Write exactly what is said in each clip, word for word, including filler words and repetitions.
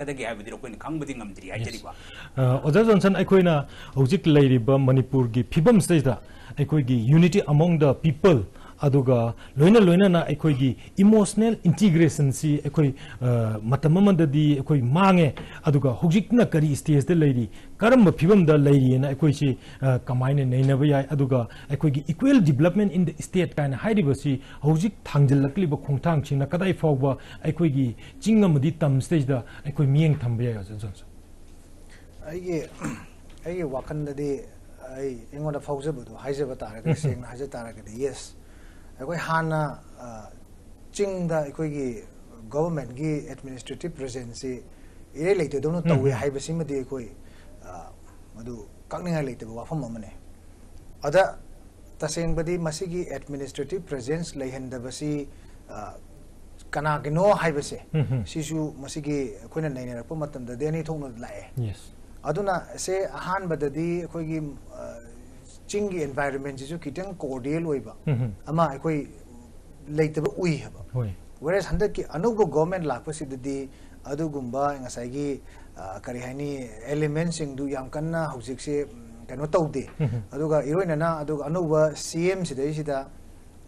ꯀꯗꯒꯦ ꯍꯥꯏꯕꯗꯤ ꯑꯩꯈꯣꯏꯅ ꯈꯪꯕꯗꯤ ꯉꯝꯗ꯭ꯔꯤ ꯍꯥꯏꯖꯔꯤꯕ꯫ ꯑ, ꯑꯣꯖꯥ ꯖꯣꯟꯁꯟ, ꯑꯩꯈꯣꯏꯅ ꯍꯧꯖꯤꯛ ꯂꯩꯔꯤꯕ ꯃꯅꯤꯄꯨꯔꯒꯤ ꯐꯤꯕꯝꯁꯤꯗꯩꯗ ꯑꯩꯈꯣꯏꯒꯤ unity among the people, ꯑꯗꯨꯒ ꯂꯣꯏꯅ ꯂꯣꯏꯅꯅ ꯑꯩꯈꯣꯏꯒꯤ emotional integrationꯁꯤ ꯑꯩꯈꯣꯏ, ꯑ, ꯃꯇꯝ ꯑꯃꯗꯗꯤ ꯑꯩꯈꯣꯏ ꯃꯥꯡꯉꯦ, ꯑꯗꯨꯒ ꯍꯧꯖꯤꯛꯅ ꯀꯔꯤ stageꯇ ꯂꯩꯔꯤ, ꯀꯔꯝꯕ ꯐꯤꯕꯝꯗ ꯂꯩꯔꯤꯑꯅ ꯑꯩꯈꯣꯏꯁꯤ, ꯑ, ꯀꯃꯥꯏꯅ ꯅꯩꯅꯕ ꯌꯥꯏ, ꯑꯗꯨꯒ ꯑꯩꯈꯣꯏꯒꯤ equal development in the state ꯀꯥꯏꯅ ꯍꯥꯏꯔꯤꯕꯁꯤ ꯍꯧꯖꯤꯛ ꯊꯥꯡꯖꯤꯜꯂꯛꯂꯤꯕ ꯈꯣꯡꯊꯥꯡꯁꯤꯡꯅ ꯀꯗꯥꯏ ꯐꯥꯎꯕ ꯑꯩꯈꯣꯏꯒꯤ ꯆꯤꯡ ꯑꯃꯗꯤ ꯇꯝ ꯁꯤꯗꯩꯁꯤꯗ ꯑꯩꯈꯣꯏ ꯃꯤꯠꯌꯦꯡ ꯊꯝꯕ ꯌꯥꯏ, ꯑꯣꯖꯥ ꯖꯣꯟꯁꯟ? ꯑꯩꯒꯤ ꯑꯩꯒꯤ ꯋꯥꯈꯜꯗꯗꯤ ꯑꯩ ꯑꯩꯉꯣꯟꯗ ꯐꯥꯎꯖꯕꯗꯣ ꯍꯥꯏꯖꯕ ꯇꯥꯔꯒꯗꯤ, ꯁꯦꯡꯅ ꯍꯥꯏꯖ ꯇꯥꯔꯒꯗꯤ, ꯌꯦꯁ, ꯑꯩꯈꯣꯏ ꯍꯥꯟꯅ, ꯑ, ꯆꯤꯡꯗ ꯑꯩꯈꯣꯏꯒꯤ ꯒꯣꯚꯔꯟꯃꯦꯟꯠꯀꯤ ꯑꯦꯗꯃꯤꯅꯤꯁꯇ꯭ꯔꯦꯇꯤꯚ ꯄ꯭ꯔꯦꯖꯦꯟꯁꯁꯤ ꯏꯔꯩ ꯂꯩꯇꯗꯧꯅ ꯇꯧꯋꯤ ꯍꯥꯏꯕꯁꯤꯃꯗꯤ ꯑꯩꯈꯣꯏ, ꯑ, ꯃꯗꯨ ꯀꯛꯅꯤꯡꯉꯥꯏ ꯂꯩꯇꯕ ꯋꯥꯐꯝ ꯑꯃꯅꯤ꯫ ꯑꯗ ꯇꯁꯦꯡꯕꯗꯤ ꯃꯁꯤꯒꯤ ꯑꯦꯗꯃꯤꯅꯤꯁꯇ꯭ꯔꯦꯇꯤꯚ ꯄ꯭ꯔꯦꯖꯦꯟꯁ ꯂꯩꯍꯟꯗꯕꯁꯤ, ꯑ, ꯀꯅꯥꯒꯤꯅꯣ ꯍꯥꯏꯕꯁꯦ, ꯁꯤꯁꯨ ꯃꯁꯤꯒꯤ ꯑꯩꯈꯣꯏꯅ ꯅꯩꯅꯔꯛꯄ ꯃꯇꯝꯗ ꯗꯦꯅꯤ ꯊꯣꯛꯅ ꯂꯥꯛꯑꯦ꯫ ꯌꯦꯁ꯫ ꯑꯗꯨꯅ ꯁꯦ ꯑꯍꯥꯟꯕꯗꯗꯤ ꯑꯩꯈꯣꯏꯒꯤ, ꯑ, ꯆꯤꯡꯒꯤ ꯑꯦꯟꯚꯥꯏꯔꯣꯟꯃꯦꯟꯁꯤꯁꯨ ꯈꯤꯇꯪ ꯀꯣꯔꯗꯤꯌꯦꯜ ꯑꯣꯏꯕ ꯑꯃ ꯑꯩꯈꯣꯏ ꯂꯩꯇꯕ ꯎꯏ ꯍꯥꯏꯕ꯫ ꯍꯣꯏ꯫ ꯋꯦꯔꯦꯁ ꯍꯟꯗꯛꯀꯤ ꯑꯅꯧꯕ ꯒꯣꯔꯃꯦꯟ ꯂꯥꯛꯄꯁꯤꯗꯗꯤ ꯑꯗꯨꯒꯨꯝꯕ ꯉꯁꯥꯏꯒꯤ, ꯑ, ꯀꯔꯤ ꯍꯥꯏꯅꯤ, ꯑꯦꯂꯤꯃꯦꯟꯁꯤꯡꯗꯨ ꯌꯥꯝ ꯀꯟꯅ ꯍꯧꯖꯤꯛꯁꯦ, ꯎꯝ, ꯀꯩꯅꯣ ꯇꯧꯗꯦ꯫ ꯑꯗꯨꯒ ꯏꯔꯣꯏꯅꯅ ꯑꯗꯨꯒ ꯑꯅꯧꯕ ꯁꯤ ꯑꯦꯝ ꯁꯤꯗꯩꯁꯤꯗ,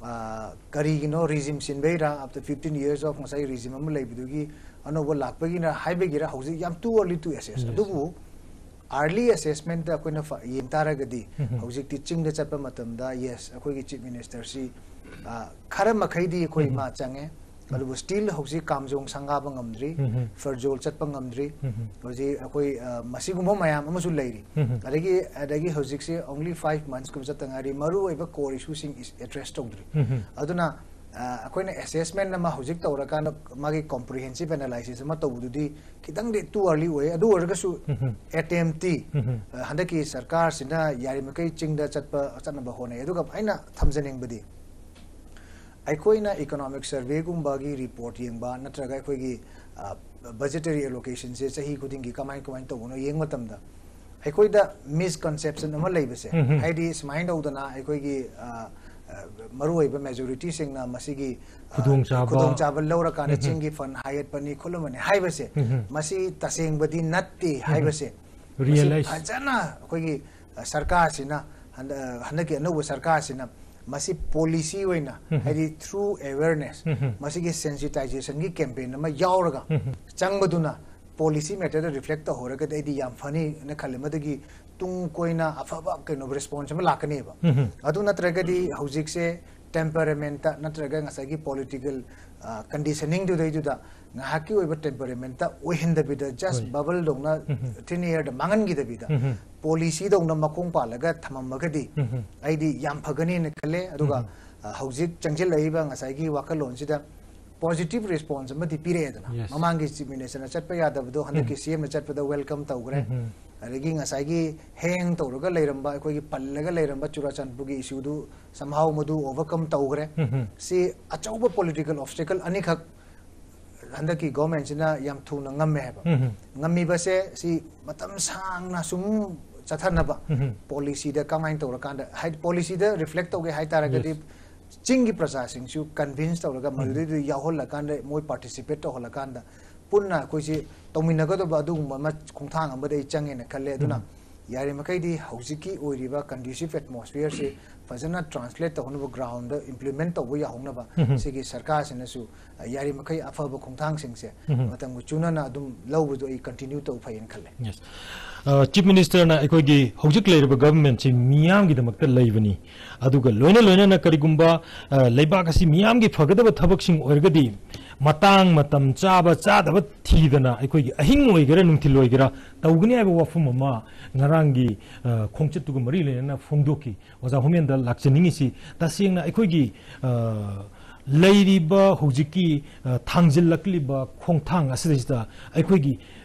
ꯑ, ꯀꯔꯤꯒꯤꯅꯣ ꯔꯤꯖꯤꯝ ꯁꯤꯟꯕꯩꯔꯥ, after fifteen years of ꯉꯁꯥꯏ ꯔꯤꯖꯤꯝ ꯑꯃ ꯂꯩꯕꯗꯨꯒꯤ ꯑꯅꯧꯕ ꯂꯥꯛꯄꯒꯤꯅ ꯍꯥꯏꯕꯒꯤꯔ ꯍꯧꯖꯤꯛ ꯌꯥꯝ too early to assess꯫ Yes. ꯑꯗꯨꯕꯨ early assessment ꯑꯩꯈꯣꯏꯅ ꯐ-, ꯌꯦꯡ ꯇꯥꯔꯒꯗꯤ ꯍꯧꯖꯤꯛꯇꯤ ꯆꯤꯡꯗ ꯆꯠꯄ ꯃꯇꯝꯗ, ꯌꯦꯁ, ꯑꯩꯈꯣꯏꯒꯤ ꯆꯤꯐ ꯃꯤꯅꯤꯁꯇꯔꯁꯤ, ꯑ, ꯈꯔ ꯃꯈꯩꯗꯤ ꯑꯩꯈꯣꯏ ꯃꯥ ꯆꯪꯉꯦ, ꯑꯗꯨꯕꯨ ꯁ꯭ꯇꯤꯜ ꯍꯧꯖꯤꯛ ꯀꯥꯝꯖꯣꯡ ꯁꯪꯒꯥꯕ ꯉꯝꯗ꯭ꯔꯤ, ꯐꯔꯖꯣꯜ ꯆꯠꯄ ꯉꯝꯗ꯭ꯔꯤ꯫ ꯍꯧꯖꯤꯛ ꯑꯩꯈꯣꯏ, ꯑ, ꯃꯁꯤꯒꯨꯝꯕ ꯃꯌꯥꯝ ꯑꯃꯁꯨ ꯂꯩꯔꯤ꯫ ꯑꯗꯒꯤ ꯑꯗꯒꯤ ꯍꯧꯖꯤꯛꯁꯦ only five months ꯀꯨꯝꯕ ꯆꯠꯇ ꯉꯥꯏꯔꯤ, ꯃꯔꯨ ꯑꯣꯏꯕ core issue ꯁꯤꯡ ꯑꯦꯗ꯭ꯔꯦꯁ ꯇꯧꯗ꯭ꯔꯤ꯫ ꯑꯗꯨꯅ, ꯑ, ꯑꯩꯈꯣꯏꯅ ꯑꯦꯁꯦꯁꯃꯦꯟ ꯑꯃ ꯍꯧꯖꯤꯛ ꯇꯧꯔꯀꯥꯟꯗ ꯃꯥꯒꯤ ꯀꯣꯝꯄ꯭ꯔꯤꯍꯦꯟꯁꯤꯞ ꯑꯦꯅꯥꯂꯥꯏꯁꯤꯁ ꯑꯃ ꯇꯧꯕꯗꯨꯗꯤ ꯈꯤꯇꯪꯗꯤ too early ꯑꯣꯏ꯫ ꯑꯗꯨ ꯑꯣꯏꯔꯒꯁꯨ ꯑꯦꯇꯦꯝꯞꯇꯤ, ꯑ, ꯍꯟꯗꯛꯀꯤ ꯁꯔꯀꯥꯔꯁꯤꯅ ꯌꯥꯔꯤꯃꯈꯩ ꯆꯤꯡꯗ ꯆꯠꯄ, ꯆꯠꯅꯕ ꯍꯣꯠꯅꯩ꯫ ꯑꯗꯨꯒ ꯑꯩꯅ ꯊꯝꯖꯅꯤꯡꯕꯗꯤ, ꯑꯩꯈꯣꯏꯅ ꯏꯀꯣꯅꯣꯃꯤꯛ ꯁꯔꯚꯦꯒꯨꯝꯕꯒꯤ ꯔꯤꯄꯣꯔꯠ ꯌꯦꯡꯕ ꯅꯠꯇ꯭ꯔꯒ ꯑꯩꯈꯣꯏꯒꯤ, ꯑ, ꯕꯖꯦꯇꯔꯤ ꯑꯦꯂꯣꯀꯦꯁꯟꯁꯦ ꯆꯍꯤ ꯈꯨꯗꯤꯡꯒꯤ ꯀꯃꯥꯏ ꯀꯃꯥꯏꯅ ꯇꯧꯕꯅꯣ ꯌꯦꯡꯕ ꯃꯇꯝꯗ, ꯑꯩꯈꯣꯏꯗ ꯃꯤꯁꯀꯟꯁꯦꯞꯁꯟ ꯑꯃ ꯂꯩꯕꯁꯦ, ꯍꯥꯏꯗꯤ ꯁꯨꯃꯥꯏꯅ ꯇꯧꯗꯅ ꯑꯩꯈꯣꯏꯒꯤ, ꯑ, ꯃꯔꯨꯑꯣꯏꯕ ꯃꯦꯖꯣꯔꯤꯇꯤꯁꯤꯡꯅ ꯃꯁꯤꯒꯤ ꯑ, ꯈꯨꯗꯣꯡꯆꯥꯕ꯫ ꯈꯨꯗꯣꯡꯆꯥꯕ ꯂꯧꯔꯀꯥꯟꯗ ꯎꯝ꯫ ꯆꯤꯡꯒꯤ ꯐꯟ ꯍꯥꯏꯒꯠꯄꯅꯤ ꯈꯣꯠꯂꯝꯕꯅꯤ ꯍꯥꯏꯕꯁꯦ, ꯎꯝ꯫ ꯃꯁꯤ ꯇꯁꯦꯡꯕꯗꯤ ꯅꯠꯇꯦ ꯍꯥꯏꯕꯁꯦ ꯃꯁꯤ Realize꯫ ꯐꯖꯅ ꯑꯩꯈꯣꯏꯒꯤ ꯑ, ꯁꯔꯀꯥꯔꯁꯤꯅ ꯍꯟꯗꯛ- ꯑ, ꯍꯟꯗꯛꯀꯤ ꯑꯅꯧꯕ ꯁꯔꯀꯥꯔꯁꯤꯅ ꯃꯁꯤ ꯄꯣꯂꯤꯁꯤ ꯑꯣꯏꯅ, ꯎꯝ꯫ ꯍꯥꯏꯗꯤ ꯊ꯭ꯔꯨ ꯑꯦꯋꯦꯔꯅꯦꯁ, ꯎꯝ꯫ ꯃꯁꯤꯒꯤ ꯁꯦꯟꯁꯤꯇꯥꯏꯖꯦꯁꯟꯒꯤ ꯀꯦꯝꯄꯦꯟ ꯑꯃ ꯌꯥꯎꯔꯒ ꯎꯝ꯫ ꯆꯪꯕꯗꯨꯅ ꯄꯣꯂꯤꯁꯤ ꯃꯦꯇꯔꯗ ꯔꯤꯐ꯭ꯂꯦꯛ ꯇꯧꯍꯧꯔꯒꯗꯤ ꯑꯩꯗꯤ ꯌꯥꯝ ꯐꯅꯤꯅ ꯈꯜꯂꯦ꯫ ꯃꯗꯨꯒꯤ ꯇꯨꯡ ꯀꯣꯏꯅ ꯑꯐꯕ ꯀꯩꯅꯣ ꯔꯦꯁꯄꯣꯟꯁ ꯑꯃ ꯂꯥꯛꯀꯅꯦꯕ꯫ ꯎꯝ꯫ ꯑꯗꯨ ꯅꯠꯇ꯭ꯔꯒꯗꯤ ꯍꯧꯖꯤꯛꯁꯦ ꯇꯦꯝꯄꯔꯃꯦꯟꯇ ꯅꯠꯇ꯭ꯔꯒ ꯉꯁꯥꯏꯒꯤ ꯄꯣꯂꯤꯇꯤꯀꯦꯜ ꯀꯟꯗꯤꯁꯅꯤꯡꯗꯨꯗꯩꯗꯨꯗ ꯉꯥꯏꯍꯥꯛꯀꯤ ꯑꯣꯏꯕ ꯇꯦꯝꯄꯔꯃꯦꯟꯇ ꯑꯣꯏꯍꯟꯗꯕꯤꯗ, ꯖꯁ ꯍꯣꯏ꯫ ꯕꯕꯜꯗꯧꯅ ꯎꯝ꯫ ꯊꯤꯟ ꯑꯦꯌꯔꯗ ꯃꯥꯡꯍꯟꯈꯤꯗꯕꯤꯗ, ꯎꯝ꯫ ꯄꯣꯂꯤꯁꯤꯗꯧꯅ ꯃꯈꯣꯡ ꯄꯥꯜꯂꯒ ꯊꯝꯃꯝꯃꯒꯗꯤ ꯎꯝ꯫ ꯑꯩꯗꯤ ꯌꯥꯝ ꯐꯒꯅꯦꯅ ꯈꯜꯂꯦ꯫ ꯑꯗꯨꯒ ꯎꯝ꯫ ꯑ, ꯍꯧꯖꯤꯛ ꯆꯪꯁꯤꯜꯂꯛꯏꯕ ꯉꯁꯥꯏꯒꯤ ꯋꯥꯈꯜꯂꯣꯟꯁꯤꯗ ꯄꯣꯖꯤꯇꯤꯚ ꯔꯦꯁꯄꯣꯟꯁ ꯑꯃꯗꯤ ꯄꯤꯔꯛꯑꯦꯗꯅ꯫ Yes. ꯃꯃꯥꯡꯒꯤ ꯆꯤꯐ ꯃꯤꯅꯤꯁꯇꯔꯅ ꯆꯠꯄ ꯌꯥꯗꯕꯗꯣ ꯍꯟꯗꯛꯀꯤ ꯎꯝ꯫ ꯁꯤ ꯑꯦꯝꯅ ꯆꯠꯄꯗ ꯋꯦꯜꯀꯝ ꯇꯧꯈ꯭ꯔꯦ꯫ ꯎꯝ꯫ ꯑꯗꯒꯤ ꯉꯁꯥꯏꯒꯤ ꯍꯦꯡ ꯇꯧꯔꯒ ꯂꯩꯔꯝꯕ, ꯑꯩꯈꯣꯏꯒꯤ ꯄꯜꯂꯒ ꯂꯩꯔꯝꯕ ꯆꯨꯔꯥꯆꯥꯟꯄꯨꯔꯒꯤ ꯏꯁꯨꯗꯨ ꯁꯝꯍꯥꯎ ꯃꯗꯨ ꯑꯣꯚꯔꯀꯝ ꯇꯧꯈ꯭ꯔꯦ꯫ ꯎꯝ꯫ ꯁꯤ ꯑꯆꯧꯕ ꯄꯣꯂꯤꯇꯤꯀꯦꯜ ꯑꯣꯕꯁꯇꯦꯀꯜ ꯑꯅꯤꯈꯛ ꯍꯟꯗꯛꯀꯤ ꯒꯣꯔꯃꯦꯟꯁꯤꯅ ꯌꯥꯝ ꯊꯨꯅ ꯉꯝꯃꯦ ꯍꯥꯏꯕ꯫ ꯎꯝ꯫ ꯉꯝꯃꯤꯕꯁꯦ ꯁꯤ ꯃꯇꯝ ꯁꯥꯡꯅ ꯁꯨꯝ ꯆꯠꯊꯅꯕ ꯎꯝ꯫ ꯄꯣꯂꯤꯁꯤꯗ ꯀꯃꯥꯏꯅ ꯇꯧꯔꯀꯥꯟꯗ, ꯍꯥꯏꯗꯤ ꯄꯣꯂꯤꯁꯤꯗ ꯔꯤꯐ꯭ꯂꯦꯛ ꯇꯧꯒꯦ ꯍꯥꯏ ꯇꯥꯔꯒꯗꯤ Yes. ꯆꯤꯡꯒꯤ ꯄ꯭ꯔꯖꯥꯁꯤꯡꯁꯨ ꯀꯟꯚꯤꯟꯁ ꯇꯧꯔꯒ ꯃꯗꯨꯗꯩꯗꯨ ꯌꯥꯎꯍꯜꯂꯀꯥꯟꯗ, ꯃꯣꯏ ꯄꯥꯔꯇꯤꯁꯤꯄꯦꯠ ꯇꯧꯍꯜꯂꯀꯥꯟꯗ ꯄꯨꯟꯅ ꯑꯩꯈꯣꯏꯁꯤ ꯇꯧꯃꯤꯟꯅꯒꯗꯕ ꯑꯗꯨꯒꯨꯝꯕ ꯑꯃ ꯈꯣꯡꯊꯥꯡ ꯑꯃꯗ ꯑꯩ ꯆꯪꯉꯦꯅ ꯈꯜꯂꯦ꯫ ꯑꯗꯨꯅ ꯎꯝ꯫ ꯌꯥꯔꯤꯃꯈꯩꯗꯤ ꯍꯧꯖꯤꯛꯀꯤ ꯑꯣꯏꯔꯤꯕ ꯀꯟꯗ꯭ꯌꯨꯁꯤꯞ ꯑꯦꯠꯃꯣꯁꯐꯤꯌꯔꯁꯤ ꯐꯖꯅ ꯇ꯭ꯔꯥꯟꯁꯂꯦꯠ ꯇꯧꯍꯧꯅꯕ, ꯒ꯭ꯔꯥꯎꯟꯗ ꯏꯝꯄ꯭ꯂꯤꯃꯦꯟ ꯇꯧꯕ ꯌꯥꯍꯧꯅꯕ ꯎꯝ꯫ ꯁꯤꯒꯤ ꯁꯔꯀꯥꯔꯁꯤꯅꯁꯨ, ꯑ, ꯌꯥꯔꯤꯃꯈꯩ ꯑꯐꯕ ꯈꯣꯡꯊꯥꯡꯁꯤꯡꯁꯦ ꯎꯝ꯫ ꯃꯇꯝꯒ ꯆꯨꯅꯅ ꯑꯗꯨꯝ ꯂꯧꯕꯗꯣ ꯑꯩ ꯀꯟꯇꯤꯅ꯭ꯌꯨ ꯇꯧꯕ ꯐꯩꯌꯦꯅ ꯈꯜꯂꯦ꯫ Yes. ꯑ, ꯆꯤꯐ ꯃꯤꯅꯤꯁꯇꯔꯅ ꯑꯩꯈꯣꯏꯒꯤ ꯍꯧꯖꯤꯛ ꯂꯩꯔꯤꯕ ꯒꯚꯔꯟꯃꯦꯟꯠꯁꯤ ꯃꯤꯌꯥꯝꯒꯤꯗꯃꯛꯇ ꯂꯩꯕꯅꯤ, ꯑꯗꯨꯒ ꯂꯣꯏꯅ ꯂꯣꯏꯅꯅ ꯀꯔꯤꯒꯨꯝꯕ, ꯑ, ꯂꯩꯕꯥꯛ ꯑꯁꯤ ꯃꯤꯌꯥꯝꯒꯤ ꯐꯒꯗꯕ ꯊꯕꯛꯁꯤꯡ ꯑꯣꯏꯔꯒꯗꯤ ꯃꯇꯥꯡ ꯃꯇꯝ ꯆꯥꯕ ꯆꯥꯗꯕ ꯊꯤꯗꯅ ꯑꯩꯈꯣꯏꯒꯤ ꯑꯍꯤꯡ ꯑꯣꯏꯒꯦꯔꯥ ꯅꯨꯡꯊꯤꯜ ꯑꯣꯏꯒꯦꯔꯥ ꯇꯧꯒꯅꯤ ꯍꯥꯏꯕ ꯋꯥꯐꯝ ꯑꯃ ꯉꯔꯥꯡꯒꯤ, ꯑ, ꯈꯣꯡꯆꯠꯇꯨꯒ ꯃꯔꯤ ꯂꯩꯅꯅ ꯐꯣꯡꯗꯣꯛꯈꯤ꯫ ꯑꯣꯖꯥ ꯍꯣꯃꯦꯟꯗ ꯂꯥꯛꯆꯅꯤꯡꯉꯤꯁꯤ ꯇꯁꯦꯡꯅ ꯑꯩꯈꯣꯏꯒꯤ, ꯑ, ꯂꯩꯔꯤꯕ ꯍꯧꯖꯤꯛꯀꯤ, ꯑ, ꯊꯥꯡꯖꯤꯜꯂꯛꯂꯤꯕ ꯈꯣꯡꯊꯥꯡ ꯑꯁꯤꯗꯩꯁꯤꯗ ꯑꯩꯈꯣꯏꯒꯤ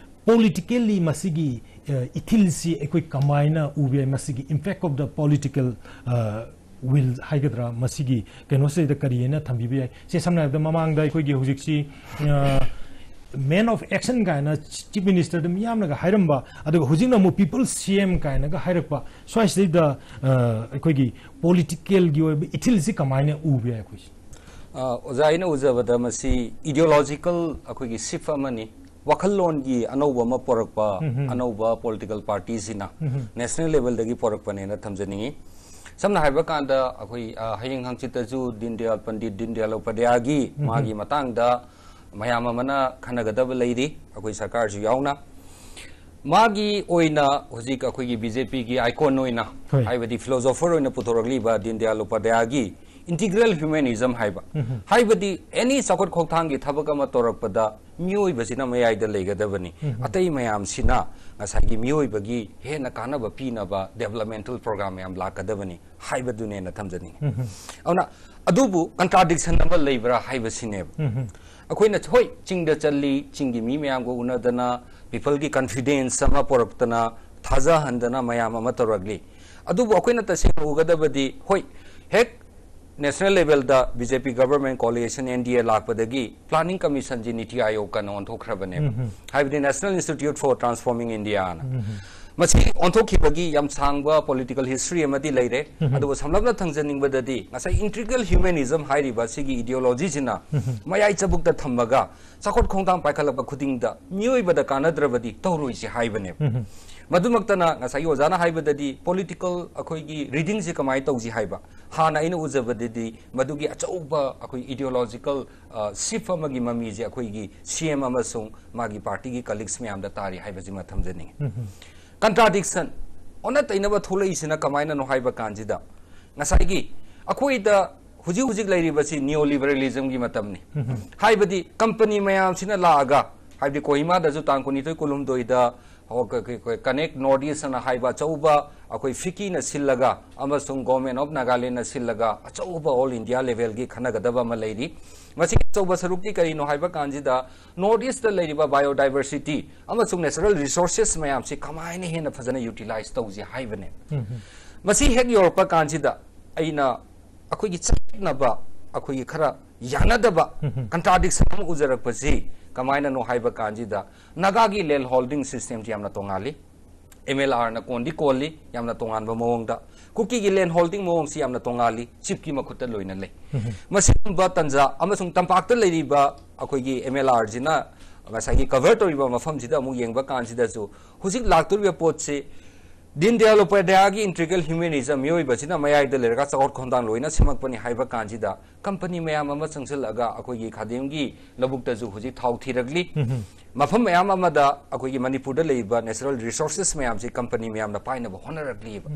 ꯄꯣꯂꯤꯇꯤꯀꯦꯜꯂꯤ ꯃꯁꯤꯒꯤ, ꯑ, ꯏꯊꯤꯜꯁꯤ ꯑꯩꯈꯣꯏ ꯀꯃꯥꯏꯅ ꯎꯕ ꯌꯥꯏ? ꯃꯁꯤꯒꯤ impact of the political, ꯑ, will ꯍꯥꯏꯒꯗ꯭ꯔꯥ, ꯃꯁꯤꯒꯤ ꯀꯩꯅꯣꯁꯤꯗ ꯀꯔꯤ ꯍꯥꯏꯅ ꯊꯝꯕꯤꯕ ꯌꯥꯏ? ꯁꯦ, ꯁꯝꯅ ꯍꯥꯏꯔꯕꯗ ꯃꯃꯥꯡꯗ ꯑꯩꯈꯣꯏꯒꯤ ꯍꯧꯖꯤꯛꯁꯤ, ꯑ, man of action ꯀꯥꯏꯅ Chief Minister ꯗ ꯃꯤꯌꯥꯝꯅꯒ ꯍꯥꯏꯔꯝꯕ, ꯑꯗꯨꯒ ꯍꯧꯖꯤꯛꯅ ꯑꯃꯨꯛ People's C M ꯀꯥꯏꯅꯒ ꯍꯥꯏꯔꯛꯄ, ꯁ꯭ꯋꯥꯏꯁꯤꯗꯩꯗ ꯑ, ꯑꯩꯈꯣꯏꯒꯤ political ꯒꯤ ꯑꯣꯏꯕ ꯏꯊꯤꯜꯁꯤ ꯀꯃꯥꯏꯅ ꯎꯕ ꯌꯥꯏ ꯑꯩꯈꯣꯏꯁꯦ? ꯑ, ꯑꯣꯖꯥ, ꯑꯩꯅ ꯎꯖꯕꯗ ꯃꯁꯤ ideological ꯑꯩꯈꯣꯏꯒꯤ shift ꯑꯃꯅꯤ꯫ ꯋꯥꯈꯜꯂꯣꯟꯒꯤ ꯑꯅꯧꯕ ꯑꯃ ꯄꯨꯔꯛꯄ ꯑꯅꯧꯕ political party ꯁꯤꯅ national level ꯗꯒꯤ ꯄꯨꯔꯛꯄꯅꯦꯅ ꯊꯝꯖꯅꯤꯡꯉꯤ꯫ ꯁꯝꯅ ꯍꯥꯏꯕ ꯀꯥꯟꯗ ꯑꯩꯈꯣꯏ, ꯑ, ꯍꯌꯦꯡ ꯍꯪꯆꯤꯠꯇꯁꯨ ꯗꯤꯟ ꯗꯌꯥꯜ, ꯄꯟꯗꯤꯠ ꯗꯤꯟ ꯗꯌꯥꯜ ꯎꯄꯥꯙ꯭ꯌꯥꯌꯒꯤ ꯃꯥꯒꯤ ꯃꯇꯥꯡꯗ ꯃꯌꯥꯝ ꯑꯃꯅ ꯈꯟꯅꯒꯗꯕ ꯂꯩꯔꯤ, ꯑꯩꯈꯣꯏ ꯁꯔꯀꯥꯔꯁꯨ ꯌꯥꯎꯅ꯫ ꯃꯥꯒꯤ ꯑꯣꯏꯅ ꯍꯧꯖꯤꯛ ꯑꯩꯈꯣꯏꯒꯤ B J P ꯒꯤ icon ꯑꯣꯏꯅ, ꯍꯣꯏ꯫ ꯍꯥꯏꯕꯗꯤ philosopher ꯑꯣꯏꯅ ꯄꯨꯊꯣꯔꯛꯂꯤꯕ ꯗꯤꯟ ꯗꯌꯥꯜ ꯎꯄꯥꯙ꯭ꯌꯥꯌꯒꯤ integral humanism ꯍꯥꯏꯕ, ꯍꯥꯏꯕꯗꯤ any ꯆꯥꯎꯈꯠ ꯈꯣꯡꯊꯥꯡꯒꯤ ꯊꯕꯛ ꯑꯃ ꯇꯧꯔꯛꯄꯗ ꯃꯤꯑꯣꯏꯕꯁꯤꯅ ꯃꯌꯥꯏꯗ ꯂꯩꯒꯗꯕꯅꯤ, ꯑꯇꯩ ꯃꯌꯥꯝꯁꯤꯅ ꯉꯁꯥꯏꯒꯤ ꯃꯤꯑꯣꯏꯕꯒꯤ ꯍꯦꯟꯅ ꯀꯥꯟꯅꯕ ꯄꯤꯅꯕ developmental program ꯃꯌꯥꯝ ꯂꯥꯛꯀꯗꯕꯅꯤ ꯍꯥꯏꯕꯗꯨꯅꯦꯅ ꯊꯝꯖꯅꯤꯡꯉꯤ꯫ ꯑꯗꯨꯅ ꯑꯗꯨꯕꯨ contradiction ꯑꯃ ꯂꯩꯕ꯭ꯔꯥ ꯍꯥꯏꯕꯁꯤꯅꯦꯕ꯫ ꯑꯩꯈꯣꯏꯅ ꯍꯣꯏ ꯆꯤꯡꯗ ꯆꯠꯂꯤ, ꯆꯤꯡꯒꯤ ꯃꯤ ꯃꯌꯥꯝꯒ ꯎꯅꯗꯅ, people ꯒꯤ confidence ꯑꯃ ꯄꯨꯔꯛꯇꯅ, ꯊꯥꯖꯍꯟꯗꯅ ꯃꯌꯥꯝ ꯑꯃ ꯇꯧꯔꯛꯂꯤ꯫ ꯑꯗꯨꯕꯨ ꯑꯩꯈꯣꯏꯅ ꯇꯁꯦꯡꯅ ꯎꯒꯗꯕꯗꯤ, ꯍꯣꯏ, ꯍꯦꯛ national level the B J P government, coalition, N D A ꯂꯥꯛꯄꯗꯒꯤ planning commission ꯁꯤ ꯅꯤꯇꯤ ꯑꯥꯌꯣꯒ ꯀꯟꯅ ꯑꯣꯟꯊꯣꯛꯈ꯭ꯔꯕꯅꯦꯕ꯫ ꯍꯥꯏꯕꯗꯤ National Institute for Transforming India ꯅ꯫ ꯃꯁꯤ ꯑꯣꯟꯊꯣꯛꯈꯤꯕꯒꯤ ꯌꯥꯝ ꯁꯥꯡꯕ political history ꯑꯃꯗꯤ ꯂꯩꯔꯦ꯫ ꯑꯗꯨꯕꯨ ꯁꯝꯂꯞꯅ ꯊꯝꯖꯅꯤꯡꯕꯗꯗꯤ, ꯉꯁꯥꯏ integral humanism ꯍꯥꯏꯔꯤꯕ ꯁꯤꯒꯤ ideology ꯁꯤꯅ ꯃꯌꯥꯏ ꯆꯕꯨꯛꯇ ꯊꯝꯃꯒ ꯆꯥꯎꯈꯠ ꯈꯣꯡꯊꯥꯡ ꯄꯥꯏꯈꯠꯂꯛꯄ ꯈꯨꯗꯤꯡꯗ ꯃꯤꯑꯣꯏꯕꯗ ꯀꯥꯟꯅꯗ꯭ꯔꯕꯗꯤ ꯇꯧꯔꯣꯏꯁꯤ ꯍꯥꯏꯕꯅꯦꯕ꯫ ꯃꯗꯨꯃꯛꯇꯅ ꯉꯁꯥꯏꯒꯤ ꯑꯣꯖꯥꯅ ꯍꯥꯏꯕꯗꯗꯤ political ꯑꯩꯈꯣꯏꯒꯤ reading ꯁꯤ ꯀꯃꯥꯏꯅ ꯇꯧꯁꯤ ꯍꯥꯏꯕ, ꯍꯥꯟꯅ ꯑꯩꯅ ꯎꯖꯕꯗꯗꯤ ꯃꯗꯨꯒꯤ ꯑꯆꯧꯕ ꯑꯩꯈꯣꯏ ideological, ꯑ, shift ꯑꯃꯒꯤ ꯃꯃꯤꯁꯦ ꯑꯩꯈꯣꯏꯒꯤ C M ꯑꯃꯁꯨꯡ ꯃꯥꯒꯤ party ꯒꯤ colleagues ꯃꯌꯥꯝꯗ ꯇꯥꯔꯤ ꯍꯥꯏꯕꯁꯤꯃ ꯊꯝꯖꯅꯤꯡꯉꯤ꯫ Contradiction, ꯑꯣꯟꯅ ꯇꯩꯅꯕ ꯊꯣꯛꯂꯛꯏꯁꯤꯅ ꯀꯃꯥꯏꯅꯅꯣ ꯍꯥꯏꯕ ꯀꯥꯟꯁꯤꯗ, ꯉꯁꯥꯏꯒꯤ ꯑꯩꯈꯣꯏꯗ ꯍꯧꯖꯤꯛ ꯍꯧꯖꯤꯛ ꯂꯩꯔꯤꯕꯁꯤ neoliberalism ꯒꯤ ꯃꯇꯝꯅꯤ꯫ ꯍꯥꯏꯕꯗꯤ company ꯃꯌꯥꯝꯁꯤꯅ ꯂꯥꯛꯑꯒ, ꯍꯥꯏꯕꯗꯤ ꯀꯣꯍꯤꯃꯥꯗꯁꯨ ꯇꯥꯡ ꯀꯨꯟꯅꯤꯊꯣꯏ ꯀꯨꯟꯍꯨꯝꯗꯣꯏꯗ ꯀ-, ꯀ-, ꯀ-, Connect North East ꯑꯅ ꯍꯥꯏꯕ ꯑꯆꯧꯕ ꯑꯩꯈꯣꯏ ꯐꯤꯀꯤꯅ ꯁꯤꯜꯂꯒ ꯑꯃꯁꯨꯡ Government of Nagaland ꯅ ꯁꯤꯜꯂꯒ ꯑꯆꯧꯕ all India level ꯒꯤ ꯈꯟꯅꯒꯗꯕ ꯑꯃ ꯂꯩꯔꯤ꯫ ꯃꯁꯤꯒꯤ ꯑꯆꯧꯕ ꯁꯔꯨꯛꯇꯤ ꯀꯔꯤꯅꯣ ꯍꯥꯏꯕ ꯀꯥꯟꯁꯤꯗ, North East ꯇ ꯂꯩꯔꯤꯕ biodiversity ꯑꯃꯁꯨꯡ natural resources ꯃꯌꯥꯝꯁꯤ ꯀꯃꯥꯏꯅ ꯍꯦꯟꯅ ꯐꯖꯅ utilize ꯇꯧꯁꯤ ꯍꯥꯏꯕꯅꯦ꯫ ꯃꯁꯤ ꯍꯦꯛ ꯌꯧꯔꯛꯄ ꯀꯥꯟꯁꯤꯗ ꯑꯩꯅ ꯑꯩꯈꯣꯏꯒꯤ ꯆꯠꯅꯕ ꯑꯩꯈꯣꯏꯒꯤ ꯈꯔ ꯌꯥꯅꯗꯕ, contradiction ꯑꯃ ꯎꯖꯔꯛꯄꯁꯤ ꯀꯃꯥꯏꯅꯅꯣ ꯍꯥꯏꯕ ꯀꯥꯟꯁꯤꯗ, ꯅꯥꯒꯥꯒꯤ land holding systemꯁꯤ ꯌꯥꯝꯅ ꯇꯣꯉꯥꯜꯂꯤ꯫ ꯑꯦꯝ ꯑꯦꯜ ꯑꯥꯔꯅ ꯀꯣꯟꯗꯤ ꯀꯣꯜꯂꯤ, ꯌꯥꯝꯅ ꯇꯣꯉꯥꯟꯕ ꯃꯑꯣꯡꯗ꯫ ꯀꯨꯀꯤꯒꯤ land holding ꯃꯑꯣꯡꯁꯤ ꯌꯥꯝꯅ ꯇꯣꯉꯥꯜꯂꯤ, ꯆꯤꯐꯀꯤ ꯃꯈꯨꯠꯇ ꯂꯣꯏꯅ ꯂꯩ꯫ ꯃꯁꯤꯒꯨꯝꯕ ꯇꯟꯖꯥ ꯑꯃꯁꯨꯡ ꯇꯝꯄꯥꯛꯇ ꯂꯩꯔꯤꯕ ꯑꯩꯈꯣꯏꯒꯤ ꯑꯦꯝ ꯑꯦꯜ ꯑꯥꯔꯁꯤꯅ ꯉꯁꯥꯏꯒꯤ cover ꯇꯧꯔꯤꯕ ꯃꯐꯝꯁꯤꯗ ꯑꯃꯨꯛ ꯌꯦꯡꯕ ꯀꯥꯟꯁꯤꯗꯁꯨ, ꯍꯧꯖꯤꯛ ꯂꯥꯛꯇꯧꯔꯤꯕ ꯄꯣꯠꯁꯤ ꯗꯤꯟ ꯗꯌꯥꯜ ꯎꯄꯥꯙ꯭ꯌꯥꯌꯒꯤ integral humanism, ꯃꯤꯑꯣꯏꯕꯁꯤꯅ ꯃꯌꯥꯏꯗ ꯂꯩꯔꯒ ꯆꯥꯎꯈꯠ ꯈꯣꯡꯊꯥꯡ ꯂꯣꯏꯅ ꯁꯦꯝꯃꯛꯄꯅꯤ ꯍꯥꯏꯕ ꯀꯥꯟꯁꯤꯗ, ꯀꯝꯄꯅꯤ ꯃꯌꯥꯝ ꯑꯃ ꯆꯪꯁꯤꯜꯂꯒ ꯑꯩꯈꯣꯏꯒꯤ ꯈꯥꯗꯤꯝꯒꯤ ꯂꯧꯕꯨꯛꯇꯁꯨ ꯍꯧꯖꯤꯛ ꯊꯥꯎ ꯊꯤꯔꯛꯂꯤ꯫ ꯃꯐꯝ ꯃꯌꯥꯝ ꯑꯃꯗ ꯑꯩꯈꯣꯏꯒꯤ ꯃꯅꯤꯄꯨꯔꯗ ꯂꯩꯔꯤꯕ natural resources ꯃꯌꯥꯝꯁꯤ ꯀꯝꯄꯅꯤ ꯃꯌꯥꯝꯅ ꯄꯥꯏꯅꯕ ꯍꯣꯠꯅꯔꯛꯂꯤꯕ꯫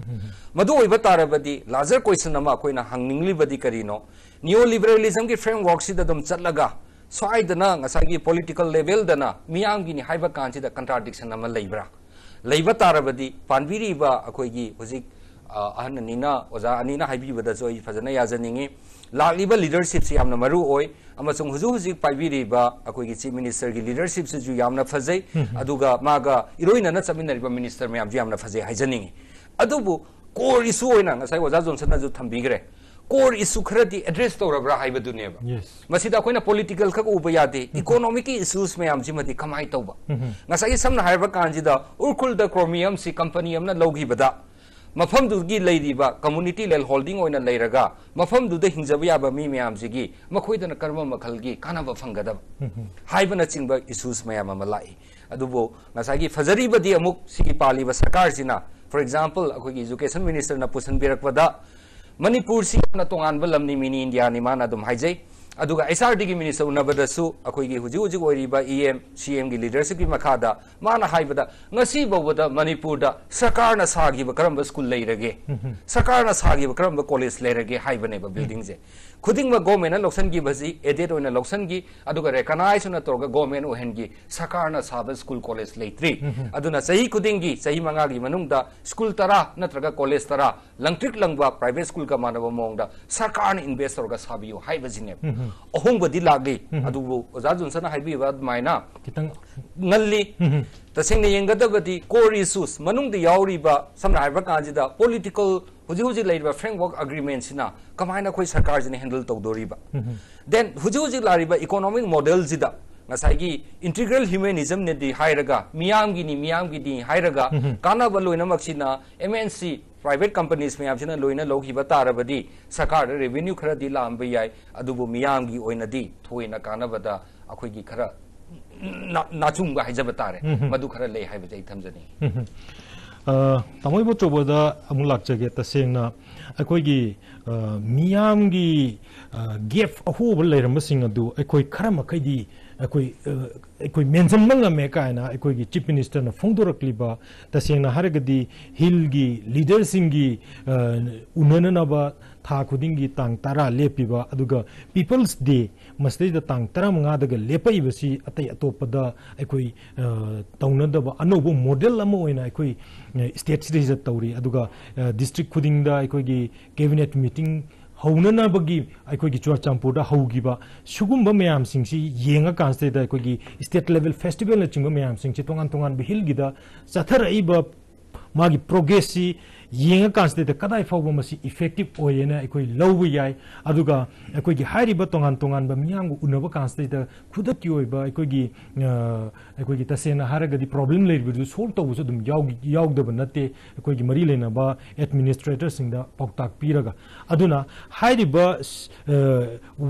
ꯃꯗꯨ ꯑꯣꯏꯕ ꯇꯥꯔꯕꯗꯤ, larger question ꯑꯃ ꯑꯩꯈꯣꯏꯅ ꯍꯪꯅꯤꯡꯂꯤꯕꯗꯤ ꯀꯔꯤꯅꯣ? Neoliberalismꯒꯤ frameworkꯁꯤꯗ ꯑꯗꯨꯝ ꯆꯠꯂꯒ, ꯁ꯭ꯋꯥꯏꯗꯅ ꯉꯁꯥꯏꯒꯤ political levelꯗꯅ ꯃꯤꯌꯥꯝꯒꯤꯅꯤ ꯍꯥꯏꯕ ꯀꯥꯟꯁꯤꯗ contradiction ꯑꯃ ꯂꯩꯕ꯭ꯔꯥ? ꯂꯩꯕ ꯇꯥꯔꯕꯗꯤ, ꯄꯥꯟꯕꯤꯔꯤꯕ ꯑꯩꯈꯣꯏꯒꯤ ꯍꯧꯖꯤꯛ, ꯑ, ꯑꯍꯟ ꯑꯅꯤꯅ, ꯑꯣꯖꯥ ꯑꯅꯤꯅ ꯍꯥꯏꯕꯤꯕꯗꯁꯨ ꯑꯩ ꯐꯖꯅ ꯌꯥꯖꯅꯤꯡꯉꯤ꯫ ꯂꯥꯛꯂꯤꯕ leadershipꯁꯤ ꯌꯥꯝꯅ ꯃꯔꯨ ꯑꯣꯏ, ꯑꯃꯁꯨꯡ ꯍꯧꯖꯤꯛ ꯍꯧꯖꯤꯛ ꯄꯥꯏꯕꯤꯔꯤꯕ ꯑꯩꯈꯣꯏꯒꯤ chief ministerꯒꯤ leadershipꯁꯤꯁꯨ ꯌꯥꯝꯅ ꯐꯖꯩ, ꯑꯗꯨꯒ ꯃꯥꯒ ꯏꯔꯣꯏꯅꯅ ꯆꯠꯃꯤꯟꯅꯔꯤꯕ minister ꯃꯌꯥꯝꯁꯨ ꯌꯥꯝꯅ ꯐꯖꯩ ꯍꯥꯏꯖꯅꯤꯡꯉꯤ꯫ ꯑꯗꯨꯕꯨ core issue ꯑꯣꯏꯅ ꯉꯁꯥꯏ ꯑꯣꯖꯥ ꯖꯣꯟꯁꯟꯅꯁꯨ ꯊꯝꯕꯤꯈ꯭ꯔꯦ, core issue ꯈꯔꯗꯤ address ꯇꯧꯔꯕ꯭ꯔꯥ ꯍꯥꯏꯕꯗꯨꯅꯦꯕ꯫ Yes. ꯃꯁꯤꯗ ꯑꯩꯈꯣꯏꯅ political ꯈꯛ ꯎꯕ ꯌꯥꯗꯦ, economicꯀꯤ issues ꯃꯌꯥꯝꯁꯤꯃꯗꯤ ꯀꯃꯥꯏꯅ ꯇꯧꯕ? ꯉꯁꯥꯏꯒꯤ ꯁꯝꯅ ꯍꯥꯏꯔꯕ ꯀꯥꯟꯁꯤꯗ ꯎꯔꯈꯨꯜꯗ chromiumꯁꯤ company ꯑꯃꯅ ꯂꯧꯈꯤꯕꯗ, ꯃꯐꯝꯗꯨꯒꯤ ꯂꯩꯔꯤꯕ community land holding ꯑꯣꯏꯅ ꯂꯩꯔꯒ, ꯃꯐꯝꯗꯨꯗ ꯍꯤꯡꯖꯕ ꯌꯥꯕ ꯃꯤ ꯃꯌꯥꯝꯁꯤꯒꯤ ꯃꯈꯣꯏꯗꯅ ꯀꯔꯝꯕ ꯃꯈꯜꯒꯤ ꯀꯥꯟꯅꯕ ꯐꯪꯒꯗꯕ ꯍꯥꯏꯕꯅꯆꯤꯡꯕ issues ꯃꯌꯥꯝ ꯑꯃ ꯂꯥꯛꯏ꯫ ꯑꯗꯨꯕꯨ ꯉꯁꯥꯏꯒꯤ ꯐꯖꯔꯤꯕꯗꯤ ꯑꯃꯨꯛ ꯁꯤꯒꯤ ꯄꯥꯜꯂꯤꯕ ꯁꯔꯀꯥꯔꯁꯤꯅ, for example, ꯑꯩꯈꯣꯏꯒꯤ education ministerꯅ ꯄꯨꯁꯤꯟꯕꯤꯔꯛꯄꯗ, ꯃꯅꯤꯄꯨꯔꯁꯤ ꯌꯥꯝꯅ ꯇꯣꯉꯥꯟꯕ ꯂꯝꯅꯤ, mini Indiaꯅꯤ ꯃꯥꯅ ꯑꯗꯨꯝ ꯍꯥꯏꯖꯩ꯫ ꯑꯗꯨꯒ H R Dꯒꯤ minister ꯎꯅꯕꯗꯁꯨ ꯑꯩꯈꯣꯏꯒꯤ ꯍꯧꯖꯤꯛ ꯍꯧꯖꯤꯛ ꯑꯣꯏꯔꯤꯕ E M, C Mꯒꯤ leadershipꯀꯤ ꯃꯈꯥꯗ ꯃꯥꯅ ꯍꯥꯏꯕꯗ, ꯉꯁꯤ ꯐꯥꯎꯕꯗ ꯃꯅꯤꯄꯨꯔꯗ ꯁꯔꯀꯥꯔꯅ ꯁꯥꯈꯤꯕ ꯀꯔꯝꯕ school ꯂꯩꯔꯒꯦ, ꯁꯔꯀꯥꯔꯅ ꯁꯥꯈꯤꯕ ꯀꯔꯝꯕ college ꯂꯩꯔꯒꯦ ꯍꯥꯏꯕꯅꯦꯕ꯫ Buildingꯁꯦ ꯈꯨꯗꯤꯡꯃꯛ governmentꯅ ꯂꯧꯁꯤꯟꯈꯤꯕꯁꯤ aided ꯑꯣꯏꯅ ꯂꯧꯁꯤꯟꯈꯤ, ꯑꯗꯨꯒ recognize ꯑꯣꯏꯅ ꯇꯧꯔꯒ government ꯑꯣꯏꯍꯟꯈꯤ꯫ ꯁꯔꯀꯥꯔꯅ ꯁꯥꯕ school college ꯂꯩꯇ꯭ꯔꯤ꯫ ꯑꯗꯨꯅ ꯆꯍꯤ ꯈꯨꯗꯤꯡꯒꯤ, ꯆꯍꯤ ꯃꯉꯥꯒꯤ ꯃꯅꯨꯡꯗ school ꯇꯔꯥ ꯅꯠꯇ꯭ꯔꯒ college ꯇꯔꯥ ꯂꯪꯇ꯭ꯔꯤꯛ ꯂꯪꯕ private schoolꯒ ꯃꯥꯟꯅꯕ ꯃꯑꯣꯡꯗ ꯁꯔꯀꯥꯔꯅ invest ꯇꯧꯔꯒ ꯁꯥꯕꯤꯌꯨ ꯍꯥꯏꯕꯁꯤꯅꯦꯕ꯫ ꯑꯍꯣꯡꯕꯗꯤ ꯂꯥꯛꯂꯤ, ꯑꯗꯨꯕꯨ ꯑꯣꯖꯥ ꯖꯣꯟꯁꯟꯅ ꯍꯥꯏꯕꯤꯕ ꯑꯗꯨꯃꯥꯏꯅ ꯈꯤꯇꯪ ꯉꯜꯂꯤ꯫ ꯇꯁꯦꯡꯅ ꯌꯦꯡꯒꯗꯕꯗꯤ core issues ꯃꯅꯨꯡꯗ ꯌꯥꯎꯔꯤꯕ, ꯁꯝꯅ ꯍꯥꯏꯕ ꯀꯥꯟꯁꯤꯗ political ꯍꯧꯖꯤꯛ ꯍꯧꯖꯤꯛ ꯂꯩꯔꯤꯕ framework agreement ꯁꯤꯅ ꯀꯃꯥꯏꯅ ꯑꯩꯈꯣꯏ ꯁꯔꯀꯥꯔꯁꯤꯅ handle ꯇꯧꯗꯣꯔꯤꯕ? Then ꯍꯧꯖꯤꯛ ꯍꯧꯖꯤꯛ ꯂꯥꯛꯂꯤꯕ economic model ꯁꯤꯗ ꯉꯁꯥꯏꯒꯤ integral humanism ꯅꯦꯗꯤ ꯍꯥꯏꯔꯒ, ꯃꯤꯌꯥꯝꯒꯤꯅꯤ, ꯃꯤꯌꯥꯝꯒꯤꯅꯤ ꯍꯥꯏꯔꯒ, ꯀꯥꯟꯅꯕ ꯂꯣꯏꯅꯃꯛꯁꯤꯅ M N C, private companies ꯃꯌꯥꯝꯁꯤꯅ ꯂꯣꯏꯅ ꯂꯧꯈꯤꯕ ꯇꯥꯔꯕꯗꯤ ꯁꯔꯀꯥꯔꯗ revenue ꯈꯔꯗꯤ ꯂꯥꯛꯑꯝꯕ ꯌꯥꯏ, ꯑꯗꯨꯕꯨ ꯃꯤꯌꯥꯝꯒꯤ ꯑꯣꯏꯅꯗꯤ ꯊꯣꯏꯅ ꯀꯥꯟꯅꯕꯗ ꯑꯩꯈꯣꯏꯒꯤ ꯈꯔ ꯅꯥ-, ꯅꯥꯆꯨꯡꯕ ꯍꯥꯏꯖꯕ ꯇꯥꯔꯦ, ꯃꯗꯨ ꯈꯔ ꯂꯩ ꯍꯥꯏꯕꯁꯦ ꯑꯩ ꯊꯝꯖꯅꯤꯡꯉꯤ꯫ ꯑ, ꯇꯥꯃꯣ ꯏꯕꯣꯆꯧꯕꯗ ꯑꯃꯨꯛ ꯂꯥꯛꯆꯒꯦ꯫ ꯇꯁꯦꯡꯅ ꯑꯩꯈꯣꯏꯒꯤ, ꯑ, ꯃꯤꯌꯥꯝꯒꯤ, ꯑ, gap ꯑꯍꯣꯕ ꯂꯩꯔꯝꯕꯁꯤꯡ ꯑꯗꯨ ꯑꯩꯈꯣꯏ ꯈꯔ ꯃꯈꯩꯗꯤ ꯑꯩꯈꯣꯏ, ꯑ, ꯑꯩꯈꯣꯏ ꯃꯦꯟꯁꯤꯟꯕ ꯉꯝꯃꯦ ꯀꯥꯏꯅ ꯑꯩꯈꯣꯏꯒꯤ Chief Minister ꯅ ꯐꯣꯡꯗꯣꯔꯛꯂꯤꯕ, ꯇꯁꯦꯡꯅ ꯍꯥꯏꯔꯒꯗꯤ Hill ꯒꯤ leader ꯁꯤꯡꯒꯤ, ꯑ, ꯎꯅꯅꯅꯕ ꯊꯥ ꯈꯨꯗꯤꯡꯒꯤ ꯇꯥꯡ ꯇꯔꯥ ꯂꯦꯞꯄꯤꯕ, ꯑꯗꯨꯒ People's Day ꯃꯁꯤꯗꯩꯗ ꯇꯥꯡ ꯇꯔꯥꯃꯉꯥꯗꯒ ꯂꯦꯞꯄꯛꯏꯕꯁꯤ ꯑꯇꯩ ꯑꯇꯣꯞꯄꯗ ꯑꯩꯈꯣꯏ, ꯑ, ꯇꯧꯅꯗꯕ ꯑꯅꯧꯕ model ꯑꯃ ꯑꯣꯏꯅ ꯑꯩꯈꯣꯏ, ꯑ, state ꯁꯤꯗꯩꯁꯤꯗ ꯇꯧꯔꯤ꯫ ꯑꯗꯨꯒ, ꯑ, district ꯈꯨꯗꯤꯡꯗ ꯑꯩꯈꯣꯏꯒꯤ cabinet meeting ꯍꯧꯅꯅꯕꯒꯤ ꯑꯩꯈꯣꯏꯒꯤ ꯆꯨꯔꯆꯥꯟꯄꯨꯔꯗ ꯍꯧꯈꯤꯕ ꯁꯤꯒꯨꯝꯕ ꯃꯌꯥꯝꯁꯤꯡꯁꯤ ꯌꯦꯡꯉꯀꯥꯟꯁꯤꯗꯩꯗ ꯑꯩꯈꯣꯏꯒꯤ state level festival ꯅꯆꯤꯡꯕ ꯃꯌꯥꯝꯁꯤꯡꯁꯤ ꯇꯣꯉꯥꯟ ꯇꯣꯉꯥꯟꯕ Hill ꯒꯤꯗ ꯆꯠꯊꯔꯛꯏꯕ ꯃꯥꯒꯤ progress ꯁꯤ ꯌꯦꯡꯉꯀꯥꯟꯁꯤꯗ ꯀꯗꯥꯏ ꯐꯥꯎꯕ ꯃꯁꯤ effective ꯑꯣꯏꯌꯦꯅ ꯑꯩꯈꯣꯏ ꯂꯧꯕ ꯌꯥꯏ꯫ ꯑꯗꯨꯒ ꯑꯩꯈꯣꯏꯒꯤ ꯍꯥꯏꯔꯤꯕ ꯇꯣꯉꯥꯟ ꯇꯣꯉꯥꯟꯕ ꯃꯤꯌꯥꯝꯒ ꯎꯅꯕ ꯀꯥꯟꯁꯤꯗꯩꯗ ꯈꯨꯗꯛꯀꯤ ꯑꯣꯏꯕ ꯑꯩꯈꯣꯏꯒꯤ, ꯑ, ꯑꯩꯈꯣꯏꯒꯤ ꯇꯁꯦꯡꯅ ꯍꯥꯏꯔꯒꯗꯤ problem ꯂꯩꯔꯤꯕꯗꯨ solve ꯇꯧꯕꯁꯨ ꯑꯗꯨꯝ ꯌꯥꯎ-, ꯌꯥꯎꯗꯕ ꯅꯠꯇꯦ꯫ ꯑꯩꯈꯣꯏꯒꯤ ꯃꯔꯤ ꯂꯩꯅꯕ administrator ꯁꯤꯡꯗ ꯄꯥꯎꯇꯥꯛ ꯄꯤꯔꯒ, ꯑꯗꯨꯅ ꯍꯥꯏꯔꯤꯕ, ꯑ,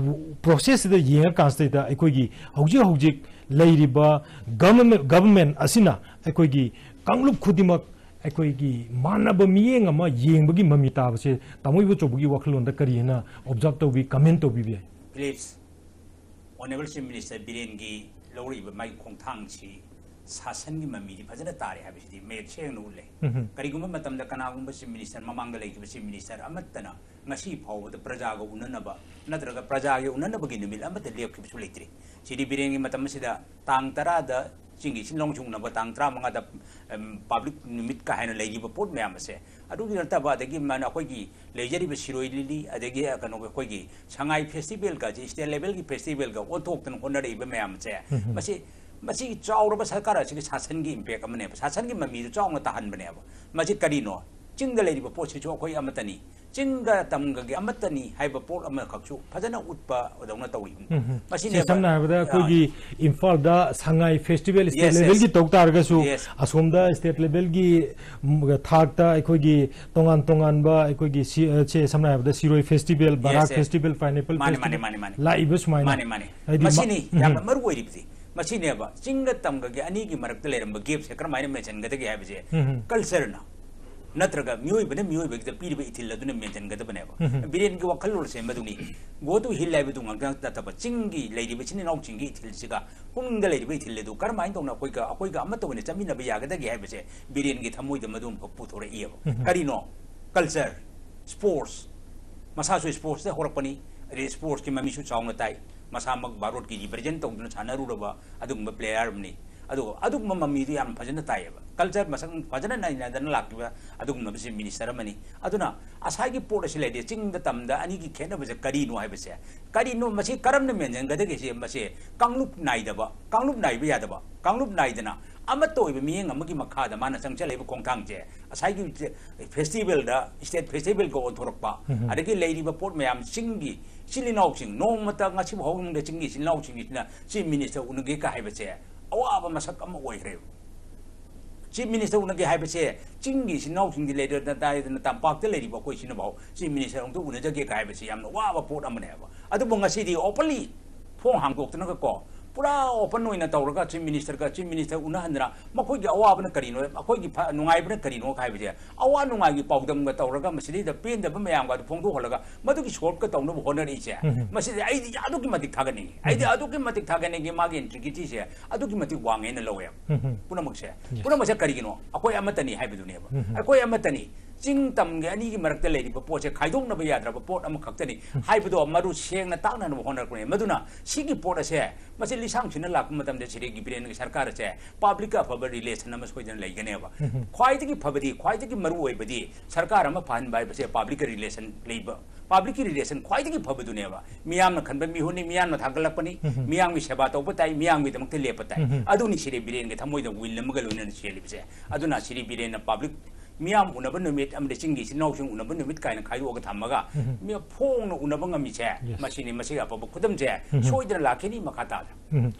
process ꯁꯤꯗ ꯌꯦꯡꯉꯀꯥꯟꯁꯤꯗꯩꯗ ꯑꯩꯈꯣꯏꯒꯤ ꯍꯧꯖꯤꯛ ꯍꯧꯖꯤꯛ ꯂꯩꯔꯤꯕ government, government ꯑꯁꯤꯅ ꯑꯩꯈꯣꯏꯒꯤ ꯀꯥꯡꯂꯨꯞ ꯈꯨꯗꯤꯡꯃꯛ ꯑꯩꯈꯣꯏꯒꯤ ꯃꯥꯟꯅꯕ ꯃꯤꯠꯌꯦꯡ ꯑꯃ ꯌꯦꯡꯕꯒꯤ ꯃꯃꯤ ꯇꯥꯕꯁꯦ ꯇꯥꯃꯣ ꯏꯕꯣꯆꯧꯕꯒꯤ ꯋꯥꯈꯜꯂꯣꯟꯗ ꯀꯔꯤ ꯍꯥꯏꯅ observe ꯇꯧꯕꯤ, comment ꯇꯧꯕꯤꯕ ꯌꯥꯏ? Please, Honourable Chief Minister ꯕꯤꯔꯦꯟꯒꯤ ꯂꯧꯔꯛꯏꯕ ꯃꯥꯒꯤ ꯈꯣꯡꯊꯥꯡꯁꯤ ꯁꯥꯁꯟꯒꯤ ꯃꯃꯤꯗꯤ ꯐꯖꯅ ꯇꯥꯔꯦ ꯍꯥꯏꯕꯁꯤꯗꯤ ꯃꯌꯦꯛ ꯁꯦꯡꯅ ꯎꯠꯂꯦ꯫ ꯎꯝꯍꯨꯝ꯫ ꯀꯔꯤꯒꯨꯝꯕ ꯃꯇꯝꯗ ꯀꯅꯥꯒꯨꯝꯕ Chief Minister, ꯃꯃꯥꯡꯗ ꯂꯩꯈꯤꯕ Chief Minister ꯑꯃꯠꯇꯅ ꯉꯁꯤ ꯐꯥꯎꯕꯗ ꯄ꯭ꯔꯖꯥꯒ ꯎꯅꯅꯕ ꯅꯠꯇ꯭ꯔꯒ ꯄ꯭ꯔꯖꯥꯒꯤ ꯎꯅꯅꯕꯒꯤ ꯅꯨꯃꯤꯠ ꯑꯃꯠꯇ ꯂꯦꯞꯈꯤꯕꯁꯨ ꯂꯩꯇ꯭ꯔꯤ꯫ ꯁꯤꯗꯤ ꯕꯤꯔꯦꯟꯒꯤ ꯃꯇꯝ ꯑꯁꯤꯗ ꯇꯥꯡ ꯇꯔꯥꯗ ꯆꯤꯡꯒꯤ ꯏꯁꯤꯡ ꯂꯧ ꯁꯤꯡꯅꯕ ꯇꯥꯡ ꯇꯔꯥꯃꯉꯥꯗ, ꯎꯝ, public ꯅꯨꯃꯤꯠꯀ ꯍꯥꯏꯅ ꯂꯩꯔꯤꯕ ꯄꯣꯠ ꯃꯌꯥꯝ ꯑꯁꯦ, ꯑꯗꯨꯒꯤ ꯅꯠꯇꯕ ꯑꯗꯒꯤ ꯃꯥꯅ ꯑꯩꯈꯣꯏꯒꯤ ꯂꯩꯖꯔꯤꯕ ꯁꯤꯔꯣꯏ ꯂꯤꯂꯤ, ꯑꯗꯒꯤ ꯀꯩꯅꯣ, ꯑꯩꯈꯣꯏꯒꯤ ꯁꯉꯥꯏ festival ꯒꯁꯦ, state level ꯒꯤ festival ꯒ ꯑꯣꯟꯊꯣꯛꯇꯅ ꯍꯣꯠꯅꯔꯛꯏꯕ ꯃꯌꯥꯝ ꯑꯁꯦ, ꯎꯝ꯫ ꯃꯁꯤ, ꯃꯁꯤ ꯆꯥꯎꯔꯕ ꯁꯔꯀꯥꯔ ꯑꯁꯤꯒꯤ ꯁꯥꯁꯟꯒꯤ impact ꯑꯃꯅꯦꯕ, ꯁꯥꯁꯟꯒꯤ ꯃꯃꯤꯗꯨ ꯆꯥꯎꯅ ꯇꯥꯍꯟꯕꯅꯦꯕ꯫ ꯃꯁꯤ ꯀꯔꯤꯅꯣ? ꯆꯤꯡꯗ ꯂꯩꯔꯤꯕ ꯄꯣꯠꯁꯤꯁꯨ ꯑꯩꯈꯣꯏ ꯑꯃꯠꯇꯅꯤ, ꯆꯤꯡꯒ ꯇꯝꯒꯒꯤ ꯑꯃꯠꯇꯅꯤ ꯍꯥꯏꯕ ꯄꯣꯠ ꯑꯃꯈꯛꯁꯨ ꯐꯖꯅ ꯎꯠꯄꯗꯧꯅ ꯇꯧꯏ꯫ ꯎꯝ, ꯁꯤ ꯃꯁꯤꯅꯦꯕ, ꯁꯝꯅ ꯍꯥꯏꯔꯕꯗ ꯑ, ꯑꯩꯈꯣꯏꯒꯤ ꯏꯝꯐꯥꯜꯗ ꯁꯉꯥꯏ ꯐꯦꯁꯇꯤꯚꯦꯜ ꯁ꯭ꯇꯦꯠ Yes, yes. ꯂꯦꯚꯦꯜꯒꯤ ꯇꯧ ꯇꯥꯔꯒꯁꯨ Yes. ꯑꯁꯣꯝꯗ ꯁ꯭ꯇꯦꯠ ꯂꯦꯚꯦꯜꯒꯤ ꯎꯝ, ꯊꯥꯛꯇ ꯑꯩꯈꯣꯏꯒꯤ ꯇꯣꯉꯥꯟ ꯇꯣꯉꯥꯟꯕ ꯑꯩꯈꯣꯏꯒꯤ ꯁꯤ ꯑ, ꯁꯦ ꯁꯝꯅ ꯍꯥꯏꯔꯕꯗ ꯁꯤꯔꯣꯏ ꯐꯦꯁꯇꯤꯚꯦꯜ, ꯕꯔꯥꯛ Yes, yes. ꯐꯦꯁꯇꯤꯚꯦꯜ, ꯄꯥꯏꯅꯦꯄꯜ ꯃꯥꯅꯦ, ꯃꯥꯅꯦ, ꯐꯦꯁꯇꯤꯚꯦꯜ ꯃꯥꯅꯦ, ꯃꯥꯅꯦ꯫ ꯂꯥꯛꯏꯕ ꯁꯨꯃꯥꯏꯅ ꯃꯥꯅꯦ, ꯃꯥꯅꯦ꯫ ꯍꯥꯏꯗꯤ ꯃ- ꯃꯁꯤꯅꯤ ꯎꯝ. ꯌꯥꯝꯅ ꯃꯔꯨ ꯑꯣꯏꯔꯤꯕꯁꯤ꯫ ꯃꯁꯤꯅꯦꯕ ꯆꯤꯡꯒ ꯇꯝꯒꯒꯤ ꯑꯅꯤꯒꯤ ꯃꯔꯛꯇ ꯂꯩꯔꯝꯕ ꯒꯦꯞꯁꯦ ꯀꯔꯝꯍꯥꯏꯅ ꯃꯦꯟꯁꯤꯟꯒꯗꯒꯦ ꯍꯥꯏꯕꯁꯦ, ꯎꯝ. ꯀꯜꯆꯔꯅ ꯅꯠꯇ꯭ꯔꯒ ꯃꯤꯑꯣꯏꯕꯅ ꯃꯤꯑꯣꯏꯕꯒꯤꯗ ꯄꯤꯔꯤꯕ ꯏꯊꯤꯜ ꯑꯗꯨꯅ ꯃꯦꯟꯁꯤꯟꯒꯗꯕꯅꯦꯕ꯫ ꯎꯝ. ꯕꯤꯔꯦꯟꯒꯤ ꯋꯥꯈꯜꯂꯣꯟꯁꯦ ꯃꯗꯨꯅꯤ꯫ Go to hill ꯍꯥꯏꯕꯗꯨ ꯉꯥꯛꯇ ꯅꯠꯇꯕ, ꯆꯤꯡꯒꯤ ꯂꯩꯔꯤꯕ ꯏꯆꯤꯟ ꯏꯅꯥꯎꯁꯤꯡꯒꯤ ꯏꯊꯤꯜꯁꯤꯒ ꯈꯨꯡꯒꯪꯗ ꯂꯩꯔꯤꯕ ꯏꯊꯤꯜ ꯑꯗꯨ ꯀꯔꯝꯍꯥꯏꯅ ꯇꯧꯅ ꯑꯩꯈꯣꯏꯒ, ꯑꯩꯈꯣꯏꯒ ꯑꯃꯠꯇ ꯑꯣꯏꯅ ꯆꯠꯃꯤꯟꯅꯕ ꯌꯥꯒꯗꯒꯦ ꯍꯥꯏꯕꯁꯦ ꯕꯤꯔꯦꯟꯒꯤ ꯊꯃꯣꯏꯗ ꯃꯗꯨ ꯑꯃꯈꯛ ꯄꯨꯊꯣꯔꯛꯏꯑꯕ꯫ ꯎꯝ. ꯀꯔꯤꯅꯣ? ꯀꯜꯆꯔ, ꯁ꯭ꯄꯣꯔꯠꯁ, ꯃꯁꯥꯁꯨ ꯁ꯭ꯄꯣꯔꯠꯁꯇ ꯍꯧꯔꯛꯄꯅꯤ, ꯑꯗꯩ ꯁ꯭ꯄꯣꯔꯠꯁꯀꯤ ꯃꯃꯤꯁꯨ ꯆꯥꯎꯅ ꯇꯥꯏ, ꯃꯁꯥꯃꯛ ꯚꯥꯔꯠꯀꯤ ꯔꯤꯄ꯭ꯔꯖꯦꯟ ꯇꯧꯗꯨꯅ ꯁꯥꯟꯅꯔꯨꯔꯕ ꯑꯗꯨꯒꯨꯝꯕ ꯄ꯭ꯂꯦꯌꯔ ꯑꯃꯅꯤ꯫ ꯑꯗꯨꯒ ꯑꯗꯨꯒꯨꯝꯕ ꯃꯃꯤꯗꯨ ꯌꯥꯝ ꯐꯖꯅ ꯇꯥꯏꯌꯦꯕ꯫ ꯀꯜꯆꯔ ꯃꯁꯛ ꯐꯖꯅ ꯅꯩꯅꯗꯅ ꯂꯥꯛꯈꯤꯕ ꯑꯗꯨꯒꯨꯝꯂꯕ ꯆꯤꯐ ꯃꯤꯅꯤꯁꯇꯔ ꯑꯃꯅꯤ꯫ ꯑꯗꯨꯅ ꯉꯁꯥꯏꯒꯤ ꯄꯣꯠ ꯑꯁꯤ ꯂꯩꯔꯦ, ꯆꯤꯡꯗ ꯇꯝꯗ ꯑꯅꯤꯒꯤ ꯈꯦꯠꯅꯕꯁꯦ ꯀꯔꯤꯅꯣ ꯍꯥꯏꯕꯁꯦ, ꯀꯔꯤꯅꯣ ꯃꯁꯤ ꯀꯔꯝꯅ ꯃꯦꯟꯁꯤꯟꯒꯗꯒꯦ? ꯁꯤ ꯃꯁꯤ ꯀꯥꯡꯂꯨꯞ ꯅꯥꯏꯗꯕ, ꯀꯥꯡꯂꯨꯞ ꯅꯥꯏꯕ ꯌꯥꯗꯕ, ꯀꯥꯡꯂꯨꯞ ꯅꯥꯏꯗꯅ ꯑꯃꯠꯇ ꯑꯣꯏꯕ ꯃꯤꯠꯌꯦꯡ ꯑꯃꯒꯤ ꯃꯈꯥꯗ ꯃꯥꯅ ꯆꯪꯁꯤꯜꯂꯛꯏꯕ ꯈꯣꯡꯊꯥꯡꯁꯦ, ꯉꯁꯥꯏꯒꯤ ꯐꯦꯁꯇꯤꯚꯦꯜꯗ, ꯁ꯭ꯇꯦꯠ ꯐꯦꯁꯇꯤꯚꯦꯜꯒ ꯑꯣꯟꯊꯣꯔꯛꯄ, ꯎꯝ. ꯑꯗꯒꯤ ꯂꯩꯔꯤꯕ ꯄꯣꯠ ꯃꯌꯥꯝ, ꯆꯤꯡꯒꯤ ꯏꯆꯤꯜ ꯏꯅꯥꯎꯁꯤꯡ, ꯅꯣꯡꯃꯇ ꯉꯁꯤꯐꯥꯎ ꯃꯅꯨꯡꯗ ꯆꯤꯡꯒꯤ ꯏꯆꯤꯜ ꯏꯅꯥꯎꯁꯤꯡꯁꯤꯅ ꯆꯤꯐ ꯃꯤꯅꯤꯁꯇꯔ ꯎꯅꯒꯦ ꯀ ꯍꯥꯏꯕꯁꯦ ꯑꯋꯥꯕ ꯃꯁꯛ ꯑꯃ ꯑꯣꯏꯈ꯭ꯔꯦꯕ꯫ ꯆꯤꯐ ꯃꯤꯅꯤꯁꯇꯔ ꯎꯅꯒꯦ ꯍꯥꯏꯕꯁꯦ ꯆꯤꯡꯒꯤ ꯏꯆꯤꯜ ꯏꯅꯥꯎꯁꯤꯡꯗꯤ ꯂꯩꯔꯗꯅ ꯇꯥꯏꯗꯅ ꯇꯝꯄꯥꯛꯇ ꯂꯩꯔꯤꯕ ꯑꯩꯈꯣꯏ ꯁꯤꯅꯐꯥꯎ ꯆꯤꯐ ꯃꯤꯅꯤꯁꯇꯔ ꯑꯃꯨꯛꯇ ꯎꯅꯖꯒꯦ ꯀ ꯍꯥꯏꯕꯁꯦ ꯌꯥꯝꯅ ꯋꯥꯕ ꯄꯣꯠ ꯑꯃꯅꯦꯕ꯫ ꯑꯗꯨꯕꯨ ꯉꯁꯤꯗꯤ ꯑꯣꯄꯟꯂꯤ ꯊꯣꯡ ꯍꯥꯡꯗꯣꯛꯇꯅꯒ ꯀꯣ, ꯄꯨꯔꯥ ꯑꯣꯄꯟ ꯑꯣꯏꯅ ꯇꯧꯔꯒ ꯆꯤꯐ ꯃꯤꯅꯤꯁꯇꯔꯒ, ꯆꯤꯐ ꯃꯤꯅꯤꯁꯇꯔ ꯎꯅꯍꯟꯗꯅ ꯃꯈꯣꯏꯒꯤ ꯑꯋꯥꯕꯅ ꯀꯔꯤꯅꯣ, ꯃꯈꯣꯏꯒꯤ ꯐ-, ꯅꯨꯡꯉꯥꯏꯕꯅ ꯀꯔꯤꯅꯣ ꯍꯥꯏꯕꯁꯦ, ꯑꯋꯥ ꯅꯨꯡꯉꯥꯏꯒꯤ ꯄꯥꯎꯗꯝꯒ ꯇꯧꯔꯒ ꯃꯁꯤꯗꯩꯗ ꯄꯦꯟꯗꯕ ꯃꯌꯥꯝꯒ ꯑꯗꯨ ꯐꯣꯡꯗꯣꯛꯍꯜꯂꯒ ꯃꯗꯨꯒꯤ ꯁꯣꯜꯕꯀ ꯇꯧꯅꯕ ꯍꯣꯠꯅꯔꯛꯏꯁꯦ, ꯎꯝ. ꯃꯁꯤꯗꯤ ꯑꯩꯗꯤ ꯑꯗꯨꯛꯀꯤ ꯃꯇꯤꯛ ꯊꯥꯒꯠꯅꯤꯡꯉꯤ꯫ ꯑꯩꯗꯤ ꯎꯝ. ꯑꯗꯨꯛꯀꯤ ꯃꯇꯤꯛ ꯊꯥꯒꯠꯅꯤꯡꯉꯤ, ꯃꯥꯒꯤ ꯏꯟꯇꯤꯒ꯭ꯔꯤꯇꯤꯁꯦ ꯑꯗꯨꯛꯀꯤ ꯃꯇꯤꯛ ꯋꯥꯡꯉꯦꯅ ꯂꯧꯋꯦꯕ꯫ ꯎꯝ. ꯄꯨꯝꯅꯃꯛꯁꯦ, Yes. ꯄꯨꯝꯅꯃꯛꯁꯦ ꯀꯔꯤꯒꯤꯅꯣ? ꯑꯩꯈꯣꯏ ꯑꯃꯠꯇꯅꯤ ꯍꯥꯏꯕꯗꯨꯅꯦꯕ꯫ ꯎꯝ. ꯑꯩꯈꯣꯏ ꯑꯃꯠꯇꯅꯤ꯫ ꯆꯤꯡ ꯇꯝꯒꯤ ꯑꯅꯤꯒꯤ ꯃꯔꯛꯇ ꯂꯩꯔꯤꯕ ꯄꯣꯠꯁꯦ ꯈꯥꯏꯗꯣꯛꯅꯕ ꯌꯥꯗ꯭ꯔꯕ ꯄꯣꯠ ꯑꯃꯈꯛꯇꯅꯤ ꯍꯥꯏꯕꯗꯣ ꯃꯔꯨ ꯁꯦꯡꯅ ꯇꯥꯛꯅꯅꯕ ꯍꯣꯠꯅꯔꯛꯄꯅꯦ꯫ ꯃꯗꯨꯅ ꯁꯤꯒꯤ ꯄꯣꯠ ꯑꯁꯦ, ꯃꯁꯤ ꯂꯤꯁꯥꯡꯁꯤꯟꯅ ꯂꯥꯛꯄ ꯃꯇꯝꯗ ꯁꯤꯔꯦꯒꯤ ꯕꯤꯔꯦꯟꯒꯤ ꯁꯔꯀꯥꯔ ꯑꯁꯦ ꯄꯕ꯭ꯂꯤꯛꯀ ꯑꯐꯕ ꯔꯤꯂꯦꯁꯟ ꯑꯃ ꯁꯣꯏꯗꯅ ꯂꯩꯒꯅꯦꯕ꯫ ꯎꯝ. ꯈ꯭ꯋꯥꯏꯗꯒꯤ ꯐꯕꯗꯤ, ꯈ꯭ꯋꯥꯏꯗꯒꯤ ꯃꯔꯨ ꯑꯣꯏꯕꯗꯤ ꯁꯔꯀꯥꯔ ꯑꯃ ꯐꯍꯟꯕ ꯍꯥꯏꯕꯁꯦ ꯄꯕ꯭ꯂꯤꯛꯀ ꯔꯤꯂꯦꯁꯟ ꯂꯩꯕ, ꯄꯕ꯭ꯂꯤꯛꯀꯤ ꯔꯤꯂꯦꯁꯟ ꯈ꯭ꯋꯥꯏꯗꯒꯤ ꯐꯕꯗꯨꯅꯦꯕ꯫ ꯃꯤꯌꯥꯝꯅ ꯈꯟꯕ ꯃꯤꯍꯨꯠꯅꯤ, ꯃꯤꯌꯥꯝꯅ ꯊꯥꯒꯠꯂꯛꯄꯅꯤ, ꯎꯝ. ꯃꯤꯌꯥꯝꯒꯤ ꯁꯦꯕꯥ ꯇꯧꯕ ꯇꯥꯏ, ꯃꯤꯌꯥꯝꯒꯤꯗꯃꯛꯇ ꯂꯦꯞꯄ ꯇꯥꯏ꯫ ꯎꯝ. ꯑꯗꯨꯅꯤ ꯁꯤꯔꯦ ꯕꯤꯔꯦꯟꯒꯤ ꯊꯃꯣꯏꯗ ꯋꯤꯜ ꯑꯃꯒ ꯂꯣꯏꯅꯅ ꯆꯦꯜꯂꯤꯕꯁꯦ꯫ ꯑꯗꯨꯅ ꯁꯤꯔꯦ ꯕꯤꯔꯦꯟꯅ ꯄꯕ꯭ꯂꯤꯛ ꯃꯤꯌꯥꯝ ꯎꯅꯕ ꯅꯨꯃꯤꯠ ꯑꯃꯗꯤ ꯆꯤꯡꯒꯤ ꯏꯆꯤꯟ ꯏꯅꯥꯎꯁꯤꯡ ꯎꯅꯕ ꯅꯨꯃꯤꯠ ꯀꯥꯏꯅ ꯈꯥꯏꯗꯣꯛꯑꯒ ꯊꯝꯃꯒ ꯃꯤ ꯐꯣꯡꯅ ꯎꯅꯕ ꯉꯝꯃꯤꯁꯦ, ꯃꯁꯤꯅꯤ꯫ ꯃꯁꯤꯒꯤ ꯑꯐꯕ ꯈꯨꯗꯝꯁꯦ ꯁꯣꯏꯗꯅ ꯂꯥꯛꯈꯤꯅꯤ꯫ ꯃꯈꯥ ꯇꯥꯗ꯫ ꯎꯝ꯫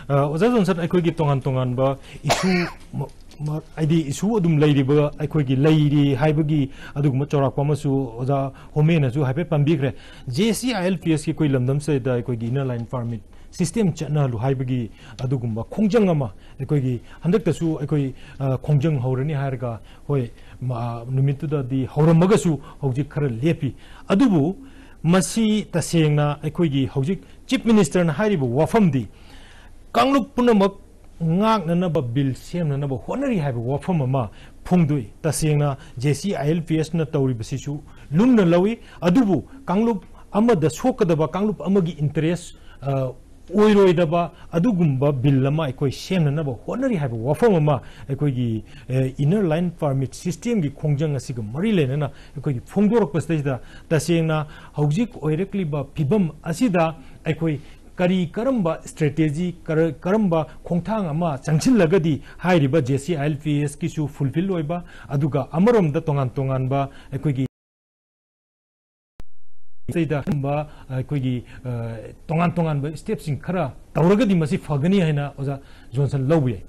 ꯑ, ꯑꯣꯖꯥ ꯖꯣꯟꯁꯟ, ꯑꯩꯈꯣꯏꯒꯤ ꯇꯣꯉꯥꯟ ꯇꯣꯉꯥꯟꯕ ꯏꯁꯨ ꯃ-, ꯃ-, ꯍꯥꯏꯗꯤ ꯏꯁꯨ ꯑꯗꯨꯝ ꯂꯩꯔꯤꯕ, ꯑꯩꯈꯣꯏꯒꯤ ꯂꯩꯔꯤ ꯍꯥꯏꯕꯒꯤ ꯑꯗꯨꯒꯨꯝꯕ ꯆꯥꯎꯔꯥꯛꯄ ꯑꯃꯁꯨ ꯑꯣꯖꯥ ꯍꯣꯃꯦꯅꯁꯨ ꯍꯥꯏꯐꯦꯠ ꯄꯟꯕꯤꯈ꯭ꯔꯦ꯫ J C I L P ꯑꯦꯁꯀꯤ ꯑꯩꯈꯣꯏ ꯂꯝꯗꯝꯁꯤꯗ ꯑꯩꯈꯣꯏꯒꯤ inner line permit system ꯆꯠꯅꯍꯜꯂꯨ ꯍꯥꯏꯕꯒꯤ ꯑꯗꯨꯒꯨꯝꯕ ꯈꯣꯡꯖꯪ ꯑꯃ ꯑꯩꯈꯣꯏꯒꯤ ꯍꯟꯗꯛꯇꯁꯨ ꯑꯩꯈꯣꯏ, ꯑ, ꯈꯣꯡꯖꯪ ꯍꯧꯔꯅꯤ ꯍꯥꯏꯔꯒ, ꯍꯣꯏ, ꯃ-, ꯅꯨꯃꯤꯠꯇꯨꯗꯗꯤ ꯍꯧꯔꯝꯃꯒꯁꯨ ꯍꯧꯖꯤꯛ ꯈꯔ ꯂꯦꯞꯄꯤ꯫ ꯑꯗꯨꯕꯨ ꯃꯁꯤ ꯇꯁꯦꯡꯅ ꯑꯩꯈꯣꯏꯒꯤ ꯍꯧꯖꯤꯛ Chief Ministerꯅ ꯍꯥꯏꯔꯤꯕ ꯋꯥꯐꯝꯗꯤ ꯀꯥꯡꯂꯨꯞ ꯄꯨꯝꯅꯃꯛ ꯉꯥꯛꯅꯅꯕ ꯕꯤꯜ ꯁꯦꯝꯅꯅꯕ ꯍꯣꯠꯅꯔꯤ ꯍꯥꯏꯕ ꯋꯥꯐꯝ ꯑꯃ ꯐꯣꯡꯗꯣꯛꯏ꯫ ꯇꯁꯦꯡꯅ J C I L P ꯑꯦꯁꯅ ꯇꯧꯔꯤꯕꯁꯤꯁꯨ ꯂꯨꯝꯅ ꯂꯧꯏ, ꯑꯗꯨꯕꯨ ꯀꯥꯡꯂꯨꯞ ꯑꯃꯗ ꯁꯣꯛꯀꯗꯕ, ꯀꯥꯡꯂꯨꯞ ꯑꯃꯒꯤ interest, ꯑ, ꯑꯣꯏꯔꯣꯏꯗꯕ ꯑꯗꯨꯒꯨꯝꯕ ꯕꯤꯜ ꯑꯃ ꯑꯩꯈꯣꯏ ꯁꯦꯝꯅꯅꯕ ꯍꯣꯠꯅꯔꯤ ꯍꯥꯏꯕ ꯋꯥꯐꯝ ꯑꯃ ꯑꯩꯈꯣꯏꯒꯤ, ꯑ, inner line permit systemꯒꯤ ꯈꯣꯡꯖꯪ ꯑꯁꯤꯒ ꯃꯔꯤ ꯂꯩꯅꯅ ꯑꯩꯈꯣꯏꯒꯤ ꯐꯣꯡꯗꯣꯔꯛꯄꯁꯤꯗꯩꯁꯤꯗ ꯇꯁꯦꯡꯅ ꯍꯧꯖꯤꯛ ꯑꯣꯏꯔꯛꯂꯤꯕ ꯐꯤꯕꯝ ꯑꯁꯤꯗ ꯑꯩꯈꯣꯏ ꯀꯔꯤ, ꯀꯔꯝꯕ strategy, ꯀꯔ-, ꯀꯔꯝꯕ ꯈꯣꯡꯊꯥꯡ ꯑꯃ ꯆꯪꯁꯤꯜꯂꯒꯗꯤ ꯍꯥꯏꯔꯤꯕ J C I L P ꯑꯦꯁꯀꯤꯁꯨ fulfil ꯑꯣꯏꯕ, ꯑꯗꯨꯒ ꯑꯃꯔꯣꯝꯗ ꯇꯣꯉꯥꯟ ꯇꯣꯉꯥꯟꯕ ꯑꯩꯈꯣꯏꯒꯤ ꯁꯤꯗ ꯑꯗꯨꯝꯕ ꯑꯩꯈꯣꯏꯒꯤ, ꯑ, ꯇꯣꯉꯥꯟ ꯇꯣꯉꯥꯟꯕ stepꯁꯤꯡ ꯈꯔ ꯇꯧꯔꯒꯗꯤ ꯃꯁꯤ ꯐꯒꯅꯤ ꯍꯥꯏꯅ ꯑꯣꯖꯥ ꯖꯣꯟꯁꯟ ꯂꯧꯕ ꯌꯥꯏ?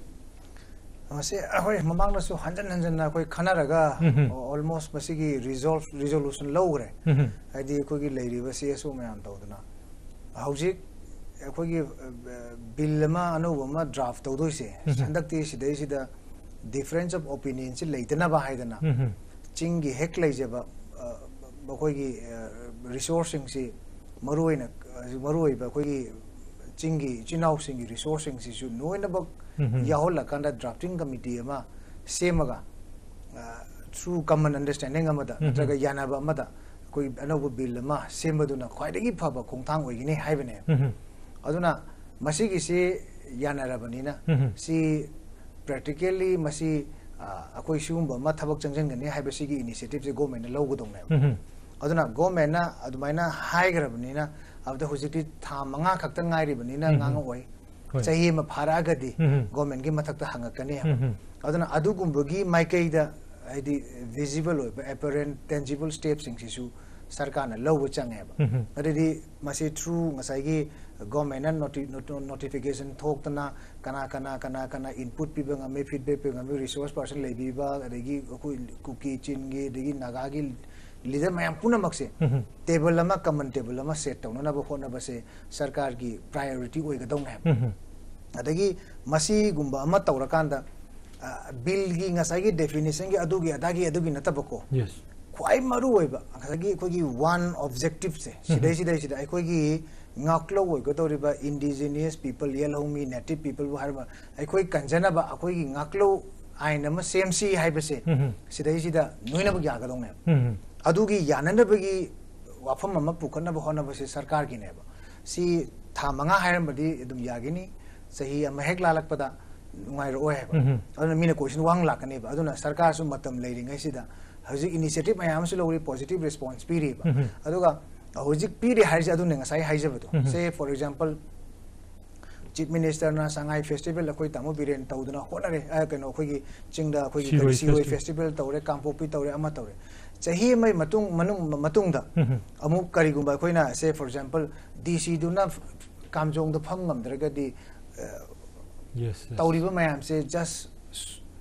ꯃꯁꯤ ꯑꯩꯈꯣꯏ ꯃꯃꯥꯡꯗꯁꯨ ꯍꯟꯖꯟ ꯍꯟꯖꯟꯅ ꯑꯩꯈꯣꯏ ꯈꯟꯅꯔꯒ, ꯎꯝ ꯍꯝ꯫ almost ꯃꯁꯤꯒꯤ resolve, resolution ꯂꯧꯈ꯭ꯔꯦ꯫ ꯎꯝ ꯍꯝ꯫ ꯍꯥꯏꯗꯤ ꯑꯩꯈꯣꯏꯒꯤ ꯂꯩꯔꯤꯕ ꯁꯤ ꯑꯦꯁ ꯑꯣ ꯃꯌꯥꯝ ꯇꯧꯗꯅ ꯍꯧꯖꯤꯛ ꯑꯩꯈꯣꯏꯒꯤ, ꯑ, ꯕꯤꯜ ꯑꯃ ꯑꯅꯧꯕ ꯑꯃ draft ꯇꯧꯗꯣꯏꯁꯦ, ꯎꯝ ꯍꯝ꯫ ꯍꯟꯗꯛꯇꯤ ꯁꯤꯗꯩꯁꯤꯗ difference of opinionꯁꯤ ꯂꯩꯇꯅꯕ ꯍꯥꯏꯗꯅ ꯎꯝ ꯍꯝ꯫ ꯆꯤꯡꯒꯤ ꯍꯦꯛ ꯂꯩꯖꯕ, ꯑ, ꯃꯈꯣꯏꯒꯤ, ꯑ, resourceꯁꯤꯡꯁꯤ ꯃꯔꯨꯑꯣꯏꯅ, ꯑ, ꯃꯔꯨꯑꯣꯏꯕ ꯑꯩꯈꯣꯏꯒꯤ ꯆꯤꯡꯒꯤ ꯏꯆꯤꯟ ꯏꯅꯥꯎꯁꯤꯡꯒꯤ resourceꯁꯤꯡꯁꯤꯁꯨ ꯂꯣꯏꯅꯃꯛ ꯎꯝ ꯍꯝ꯫ ꯌꯥꯎꯍꯜꯂꯀꯥꯟꯗ drafting committee ꯑꯃ ꯁꯦꯝꯃꯒ, ꯑ, through common understanding ꯑꯃꯗ ꯎꯝ ꯍꯝ꯫ ꯅꯠꯇ꯭ꯔꯒ ꯌꯥꯅꯕ ꯑꯃꯗ ꯑꯩꯈꯣꯏ ꯑꯅꯧꯕ ꯕꯤꯜ ꯑꯃ ꯁꯦꯝꯕꯗꯨꯅ ꯈ꯭ꯋꯥꯏꯗꯒꯤ ꯐꯕ ꯈꯣꯡꯊꯥꯡ ꯑꯣꯏꯒꯅꯤ ꯍꯥꯏꯕꯅꯦ꯫ ꯎꯝ ꯍꯝ꯫ ꯑꯗꯨꯅ ꯃꯁꯤꯒꯤꯁꯤ ꯌꯥꯅꯔꯕꯅꯤꯅ ꯎꯝ ꯍꯝ꯫ ꯁꯤ practically ꯃꯁꯤ, ꯑ, ꯑꯩꯈꯣꯏ ꯁꯤꯒꯨꯝꯕ ꯑꯃ ꯊꯕꯛ ꯆꯪꯁꯤꯟꯒꯅꯤ ꯍꯥꯏꯕꯁꯤꯒꯤ initiativeꯁꯦ governmentꯅ ꯂꯧꯒꯗꯧꯅꯦꯕ꯫ ꯎꯝ ꯍꯝ꯫ ꯑꯗꯨꯅ governmentꯅ ꯑꯗꯨꯃꯥꯏꯅ ꯍꯥꯏꯈ꯭ꯔꯕꯅꯤꯅ, ꯑꯗꯨꯗ ꯍꯧꯖꯤꯛꯇꯤ ꯊꯥ ꯃꯉꯥ ꯈꯛꯇ ꯉꯥꯏꯔꯤꯕꯅꯤꯅ ꯎꯝ꯫ ꯉꯥꯡꯉꯛꯑꯣꯏ꯫ ꯍꯣꯏ꯫ ꯆꯍꯤ ꯑꯃ ꯐꯥꯔꯛꯑꯒꯗꯤ ꯎꯝ꯫ governmentꯀꯤ ꯃꯊꯛꯇ ꯍꯪꯉꯛꯀꯅꯤ꯫ ꯎꯝ꯫ ꯑꯗꯨꯅ ꯑꯗꯨꯒꯨꯝꯕꯒꯤ ꯃꯥꯏꯀꯩꯗ, ꯑ, ꯍꯥꯏꯗꯤ visible ꯑꯣꯏꯕ apparent tangible stepꯁꯤꯡꯁꯤꯁꯨ ꯁꯔꯀꯥꯔꯅ ꯂꯧꯕ ꯆꯪꯉꯦꯕ꯫ ꯑꯗꯨꯗꯤ ꯃꯁꯤ through ꯉꯁꯥꯏꯒꯤ governmentꯅ noti- noti- notification ꯊꯣꯛꯇꯅ ꯀꯅꯥ ꯀꯅꯥ ꯀꯅꯥ ꯀꯅꯥ input ꯄꯤꯕ ꯉꯝꯃꯤ, feedback ꯄꯤꯕ ꯉꯝꯃꯤ, resource person ꯂꯩꯕꯤꯕ, ꯑꯗꯒꯤ ꯑꯩꯈꯣꯏ ꯀꯨꯀꯤ ꯆꯤꯟꯒꯤ ꯑꯗꯒꯤ ꯅꯥꯒꯥꯒꯤ leader ꯃꯌꯥꯝ ꯄꯨꯝꯅꯃꯛꯁꯦ table ꯑꯃ, common table ꯑꯃ set ꯇꯧꯅꯅꯕ ꯍꯣꯠꯅꯕꯁꯦ ꯁꯔꯀꯥꯔꯒꯤ priority ꯑꯣꯏꯒꯗꯧꯅꯦ ꯍꯥꯏꯕ꯫ ꯑꯗꯒꯤ ꯃꯁꯤꯒꯨꯝꯕ ꯑꯃ ꯇꯧꯔꯀꯥꯟꯗ billꯒꯤ ꯉꯁꯥꯏꯒꯤ definitionꯒꯤ ꯑꯗꯨꯒꯤ ꯑꯗꯥꯒꯤ ꯑꯗꯨꯒꯤ ꯅꯠꯇꯕꯀꯣ, Yes. ꯈ꯭ꯋꯥꯏ ꯃꯔꯨ ꯑꯣꯏꯕ ꯉꯁꯥꯏꯒꯤ ꯑꯩꯈꯣꯏꯒꯤ one objectiveꯁꯦ ꯁꯤꯗꯩꯁꯤꯗꯩꯁꯤꯗ ꯑꯩꯈꯣꯏꯒꯤ ꯉꯥꯛꯂꯧ ꯑꯣꯏꯒꯗꯧꯔꯤꯕ indigenous people, ꯌꯦꯜꯍꯧꯃꯤ, native peopleꯕꯨ ꯍꯥꯏꯔꯤꯕ ꯑꯩꯈꯣꯏ ꯀꯟꯖꯅꯕ ꯑꯩꯈꯣꯏꯒꯤ ꯉꯥꯛꯂꯧ ꯑꯥꯏꯟ ꯑꯃ ꯁꯦꯝꯁꯤ ꯍꯥꯏꯕꯁꯦ ꯁꯤꯗꯩꯁꯤꯗ ꯂꯣꯏꯅꯃꯛ ꯌꯥꯒꯗꯧꯅꯦꯕ꯫ ꯑꯗꯨꯒꯤ ꯌꯥꯅꯅꯕꯒꯤ ꯋꯥꯐꯝ ꯑꯃ ꯄꯨꯈꯠꯅꯕ ꯍꯣꯠꯅꯕꯁꯦ ꯁꯔꯀꯥꯔꯒꯤꯅꯦꯕ꯫ ꯁꯤ ꯊꯥ ꯃꯉꯥ ꯍꯥꯏꯔꯝꯕꯗꯤ ꯑꯗꯨꯝ ꯌꯥꯒꯤꯅꯤ, ꯆꯍꯤ ꯑꯃ ꯍꯦꯛ ꯂꯥꯜꯂꯛꯄꯗ ꯅꯨꯡꯉꯥꯏꯔꯛꯑꯣꯏ ꯍꯥꯏꯕ꯫ ꯑꯗꯨꯅ ꯃꯤꯅ question ꯋꯥꯍꯪ ꯂꯥꯛꯀꯅꯦꯕ꯫ ꯑꯗꯨꯅ ꯁꯔꯀꯥꯔꯁꯨ ꯃꯇꯝ ꯂꯩꯔꯤꯉꯩꯁꯤꯗ ꯍꯧꯖꯤꯛ initiative ꯃꯌꯥꯝ ꯑꯃꯁꯨ ꯂꯧꯔꯤ, positive response ꯄꯤꯔꯤꯕ꯫ ꯑꯗꯨꯒ ꯍꯧꯖꯤꯛ ꯄꯤꯔꯤ ꯍꯥꯏꯔꯤꯁꯦ ꯑꯗꯨꯅꯦ ꯉꯁꯥꯏ ꯍꯥꯏꯖꯕꯗꯣ꯫ Say for example, Chief Ministerꯅ Sangai festival ꯑꯩꯈꯣꯏ ꯇꯥꯃꯣ ꯕꯤꯔꯦꯟ ꯇꯧꯗꯅ ꯍꯣꯠꯅꯔꯦ꯫ ꯑ, ꯀꯩꯅꯣ ꯑꯩꯈꯣꯏꯒꯤ ꯆꯤꯡꯗ ꯑꯩꯈꯣꯏꯒꯤ ꯁꯤꯔꯣꯏ ꯀꯔꯤ, ꯁꯤꯔꯣꯏ festival. Festival ꯇꯧꯔꯦ, ꯀꯥꯡꯄꯣꯛꯄꯤ ꯇꯧꯔꯦ, ꯑꯃ ꯇꯧꯔꯦ꯫ ꯆꯍꯤ ꯑꯃꯒꯤ ꯃꯇꯨꯡ ꯃꯅꯨꯡ ꯃꯇꯨꯡꯗ ꯑꯃꯨꯛ ꯀꯔꯤꯒꯨꯝꯕ ꯑꯩꯈꯣꯏꯅ say for example DCꯗꯨꯅ ꯀꯥꯝꯖꯣꯡꯗ ꯐꯝ ꯉꯝꯗ꯭ꯔꯒꯗꯤ, ꯑ, Yes, yes. ꯇꯧꯔꯤꯕ ꯃꯌꯥꯝꯁꯦ just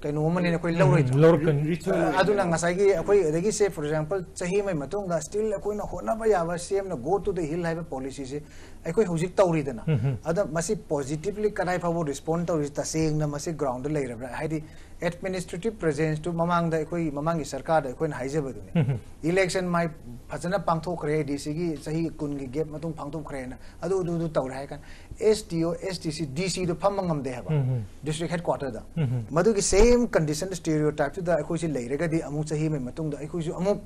ꯀꯩꯅꯣ ꯑꯃꯅꯦꯅ ꯑꯩꯈꯣꯏ ꯂꯧꯔꯣꯏꯗ꯭ꯔꯣ? ꯂꯧꯔꯛꯀꯅꯤ. ꯑꯗꯨꯅ ꯉꯁꯥꯏꯒꯤ ꯑꯩꯈꯣꯏ ꯑꯗꯒꯤ say for example ꯆꯍꯤ ꯑꯃꯒꯤ ꯃꯇꯨꯡꯗ still ꯑꯩꯈꯣꯏꯅ ꯍꯣꯠꯅꯕ ꯌꯥꯕ ꯁꯦꯝꯅ go to the hill ꯍꯥꯏꯕ policyꯁꯦ ꯑꯩꯈꯣꯏ ꯍꯧꯖꯤꯛ ꯇꯧꯔꯤꯗꯅ꯫ ꯑꯗ ꯃꯁꯤ positively ꯀꯗꯥꯏ ꯐꯥꯎꯕ respond ꯇꯧꯔꯤꯁꯤ ꯇꯁꯦꯡꯅ ꯃꯁꯤ groundꯗ ꯂꯩꯔꯕ꯭ꯔꯥ? ꯍꯥꯏꯗꯤ administrative presenceꯇꯨ ꯃꯃꯥꯡꯗ ꯑꯩꯈꯣꯏ ꯃꯃꯥꯡꯒꯤ ꯁꯔꯀꯥꯔꯗ ꯑꯩꯈꯣꯏꯅ ꯍꯥꯏꯖꯕꯗꯨꯅꯤ꯫ Election ꯃꯥꯏ ꯐꯖꯅ ꯄꯥꯡꯊꯣꯛꯈ꯭ꯔꯦ, DCꯒꯤ ꯆꯍꯤ ꯀꯨꯟꯒꯤ gap ꯃꯇꯨꯡ ꯄꯥꯡꯊꯣꯛꯈ꯭ꯔꯦꯅ꯫ ꯑꯗꯨ ꯑꯗꯨ ꯑꯗꯨ ꯇꯧꯔꯦ ꯍꯥꯏ ꯀꯥꯟꯗ SDO, SDC, DCꯗꯨ ꯐꯝꯕ ꯉꯝꯗꯦ ꯍꯥꯏꯕ꯫ District headquarterꯗ꯫ ꯃꯗꯨꯒꯤ same condition stereotypeꯇꯨꯗ ꯑꯩꯈꯣꯏꯁꯤ ꯂꯩꯔꯒꯗꯤ ꯑꯃꯨꯛ ꯆꯍꯤ ꯑꯃꯒꯤ ꯃꯇꯨꯡꯗ ꯑꯩꯈꯣꯏꯁꯨ ꯑꯃꯨꯛ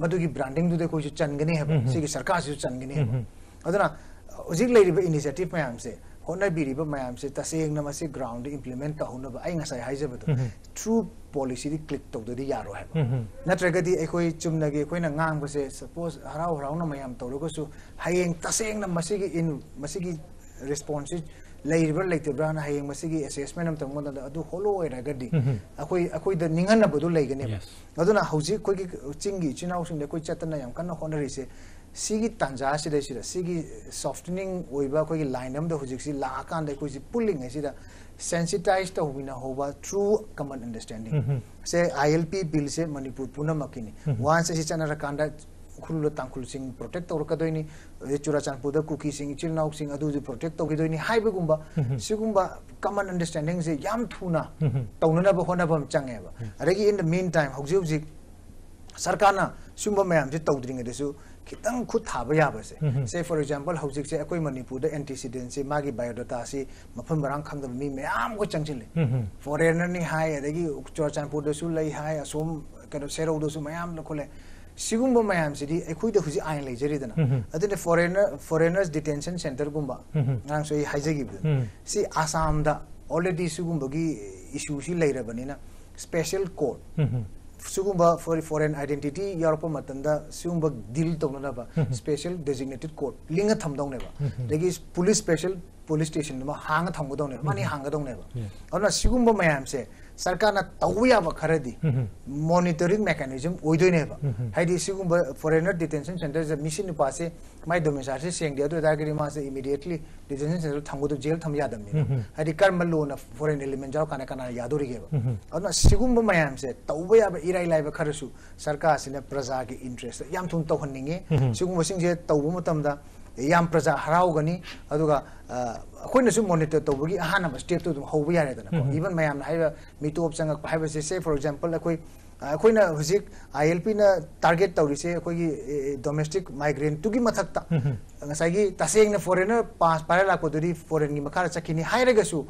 ꯃꯗꯨꯒꯤ brandingꯗꯨꯗ ꯑꯩꯈꯣꯏꯁꯨ ꯆꯟꯒꯅꯤ ꯍꯥꯏꯕ꯫ ꯁꯤꯒꯤ ꯁꯔꯀꯥꯔꯁꯤꯁꯨ ꯆꯟꯒꯅꯤ ꯍꯥꯏꯕ꯫ ꯑꯗꯨꯅ ꯍꯧꯖꯤꯛ ꯂꯩꯔꯤꯕ initiative ꯃꯌꯥꯝꯁꯦ, ꯍꯣꯠꯅꯕꯤꯔꯤꯕ ꯃꯌꯥꯝꯁꯦ ꯇꯁꯦꯡꯅ ꯃꯁꯤ groundꯗ implement ꯇꯧꯍꯧꯅꯕ ꯑꯩ ꯉꯁꯥꯏ ꯍꯥꯏꯖꯕꯗꯣ through policyꯗꯤ click ꯇꯧꯗꯗꯤ ꯌꯥꯔꯣꯏ ꯍꯥꯏꯕ꯫ ꯅꯠꯇ꯭ꯔꯒꯗꯤ ꯑꯩꯈꯣꯏ ꯆꯨꯝꯅꯒꯤ ꯑꯩꯈꯣꯏꯅ ꯉꯥꯡꯕꯁꯦ suppose ꯍꯔꯥꯎ ꯍꯔꯥꯎꯅ ꯃꯌꯥꯝ ꯇꯧꯔꯒꯁꯨ ꯍꯌꯦꯡ ꯇꯁꯦꯡꯅ ꯃꯁꯤꯒꯤ in ꯃꯁꯤꯒꯤ responseꯁꯤ ꯂꯩꯔꯤꯕ꯭ꯔꯥ ꯂꯩꯇꯕ꯭ꯔꯥꯅ ꯍꯌꯦꯡ ꯃꯁꯤꯒꯤ ꯑꯦꯁꯦꯁꯃꯦꯟ ꯑꯃ ꯇꯧꯕ ꯃꯇꯝꯗ ꯑꯗꯨ ꯍꯣꯂꯣ ꯑꯣꯏꯔꯒꯗꯤ ꯑꯩꯈꯣꯏ ꯑꯩꯈꯣꯏꯗ ꯅꯤꯡꯍꯟꯅꯕꯗꯨ ꯂꯩꯒꯅꯦꯕ꯫ Yes. ꯑꯗꯨꯅ ꯍꯧꯖꯤꯛ ꯑꯩꯈꯣꯏꯒꯤ ꯆꯤꯡꯒꯤ ꯏꯆꯤꯜ ꯏꯅꯥꯎꯁꯤꯡꯗ ꯑꯩꯈꯣꯏ ꯆꯠꯇꯅ ꯌꯥꯝ ꯀꯟꯅ ꯍꯣꯠꯅꯔꯤꯁꯦ ꯁꯤꯒꯤ ꯇꯥꯟꯖꯥ ꯑꯁꯤꯗꯩꯁꯤꯗ ꯁꯤꯒꯤ ꯁꯣꯐꯇꯅꯤꯡ ꯑꯣꯏꯕ ꯑꯩꯈꯣꯏꯒꯤ ꯂꯥꯏꯟ ꯑꯃꯗ ꯍꯧꯖꯤꯛꯁꯤ ꯂꯥꯛꯑꯀꯥꯟꯗ ꯑꯩꯈꯣꯏꯁꯤ ꯄꯨꯜꯂꯤꯉꯩꯁꯤꯗ ꯁꯦꯟꯁꯤꯇꯥꯏꯁ ꯇꯧꯃꯤꯟꯅꯍꯧꯕ ꯊ꯭ꯔꯨ ꯀꯃꯟ ꯑꯟꯗꯔꯁꯇꯦꯟꯗꯤꯡ ꯁꯦ ꯑꯥꯏ ꯑꯦꯜ ꯄꯤ ꯕꯤꯜꯁꯦ ꯃꯅꯤꯄꯨꯔ ꯄꯨꯝꯅꯃꯛꯀꯤꯅꯤ꯫ ꯋꯥꯟꯁ ꯑꯁꯤ ꯆꯠꯅꯔꯀꯥꯟꯗ ꯎꯈ꯭ꯔꯨꯜꯗ ꯇꯥꯡꯈꯨꯜꯁꯤꯡ ꯄ꯭ꯔꯣꯇꯦꯛ ꯇꯧꯔꯛꯀꯗꯣꯏꯅꯤ, ꯑꯗꯩ ꯆꯨꯔꯥꯆꯥꯟꯄꯨꯔꯗ ꯀꯨꯀꯤꯁꯤꯡ ꯏꯆꯤꯜ ꯏꯅꯥꯎꯁꯤꯡ ꯑꯗꯨꯁꯨ ꯄ꯭ꯔꯣꯇꯦꯛ ꯇꯧꯈꯤꯗꯣꯏꯅꯤ ꯍꯥꯏꯕꯒꯨꯝꯕ ꯁꯤꯒꯨꯝꯕ ꯀꯃꯟ ꯑꯟꯗꯔꯁꯇꯦꯟꯗꯤꯡꯁꯦ ꯌꯥꯝ ꯊꯨꯅ ꯇꯧꯅꯅꯕ ꯍꯣꯠꯅꯕ ꯑꯃ ꯆꯪꯉꯦꯕ꯫ ꯑꯗꯒꯤ in the meantime ꯍꯧꯖꯤꯛ ꯍꯧꯖꯤꯛ ꯁꯔꯀꯥꯔꯅ ꯁꯤꯒꯨꯝꯕ ꯃꯌꯥꯝꯁꯦ ꯇꯧꯗ꯭ꯔꯤꯉꯩꯗꯁꯨ ꯈꯤꯇꯪ ꯈꯨꯠ ꯊꯥꯕ ꯌꯥꯕꯁꯦ, ꯁꯦ ꯐꯣꯔ ꯑꯦꯛꯖꯥꯝꯄꯜ ꯍꯧꯖꯤꯛꯁꯦ ꯑꯩꯈꯣꯏ ꯃꯅꯤꯄꯨꯔꯗ ꯑꯦꯟꯇꯤꯁꯤꯗꯦꯟꯁꯤ ꯃꯥꯒꯤ ꯕꯥꯏꯑꯣꯗꯥꯇꯥꯁꯤ ꯃꯐꯝ ꯃꯔꯥꯡ ꯈꯪꯗꯕ ꯃꯤ ꯃꯌꯥꯝ ꯑꯃ ꯆꯪꯁꯤꯜꯂꯦ꯫ ꯐꯣꯔꯦꯟꯅꯔꯅꯤ ꯍꯥꯏ, ꯑꯗꯒꯤ ꯆꯨꯔꯥꯆꯥꯟꯄꯨꯔꯗꯁꯨ ꯂꯩ ꯍꯥꯏ, ꯑꯁꯣꯝ ꯀꯩꯅꯣ ꯁꯦꯔꯧꯗꯁꯨ ꯃꯌꯥꯝ ꯂꯧꯈꯠꯂꯦ꯫ ꯁꯤꯒꯨꯝꯕ ꯃꯌꯥꯝꯁꯤꯗꯤ ꯑꯩꯈꯣꯏꯗ ꯍꯧꯖꯤꯛ ꯑꯥꯏꯟ ꯂꯩꯖꯔꯤꯗꯅ꯫ ꯑꯗꯨꯅ ꯐꯣꯔꯦꯟꯅꯔ ꯐꯣꯔꯦꯟꯅꯔꯁ ꯗꯤꯇꯦꯟꯁꯟ ꯁꯦꯟꯇꯔꯒꯨꯝꯕ ꯉꯔꯥꯡꯁꯨ ꯑꯩ ꯍꯥꯏꯖꯈꯤꯕꯗꯨꯅꯤ꯫ ꯁꯤ ꯑꯁꯥꯝꯗ ꯑꯣꯜꯔꯦꯗꯤ ꯁꯤꯒꯨꯝꯕꯒꯤ ꯏꯁꯨꯁꯤ ꯂꯩꯔꯕꯅꯤꯅ ꯁ꯭ꯄꯦꯁꯦꯜ ꯀꯣꯔꯠ ꯁꯤꯒꯨꯝꯕ ꯐꯣꯔꯦꯟ ꯑꯥꯏꯗꯦꯟꯇꯤꯇꯤ ꯌꯥꯎꯔꯛꯄ ꯃꯇꯝꯗ ꯁꯤꯒꯨꯝꯕ ꯗꯤꯜ ꯇꯧꯅꯅꯕ ꯁ꯭ꯄꯦꯁꯦꯜ ꯗꯦꯖꯤꯒꯅꯦꯇꯦꯠ ꯀꯣꯔꯠ ꯂꯤꯡꯉ ꯊꯝꯗꯧꯅꯦꯕ꯫ ꯑꯗꯒꯤ ꯄꯨꯂꯤꯁ ꯁ꯭ꯄꯦꯁꯦꯜ ꯄꯨꯂꯤꯁ ꯁ꯭ꯇꯦꯁꯟ ꯑꯃ ꯍꯥꯡꯉ ꯊꯝꯒꯗꯧꯅꯦꯕ, ꯑꯃꯅꯤ ꯍꯥꯡꯒꯗꯧꯅꯦꯕ꯫ ꯑꯗꯨꯅ ꯁꯤꯒꯨꯝꯕ ꯃꯌꯥꯝꯁꯦ ꯁꯔꯀꯥꯔꯅ ꯇꯧꯕ ꯌꯥꯕ ꯈꯔꯗꯤ ꯃꯣꯅꯤꯇꯔꯤꯡ ꯃꯦꯀꯥꯅꯤꯖꯝ ꯑꯣꯏꯗꯣꯏꯅꯦꯕ꯫ ꯍꯥꯏꯗꯤ ꯁꯤꯒꯨꯝꯕ ꯐꯣꯔꯦꯟꯅꯔ ꯗꯤꯇꯦꯟꯁꯟ ꯁꯦꯟꯇꯔꯁꯦ ꯃꯤꯁꯤ ꯅꯨꯄꯥꯁꯦ ꯃꯥꯏ ꯗꯣꯃꯤꯁꯥꯏꯜꯁꯦ ꯁꯦꯡꯗꯦ, ꯑꯗꯨ ꯑꯣꯏꯇꯥꯔꯒꯗꯤ ꯃꯥꯁꯦ ꯏꯃꯤꯗꯤꯌꯦꯠꯂꯤ ꯗꯤꯇꯦꯟꯁꯟ ꯁꯦꯟꯇꯔ ꯊꯝꯒꯗꯕ, ꯖꯦꯜ ꯊꯝ ꯌꯥꯗꯕꯅꯤꯅ꯫ ꯍꯥꯏꯗꯤ ꯀꯔꯝꯕ ꯂꯣꯅ ꯐꯣꯔꯦꯟ ꯑꯦꯂꯤꯃꯦꯟ ꯌꯥꯎꯔꯀꯥꯟꯗ ꯀꯅꯥꯅ ꯌꯥꯗꯣꯔꯤꯒꯦꯕ? ꯑꯗꯨꯅ ꯁꯤꯒꯨꯝꯕ ꯃꯌꯥꯝꯁꯦ ꯇꯧꯕ ꯌꯥꯕ ꯏꯔꯥꯏ ꯂꯥꯏꯕ ꯈꯔꯁꯨ ꯁꯔꯀꯥꯔꯁꯤꯅ ꯄ꯭ꯔꯖꯥꯒꯤ ꯏꯟꯇꯔꯦꯁꯇ ꯌꯥꯝ ꯊꯨꯅ ꯇꯧꯍꯟꯅꯤꯡꯉꯤ꯫ ꯁꯤꯒꯨꯝꯕꯁꯤꯡꯁꯦ ꯇꯧꯕ ꯃꯇꯝꯗ ꯌꯥꯝ ꯄ꯭ꯔꯖꯥ ꯍꯔꯥꯎꯒꯅꯤ꯫ ꯑꯗꯨꯒ ꯑ, ꯑꯩꯈꯣꯏꯅꯁꯨ ꯃꯣꯅꯤꯇꯔ ꯇꯧꯕꯒꯤ ꯑꯍꯥꯟꯕ ꯁ꯭ꯇꯦꯞꯇꯨ ꯑꯗꯨꯝ ꯍꯧꯕ ꯌꯥꯔꯦꯗꯅꯀꯣ꯫ ꯏꯚꯟ ꯃꯌꯥꯝꯅ ꯍꯥꯏꯕ ꯃꯤꯇꯣꯞ ꯆꯪꯉꯛꯄ ꯍꯥꯏꯕꯁꯦ, ꯁꯦ ꯐꯣꯔ ꯑꯦꯛꯖꯥꯝꯄꯜ ꯑꯩꯈꯣꯏ ꯑ, ꯑꯩꯈꯣꯏꯅ ꯍꯧꯖꯤꯛ ꯑꯥꯏ ꯑꯦꯜ ꯄꯤꯅ ꯇꯥꯔꯒꯦꯠ ꯇꯧꯔꯤꯁꯦ ꯑꯩꯈꯣꯏꯒꯤ ꯗꯣꯃꯦꯁꯇꯤꯛ ꯃꯥꯏꯒ꯭ꯔꯦꯟꯠꯇꯨꯒꯤ ꯃꯊꯛꯇ ꯉꯁꯥꯏꯒꯤ ꯇꯁꯦꯡꯅ ꯐꯣꯔꯦꯟꯅꯔ ꯄꯥꯁ ꯄꯥꯏꯔ ꯂꯥꯛꯄꯗꯨꯗꯤ ꯐꯣꯔꯦꯟꯒꯤ ꯃꯈꯥꯗ ꯆꯠꯈꯤꯅꯤ ꯍꯥꯏꯔꯒꯁꯨ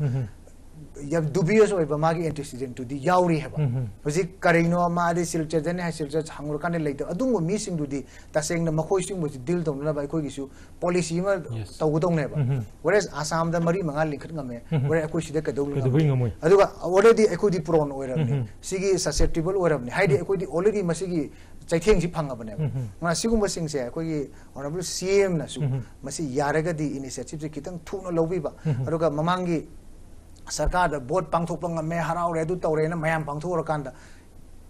ꯌꯥꯝ dubious ꯑꯣꯏꯕ ꯃꯥꯒꯤ antecedentꯇꯨꯗꯤ ꯌꯥꯎꯔꯤ ꯍꯥꯏꯕ꯫ ꯍꯧꯖꯤꯛ ꯀꯔꯤꯅꯣ ꯃꯥꯗꯤ ꯁꯤꯜꯆꯔꯗꯅꯤ ꯍꯥꯏ, ꯁꯤꯜꯆꯔ ꯍꯪꯉꯨꯔꯀꯥꯟꯗ ꯂꯩꯇꯕ꯫ ꯑꯗꯨꯒꯨꯝꯕ ꯃꯤꯁꯤꯡꯗꯨꯗꯤ ꯇꯁꯦꯡꯅ ꯃꯈꯣꯏ ꯁꯤꯒꯨꯝꯕꯁꯤ deal ꯇꯧꯅꯅꯕ ꯑꯩꯈꯣꯏꯒꯤꯁꯨ policy ꯑꯃ ꯇꯧꯒꯗꯧꯅꯦꯕ꯫ Whereas ꯑꯁꯥꯝꯗ ꯃꯔꯤ ꯃꯉꯥ ꯂꯤꯡꯈꯠ ꯉꯝꯃꯦ, whereas ꯑꯩꯈꯣꯏ ꯁꯤꯗ ꯀꯩꯗꯧ ꯉꯝꯃꯣꯏ? ꯑꯗꯨꯒ already ꯑꯩꯈꯣꯏꯗꯤ prone ꯑꯣꯏꯔꯕꯅꯤ, ꯁꯤꯒꯤ susceptible ꯑꯣꯏꯔꯕꯅꯤ, ꯍꯥꯏꯗꯤ ꯑꯩꯈꯣꯏꯗꯤ already ꯃꯁꯤꯒꯤ ꯆꯩꯊꯦꯡꯁꯤ ꯐꯪꯉꯕꯅꯦꯕ꯫ ꯉꯥ ꯁꯤꯒꯨꯝꯕꯁꯤꯡꯁꯦ ꯑꯩꯈꯣꯏꯒꯤ Honourable CMꯅꯁꯨ ꯃꯁꯤ ꯌꯥꯔꯒꯗꯤ initiativeꯁꯦ ꯈꯤꯇꯪ ꯊꯨꯅ ꯂꯧꯕꯤꯕ, ꯑꯗꯨꯒ ꯃꯃꯥꯡꯒꯤ ꯁꯔꯀꯥꯔꯗ vote ꯄꯥꯡꯊꯣꯛꯄ ꯉꯝꯃꯦ, ꯍꯔꯥꯎꯔꯦ, ꯑꯗꯨ ꯇꯧꯔꯦꯅ ꯃꯌꯥꯝ ꯄꯥꯡꯊꯣꯛꯎꯔꯀꯥꯟꯗ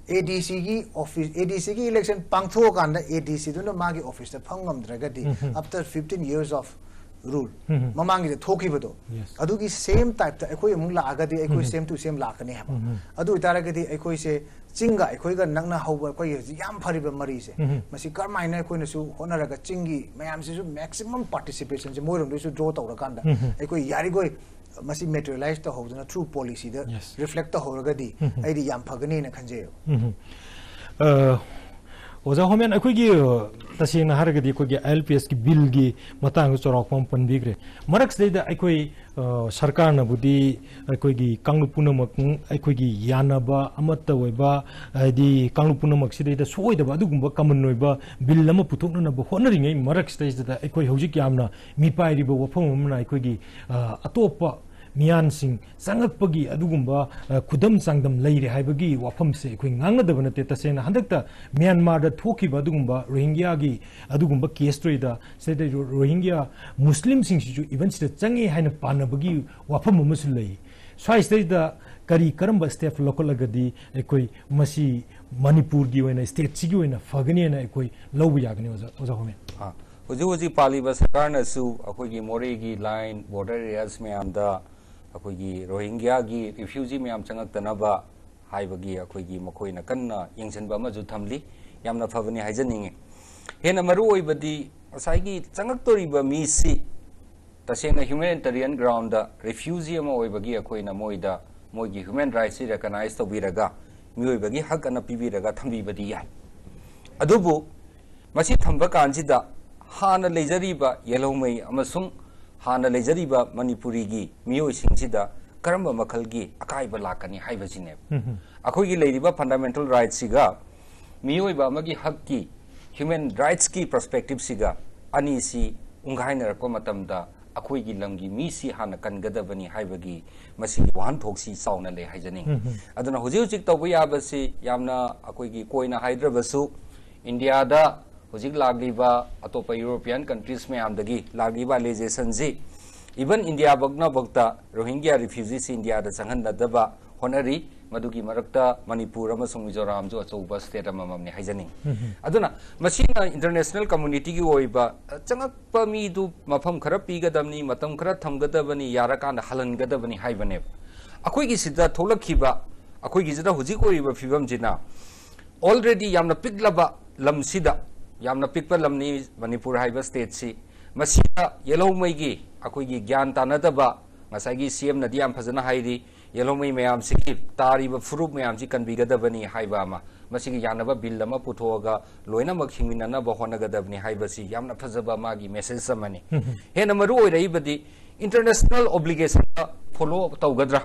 ADCꯒꯤ office, ADCꯒꯤ election ꯄꯥꯡꯊꯣꯛꯑꯀꯥꯟꯗ ADCꯗꯨꯅ ꯃꯥꯒꯤ officeꯇ ꯐꯝ ꯉꯝꯗ꯭ꯔꯒꯗꯤ, after fifteen years of rule, ꯃꯃꯥꯡꯒꯤꯗ ꯊꯣꯛꯈꯤꯕꯗꯣ, ꯑꯗꯨꯒꯤ same typeꯇ ꯑꯩꯈꯣꯏ ꯑꯃꯨꯛ ꯂꯥꯛꯑꯒꯗꯤ ꯑꯩꯈꯣꯏ same to same ꯂꯥꯛꯀꯅꯤ ꯍꯥꯏꯕ꯫ ꯑꯗꯨ ꯑꯣꯏꯇꯥꯔꯒꯗꯤ ꯑꯩꯈꯣꯏꯁꯦ ꯆꯤꯡꯒ ꯑꯩꯈꯣꯏꯒ ꯅꯛꯅ ꯍꯧꯕ ꯑꯩꯈꯣꯏꯒꯤ ꯍꯧꯖꯤꯛ ꯌꯥꯝ ꯐꯔꯤꯕ ꯃꯔꯤꯁꯦ, ꯃꯁꯤ ꯀꯔꯝꯍꯥꯏꯅ ꯑꯩꯈꯣꯏꯅꯁꯨ ꯍꯣꯠꯅꯔꯒ ꯆꯤꯡꯒꯤ ꯃꯌꯥꯝꯁꯤꯁꯨ maximum participationꯁꯦ ꯃꯣꯏꯔꯣꯝꯗꯒꯤꯁꯨ draw ꯇꯧꯔꯀꯥꯟꯗ ꯑꯩꯈꯣꯏ ꯌꯥꯔꯤꯈꯣꯏ ꯃꯁꯤ materialize ꯇꯧꯍꯧꯗꯅ through policyꯗ reflect ꯇꯧꯍꯧꯔꯒꯗꯤ ꯑꯩꯗꯤ ꯌꯥꯝ ꯐꯒꯅꯤꯅ ꯈꯟꯖꯩꯌꯦꯕ꯫ ꯑ, ꯑꯣꯖꯥ ꯍꯣꯃꯦꯟ, ꯑꯩꯈꯣꯏꯒꯤ, ꯑ, ꯇꯁꯦꯡꯅ ꯍꯥꯏꯔꯒꯗꯤ ꯑꯩꯈꯣꯏꯒꯤ ILPSꯀꯤ billꯒꯤ ꯃꯇꯥꯡꯗ ꯆꯥꯎꯔꯥꯛꯄ ꯑꯃ ꯄꯟꯕꯤꯈ꯭ꯔꯦ꯫ ꯃꯔꯛꯁꯤꯗꯩꯗ ꯑꯩꯈꯣꯏ, ꯑ, ꯁꯔꯀꯥꯔꯅꯕꯨꯗꯤ ꯑꯩꯈꯣꯏꯒꯤ ꯀꯥꯡꯂꯨꯞ ꯄꯨꯝꯅꯃꯛ, ꯑꯩꯈꯣꯏꯒꯤ ꯌꯥꯅꯕ ꯑꯃꯠꯇ ꯑꯣꯏꯕ, ꯍꯥꯏꯗꯤ ꯀꯥꯡꯂꯨꯞ ꯄꯨꯝꯅꯃꯛꯁꯤꯗꯩꯗ ꯁꯣꯏꯗꯕ ꯑꯗꯨꯒꯨꯝꯕ common ꯑꯣꯏꯕ bill ꯑꯃ ꯄꯨꯊꯣꯛꯅꯅꯕ ꯍꯣꯠꯅꯔꯤꯉꯩ ꯃꯔꯛꯁꯤꯗꯩꯁꯤꯗ ꯑꯩꯈꯣꯏ ꯍꯧꯖꯤꯛ ꯌꯥꯝꯅ ꯃꯤꯄꯥꯏꯔꯤꯕ ꯋꯥꯐꯝ ꯑꯃꯅ ꯑꯩꯈꯣꯏꯒꯤ, ꯑ, ꯑꯇꯣꯞꯄ ꯃꯤꯌꯥꯟꯁꯤꯡ ꯆꯪꯉꯛꯄꯒꯤ ꯑꯗꯨꯒꯨꯝꯕ, ꯑ, ꯈꯨꯗꯝ ꯆꯥꯡꯗꯝ ꯂꯩꯔꯦ ꯍꯥꯏꯕꯒꯤ ꯋꯥꯐꯝꯁꯦ ꯑꯩꯈꯣꯏ ꯉꯥꯡꯅꯗꯕ ꯅꯠꯇꯦ꯫ ꯇꯁꯦꯡꯅ ꯍꯟꯗꯛꯇ ꯃ꯭ꯌꯥꯟꯃꯥꯔꯗ ꯊꯣꯛꯈꯤꯕ ꯑꯗꯨꯒꯨꯝꯕ ꯔꯣꯍꯤꯡꯒ꯭ꯌꯥꯒꯤ ꯑꯗꯨꯒꯨꯝꯕ caseꯇꯨꯗ ꯁꯤꯗ ꯔꯣ-, ꯔꯣꯍꯤꯡꯒ꯭ꯌꯥ ꯃꯨꯁꯂꯤꯝꯁꯤꯡꯁꯤꯁꯨ even ꯁꯤꯗ ꯆꯪꯉꯦ ꯍꯥꯏꯅ ꯄꯥꯅꯕꯒꯤ ꯋꯥꯐꯝ ꯑꯃꯁꯨ ꯂꯩ꯫ ꯁ꯭ꯋꯥꯏꯁꯤꯗꯩꯗ ꯀꯔꯤ ꯀꯔꯝꯕ step ꯂꯧꯈꯠꯂꯒꯗꯤ ꯑꯩꯈꯣꯏ ꯃꯁꯤ ꯃꯅꯤꯄꯨꯔꯒꯤ ꯑꯣꯏꯅ stateꯁꯤꯒꯤ ꯑꯣꯏꯅ ꯐꯒꯅꯤ ꯍꯥꯏꯅ ꯑꯩꯈꯣꯏ ꯂꯧꯕ ꯌꯥꯒꯅꯤ, ꯑꯣꯖꯥ, ꯑꯣꯖꯥ ꯍꯣꯃꯦꯟ? ꯑꯥ, ꯍꯧꯖꯤꯛ ꯍꯧꯖꯤꯛ ꯄꯥꯜꯂꯤꯕ ꯁꯔꯀꯥꯔꯅꯁꯨ ꯑꯩꯈꯣꯏꯒꯤ ꯃꯣꯔꯦꯒꯤ line, border areas ꯃꯌꯥꯝꯗ ꯑꯩꯈꯣꯏꯒꯤ ꯔꯣꯍꯤꯡꯒ꯭ꯌꯥꯒꯤ refugee ꯃꯌꯥꯝ ꯆꯪꯉꯛꯇꯅꯕ ꯍꯥꯏꯕꯒꯤ ꯑꯩꯈꯣꯏꯒꯤ ꯃꯈꯣꯏꯅ ꯀꯟꯅ ꯌꯦꯡꯁꯤꯟꯕ ꯑꯃꯁꯨ ꯊꯝꯂꯤ꯫ ꯌꯥꯝꯅ ꯐꯕꯅꯤ ꯍꯥꯏꯖꯅꯤꯡꯉꯤ꯫ ꯍꯦꯟꯅ ꯃꯔꯨ ꯑꯣꯏꯕꯗꯤ ꯉꯁꯥꯏꯒꯤ ꯆꯪꯉꯛꯇꯣꯔꯤꯕ ꯃꯤꯁꯤ ꯇꯁꯦꯡꯅ humanitarian groundꯗ refugee ꯑꯃ ꯑꯣꯏꯕꯒꯤ ꯑꯩꯈꯣꯏꯅ ꯃꯣꯏꯗ ꯃꯣꯏꯒꯤ human rightsꯁꯤ recognize ꯇꯧꯕꯤꯔꯒ ꯃꯤꯑꯣꯏꯕꯒꯤ ꯍꯛ ꯑꯅ ꯄꯤꯕꯤꯔꯒ ꯊꯝꯕꯤꯕꯗꯤ ꯌꯥꯏ꯫ ꯑꯗꯨꯕꯨ ꯃꯁꯤ ꯊꯝꯕ ꯀꯥꯟꯁꯤꯗ ꯍꯥꯟꯅ ꯂꯩꯖꯔꯤꯕ ꯌꯦꯜꯍꯧꯃꯩ ꯑꯃꯁꯨꯡ ꯍꯥꯟꯅ ꯂꯩꯖꯔꯤꯕ ꯃꯅꯤꯄꯨꯔꯤꯒꯤ ꯃꯤꯑꯣꯏꯁꯤꯡꯁꯤꯗ ꯀꯔꯝꯕ ꯃꯈꯜꯒꯤ ꯑꯀꯥꯏꯕ ꯂꯥꯛꯀꯅꯤ ꯍꯥꯏꯕꯁꯤꯅꯦꯕ꯫ ꯑꯩꯈꯣꯏꯒꯤ ꯂꯩꯔꯤꯕ ꯐꯟꯗꯥꯃꯦꯟꯇꯦꯜ ꯔꯥꯏꯠꯁꯤꯒ ꯃꯤꯑꯣꯏꯕ ꯑꯃꯒꯤ ꯍꯛꯀꯤ, ꯍ꯭ꯌꯨꯃꯦꯟ ꯔꯥꯏꯠꯁꯀꯤ ꯄꯔꯁꯄꯦꯛꯇꯤꯞꯁꯤꯒ ꯑꯅꯤꯁꯤ ꯎꯪꯈꯥꯏꯅꯔꯛꯄ ꯃꯇꯝꯗ ꯑꯩꯈꯣꯏꯒꯤ ꯂꯝꯒꯤ ꯃꯤꯁꯤ ꯍꯥꯟꯅ ꯀꯟꯒꯗꯕꯅꯤ ꯍꯥꯏꯕꯒꯤ ꯃꯁꯤꯒꯤ ꯋꯥꯍꯟꯊꯣꯛꯁꯤ ꯆꯥꯎꯅ ꯂꯩ ꯍꯥꯏꯖꯅꯤꯡꯏ꯫ ꯑꯗꯨꯅ ꯍꯧꯖꯤꯛ ꯍꯧꯖꯤꯛ ꯇꯧꯕ ꯌꯥꯕꯁꯤ ꯌꯥꯝꯅ ꯑꯩꯈꯣꯏꯒꯤ ꯀꯣꯏꯅ ꯍꯥꯏꯗ꯭ꯔꯕꯁꯨ, ꯏꯟꯗꯤꯌꯥꯗ ꯍꯧꯖꯤꯛ ꯂꯥꯛꯂꯤꯕ ꯑꯇꯣꯞꯄ ꯌꯨꯔꯣꯄꯤꯌꯥꯟ ꯀꯟꯇ꯭ꯔꯤꯁ ꯃꯌꯥꯝꯗꯒꯤ ꯂꯥꯛꯂꯤꯕ ꯑꯦꯂꯤꯖꯦꯁꯟꯁꯤ ꯏꯚꯟ ꯏꯟꯗꯤꯌꯥꯃꯛꯅꯐꯥꯎꯗ ꯔꯣꯍꯤꯡꯒ꯭ꯌꯥ ꯔꯤꯐ꯭ꯌꯨꯖꯤꯁꯤ ꯏꯟꯗꯤꯌꯥꯗ ꯆꯪꯍꯟꯅꯗꯕ ꯍꯣꯠꯅꯔꯤ꯫ ꯃꯗꯨꯒꯤ ꯃꯔꯛꯇ ꯃꯅꯤꯄꯨꯔ ꯑꯃꯁꯨꯡ ꯃꯤꯖꯣꯔꯥꯝꯁꯨ ꯑꯆꯧꯕ ꯁ꯭ꯇꯦꯠ ꯑꯃꯃꯝꯅꯤ ꯍꯥꯏꯖꯅꯤꯡꯏ꯫ ꯑꯗꯨꯅ ꯃꯁꯤꯅ ꯏꯟꯇꯔꯅꯦꯁꯅꯦꯜ ꯀꯝꯃꯨꯅꯤꯇꯤꯒꯤ ꯑꯣꯏꯕ ꯆꯪꯉꯛꯄ ꯃꯤꯗꯨ ꯃꯐꯝ ꯈꯔ ꯄꯤꯒꯗꯕꯅꯤ, ꯃꯇꯝ ꯈꯔ ꯊꯝꯒꯗꯕꯅꯤ, ꯌꯥꯔꯀꯥꯟꯗ ꯍꯜꯍꯟꯒꯗꯕꯅꯤ ꯍꯥꯏꯕꯅꯦꯕ꯫ ꯑꯩꯈꯣꯏꯒꯤꯁꯤꯗ ꯊꯣꯛꯂꯛꯈꯤꯕ, ꯑꯩꯈꯣꯏꯒꯤꯁꯤꯗ ꯍꯧꯖꯤꯛ ꯑꯣꯏꯔꯤꯕ ꯐꯤꯕꯝꯁꯤꯅ ꯑꯣꯜꯔꯦꯗꯤ ꯌꯥꯝꯅ ꯄꯤꯛꯂꯕ ꯂꯝꯁꯤꯗ, ꯌꯥꯝꯅ ꯄꯤꯛꯄ ꯂꯝꯅꯤ ꯃꯅꯤꯄꯨꯔ ꯍꯥꯏꯕ ꯁ꯭ꯇꯦꯠꯁꯤ, ꯃꯁꯤꯗ ꯌꯦꯜꯍꯧꯉꯩꯒꯤ ꯑꯩꯈꯣꯏꯒꯤ ꯒ꯭ꯌꯥꯟ ꯇꯥꯅꯗꯕ, ꯉꯁꯥꯏꯒꯤ ꯁꯤ ꯑꯦꯝꯅꯗꯤ ꯌꯥꯝ ꯐꯖꯅ ꯍꯥꯏꯔꯤ, ꯌꯦꯜꯍꯧꯉꯩ ꯃꯌꯥꯝꯁꯤꯒꯤ ꯇꯥꯔꯤꯕ ꯐꯨꯔꯨꯞ ꯃꯌꯥꯝꯁꯤ ꯀꯟꯕꯤꯒꯗꯕꯅꯤ ꯍꯥꯏꯕ ꯑꯃ, ꯃꯁꯤꯒꯤ ꯌꯥꯅꯕ ꯕꯤꯜ ꯑꯃ ꯄꯨꯊꯣꯛꯑꯒ ꯂꯣꯏꯅꯃꯛ ꯍꯤꯡꯃꯤꯟꯅꯅꯕ ꯍꯣꯠꯅꯒꯗꯕꯅꯤ ꯍꯥꯏꯕꯁꯤ ꯌꯥꯝꯅ ꯐꯖꯕ ꯃꯥꯒꯤ ꯃꯦꯁꯦꯖ ꯑꯃꯅꯤ꯫ ꯍꯦꯟꯅ ꯃꯔꯨ ꯑꯣꯏꯔꯛꯏꯕꯗꯤ ꯏꯟꯇꯔꯅꯦꯁꯅꯦꯜ ꯑꯣꯕ꯭ꯂꯤꯒꯦꯁꯟꯗ ꯐꯣꯂꯣ ꯇꯧꯒꯗ꯭ꯔꯥ,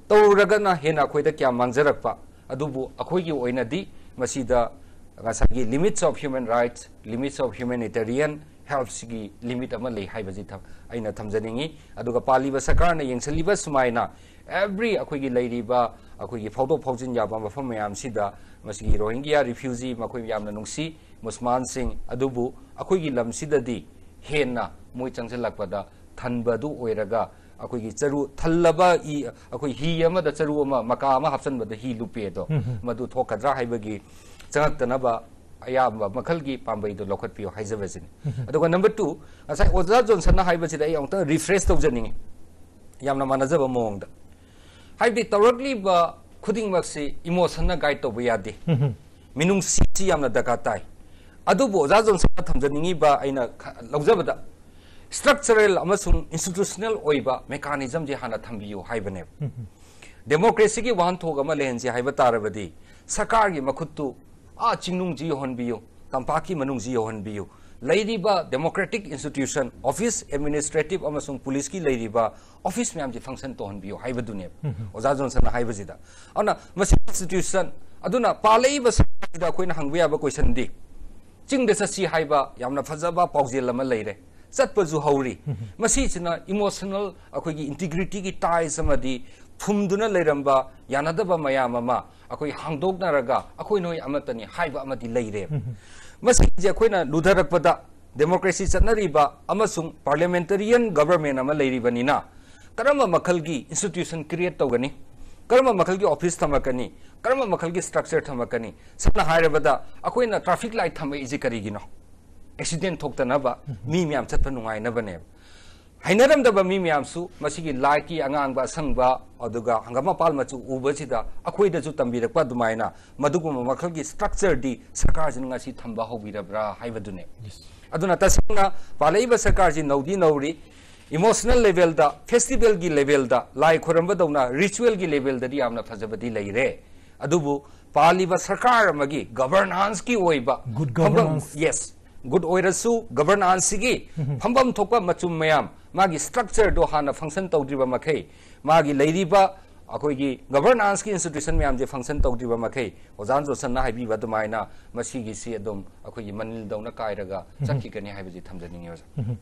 ꯇꯧꯔꯒꯅ ꯍꯦꯟꯅ ꯑꯩꯈꯣꯏꯗ ꯀꯌꯥ ꯃꯥꯡꯖꯔꯛꯄ, ꯑꯗꯨꯕꯨ ꯑꯩꯈꯣꯏꯒꯤ ꯑꯣꯏꯅꯗꯤ ꯃꯁꯤꯗ ꯉꯁꯥꯏꯒꯤ limits of human rights, limits of humanitarian helpꯁꯤꯒꯤ ꯂꯤꯃꯤꯠ ꯑꯃ ꯂꯩ ꯍꯥꯏꯕꯁꯤ ꯊꯝ-, ꯑꯩꯅ ꯊꯝꯖꯅꯤꯡꯏ꯫ ꯑꯗꯨꯒ ꯄꯥꯜꯂꯤꯕ ꯁꯔꯀꯥꯔꯅ ꯌꯦꯡꯁꯤꯜꯂꯤꯕ ꯁꯨꯃꯥꯏꯅ every ꯑꯩꯈꯣꯏꯒꯤ ꯂꯩꯔꯤꯕ ꯑꯩꯈꯣꯏꯒꯤ ꯐꯥꯎꯗꯣꯛ ꯐꯥꯎꯖꯤꯟ ꯌꯥꯕ ꯃꯐꯝ ꯃꯌꯥꯝꯁꯤꯗ ꯃꯁꯤꯒꯤ ꯔꯣꯍꯤꯡꯒ꯭ꯌꯥ ꯔꯤꯐ꯭ꯌꯨꯖꯤ, ꯃꯈꯣꯏ ꯌꯥꯝꯅ ꯅꯨꯡꯁꯤ, ꯃꯨꯁꯃꯥꯟꯁꯤꯡ, ꯑꯗꯨꯕꯨ ꯑꯩꯈꯣꯏꯒꯤ ꯂꯝꯁꯤꯗꯗꯤ ꯍꯦꯟꯅ ꯃꯣꯏ ꯆꯪꯁꯤꯜꯂꯛꯄꯗ ꯊꯟꯕꯗꯨ ꯑꯣꯏꯔꯒ ꯑꯩꯈꯣꯏꯒꯤ ꯆꯔꯨ ꯊꯜꯂꯕ ꯏ, ꯑꯩꯈꯣꯏ ꯍꯤ ꯑꯃꯗ ꯆꯔꯨ ꯑꯃ, ꯃꯀꯥ ꯑꯃ ꯍꯥꯞꯆꯟꯕꯗ ꯍꯤ ꯂꯨꯞꯄꯦ ꯑꯗꯣ, ꯃꯗꯨ ꯊꯣꯛꯀꯗ꯭ꯔꯥ ꯍꯥꯏꯕꯒꯤ ꯆꯪꯉꯛꯇꯅꯕ ꯑꯌꯥꯝꯕ ꯃꯈꯜꯒꯤ ꯄꯥꯝꯕꯩꯗꯨ ꯂꯧꯈꯠꯄꯤꯌꯨ ꯍꯥꯏꯖꯕꯁꯤꯅꯤ꯫ ꯑꯗꯨꯒ ꯅꯝꯕꯔ ꯇꯨ, ꯉꯁꯥꯏ ꯑꯣꯖꯥ ꯖꯣꯟꯁꯟꯅ ꯍꯥꯏꯕꯁꯤꯗ ꯑꯩ ꯑꯃꯨꯛꯇꯪ ꯔꯤꯐ꯭ꯔꯦꯁ ꯇꯧꯖꯅꯤꯡꯉꯤ, ꯌꯥꯝꯅ ꯃꯥꯟꯅꯖꯕ ꯃꯑꯣꯡꯗ꯫ ꯍꯥꯏꯕꯗꯤ ꯇꯧꯔꯛꯂꯤꯕ ꯈꯨꯗꯤꯡꯃꯛꯁꯤ ꯏꯃꯣꯁꯟꯅ ꯒꯥꯏꯗ ꯇꯧꯕ ꯌꯥꯗꯦ꯫ ꯃꯤꯅꯨꯡꯁꯤꯁꯤ ꯌꯥꯝꯅ ꯗꯔꯀꯥꯔ ꯇꯥꯏ꯫ ꯑꯗꯨꯕꯨ ꯑꯣꯖꯥ ꯖꯣꯟꯁꯟꯅ ꯊꯝꯖꯅꯤꯡꯉꯤꯕ ꯑꯩꯅ ꯈ-, ꯂꯧꯖꯕꯗ, ꯁ꯭ꯇ꯭ꯔꯛꯆꯔꯦꯜ ꯑꯃꯁꯨꯡ ꯏꯟꯁꯇꯤꯇ꯭ꯌꯨꯁꯅꯦꯜ ꯑꯣꯏꯕ ꯃꯦꯀꯥꯅꯤꯖꯝꯁꯤ ꯍꯥꯟꯅ ꯊꯝꯕꯤꯌꯨ ꯍꯥꯏꯕꯅꯦꯕ꯫ ꯗꯦꯃꯣꯀ꯭ꯔꯦꯁꯤꯒꯤ ꯋꯥꯍꯟꯊꯣꯛ ꯑꯃ ꯂꯩꯍꯟꯁꯤ ꯍꯥꯏꯕ ꯇꯥꯔꯕꯗꯤ ꯁꯔꯀꯥꯔꯒꯤ ꯃꯈꯨꯠꯇꯨ ꯑꯥ ꯆꯤꯡꯅꯨꯡꯁꯤ ꯌꯧꯍꯟꯕꯤꯌꯨ, ꯇꯝꯄꯥꯛꯀꯤ ꯃꯅꯨꯡꯁꯤ ꯌꯧꯍꯟꯕꯤꯌꯨ, ꯂꯩꯔꯤꯕ democratic institution, office, administrative ꯑꯃꯁꯨꯡ police ꯀꯤ ꯂꯩꯔꯤꯕ office ꯃꯌꯥꯝꯁꯤ function ꯇꯧꯍꯟꯕꯤꯌꯨ ꯍꯥꯏꯕꯗꯨꯅꯦꯕ ꯑꯣꯖꯥ ꯖꯣꯟꯁꯟꯅ ꯍꯥꯏꯕꯁꯤꯗ꯫ ꯑꯗꯨꯅ ꯃꯁꯤ institution, ꯑꯗꯨꯅ ꯄꯥꯜꯂꯛꯏꯕ ꯁꯔꯀꯥꯔꯁꯤꯗ ꯑꯩꯈꯣꯏꯅ ꯍꯪꯕ ꯌꯥꯕ question ꯗꯤ, ꯆꯤꯡꯗ ꯆꯠꯁꯤ ꯍꯥꯏꯕ ꯌꯥꯝꯅ ꯐꯖꯕ ꯄꯥꯎꯖꯦꯜ ꯑꯃ ꯂꯩꯔꯦ, ꯆꯠꯄꯁꯨ ꯍꯧꯔꯤ꯫ ꯃꯁꯤꯁꯤꯅ emotional, ꯑꯩꯈꯣꯏꯒꯤ integrity ꯒꯤ ties ꯑꯃꯗꯤ ꯐꯨꯝꯗꯨꯅ ꯂꯩꯔꯝꯕ ꯌꯥꯅꯗꯕ ꯃꯌꯥꯝ ꯑꯃ ꯑꯩꯈꯣꯏ ꯍꯥꯡꯗꯣꯛꯅꯔꯒ ꯑꯩꯈꯣꯏ ꯅꯣꯏ ꯑꯃꯠꯇꯅꯤ ꯍꯥꯏꯕ ꯑꯃꯗꯤ ꯂꯩꯔꯦꯕ꯫ ꯃꯁꯤꯁꯦ ꯑꯩꯈꯣꯏꯅ ꯂꯨꯊꯔꯛꯄꯗ democracy ꯆꯠꯅꯔꯤꯕ ꯑꯃꯁꯨꯡ parliamentarian government ꯑꯃ ꯂꯩꯔꯤꯕꯅꯤꯅ, ꯀꯔꯝꯕ ꯃꯈꯜꯒꯤ institution create ꯇꯧꯒꯅꯤ, ꯀꯔꯝꯕ ꯃꯈꯜꯒꯤ office ꯊꯝꯃꯛꯀꯅꯤ, ꯀꯔꯝꯕ ꯃꯈꯜꯒꯤ structure ꯊꯝꯃꯛꯀꯅꯤ? ꯁꯝꯅ ꯍꯥꯏꯔꯕꯗ, ꯑꯩꯈꯣꯏꯅ traffic light ꯊꯝꯃꯛꯏꯁꯦ ꯀꯔꯤꯒꯤꯅꯣ? Accident ꯊꯣꯛꯇꯅꯕ, ꯃꯤ ꯃꯌꯥꯝ ꯆꯠꯄ ꯅꯨꯡꯉꯥꯏꯅꯕꯅꯦꯕ꯫ ꯍꯩꯅꯔꯝꯗꯕ ꯃꯤ ꯃꯌꯥꯝꯁꯨ ꯃꯁꯤꯒꯤ light ꯀꯤ ꯑꯉꯥꯡꯕ, ꯑꯁꯪꯕ, ꯑꯗꯨꯒ ꯍꯪꯒꯥꯝ ꯃꯄꯥꯜ ꯃꯆꯨ ꯎꯕꯁꯤꯗ ꯑꯩꯈꯣꯏꯗꯁꯨ ꯇꯝꯕꯤꯔꯛꯄ ꯑꯗꯨꯃꯥꯏꯅ ꯃꯗꯨꯒꯨꯝꯕ ꯃꯈꯜꯒꯤ structure ꯗꯤ ꯁꯔꯀꯥꯔꯁꯤꯅ ꯉꯁꯤ ꯊꯝꯕ ꯍꯧꯕꯤꯔꯕ꯭ꯔꯥ ꯍꯥꯏꯕꯗꯨꯅꯦ꯫ ꯑꯗꯨꯅ ꯇꯁꯦꯡꯅ ꯄꯥꯜꯂꯛꯏꯕ ꯁꯔꯀꯥꯔꯁꯤ ꯅꯧꯗꯤ ꯅꯧꯔꯤ, emotional level ꯗ, festival ꯒꯤ level ꯗ, ꯂꯥꯏ ꯈꯣꯏꯔꯝꯕꯗꯧꯅ ritual ꯒꯤ level ꯗꯗꯤ ꯌꯥꯝꯅ ꯐꯖꯕꯗꯤ ꯂꯩꯔꯦ꯫ ꯑꯗꯨꯕꯨ ꯄꯥꯜꯂꯤꯕ ꯁꯔꯀꯥꯔ ꯑꯃꯒꯤ governance ꯀꯤ ꯑꯣꯏꯕ Good ꯐꯝꯐꯝ, governance. Yes, good ꯑꯣꯏꯔꯁꯨ, governance ꯁꯤꯒꯤ ꯐꯝꯐꯝ ꯊꯣꯛꯄ ꯃꯆꯨꯝ ꯃꯌꯥꯝ, ꯃꯥꯒꯤ structure ꯗꯣ ꯍꯥꯟꯅ function ꯇꯧꯗ꯭ꯔꯤꯕ ꯃꯈꯩ, ꯃꯥꯒꯤ ꯂꯩꯔꯤꯕ ꯑꯩꯈꯣꯏꯒꯤ governance ꯀꯤ institution ꯃꯌꯥꯝꯁꯦ function ꯇꯧꯗ꯭ꯔꯤꯕ ꯃꯈꯩ, ꯑꯣꯖꯥ ꯖꯣꯟꯁꯟꯅ ꯍꯥꯏꯕꯤꯕ ꯑꯗꯨꯃꯥꯏꯅ ꯃꯁꯤꯒꯤꯁꯤ ꯑꯗꯨꯝ ꯑꯩꯈꯣꯏꯒꯤ ꯃꯅꯤꯜꯗꯧꯅ ꯀꯥꯏꯔꯒ ꯆꯠꯈꯤꯒꯅꯤ ꯍꯥꯏꯕꯁꯤ ꯊꯝꯖꯅꯤꯡꯉꯤ, ꯑꯣꯖꯥ꯫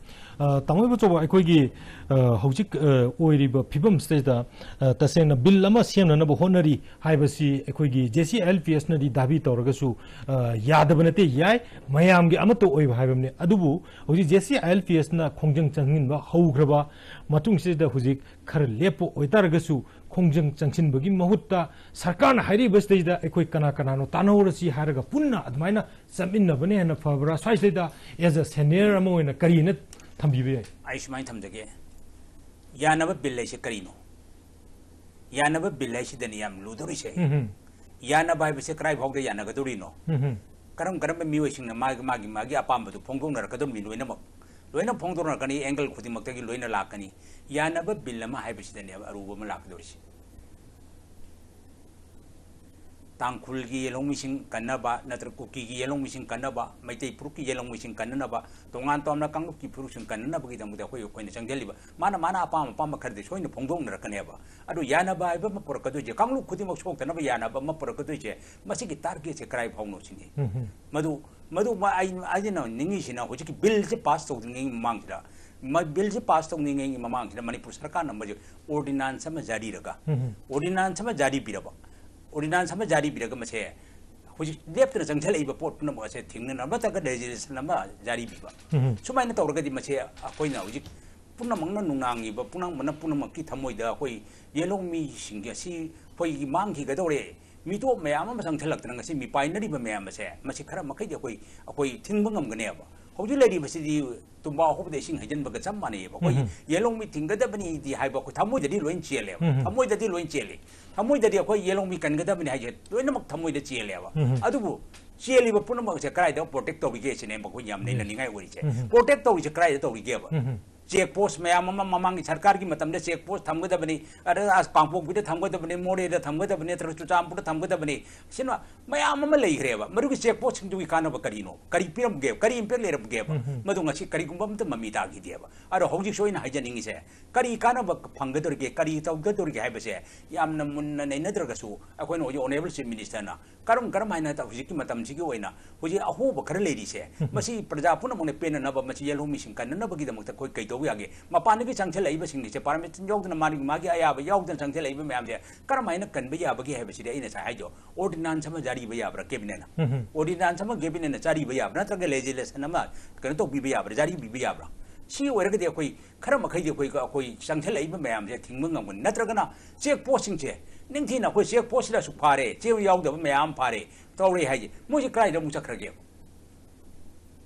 ꯑ, ꯇꯥꯃꯣ ꯏꯕꯣꯆꯧꯕ, ꯑꯩꯈꯣꯏꯒꯤ, ꯑ, ꯍꯧꯖꯤꯛ, ꯑ, ꯑꯣꯏꯔꯤꯕ ꯐꯤꯕꯝꯁꯤꯗꯩꯗ, ꯑ, ꯇꯁꯦꯡꯅ bill ꯑꯃ ꯁꯦꯝꯅꯅꯕ ꯍꯣꯠꯅꯔꯤ ꯍꯥꯏꯕꯁꯤ ꯑꯩꯈꯣꯏꯒꯤ J C I L P S ꯅꯗꯤ ꯗꯥꯕꯤ ꯇꯧꯔꯒꯁꯨ, ꯑ, ꯌꯥꯗꯕ ꯅꯠꯇꯦ, ꯌꯥꯏ, ꯃꯌꯥꯝꯒꯤ ꯑꯃꯠꯇ ꯑꯣꯏꯕ ꯍꯥꯏꯕꯅꯤ꯫ ꯑꯗꯨꯕꯨ ꯍꯧꯖꯤꯛ J C I L P S ꯅ ꯈꯣꯡꯖꯪ ꯆꯪꯁꯤꯟꯕ ꯍꯧꯈ꯭ꯔꯕ ꯃꯇꯨꯡꯁꯤꯗ ꯍꯧꯖꯤꯛ ꯈꯔ ꯂꯦꯞꯄ ꯑꯣꯏꯇꯥꯔꯒꯁꯨ, ꯈꯣꯡꯖꯪ ꯆꯪꯁꯤꯟꯕꯒꯤ ꯃꯍꯨꯠꯇ ꯁꯔꯀꯥꯔꯅ ꯍꯥꯏꯔꯤꯕꯁꯤꯗꯩꯗ ꯑꯩꯈꯣꯏ ꯀꯅꯥ ꯀꯅꯥꯅꯣ ꯇꯥꯟꯅꯍꯧꯔꯁꯤ ꯍꯥꯏꯔꯒ ꯄꯨꯟꯅ ꯑꯗꯨꯃꯥꯏꯅ ꯆꯠꯃꯤꯟꯅꯕꯅ ꯍꯦꯟꯅ ꯐꯕ꯭ꯔꯥ? ꯁ꯭ꯋꯥꯏꯁꯤꯗꯩꯗ as a senior ꯑꯃ ꯑꯣꯏꯅ ꯀꯔꯤꯅ ꯊꯝꯕꯤꯕ ꯌꯥꯏ? ꯑꯩ ꯁꯨꯃꯥꯏꯅ ꯊꯝꯖꯒꯦ, ꯌꯥꯅꯕ bill ꯍꯥꯏꯁꯦ ꯀꯔꯤꯅꯣ? ꯌꯥꯅꯕ bill ꯍꯥꯏꯁꯤꯗꯅꯤ ꯌꯥꯝ ꯂꯨꯗꯧꯔꯤꯁꯦ꯫ ꯎꯝ ꯍꯝ꯫ ꯌꯥꯅꯕ ꯍꯥꯏꯕꯁꯦ ꯀꯗꯥꯏ ꯐꯥꯎꯗ ꯌꯥꯅꯒꯗꯧꯔꯤꯅꯣ? ꯎꯝ ꯍꯝ꯫ ꯀꯔꯝ ꯀꯔꯝꯕ ꯃꯤꯑꯣꯏꯁꯤꯡꯅ ꯃꯥꯒꯤ, ꯃꯥꯒꯤ, ꯃꯥꯒꯤ ꯑꯄꯥꯝꯕꯗꯨ ꯐꯣꯡꯗꯣꯛꯅꯔꯛꯀꯗꯧꯔꯤꯕꯅꯤ? ꯂꯣꯏꯅꯃꯛ, ꯂꯣꯏꯅ ꯐꯣꯡꯗꯣꯛꯅꯔꯛꯀꯅꯤ, angle ꯈꯨꯗꯤꯡꯃꯛꯇꯒꯤ ꯂꯣꯏꯅ ꯂꯥꯛꯀꯅꯤ꯫ ꯌꯥꯅꯕ bill ꯑꯃ ꯍꯥꯏꯕꯁꯤꯗꯅꯦꯕ ꯑꯔꯨꯕ ꯑꯃ ꯂꯥꯛꯀꯗꯧꯔꯤꯁꯦ꯫ ꯇꯥꯡꯈꯨꯜꯒꯤ ꯌꯦꯜꯍꯧꯃꯤꯁꯤꯡ ꯀꯟꯅꯕ, ꯅꯠꯇ꯭ꯔꯒ ꯀꯨꯀꯤꯒꯤ ꯌꯦꯜꯍꯧꯃꯤꯁꯤꯡ ꯀꯟꯅꯕ, ꯃꯩꯇꯩ ꯐꯨꯔꯨꯞꯀꯤ ꯌꯦꯜꯍꯧꯃꯤꯁꯤꯡ ꯀꯟꯅꯅꯕ, ꯇꯣꯉꯥꯟ ꯇꯣꯉꯥꯟꯕ ꯀꯥꯡꯂꯨꯞꯀꯤ ꯐꯨꯔꯨꯞꯁꯤꯡ ꯀꯟꯅꯅꯕꯒꯤꯗꯃꯛꯇ ꯑꯩꯈꯣꯏ, ꯑꯩꯈꯣꯏꯅ ꯆꯪꯁꯤꯜꯂꯤꯕ꯫ ꯃꯥꯅ, ꯃꯥꯅ ꯑꯄꯥꯝ ꯑꯄꯥꯝꯕ ꯈꯔꯗꯤ ꯁꯣꯏꯅ ꯐꯣꯡꯗꯣꯛꯅꯔꯛꯀꯅꯦꯕ꯫ ꯑꯗꯨ ꯌꯥꯅꯕ ꯍꯥꯏꯕ ꯑꯃ ꯄꯨꯔꯛꯀꯗꯣꯏꯁꯦ, ꯀꯥꯡꯂꯨꯞ ꯈꯨꯗꯤꯡꯃꯛ ꯁꯣꯛꯇꯅꯕ ꯌꯥꯅꯕ ꯑꯃ ꯄꯨꯔꯛꯀꯗꯣꯏꯁꯦ, ꯃꯁꯤꯒꯤ targetꯁꯦ ꯀꯗꯥꯏ ꯐꯥꯎꯅꯣ ꯁꯤꯅꯤ꯫ ꯎꯝ, ꯎꯝ꯫ ꯃꯗꯨ, ꯃꯗꯨ ꯃ-, ꯑꯩ, ꯑꯩꯅ ꯅꯤꯡꯉꯤꯁꯤꯅ ꯍꯧꯖꯤꯛꯀꯤ billꯁꯦ pass ꯇꯧꯗ꯭ꯔꯤꯉꯩ ꯃꯃꯥꯡꯁꯤꯗ, ꯃ-, billꯁꯦ pass ꯇꯧꯗ꯭ꯔꯤꯉꯩ ꯃꯃꯥꯡꯁꯤꯗ ꯃꯅꯤꯄꯨꯔ ꯁꯔꯀꯥꯔꯅ ꯃꯁꯤ ordinance ꯑꯃ ꯖꯥꯔꯤꯔꯒ, ꯎꯝ, ꯎꯝ꯫ Ordinance ꯑꯃ ꯖꯥꯔꯤ ꯄꯤꯔꯕ, ordinance ꯑꯃ ꯖꯥꯔꯤ ꯄꯤꯔꯒ ꯃꯁꯦ ꯍꯧꯖꯤꯛ ꯂꯦꯞꯇꯅ ꯆꯪꯁꯤꯜꯂꯛꯏꯕ ꯄꯣꯠ ꯄꯨꯝꯅꯃꯛ ꯑꯁꯦ ꯊꯤꯡꯅꯅꯕ ꯅꯠꯇ꯭ꯔꯒ legislation ꯑꯃ ꯖꯥꯔꯤ ꯄꯤꯕ꯫ ꯎꯝ, ꯎꯝ꯫ ꯁꯨꯃꯥꯏꯅ ꯇꯧꯔꯒꯗꯤ ꯃꯁꯦ ꯑꯩꯈꯣꯏꯅ ꯍꯧꯖꯤꯛ ꯄꯨꯝꯅꯃꯛꯅ ꯅꯨꯡꯅꯥꯡꯉꯤꯕ, ꯄꯨꯝꯅꯃꯛꯅ ꯄꯨꯝꯅꯃꯛꯀꯤ ꯊꯃꯣꯏꯗ ꯑꯩꯈꯣꯏ ꯌꯦꯜꯍꯧꯃꯤꯁꯤꯡ ꯑꯁꯤ ꯑꯩꯈꯣꯏꯒꯤ ꯃꯥꯡꯈꯤꯒꯗꯧꯔꯦ, ꯃꯤꯇꯣꯞ ꯃꯌꯥꯝ ꯑꯃ ꯆꯪꯁꯤꯜꯂꯛꯇꯅ ꯉꯁꯤ ꯃꯤꯄꯥꯏꯅꯔꯤꯕ ꯃꯌꯥꯝ ꯑꯁꯦ, ꯃꯁꯤ ꯈꯔ ꯃꯈꯩꯗꯤ ꯑꯩꯈꯣꯏ, ꯑꯩꯈꯣꯏ ꯊꯤꯡꯕ ꯉꯝꯒꯅꯦꯕ꯫ ꯍꯧꯖꯤꯛ ꯂꯩꯔꯤꯕꯁꯤꯗꯤ ꯇꯨꯝꯕ ꯑꯍꯧꯕꯗ ꯏꯁꯤꯡ ꯍꯩꯖꯤꯟꯕꯒ ꯆꯞ ꯃꯥꯟꯅꯩꯌꯦꯕ꯫ ꯑꯩꯈꯣꯏ ꯎꯝ, ꯎꯝ꯫ ꯌꯦꯜꯍꯧꯃꯤ ꯊꯤꯡꯒꯗꯕꯅꯤꯗꯤ ꯍꯥꯏꯕ ꯑꯩꯈꯣꯏ ꯊꯃꯣꯏꯗꯗꯤ ꯂꯣꯏ ꯆꯦꯜꯂꯦꯕ꯫ ꯎꯝ, ꯎꯝ꯫ ꯊꯃꯣꯏꯗꯗꯤ ꯂꯣꯏ ꯆꯦꯜꯂꯤ꯫ ꯊꯃꯣꯏꯗꯗꯤ ꯑꯩꯈꯣꯏ ꯌꯦꯜꯍꯧꯃꯤ ꯀꯟꯒꯗꯕꯅꯤ ꯍꯥꯏꯁꯦ ꯂꯣꯏꯅꯃꯛ ꯊꯃꯣꯏꯗ ꯆꯦꯜꯂꯦꯕ꯫ ꯎꯝ, ꯎꯝ꯫ ꯑꯗꯨꯕꯨ ꯆꯦꯜꯂꯤꯕ ꯄꯨꯝꯅꯃꯛꯁꯦ ꯀꯗꯥꯏꯗ protect ꯇꯧꯔꯤꯒꯦ ꯁꯤꯅꯦꯕ ꯑꯩꯈꯣꯏ ꯌꯥꯝ ꯎꯝ꯫ ꯅꯩꯅꯅꯤꯡꯉꯥꯏ ꯑꯣꯏꯔꯤꯁꯦ꯫ ꯎꯝ, ꯎꯝ꯫ Protect ꯇꯧꯔꯤꯁꯦ ꯀꯗꯥꯏꯗ ꯇꯧꯔꯤꯒꯦꯕ? ꯎꯝ, ꯎꯝ꯫ Check post ꯃꯌꯥꯝ ꯑꯃ ꯃꯃꯥꯡꯒꯤ ꯁꯔꯀꯥꯔꯒꯤ ꯃꯇꯝꯗ check post ꯊꯝꯒꯗꯕꯅꯤ, ꯑꯗ ꯑꯁ ꯀꯥꯡꯄꯣꯛꯄꯤꯗ ꯊꯝꯒꯗꯕꯅꯤ, ꯃꯣꯔꯦꯗ ꯊꯝꯒꯗꯕꯅꯤ, ꯅꯠꯇ꯭ꯔꯒ ꯆꯨꯔꯆꯥꯟꯄꯨꯔꯗ ꯊꯝꯒꯗꯕꯅꯤ꯫ ꯁꯤꯅ ꯃꯌꯥꯝ ꯑꯃ ꯂꯩꯈ꯭ꯔꯦꯕ꯫ ꯃꯗꯨꯒꯤ check postꯁꯤꯡꯗꯨꯒꯤ ꯀꯥꯟꯅꯕ ꯀꯔꯤꯅꯣ? ꯀꯔꯤ ꯄꯤꯔꯝꯒꯦ? ꯀꯔꯤ impact ꯂꯩꯔꯝꯒꯦꯕ? ꯎꯝ, ꯎꯝ꯫ ꯃꯗꯨ ꯉꯁꯤ ꯀꯔꯤꯒꯨꯝꯕ ꯑꯝꯇ ꯃꯃꯤ ꯇꯥꯈꯤꯗꯦꯕ꯫ ꯑꯗꯣ ꯍꯧꯖꯤꯛꯁꯨ ꯑꯩꯅ ꯍꯥꯏꯖꯅꯤꯡꯉꯤꯁꯦ, ꯀꯔꯤ ꯀꯥꯟꯅꯕ ꯐꯪꯒꯗꯧꯔꯤꯒꯦ, ꯀꯔꯤ ꯇꯧꯒꯗꯧꯔꯤꯒꯦ ꯍꯥꯏꯕꯁꯦ ꯌꯥꯝꯅ ꯃꯨꯟꯅ ꯅꯩꯅꯗ꯭ꯔꯒꯁꯨ, ꯑꯩꯈꯣꯏꯅ ꯍꯧꯖꯤꯛ Honourable Chief Ministerꯅ ꯀꯔꯝ, ꯀꯔꯝ ꯍꯥꯏꯅ ꯇꯧ-, ꯍꯧꯖꯤꯛꯀꯤ ꯃꯇꯝꯁꯤꯒꯤ ꯑꯣꯏꯅ ꯍꯧꯖꯤꯛ ꯑꯍꯣꯕ ꯈꯔ ꯂꯩꯔꯤꯁꯦ, ꯃꯁꯤ ꯄ꯭ꯔꯖꯥ ꯄꯨꯝꯅꯃꯛꯅ ꯄꯦꯟꯅꯅꯕ, ꯃꯁꯤ ꯌꯦꯜꯍꯧꯃꯤꯁꯤꯡ ꯀꯟꯅꯅꯕꯒꯤꯗꯃꯛꯇ ꯑꯩꯈꯣꯏ ꯀꯩ ꯇꯧꯕ ꯌꯥꯒꯦ? ꯃꯄꯥꯟꯗꯒꯤ ꯆꯪꯁꯤꯜꯂꯛꯏꯕꯁꯤꯡꯁꯦ, permission ꯌꯥꯎꯗꯅ, ꯃꯥꯒꯤ, ꯃꯥꯒꯤ ꯑꯌꯥꯕ ꯌꯥꯎꯗꯅ ꯆꯪꯁꯤꯜꯂꯛꯏꯕ ꯃꯌꯥꯝꯁꯦ ꯀꯔꯝ ꯍꯥꯏꯅ ꯀꯟꯕ ꯌꯥꯕꯒꯦ ꯍꯥꯏꯕꯁꯤꯗꯤ ꯑꯩꯅ ꯉꯁꯥꯏ ꯍꯥꯏꯗꯣ, ordinance ꯑꯃ ꯖꯥꯔꯤ ꯏꯕ ꯌꯥꯕ꯭ꯔꯥ cabinetꯅ? ꯎꯝ, ꯎꯝ꯫ Ordinance ꯑꯃ cabinetꯅ ꯖꯥꯔꯤ ꯏꯕ ꯌꯥꯕ꯭ꯔꯥ? ꯅꯠꯇ꯭ꯔꯒ legislation ꯑꯃ ꯀꯩꯅꯣ ꯇꯧꯕꯤꯕ ꯌꯥꯕ꯭ꯔꯥ? ꯖꯥꯔꯤ ꯄꯤꯕ ꯌꯥꯕ꯭ꯔꯥ? ꯁꯤ ꯑꯣꯏꯔꯒꯗꯤ ꯑꯩꯈꯣꯏ ꯈꯔ ꯃꯈꯩꯗꯤ ꯑꯩꯈꯣꯏ, ꯑꯩꯈꯣꯏ ꯆꯪꯁꯤꯜꯂꯛꯏꯕ ꯃꯌꯥꯝꯁꯦ ꯊꯤꯡꯕ ꯉꯝꯒꯅꯤ꯫ ꯅꯠꯇ꯭ꯔꯒꯅ check postꯁꯤꯡꯁꯦ ꯅꯤꯡꯊꯤꯅ ꯑꯩꯈꯣꯏ check postꯁꯤꯗ ꯑꯁꯨꯛ ꯐꯥꯔꯦ, ꯆꯦ ꯌꯥꯎꯗꯕ ꯃꯌꯥꯝ ꯐꯥꯔꯦ, ꯇꯧꯔꯦ ꯍꯥꯏꯁꯦ, ꯃꯣꯏꯁꯦ ꯀꯗꯥꯏꯗ ꯑꯃꯨꯛ ꯆꯠꯈ꯭ꯔꯒꯦ?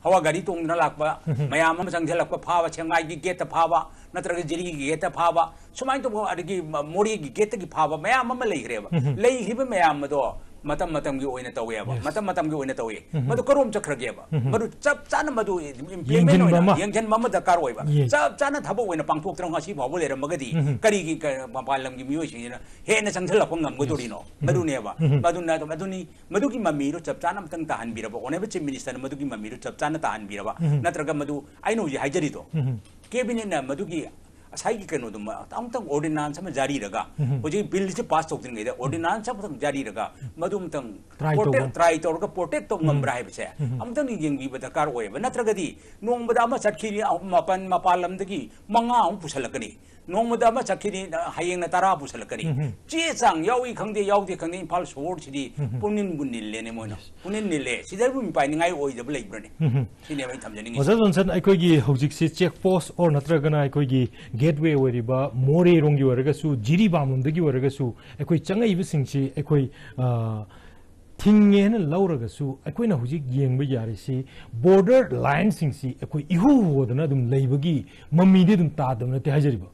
ꯍꯋꯥ ꯒꯥꯔꯤ ꯇꯣꯡꯗꯨꯅ ꯂꯥꯛꯄ ꯎꯝ꯫ ꯃꯌꯥꯝ ꯑꯃ ꯆꯪꯁꯤꯜꯂꯛꯄ, ꯐꯥꯕ, ꯁꯦꯡꯃꯥꯏꯒꯤ gateꯇ ꯐꯥꯕ, ꯅꯠꯇ꯭ꯔꯒ ꯖꯤꯔꯤꯒꯤ gateꯇ ꯐꯥꯕ, ꯁꯨꯃꯥꯏꯅ ꯇꯧꯕ, ꯑꯗꯒꯤ ꯃ-, ꯃꯣꯔꯦꯒꯤ gateꯇꯒꯤ ꯐꯥꯕ ꯃꯌꯥꯝ ꯑꯃ ꯂꯩꯈ꯭ꯔꯦꯕ꯫ ꯎꯝ꯫ ꯂꯩꯈ꯭ꯔꯤꯕ ꯃꯌꯥꯝ ꯑꯗꯣ ꯃꯇꯝ ꯃꯇꯝꯒꯤ ꯑꯣꯏꯅ ꯇꯧꯋꯦꯕ꯫ Yes. ꯃꯇꯝ ꯃꯇꯝꯒꯤ ꯑꯣꯏꯅ ꯇꯧꯋꯦ꯫ ꯎꯝ. ꯃꯗꯨ ꯀꯔꯣꯝ ꯆꯠꯈ꯭ꯔꯒꯦꯕ? ꯎꯝ. ꯃꯗꯨ ꯆꯞ ꯆꯥꯅ ꯃꯗꯨ implement ꯌꯦꯡꯁꯤꯟꯕ ꯑꯣꯏꯅ ꯑꯃ꯫ ꯌꯦꯡꯁꯤꯟꯕ ꯑꯃ ꯗꯔꯀꯥꯔ ꯑꯣꯏꯕ꯫ Yes. ꯆꯞ ꯆꯥꯅ ꯊꯕꯛ ꯑꯣꯏꯅ ꯄꯥꯡꯊꯣꯛꯇꯅ ꯉꯁꯤ ꯐꯥꯎꯕ ꯂꯩꯔꯝꯃꯒꯗꯤ ꯎꯝ. ꯀꯔꯤꯒꯤ ꯀ-, ꯃꯄꯥꯟ ꯂꯝꯒꯤ ꯃꯤꯑꯣꯏꯁꯤꯡꯁꯤꯅ ꯍꯦꯟꯅ ꯆꯪꯁꯤꯜꯂꯛꯄ ꯉꯝꯒꯗꯧꯔꯤꯅꯣ? ꯎꯝ. ꯃꯗꯨꯅꯦꯕ꯫ ꯎꯝ. ꯃꯗꯨꯅ, ꯃꯗꯨꯅꯤ, ꯃꯗꯨꯒꯤ ꯃꯃꯤꯗꯨ ꯆꯞ ꯆꯥꯅ ꯑꯝꯇꯪ ꯇꯥꯍꯟꯕꯤꯔꯕ, Honourable Chief Minister ꯅ ꯃꯗꯨꯒꯤ ꯃꯃꯤꯗꯨ ꯆꯞ ꯆꯥꯅ ꯇꯥꯍꯟꯕꯤꯔꯕ꯫ ꯎꯝ. ꯅꯠꯇ꯭ꯔꯒ ꯃꯗꯨ ꯑꯩꯅ ꯍꯧꯖꯤꯛ ꯍꯥꯏꯖꯔꯤꯗꯣ, ꯎꯝ. cabinet ꯅ ꯃꯗꯨꯒꯤ ꯉꯁꯥꯏꯒꯤ ꯀꯩꯅꯣꯗꯨꯃ ꯑꯃꯨꯛꯇꯪ ordinance ꯑꯃ ꯖꯥꯔꯤꯔꯒ, ꯎꯝ. ꯍꯧꯖꯤꯛ bill ꯁꯤ pass ꯇꯧꯗ꯭ꯔꯤꯉꯩꯗ ordinance ꯑꯃꯈꯛꯇꯪ ꯖꯥꯔꯤꯔꯒ, ꯃꯗꯨ ꯑꯃꯇꯪ Try protect, ꯇꯧꯕ꯫ try ꯇꯧꯔꯒ protect ꯇꯧꯕ ꯎꯝ. ꯉꯝꯕ꯭ꯔꯥ ꯍꯥꯏꯕꯁꯦ ꯎꯝ. ꯑꯃꯨꯛꯇꯪꯗꯤ ꯌꯦꯡꯕꯤꯕ ꯗꯔꯀꯥꯔ ꯑꯣꯏꯌꯦꯕ꯫ ꯅꯠꯇ꯭ꯔꯒꯗꯤ ꯅꯣꯡꯃꯗ ꯑꯃ ꯆꯠꯈꯤꯅꯤ, ꯑꯍꯨꯝ, ꯃꯥꯄꯟ, ꯃꯄꯥꯟ ꯂꯝꯗꯒꯤ ꯃꯉꯥ ꯑꯃꯨꯛ ꯄꯨꯁꯜꯂꯛꯀꯅꯤ, ꯅꯣꯡꯃꯗ ꯑꯃ ꯆꯠꯈꯤꯅꯤ, ꯍꯌꯦꯡꯅ ꯇꯔꯥ ꯄꯨꯁꯜꯂꯛꯀꯅꯤ꯫ ꯎꯝ. ꯆꯦ ꯆꯥꯡ ꯌꯥꯎꯏ ꯈꯪꯗꯦ, ꯌꯥꯎꯗꯦ ꯈꯪꯗꯦ, ꯏꯝꯐꯥꯜ ꯁꯣꯍꯣꯔꯁꯤꯗꯤ ꯎꯝ. ꯄꯨꯡꯅꯤꯟꯕꯨ ꯅꯤꯜꯂꯦꯅꯦ ꯃꯣꯏꯅ꯫ ꯄꯨꯡꯅꯤꯟ ꯅꯤꯜꯂꯦ꯫ ꯁꯤꯗꯕꯨ ꯃꯤꯄꯥꯏꯅꯤꯡꯉꯥꯏ ꯑꯣꯏꯗꯕ ꯂꯩꯕ꯭ꯔꯅꯦ? ꯎꯝ. ꯁꯤꯅꯦꯕ ꯑꯩꯅ ꯊꯝꯖꯅꯤꯡꯉꯤꯁꯦ꯫ ꯑꯣꯖꯥ ꯖꯣꯟꯁꯟ, ꯑꯩꯈꯣꯏꯒꯤ ꯍꯧꯖꯤꯛꯁꯤ check post or ꯅꯠꯇ꯭ꯔꯒꯅ ꯑꯩꯈꯣꯏꯒꯤ gateway ꯑꯣꯏꯔꯤꯕ ꯃꯣꯔꯦꯔꯣꯝꯒꯤ ꯑꯣꯏꯔꯒꯁꯨ, ꯖꯤꯔꯤꯕꯥꯝꯂꯣꯝꯗꯒꯤ ꯑꯣꯏꯔꯒꯁꯨ, ꯑꯩꯈꯣꯏ ꯆꯪꯉꯛꯏꯕꯁꯤꯡꯁꯤ ꯑꯩꯈꯣꯏ, ꯑ, ꯊꯤꯡꯉꯦꯅ ꯂꯧꯔꯒꯁꯨ, ꯑꯩꯈꯣꯏꯅ ꯍꯧꯖꯤꯛ ꯌꯦꯡꯕ ꯌꯥꯔꯤꯁꯤ border line ꯁꯤꯡꯁꯤ ꯑꯩꯈꯣꯏ ꯏꯍꯨ ꯍꯨꯗꯅ ꯑꯗꯨꯝ ꯂꯩꯕꯒꯤ ꯃꯃꯤꯗꯤ ꯑꯗꯨꯝ ꯇꯥꯗꯕ ꯅꯠꯇꯦ ꯍꯥꯏꯖꯔꯤꯕ꯫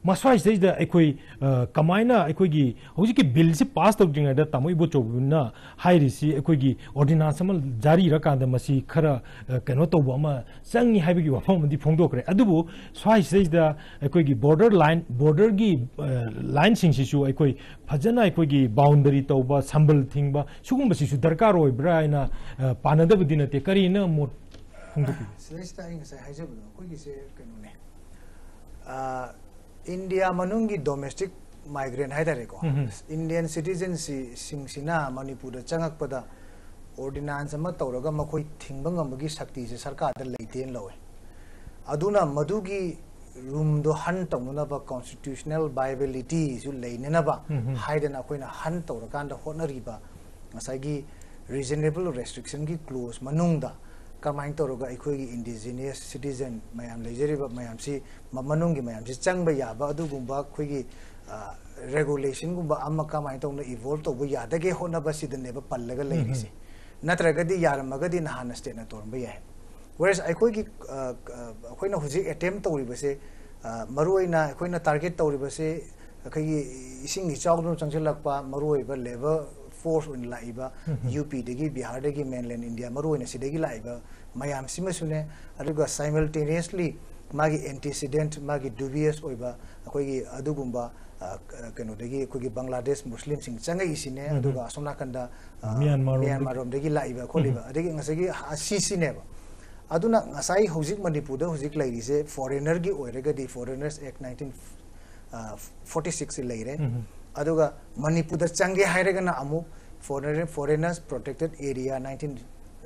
ꯃꯁ꯭ꯋꯥꯏꯁꯤꯗꯩꯗ ꯑꯩꯈꯣꯏ, ꯑ, ꯀꯃꯥꯏꯅ ꯑꯩꯈꯣꯏꯒꯤ ꯍꯧꯖꯤꯛꯀꯤ bill ꯁꯤ pass ꯇꯧꯗ꯭ꯔꯤꯉꯩꯗ ꯇꯥꯃꯣ ꯏꯕꯣꯆꯧꯕꯅ ꯍꯥꯏꯔꯤꯁꯤ, ꯑꯩꯈꯣꯏꯒꯤ ordinance ꯑꯃ ꯖꯥꯔꯤꯔꯀꯥꯟꯗ ꯃꯁꯤ ꯈꯔ, ꯑ, ꯀꯩꯅꯣ ꯇꯧꯕ ꯑꯃ ꯆꯪꯉꯤ ꯍꯥꯏꯕꯒꯤ ꯋꯥꯐꯝ ꯑꯃꯗꯤ ꯐꯣꯡꯗꯣꯛꯈ꯭ꯔꯦ꯫ ꯑꯗꯨꯕꯨ ꯁ꯭ꯋꯥꯏꯁꯤꯗꯩꯗ ꯑꯩꯈꯣꯏꯒꯤ border line, border ꯒꯤ, ꯑ, line ꯁꯤꯡꯁꯤꯁꯨ ꯑꯩꯈꯣꯏ ꯐꯖꯅ ꯑꯩꯈꯣꯏꯒꯤ boundary ꯇꯧꯕ, ꯁꯝꯕꯜ ꯊꯤꯡꯕ, ꯁꯤꯒꯨꯝꯕꯁꯤꯁꯨ ꯗꯔꯀꯥꯔ ꯑꯣꯏꯕ꯭ꯔꯥ ꯍꯥꯏꯅ, ꯑ, ꯄꯥꯟꯅꯗꯕꯗꯤ ꯅꯠꯇꯦ꯫ ꯀꯔꯤꯅ ꯃꯣꯠ ꯐꯣꯡꯗꯣꯛꯄꯤꯒꯦ? ꯁꯤꯗꯩꯁꯤꯗ ꯑꯩ ꯉꯁꯥꯏ ꯍꯥꯏꯖꯕꯗꯣ, ꯑꯩꯈꯣꯏꯒꯤꯁꯦ ꯀꯩꯅꯣꯅꯦ, ꯑ, ꯏꯟꯗꯤꯌꯥ ꯃꯅꯨꯡꯒꯤ domestic migrant ꯍꯥꯏꯇꯥꯔꯦꯀꯣ, ꯎꯝ. Indian citizen ꯁꯤ, ꯁꯤꯡꯁꯤꯅ ꯃꯅꯤꯄꯨꯔꯗ ꯆꯪꯉꯛꯄꯗ ordinance ꯑꯃ ꯇꯧꯔꯒ ꯃꯈꯣꯏ ꯊꯤꯡꯕ ꯉꯝꯕꯒꯤ ꯁꯛꯇꯤꯁꯦ ꯁꯔꯀꯥꯔꯗ ꯂꯩꯇꯦꯅ ꯂꯧꯋꯦ꯫ ꯑꯗꯨꯅ ꯃꯗꯨꯒꯤ room ꯗꯣ hunt ꯇꯧꯅꯅꯕ, constitutional viability ꯁꯨ ꯂꯩꯅꯅꯕ ꯎꯝ. ꯍꯥꯏꯗꯅ ꯑꯩꯈꯣꯏꯅ hunt ꯇꯧꯔꯀꯥꯟꯗ ꯍꯣꯠꯅꯔꯤꯕ ꯉꯁꯥꯏꯒꯤ reasonable restriction ꯒꯤ clause ꯃꯅꯨꯡꯗ ꯀꯃꯥꯏꯅ ꯇꯧꯔꯒ ꯑꯩꯈꯣꯏꯒꯤ indigenous citizen ꯃꯌꯥꯝ ꯂꯩꯖꯔꯤꯕ ꯃꯌꯥꯝꯁꯤ, ꯃ-, ꯃꯅꯨꯡꯒꯤ ꯃꯌꯥꯝꯁꯤ ꯆꯪꯕ ꯌꯥꯕ ꯑꯗꯨꯒꯨꯝꯕ ꯑꯩꯈꯣꯏꯒꯤ, ꯑ, regulation ꯒꯨꯝꯕ ꯑꯃ ꯀꯃꯥꯏꯅ ꯇꯧꯅ evolve ꯇꯧꯕ ꯌꯥꯗꯒꯦ ꯍꯣꯠꯅꯕꯁꯤꯗꯅꯦꯕ ꯄꯜꯂꯒ ꯂꯩꯔꯤꯁꯦ꯫ ꯅꯠꯇ꯭ꯔꯒꯗꯤ ꯌꯥꯔꯝꯃꯒꯗꯤ ꯅꯍꯥꯟꯅ state ꯅ ꯇꯧꯔꯝꯕ ꯌꯥꯏ꯫ Whereas ꯑꯩꯈꯣꯏꯒꯤ, ꯑ, ꯑ, ꯑꯩꯈꯣꯏꯅ ꯍꯧꯖꯤꯛ attempt ꯇꯧꯔꯤꯕꯁꯦ, ꯑ, ꯃꯔꯨꯑꯣꯏꯅ ꯑꯩꯈꯣꯏꯅ target ꯇꯧꯔꯤꯕꯁꯦ ꯑꯩꯈꯣꯏꯒꯤ ꯏꯁꯤꯡ ꯏꯆꯥꯎꯗꯨꯅ ꯆꯪꯁꯤꯜꯂꯛꯄ, ꯃꯔꯨꯑꯣꯏꯕ labour force ꯑꯣꯏꯅ ꯂꯥꯛꯏꯕ ꯌꯨ ꯄꯤꯗꯒꯤ, ꯕꯤꯍꯥꯔꯗꯒꯤ, mainland India, ꯃꯔꯨ ꯑꯣꯏꯅ ꯁꯤꯗꯒꯤ ꯂꯥꯛꯏꯕ ꯃꯌꯥꯝꯁꯤꯃꯁꯨꯅꯦ꯫ ꯑꯗꯨꯒ simultaneously ꯃꯥꯒꯤ antecedent, ꯃꯥꯒꯤ dubious ꯑꯣꯏꯕ ꯑꯩꯈꯣꯏꯒꯤ ꯑꯗꯨꯒꯨꯝꯕ, ꯑ, ꯀ-, ꯀꯩꯅꯣꯗꯒꯤ ꯑꯩꯈꯣꯏꯒꯤ ꯕꯪꯒ꯭ꯂꯥꯗꯦꯁ ꯃꯨꯁꯂꯤꯝꯁꯤꯡ ꯆꯪꯉꯛꯏꯁꯤꯅꯦ꯫ ꯑꯗꯨꯒ ꯑꯁꯣꯝ ꯅꯥꯀꯟꯗ, ꯑ, ꯃ꯭ꯌꯥꯟꯃꯥꯔ ꯔꯣꯝꯗꯒꯤ, ꯃ꯭ꯌꯥꯟꯃꯥꯔ ꯔꯣꯝꯗꯒꯤ ꯂꯥꯛꯏꯕ ꯈꯣꯠꯂꯤꯕ, ꯑꯗꯒꯤ ꯉꯁꯥꯏꯒꯤ ꯑꯁꯤꯁꯤꯅꯦꯕ꯫ ꯑꯗꯨꯅ ꯉꯁꯥꯏ ꯍꯧꯖꯤꯛ ꯃꯅꯤꯄꯨꯔꯗ ꯍꯧꯖꯤꯛ ꯂꯩꯔꯤꯁꯦ foreignerꯒꯤ ꯑꯣꯏꯔꯒꯗꯤ Foreigners Act nineteen forty six ꯂꯩꯔꯦ꯫ ꯑꯗꯨꯒ ꯃꯅꯤꯄꯨꯔꯗ ꯆꯪꯒꯦ ꯍꯥꯏꯔꯒꯅ ꯑꯃꯨꯛ foreigner, Foreigners Protected Area nineteen,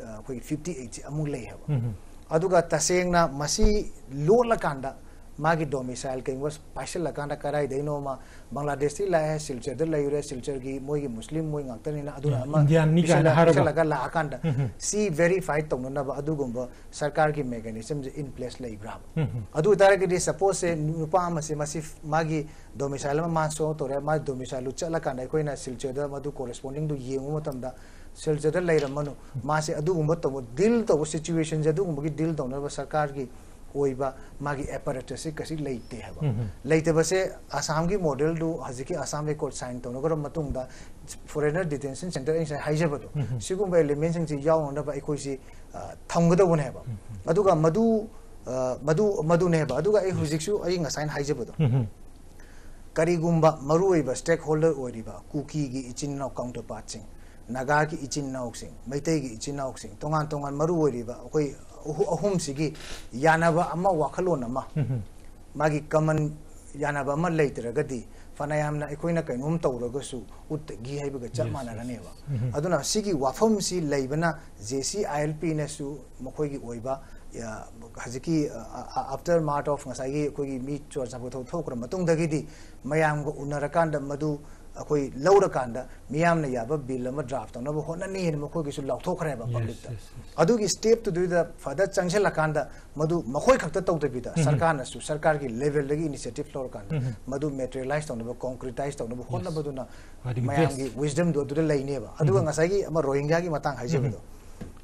ꯑ, ꯑꯩꯈꯣꯏꯒꯤ fifty eight ꯑꯃꯨꯛ ꯂꯩ ꯍꯥꯏꯕ꯫ ꯑꯗꯨꯒ ꯇꯁꯦꯡꯅ ꯃꯁꯤ ꯂꯣꯠꯂꯀꯥꯟꯗ ꯃꯥꯒꯤ domicile ꯀꯩꯒꯨꯝꯕ ꯄꯥꯏꯁꯤꯜꯂꯀꯥꯟꯗ ꯀꯗꯥꯏꯗꯩꯅꯣꯃ ꯕꯪꯒ꯭ꯂꯥꯗꯦꯁꯇꯤ ꯂꯥꯛꯑꯦ, ꯁꯤꯜꯆꯔꯗ ꯂꯩꯔꯨꯔꯦ, ꯁꯤꯜꯆꯔꯒꯤ ꯃꯣꯏꯒꯤ ꯃꯨꯁꯂꯤꯝ ꯃꯣꯏ ꯉꯥꯛꯇꯅꯤꯅ ꯑꯗꯨꯅ ꯑꯃ ꯏꯟꯗꯤꯌꯥꯟꯅꯤ ꯀꯥꯏꯅ ꯄꯤꯁꯜꯂ-, ꯍꯥꯏꯔꯒ꯫ ꯄꯤꯁꯜꯂꯒ ꯂꯥꯛꯑꯀꯥꯟꯗ ꯁꯤ verify ꯇꯧꯅꯅꯕ ꯑꯗꯨꯒꯨꯝꯕ ꯁꯔꯀꯥꯔꯒꯤ mechanismꯁꯦ in place ꯂꯩꯕ꯭ꯔꯥ? ꯑꯗꯨ ꯑꯣꯏꯇꯥꯔꯒꯗꯤ supposeꯁꯦ ꯅꯨꯄꯥ ꯑꯃꯁꯦ ꯃꯁꯤ ꯃꯥꯒꯤ domicile ꯑꯃ ꯃꯥ show ꯇꯧꯔꯦ, ꯃꯥꯒꯤ domicileꯗꯨ ꯆꯠꯂꯀꯥꯟꯗ ꯑꯩꯈꯣꯏꯅ ꯁꯤꯜꯆꯔꯗ ꯃꯗꯨ correspondingꯗꯨ ꯌꯦꯡꯕ ꯃꯇꯝꯗ ꯁꯤꯜꯆꯔꯗ ꯂꯩꯔꯝꯃꯅꯨ, ꯃꯥꯁꯦ ꯑꯗꯨꯒꯨꯝꯕ ꯇꯧꯕ, deal ꯇꯧꯕ situationꯁꯦ ꯑꯗꯨꯒꯨꯝꯕꯒꯤ deal ꯇꯧꯅꯕ ꯁꯔꯀꯥꯔꯒꯤ ꯑꯣꯏꯕ ꯃꯥꯒꯤ apparatusꯁꯦ ꯀꯩꯁꯨ ꯂꯩꯇꯦ ꯍꯥꯏꯕ꯫ ꯂꯩꯇꯕꯁꯦ ꯑꯁꯥꯝꯒꯤ modelꯗꯨ ꯍꯧꯖꯤꯛꯀꯤ Assam Accord sign ꯇꯧꯅꯈ꯭ꯔꯕ ꯃꯇꯨꯡꯗ foreigner detention centre ꯑꯩ ꯉꯁꯥꯏ ꯍꯥꯏꯖꯕꯗꯣ, ꯁꯤꯒꯨꯝꯕ elementꯁꯤꯡꯁꯤ ꯌꯥꯎꯅꯅꯕ ꯑꯩꯈꯣꯏꯁꯤ, ꯑ, ꯊꯝꯒꯗꯧꯕꯅꯦꯕ꯫ ꯑꯗꯨꯒ ꯃꯗꯨ, ꯑ, ꯃꯗꯨ, ꯃꯗꯨꯅꯦꯕ꯫ ꯑꯗꯨꯒ ꯑꯩ ꯍꯧꯖꯤꯛꯁꯨ ꯑꯩ ꯉꯁꯥꯏꯅ ꯍꯥꯏꯖꯕꯗꯣ, ꯀꯔꯤꯒꯨꯝꯕ ꯃꯔꯨꯑꯣꯏꯕ stakeholder ꯑꯣꯏꯔꯤꯕ ꯀꯨꯀꯤꯒꯤ ꯏꯆꯤꯟ ꯏꯅꯥꯎ counterpartꯁꯤꯡ, ꯅꯥꯒꯥꯒꯤ ꯏꯆꯤꯟ ꯏꯅꯥꯎꯁꯤꯡ, ꯃꯩꯇꯩꯒꯤ ꯏꯆꯤꯟ ꯏꯅꯥꯎꯁꯤꯡ, ꯇꯣꯉꯥꯟ ꯇꯣꯉꯥꯟ ꯃꯔꯨꯑꯣꯏꯔꯤꯕ ꯑꯩꯈꯣꯏ ꯑꯍꯨ-, ꯑꯍꯨꯝꯁꯤꯒꯤ ꯌꯥꯅꯕ ꯑꯃ, ꯋꯥꯈꯜꯂꯣꯟ ꯑꯃ, ꯃꯥꯒꯤ common ꯌꯥꯅꯕ ꯑꯃ ꯂꯩꯇ꯭ꯔꯒꯗꯤ ꯐꯅꯌꯥꯝꯅ ꯑꯩꯈꯣꯏꯅ ꯀꯩꯅꯣꯝ ꯇꯧꯔꯒꯁꯨ ꯎꯠꯇꯒꯤ ꯍꯥꯏꯕꯒ ꯆꯞ ꯃꯥꯟꯅꯔꯅꯦꯕ꯫ ꯑꯗꯨꯅ ꯁꯤꯒꯤ ꯋꯥꯐꯝꯁꯤ ꯂꯩꯕꯅ J C I L Pꯅꯁꯨ ꯃꯈꯣꯏꯒꯤ ꯑꯣꯏꯕ, ꯑ, ꯍꯧꯖꯤꯛꯀꯤ, ꯑ, ꯑ, after matter of ꯉꯁꯥꯏꯒꯤ ꯑꯩꯈꯣꯏꯒꯤ ꯃꯤ ꯆꯨꯔꯥꯆꯥꯟꯄꯨꯔ ꯊꯧ-, ꯊꯣꯛꯈ꯭ꯔ ꯃꯇꯨꯡꯗꯒꯤꯗꯤ ꯃꯌꯥꯝꯒ ꯎꯅꯔꯀꯥꯟꯗ ꯃꯗꯨ ꯑꯩꯈꯣꯏ ꯂꯧꯔꯀꯥꯟꯗ ꯃꯤꯌꯥꯝꯅ ꯌꯥꯕ bill ꯑꯃ draft ꯇꯧꯅꯕ ꯍꯣꯠꯅꯅꯤꯅ ꯃꯈꯣꯏꯒꯤꯁꯨ ꯂꯥꯎꯊꯣꯛꯈ꯭ꯔꯦꯕ publicꯇ꯫ ꯑꯗꯨꯒꯤ stepꯇꯨꯗ further ꯆꯪꯁꯤꯜꯂꯀꯥꯟꯗ ꯃꯗꯨ ꯃꯈꯣꯏ ꯈꯛꯇ ꯇꯧꯗꯕꯤꯗ ꯁꯔꯀꯥꯔꯅꯁꯨ ꯁꯔꯀꯥꯔꯒꯤ levelꯗꯒꯤ initiative ꯂꯧꯔꯀꯥꯟꯗ ꯃꯗꯨ materialize ꯇꯧꯅꯕ, concretize ꯇꯧꯅꯕ ꯍꯣꯠꯅꯕꯗꯨꯅ ꯃꯌꯥꯝꯒꯤ wisdomꯗꯨ ꯑꯗꯨꯗ ꯂꯩꯅꯦꯕ꯫ ꯑꯗꯨꯒ ꯉꯁꯥꯏꯒꯤ ꯑꯃ ꯔꯣꯍꯤꯡꯒ꯭ꯌꯥꯒꯤ ꯃꯇꯥꯡ ꯍꯥꯏꯖꯕꯗꯣ,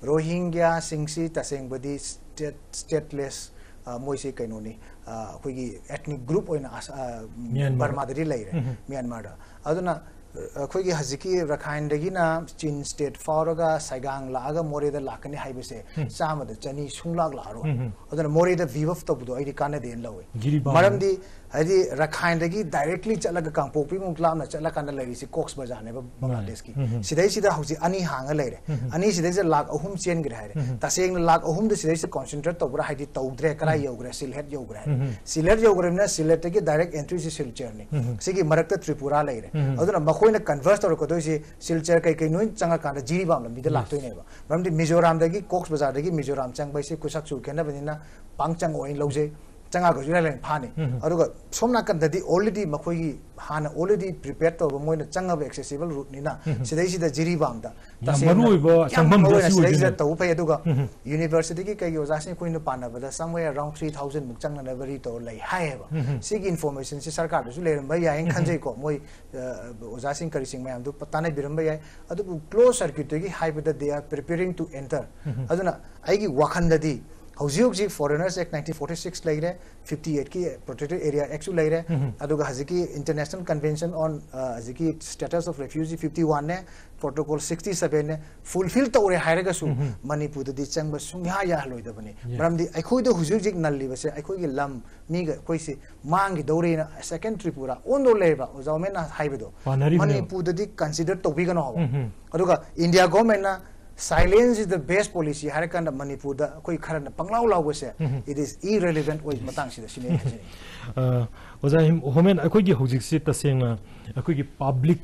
ꯔꯣꯍꯤꯡꯒ꯭ꯌꯥꯁꯤꯡꯁꯤ ꯇꯁꯦꯡꯕꯗꯤ state, stateless, ꯑ, ꯃꯣꯏꯁꯤ ꯀꯩꯅꯣꯅꯤ, ꯑ, ꯑꯩꯈꯣꯏꯒꯤ ethnic group ꯑꯣꯏꯅ ꯑꯁ-, ꯑ, ꯃ꯭ꯌꯥꯟꯃꯥꯔ꯫ ꯕꯔꯃꯥꯗꯗꯤ ꯂꯩꯔꯦ, ꯃ꯭ꯌꯥꯟꯃꯥꯔꯗ꯫ ꯑꯗꯨꯅ ꯑꯩꯈꯣꯏꯒꯤ ꯍꯧꯖꯤꯛꯀꯤ ꯔꯈꯥꯏꯟꯗꯒꯤꯅ ꯆꯤꯟ ꯁ꯭ꯇꯦꯠ ꯐꯥꯎꯔꯒ ꯁꯥꯏꯒꯥꯡ ꯂꯥꯛꯑꯒ ꯃꯣꯔꯦꯗ ꯂꯥꯛꯀꯅꯤ ꯍꯥꯏꯕꯁꯦ ꯆꯥꯝꯃꯗ ꯆꯅꯤ ꯁꯨꯡꯂꯥꯛ ꯂꯥꯛꯑꯔꯣꯏ꯫ ꯑꯗꯨꯅ ꯃꯣꯔꯦꯗ ꯚꯤꯚꯞ ꯇꯧꯕꯗꯣ ꯑꯩꯗꯤ ꯀꯥꯟꯅꯗꯦꯅ ꯂꯧꯋꯦ꯫ ꯖꯤꯔꯤꯕꯥꯝ꯫ ꯃꯔꯝꯗꯤ ꯍꯥꯏꯗꯤ ꯔꯈꯥꯏꯟꯗꯒꯤ ꯗꯥꯏꯔꯦꯛꯂꯤ ꯆꯠꯂꯒ ꯀꯥꯡꯄꯣꯛꯄꯤꯃꯨꯛ ꯂꯥꯞꯅ ꯆꯠꯂꯀꯥꯟꯗ ꯂꯩꯔꯤꯁꯤ ꯀꯣꯛꯁ ꯕꯖꯥꯔꯅꯦꯕ ꯕꯪꯒ꯭ꯂꯥꯗꯦꯁꯀꯤ꯫ ꯁꯤꯗꯩꯁꯤꯗ ꯍꯧꯖꯤꯛ ꯑꯅꯤ ꯍꯥꯡꯉ ꯂꯩꯔꯦ꯫ ꯑꯅꯤꯁꯤꯗꯩꯁꯤꯗ ꯂꯥꯛ ꯑꯍꯨꯝ ꯆꯦꯟꯈ꯭ꯔꯦ ꯍꯥꯏꯔꯦ꯫ ꯇꯁꯦꯡꯅ ꯂꯥꯛ ꯑꯍꯨꯝꯗ ꯁꯤꯗꯩꯁꯤꯗ ꯀꯣꯟꯁꯦꯟꯇ꯭ꯔꯦꯠ ꯇꯧꯕ꯭ꯔꯥ ꯍꯥꯏꯗꯤ ꯇꯧꯗ꯭ꯔꯦ꯫ ꯀꯗꯥꯏ ꯌꯧꯈ꯭ꯔꯦ? ꯁꯤꯜꯍꯦꯠ ꯌꯧꯈ꯭ꯔꯦ ꯍꯥꯏꯔꯦ꯫ ꯁꯤꯜꯍꯦꯠ ꯌꯧꯈ꯭ꯔꯕꯅꯤꯅ ꯁꯤꯜꯍꯦꯠꯇꯒꯤ ꯗꯥꯏꯔꯦꯛ ꯑꯦꯟꯇ꯭ꯔꯤꯁꯤ ꯁꯤꯜꯆꯔꯅꯤ꯫ ꯁꯤꯒꯤ ꯃꯔꯛꯇ ꯇ꯭ꯔꯤꯄꯨꯔꯥ ꯂꯩꯔꯦ꯫ ꯑꯗꯨꯅ ꯃꯈꯣꯏꯅ ꯀꯟꯚꯔꯁ ꯇꯧꯔꯛꯀꯗꯣꯏꯁꯤ ꯁꯤꯜꯆꯔ ꯀꯩꯀꯩ ꯅꯣꯏ ꯆꯪꯉꯀꯥꯟꯗ ꯖꯤꯔꯤꯕꯥꯝ ꯂꯝꯕꯤꯗ ꯂꯥꯛꯇꯣꯏꯅꯦꯕ꯫ ꯃꯔꯝꯗꯤ ꯃꯤꯖꯣꯔꯥꯝꯗꯒꯤ ꯀꯣꯛꯁ ꯕꯖꯥꯔꯗꯒꯤ ꯃꯤꯖꯣꯔꯥꯝ ꯆꯪꯕ ꯍꯥꯏꯁꯦ ꯈꯨꯁꯛꯁꯨ ꯈꯦꯠꯅꯕꯅꯤꯅ ꯄꯥꯡ ꯆꯪꯉꯛꯑꯣꯏꯅ ꯂꯧꯖꯩ꯫ ꯆꯪꯉꯛꯑꯒꯁꯨ ꯏꯔꯥꯏ ꯂꯥꯏꯅ ꯐꯥꯅꯤ꯫ ꯑꯗꯨꯒ ꯁꯣꯝ ꯅꯥꯀꯟꯗꯗꯤ already ꯃꯈꯣꯏꯒꯤ ꯍꯥꯟꯅ already prepared ꯇꯧꯔꯕ ꯃꯣꯏꯅ ꯆꯪꯉꯕ accessible routeꯅꯤꯅ ꯁꯤꯗꯩꯁꯤꯗ ꯖꯤꯔꯤꯕꯥꯝꯗ ꯌꯥꯝ ꯇꯁꯦꯡꯅ ꯃꯔꯨ ꯑꯣꯏꯕ ꯌꯥꯝ ꯁꯪꯐꯝꯁꯦ ꯃꯔꯨ ꯑꯣꯏꯅ ꯁꯤ ꯁꯤꯗꯩꯁꯤꯗ ꯑꯣꯏꯗꯣꯏꯅꯦꯕ꯫ ꯇꯧꯕ ꯐꯩ꯫ ꯑꯗꯨꯒ ꯎꯝ꯫ ꯌꯨꯅꯤꯚꯔꯁꯤꯇꯤꯒꯤ ꯀꯩꯒꯤ ꯑꯣꯖꯥꯁꯤꯡ ꯑꯩꯈꯣꯏꯅ ꯄꯥꯟꯅꯕꯗ somewhere around three thousand ꯃꯨꯛ ꯆꯪꯅꯅꯕ ꯔꯤ ꯇꯧꯔ ꯂꯩ ꯍꯥꯏꯌꯦꯕ꯫ ꯎꯝ꯫ ꯁꯤꯒꯤ informationꯁꯤ ꯁꯔꯀꯥꯔꯗꯁꯨ ꯂꯩꯔꯝꯕ ꯌꯥꯏꯅ ꯎꯝ꯫ ꯈꯟꯖꯩꯀꯣ꯫ ꯃꯣꯏ, ꯑ, ꯑꯣꯖꯥꯁꯤꯡ ꯀꯔꯤꯁꯤꯡ ꯃꯌꯥꯝꯗꯨ ꯄ-, ꯇꯥꯟꯅꯕꯤꯔꯝꯕ ꯌꯥꯏ꯫ ꯑꯗꯨꯕꯨ close circuitꯇꯒꯤ ꯍꯥꯏꯕꯗ they are preparing to enter꯫ ꯎꯝ꯫ ꯑꯗꯨꯅ ꯑꯩꯒꯤ ꯋꯥꯈꯜꯗꯗꯤ ꯍꯧꯖꯤꯛ ꯍꯧꯖꯤꯛ Foreigners Act nineteen forty six ꯂꯩꯔꯦ, fifty eightꯀꯤ Protected Area Actꯁꯨ ꯂꯩꯔꯦ, ꯎꯝ꯫ ꯑꯗꯨꯒ ꯍꯧꯖꯤꯛꯀꯤ International Convention on, ꯑ, ꯍꯧꯖꯤꯛꯀꯤ Status of Refugee fifty oneꯅꯦ, Protocol sixty sevenꯅꯦ, fulfil ꯇꯧꯔꯦ ꯍꯥꯏꯔꯒꯁꯨ ꯎꯝ꯫ ꯃꯅꯤꯄꯨꯔꯗꯗꯤ ꯆꯪꯕ ꯁꯨꯡꯌꯥ ꯌꯥꯍꯜꯂꯣꯏꯗꯕꯅꯤ꯫ ꯌꯥꯏ꯫ ꯃꯔꯝꯗꯤ ꯑꯩꯈꯣꯏꯗ ꯍꯧꯖꯤꯛ ꯍꯧꯖꯤꯛ ꯅꯜꯂꯤꯕꯁꯦ ꯑꯩꯈꯣꯏꯒꯤ ꯂꯝ ꯃꯤꯒ ꯑꯩꯈꯣꯏꯁꯤ ꯃꯥꯡꯈꯤꯗꯧꯔꯦꯅ second ꯇ꯭ꯔꯤꯄꯨꯔꯥ ꯑꯣꯟꯗꯧ ꯂꯩꯔꯦꯕ, ꯑꯣꯖꯥ ꯋꯥꯃꯦꯟꯅ ꯍꯥꯏꯕꯗꯣ꯫ ꯄꯥꯅꯔꯤꯕꯅꯦꯕ꯫ ꯃꯅꯤꯄꯨꯔꯗꯗꯤ consider ꯇꯧꯕꯤꯒꯅꯣ ꯍꯥꯏꯕ꯫ ꯎꯝ, ꯎꯝ꯫ ꯑꯗꯨꯒ India governmentꯅ "Silence is the best policy" ꯍꯥꯏꯔꯀꯥꯟꯗ ꯃꯅꯤꯄꯨꯔꯗ ꯑꯩꯈꯣꯏ ꯈꯔꯅ ꯄꯪꯂꯥꯎ ꯂꯥꯎꯕꯁꯦ, ꯎꯝ, ꯎꯝ꯫ It is irrelevant ꯑꯣꯏꯕ ꯃꯇꯥꯡꯁꯤꯗ ꯁꯤꯅꯦ ꯑꯩꯅ ꯍꯥꯏꯖꯅꯤꯡꯉꯤ꯫ ꯑ, ꯑꯣꯖꯥ ꯍꯤꯝ-, ꯍꯣꯃꯦꯟ, ꯑꯩꯈꯣꯏꯒꯤ ꯍꯧꯖꯤꯛꯁꯤ ꯇꯁꯦꯡꯅ ꯑꯩꯈꯣꯏꯒꯤ public,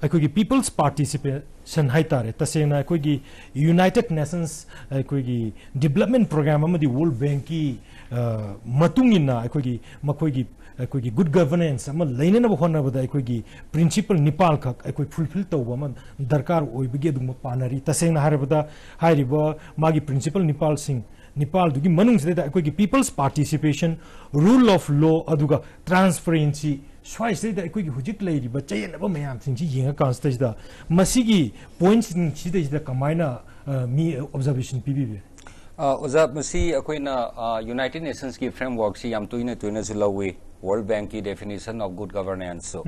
ꯑꯩꯈꯣꯏꯒꯤ people's participation ꯍꯥꯏꯇꯥꯔꯦ, ꯇꯁꯦꯡꯅ ꯑꯩꯈꯣꯏꯒꯤ United Nations ꯑꯩꯈꯣꯏꯒꯤ development program ꯑꯃꯗꯤ World Bankꯀꯤ, ꯑ, ꯃꯇꯨꯡ ꯏꯟꯅ ꯑꯩꯈꯣꯏꯒꯤ ꯃꯈꯣꯏꯒꯤ ꯑꯩꯈꯣꯏꯒꯤ good governance ꯑꯃ ꯂꯩꯅꯅꯕ ꯍꯣꯠꯅꯕꯗ ꯑꯩꯈꯣꯏꯒꯤ principle ꯅꯤꯄꯥꯜꯈꯛ ꯑꯩꯈꯣꯏ fulfil ꯇꯧꯕ ꯑꯃ ꯗꯔꯀꯥꯔ ꯑꯣꯏꯕꯒꯤ ꯑꯗꯨꯒꯨꯝꯕ ꯄꯥꯅꯔꯤ꯫ ꯇꯁꯦꯡꯅ ꯍꯥꯏꯔꯕꯗ ꯍꯥꯏꯔꯤꯕ ꯃꯥꯒꯤ principle ꯅꯤꯄꯥꯜꯁꯤꯡ, ꯅꯤꯄꯥꯜꯗꯨꯒꯤ ꯃꯅꯨꯡꯁꯤꯗꯩꯗ ꯑꯩꯈꯣꯏꯒꯤ people's participation, rule of law, ꯑꯗꯨꯒ transparency, ꯁ꯭ꯋꯥꯏꯁꯤꯗꯩꯗ ꯑꯩꯈꯣꯏꯒꯤ ꯍꯧꯖꯤꯛ ꯂꯩꯔꯤꯕ ꯆꯌꯦꯠꯅꯕ ꯃꯌꯥꯝꯁꯤꯡꯁꯤ ꯌꯦꯡꯉꯀꯥꯟꯁꯤꯗꯩꯁꯤꯗ ꯃꯁꯤꯒꯤ pointꯁꯤꯡꯁꯤꯗꯩꯁꯤꯗ ꯀꯃꯥꯏꯅ, ꯑ, ꯃꯤ observation ꯄꯤꯕꯤꯕ ꯌꯥꯏ? ꯑ, ꯑꯣꯖꯥ, ꯃꯁꯤ ꯑꯩꯈꯣꯏꯅ, ꯑ, United Nationsꯀꯤ frameworkꯁꯤ ꯌꯥꯝ ꯇꯣꯏꯅ ꯇꯣꯏꯅꯁꯨ ꯂꯧꯏ꯫ World Bankꯀꯤ definition of good governance ꯁꯨ꯫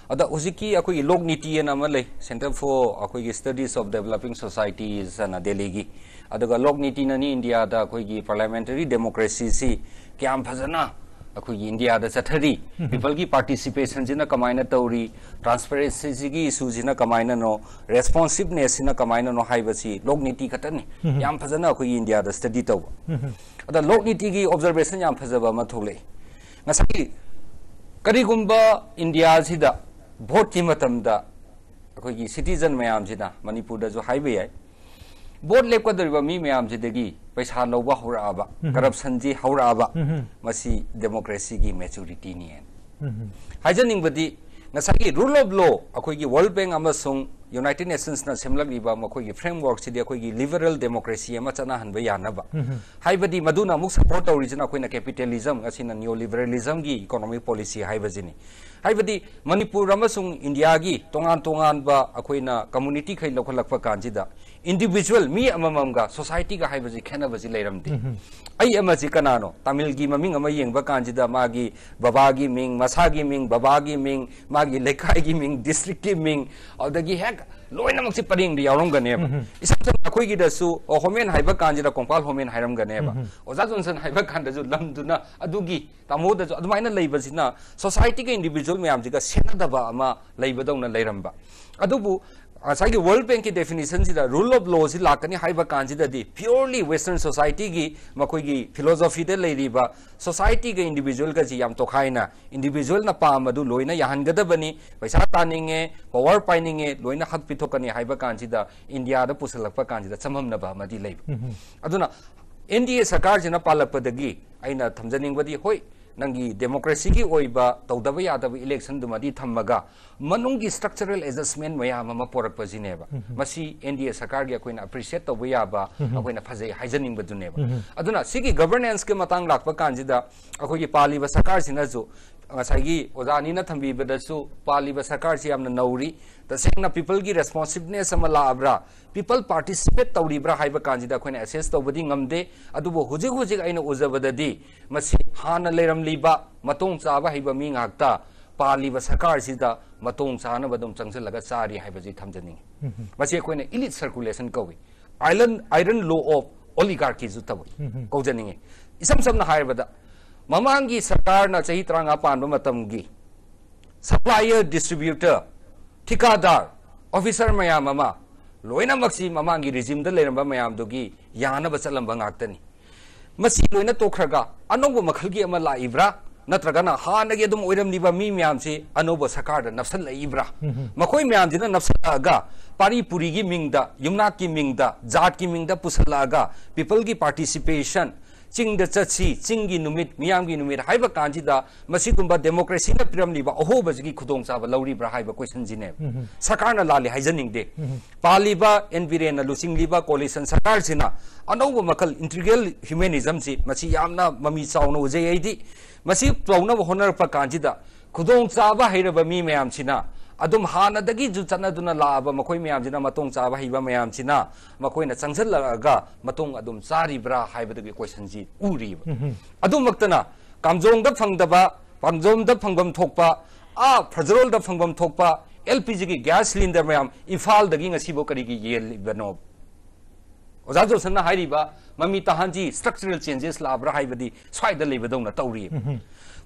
ꯑꯗ ꯍꯧꯖꯤꯛꯀꯤ ꯑꯩꯈꯣꯏꯒꯤ ꯂꯣꯛ ꯅꯤꯇꯤ ꯑꯅ ꯑꯃ ꯂꯩ, Center for ꯑꯩꯈꯣꯏꯒꯤ Studies of Developing Societies ꯑꯅ ꯗꯦꯜꯂꯤꯒꯤ꯫ ꯑꯗꯨꯒ ꯂꯣꯛ ꯅꯤꯇꯤꯅꯅꯤ ꯏꯟꯗꯤꯌꯥꯗ ꯑꯩꯈꯣꯏꯒꯤ parliamentary democracy ꯁꯤ ꯀꯌꯥꯝ ꯐꯖꯅ ꯑꯩꯈꯣꯏꯒꯤ ꯏꯟꯗꯤꯌꯥꯗ ꯆꯠꯊꯔꯤ, people ꯒꯤ participation ꯁꯤꯅ ꯀꯃꯥꯏꯅ ꯇꯧꯔꯤ, transparency ꯁꯤꯒꯤ issue ꯁꯤꯅ ꯀꯃꯥꯏꯅꯅꯣ, responsiveness ꯁꯤꯅ ꯀꯃꯥꯏꯅꯅꯣ ꯍꯥꯏꯕꯁꯤ ꯂꯣꯛ ꯅꯤꯇꯤ ꯈꯛꯇꯅꯤ ꯌꯥꯝ ꯐꯖꯅ ꯑꯩꯈꯣꯏꯒꯤ ꯏꯟꯗꯤꯌꯥꯗ study ꯇꯧꯕ꯫ ꯑꯗ ꯂꯣꯛ ꯅꯤꯇꯤꯒꯤ observation ꯌꯥꯝ ꯐꯖꯕ ꯑꯃ ꯊꯣꯛꯂꯛꯏ꯫ ꯉꯁꯥꯏꯒꯤ ꯀꯔꯤꯒꯨꯝꯕ ꯏꯟꯗꯤꯌꯥꯁꯤꯗ vote ꯀꯤ ꯃꯇꯝꯗ ꯑꯩꯈꯣꯏꯒꯤ citizen ꯃꯌꯥꯝꯁꯤꯅ, ꯃꯅꯤꯄꯨꯔꯗꯁꯨ ꯍꯥꯏꯕ ꯌꯥꯏ, vote ꯂꯦꯞꯀꯗꯧꯔꯤꯕ ꯃꯤ ꯃꯌꯥꯝꯁꯤꯗꯒꯤ ꯄꯩꯁꯥ ꯂꯧꯕ ꯍꯧꯔꯛꯑꯕ, corruption ꯁꯤ ꯍꯧꯔꯛꯑꯕ, ꯃꯁꯤ democracy ꯒꯤ maturity ꯅꯤ ꯍꯥꯏꯅ꯫ ꯍꯥꯏꯖꯅꯤꯡꯕꯗꯤ, ꯉꯁꯥꯏꯒꯤ rule of law, ꯑꯩꯈꯣꯏꯒꯤ World Bank ꯑꯃꯁꯨꯡ United Nations ꯅ ꯁꯦꯝꯂꯛꯂꯤꯕ ꯃꯈꯣꯏꯒꯤ framework ꯁꯤꯗꯤ ꯑꯩꯈꯣꯏꯒꯤ liberal democracy ꯑꯃ ꯆꯠꯅꯍꯟꯕ ꯌꯥꯅꯕ꯫ ꯍꯥꯏꯕꯗꯤ ꯃꯗꯨꯅ ꯑꯃꯨꯛ support ꯇꯧꯔꯤꯁꯤꯅ ꯑꯩꯈꯣꯏꯅ capitalism, ꯉꯁꯤꯅ neoliberalism ꯒꯤ economic policy ꯍꯥꯏꯕꯁꯤꯅꯤ꯫ ꯍꯥꯏꯕꯗꯤ ꯃꯅꯤꯄꯨꯔ ꯑꯃꯁꯨꯡ ꯏꯟꯗꯤꯌꯥꯒꯤ ꯇꯣꯉꯥꯟ ꯇꯣꯉꯥꯟꯕ ꯑꯩꯈꯣꯏꯅ community ꯈꯩ ꯂꯧꯈꯠꯂꯛꯄ ꯀꯥꯟꯁꯤꯗ, individual ꯃꯤ ꯑꯃꯃꯝꯒ society ꯒ ꯍꯥꯏꯕꯁꯤ ꯈꯦꯠꯅꯕꯁꯤ ꯂꯩꯔꯝꯗꯦ꯫ ꯑꯩ ꯑꯃꯁꯤ ꯀꯅꯥꯅꯣ? ꯇꯥꯃꯤꯜꯒꯤ ꯃꯃꯤꯡ ꯑꯃ ꯌꯦꯡꯕ ꯀꯥꯟꯁꯤꯗ ꯃꯥꯒꯤ ꯕꯕꯥꯒꯤ ꯃꯤꯡ, ꯃꯁꯥꯒꯤ ꯃꯤꯡ, ꯕꯕꯥꯒꯤ ꯃꯤꯡ, ꯃꯥꯒꯤ ꯂꯩꯀꯥꯏꯒꯤ ꯃꯤꯡ, district ꯀꯤ ꯃꯤꯡ, ꯑꯗꯨꯗꯒꯤ ꯍꯦꯛ ꯂꯣꯏꯅꯃꯛꯁꯤ ꯄꯔꯦꯡꯗ ꯌꯥꯎꯔꯝꯒꯅꯦꯕ꯫ ꯏꯁꯝ ꯁꯝꯅ ꯑꯩꯈꯣꯏꯒꯤꯗꯁꯨ, ꯑꯣ, ꯍꯣꯃꯦꯟ ꯍꯥꯏꯕ ꯀꯥꯟꯁꯤꯗ ꯀꯣꯡꯄꯥꯜ ꯍꯣꯃꯦꯟ ꯍꯥꯏꯔꯝꯒꯅꯦꯕ꯫ ꯑꯣꯖꯥ ꯖꯣꯟꯁꯟ ꯍꯥꯏꯕ ꯀꯥꯟꯗꯁꯨ ꯂꯝꯗꯨꯅ ꯑꯗꯨꯒꯤ ꯇꯥꯃꯣꯗꯁꯨ ꯑꯗꯨꯃꯥꯏꯅ ꯂꯩꯕꯁꯤꯅ society ꯒ individual ꯃꯌꯥꯝꯁꯤꯒ ꯁꯦꯠꯅꯗꯕ ꯑꯃ ꯂꯩꯕꯗꯧꯅ ꯂꯩꯔꯝꯕ꯫ ꯑꯗꯨꯕꯨ ꯉꯁꯥꯏꯒꯤ World Bank ꯀꯤ definition ꯁꯤꯗ rule of law ꯁꯤ ꯂꯥꯛꯀꯅꯤ ꯍꯥꯏꯕ ꯀꯥꯟꯁꯤꯗꯗꯤ purely Western society ꯒꯤ ꯃꯈꯣꯏꯒꯤ philosophy ꯗ ꯂꯩꯔꯤꯕ society ꯒ individual ꯒꯁꯤ ꯌꯥꯝ ꯇꯣꯈꯥꯏꯅ, individual ꯅ ꯄꯥꯝꯕꯗꯨ ꯂꯣꯏꯅ ꯌꯥꯍꯟꯒꯗꯕꯅꯤ, ꯄꯩꯁꯥ ꯇꯥꯅꯤꯡꯉꯦ, power ꯄꯥꯏꯅꯤꯡꯉꯦ, ꯂꯣꯏꯅ ꯍꯛ ꯄꯤꯊꯣꯛꯀꯅꯤ ꯍꯥꯏꯕ ꯀꯥꯟꯁꯤꯗ ꯏꯟꯗꯤꯌꯥꯗ ꯄꯨꯁꯤꯜꯂꯛꯄ ꯀꯥꯟꯁꯤꯗ ꯆꯃꯝꯅꯕ ꯑꯃꯗꯤ ꯂꯩꯕ꯫ ꯑꯗꯨꯅ N D A ꯁꯔꯀꯥꯔꯁꯤꯅ ꯄꯥꯜꯂꯛꯄꯗꯒꯤ ꯑꯩꯅ ꯊꯝꯖꯅꯤꯡꯕꯗꯤ, ꯍꯣꯏ, ꯅꯪꯒꯤ democracy ꯒꯤ ꯑꯣꯏꯕ ꯇꯧꯗꯕ ꯌꯥꯗꯕ election ꯗꯨꯃꯗꯤ ꯊꯝꯃꯒ, ꯃꯅꯨꯡꯒꯤ structural adjustment ꯃꯌꯥꯝ ꯑꯃ ꯄꯣꯔꯛꯄꯁꯤꯅꯦꯕ꯫ ꯃꯁꯤ N D A ꯁꯔꯀꯥꯔꯒꯤ ꯑꯩꯈꯣꯏꯅ appreciate ꯇꯧꯕ ꯌꯥꯕ, ꯑꯩꯈꯣꯏꯅ ꯐꯖꯩ ꯍꯥꯏꯖꯅꯤꯡꯕꯗꯨꯅꯦꯕ꯫ ꯑꯗꯨꯅ ꯁꯤꯒꯤ governance ꯀꯤ ꯃꯇꯥꯡ ꯂꯥꯛꯄ ꯀꯥꯟꯁꯤꯗ, ꯑꯩꯈꯣꯏꯒꯤ ꯄꯥꯜꯂꯤꯕ ꯁꯔꯀꯥꯔꯁꯤꯅꯁꯨ ꯉꯁꯥꯏꯒꯤ ꯑꯣꯖꯥ ꯑꯅꯤꯅ ꯊꯝꯕꯤꯕꯗꯁꯨ ꯄꯥꯜꯂꯤꯕ ꯁꯔꯀꯥꯔꯁꯤ ꯌꯥꯝꯅ ꯅꯧꯔꯤ꯫ ꯇꯁꯦꯡꯅ peopleꯒꯤ responsiveness ꯑꯃ ꯂꯥꯛꯑꯕ꯭ꯔꯥ, people participate ꯇꯧꯔꯤꯕ꯭ꯔꯥ ꯍꯥꯏꯕ ꯀꯥꯟꯁꯤꯗ ꯑꯩꯈꯣꯏꯅ assess ꯇꯧꯕꯗꯤ ꯉꯝꯗꯦ꯫ ꯑꯗꯨꯕꯨ ꯍꯧꯖꯤꯛ ꯍꯧꯖꯤꯛ ꯑꯩꯅ ꯎꯖꯕꯗꯗꯤ ꯃꯁꯤ ꯍꯥꯟꯅ ꯂꯩꯔꯝꯂꯤꯕ ꯃꯇꯣꯡ ꯆꯥꯕ ꯍꯩꯕ ꯃꯤ ꯉꯥꯛꯇ ꯄꯥꯜꯂꯤꯕ ꯁꯔꯀꯥꯔꯁꯤꯗ ꯃꯇꯣꯡ ꯆꯥꯅꯕ ꯑꯗꯨꯝ ꯆꯪꯁꯤꯜꯂꯒ ꯆꯥꯔꯤ ꯍꯥꯏꯕꯁꯤ ꯊꯝꯖꯅꯤꯡꯉꯤ꯫ ꯃꯁꯤ ꯑꯩꯈꯣꯏꯅ elite circulation ꯀꯧꯏ꯫ Iron, iron law of oligarchyꯁꯨ ꯇꯧꯏ, ꯀꯧꯖꯅꯤꯡꯉꯤ꯫ ꯏꯁꯝ ꯁꯝꯅ ꯍꯥꯏꯔꯕꯗ, ꯃꯃꯥꯡꯒꯤ ꯁꯔꯀꯥꯔꯅ ꯆꯍꯤ ꯇꯔꯥꯃꯉꯥ ꯄꯥꯟꯕ ꯃꯇꯝꯒꯤ supplier, distributor, ꯊꯤꯀꯥꯗꯥꯔ, officer ꯃꯌꯥꯝ ꯑꯃ ꯂꯣꯏꯅꯃꯛꯁꯤ ꯃꯃꯥꯡꯒꯤ regimeꯗ ꯂꯩꯔꯝꯕ ꯃꯌꯥꯝꯗꯨꯒꯤ ꯌꯥꯅꯕ ꯆꯠꯂꯝꯕ ꯉꯥꯛꯇꯅꯤ꯫ ꯃꯁꯤ ꯂꯣꯏꯅ ꯇꯣꯛꯈ꯭ꯔꯒ ꯑꯅꯧꯕ ꯃꯈꯜꯒꯤ ꯑꯃ ꯂꯥꯛꯏꯕ꯭ꯔꯥ? ꯅꯠꯇ꯭ꯔꯒꯅ ꯍꯥꯟꯅꯒꯤ ꯑꯗꯨꯝ ꯑꯣꯏꯔꯝꯂꯤꯕ ꯃꯤ ꯃꯌꯥꯝꯁꯤ ꯑꯅꯧꯕ ꯁꯔꯀꯥꯔꯗ ꯅꯞꯁꯜꯂꯛꯏꯕ꯭ꯔꯥ? ꯃꯈꯣꯏ ꯃꯌꯥꯝꯁꯤꯅ ꯅꯞꯁꯜꯂꯛꯑꯒ ꯄꯥꯔꯤ ꯄꯨꯔꯤꯒꯤ ꯃꯤꯡꯗ, ꯌꯨꯝꯅꯥꯛꯀꯤ ꯃꯤꯡꯗ, ꯖꯥꯠꯀꯤ ꯃꯤꯡꯗ ꯄꯨꯁꯜꯂꯛꯑꯒ peopleꯒꯤ participation, ꯆꯤꯡꯗ ꯆꯠꯁꯤ, ꯆꯤꯡꯒꯤ ꯅꯨꯃꯤꯠ, ꯃꯤꯌꯥꯝꯒꯤ ꯅꯨꯃꯤꯠ ꯍꯥꯏꯕ ꯀꯥꯟꯁꯤꯗ ꯃꯁꯤꯒꯨꯝꯕ democracyꯅ ꯄꯤꯔꯝꯂꯤꯕ ꯑꯍꯣꯕꯁꯤꯒꯤ ꯈꯨꯗꯣꯡꯆꯥꯕ ꯂꯧꯔꯤꯕ꯭ꯔꯥ ꯍꯥꯏꯕ questionꯁꯤꯅꯦ꯫ ꯁꯔꯀꯥꯔꯅ ꯂꯥꯜꯂꯤ ꯍꯥꯏꯖꯅꯤꯡꯗꯦ꯫ ꯄꯥꯜꯂꯤꯕ ꯑꯦꯟ ꯕꯤꯔꯦꯟꯅ ꯂꯨꯆꯤꯡꯂꯤꯕ coalition ꯁꯔꯀꯥꯔꯁꯤꯅ ꯑꯅꯧꯕ ꯃꯈꯜ integral humanismꯁꯤ ꯃꯁꯤ ꯌꯥꯝꯅ ꯃꯃꯤ ꯆꯥꯎꯅ ꯎꯖꯩ ꯑꯩꯗꯤ꯫ ꯃꯁꯤ ꯇꯧꯅꯕ ꯍꯣꯠꯅꯔꯛꯄ ꯀꯥꯟꯁꯤꯗ ꯈꯨꯗꯣꯡꯆꯥꯕ ꯍꯩꯔꯕ ꯃꯤ ꯃꯌꯥꯝꯁꯤꯅ ꯑꯗꯨꯝ ꯍꯥꯟꯅꯗꯒꯤꯁꯨ ꯆꯠꯅꯗꯨꯅ ꯂꯥꯛꯑꯕ ꯃꯈꯣꯏ ꯃꯌꯥꯝꯁꯤꯅ, ꯃꯇꯣꯡ ꯆꯥꯕ ꯍꯩꯕ ꯃꯌꯥꯝꯁꯤꯅ ꯃꯈꯣꯏꯅ ꯆꯪꯁꯤꯜꯂꯛꯑꯒ ꯃꯇꯣꯡ ꯑꯗꯨꯝ ꯆꯥꯔꯤꯕ꯭ꯔꯥ ꯍꯥꯏꯕꯗꯨꯒꯤ questionꯁꯤ ꯎꯔꯤꯕ꯫ ꯑꯗꯨꯃꯛꯇꯅ ꯀꯥꯝꯖꯣꯡꯗ ꯐꯪꯗꯕ, ꯄꯥꯝꯖꯣꯝꯗ ꯐꯪꯐꯝ ꯊꯣꯛꯄ, ꯑꯥ ꯐꯖꯔꯣꯜꯗ ꯐꯪꯐꯝ ꯊꯣꯛꯄ ꯑꯦꯜ ꯄꯤ ꯖꯤꯒꯤ gas cylinder ꯃꯌꯥꯝ ꯏꯝꯐꯥꯜꯗꯒꯤ ꯉꯁꯤꯐꯥꯎ ꯀꯔꯤꯒꯤ ꯌꯦꯜꯂꯤꯕꯅꯣ? ꯑꯣꯖꯥ ꯖꯣꯟꯁꯟꯅ ꯍꯥꯏꯔꯤꯕ ꯃꯃꯤ ꯇꯥꯍꯟꯁꯤ structural changes ꯂꯥꯛꯑꯕ꯭ꯔꯥ ꯍꯥꯏꯕꯗꯤ ꯁ꯭ꯋꯥꯏꯗ ꯂꯩꯕꯗꯧꯅ ꯇꯧꯔꯤ꯫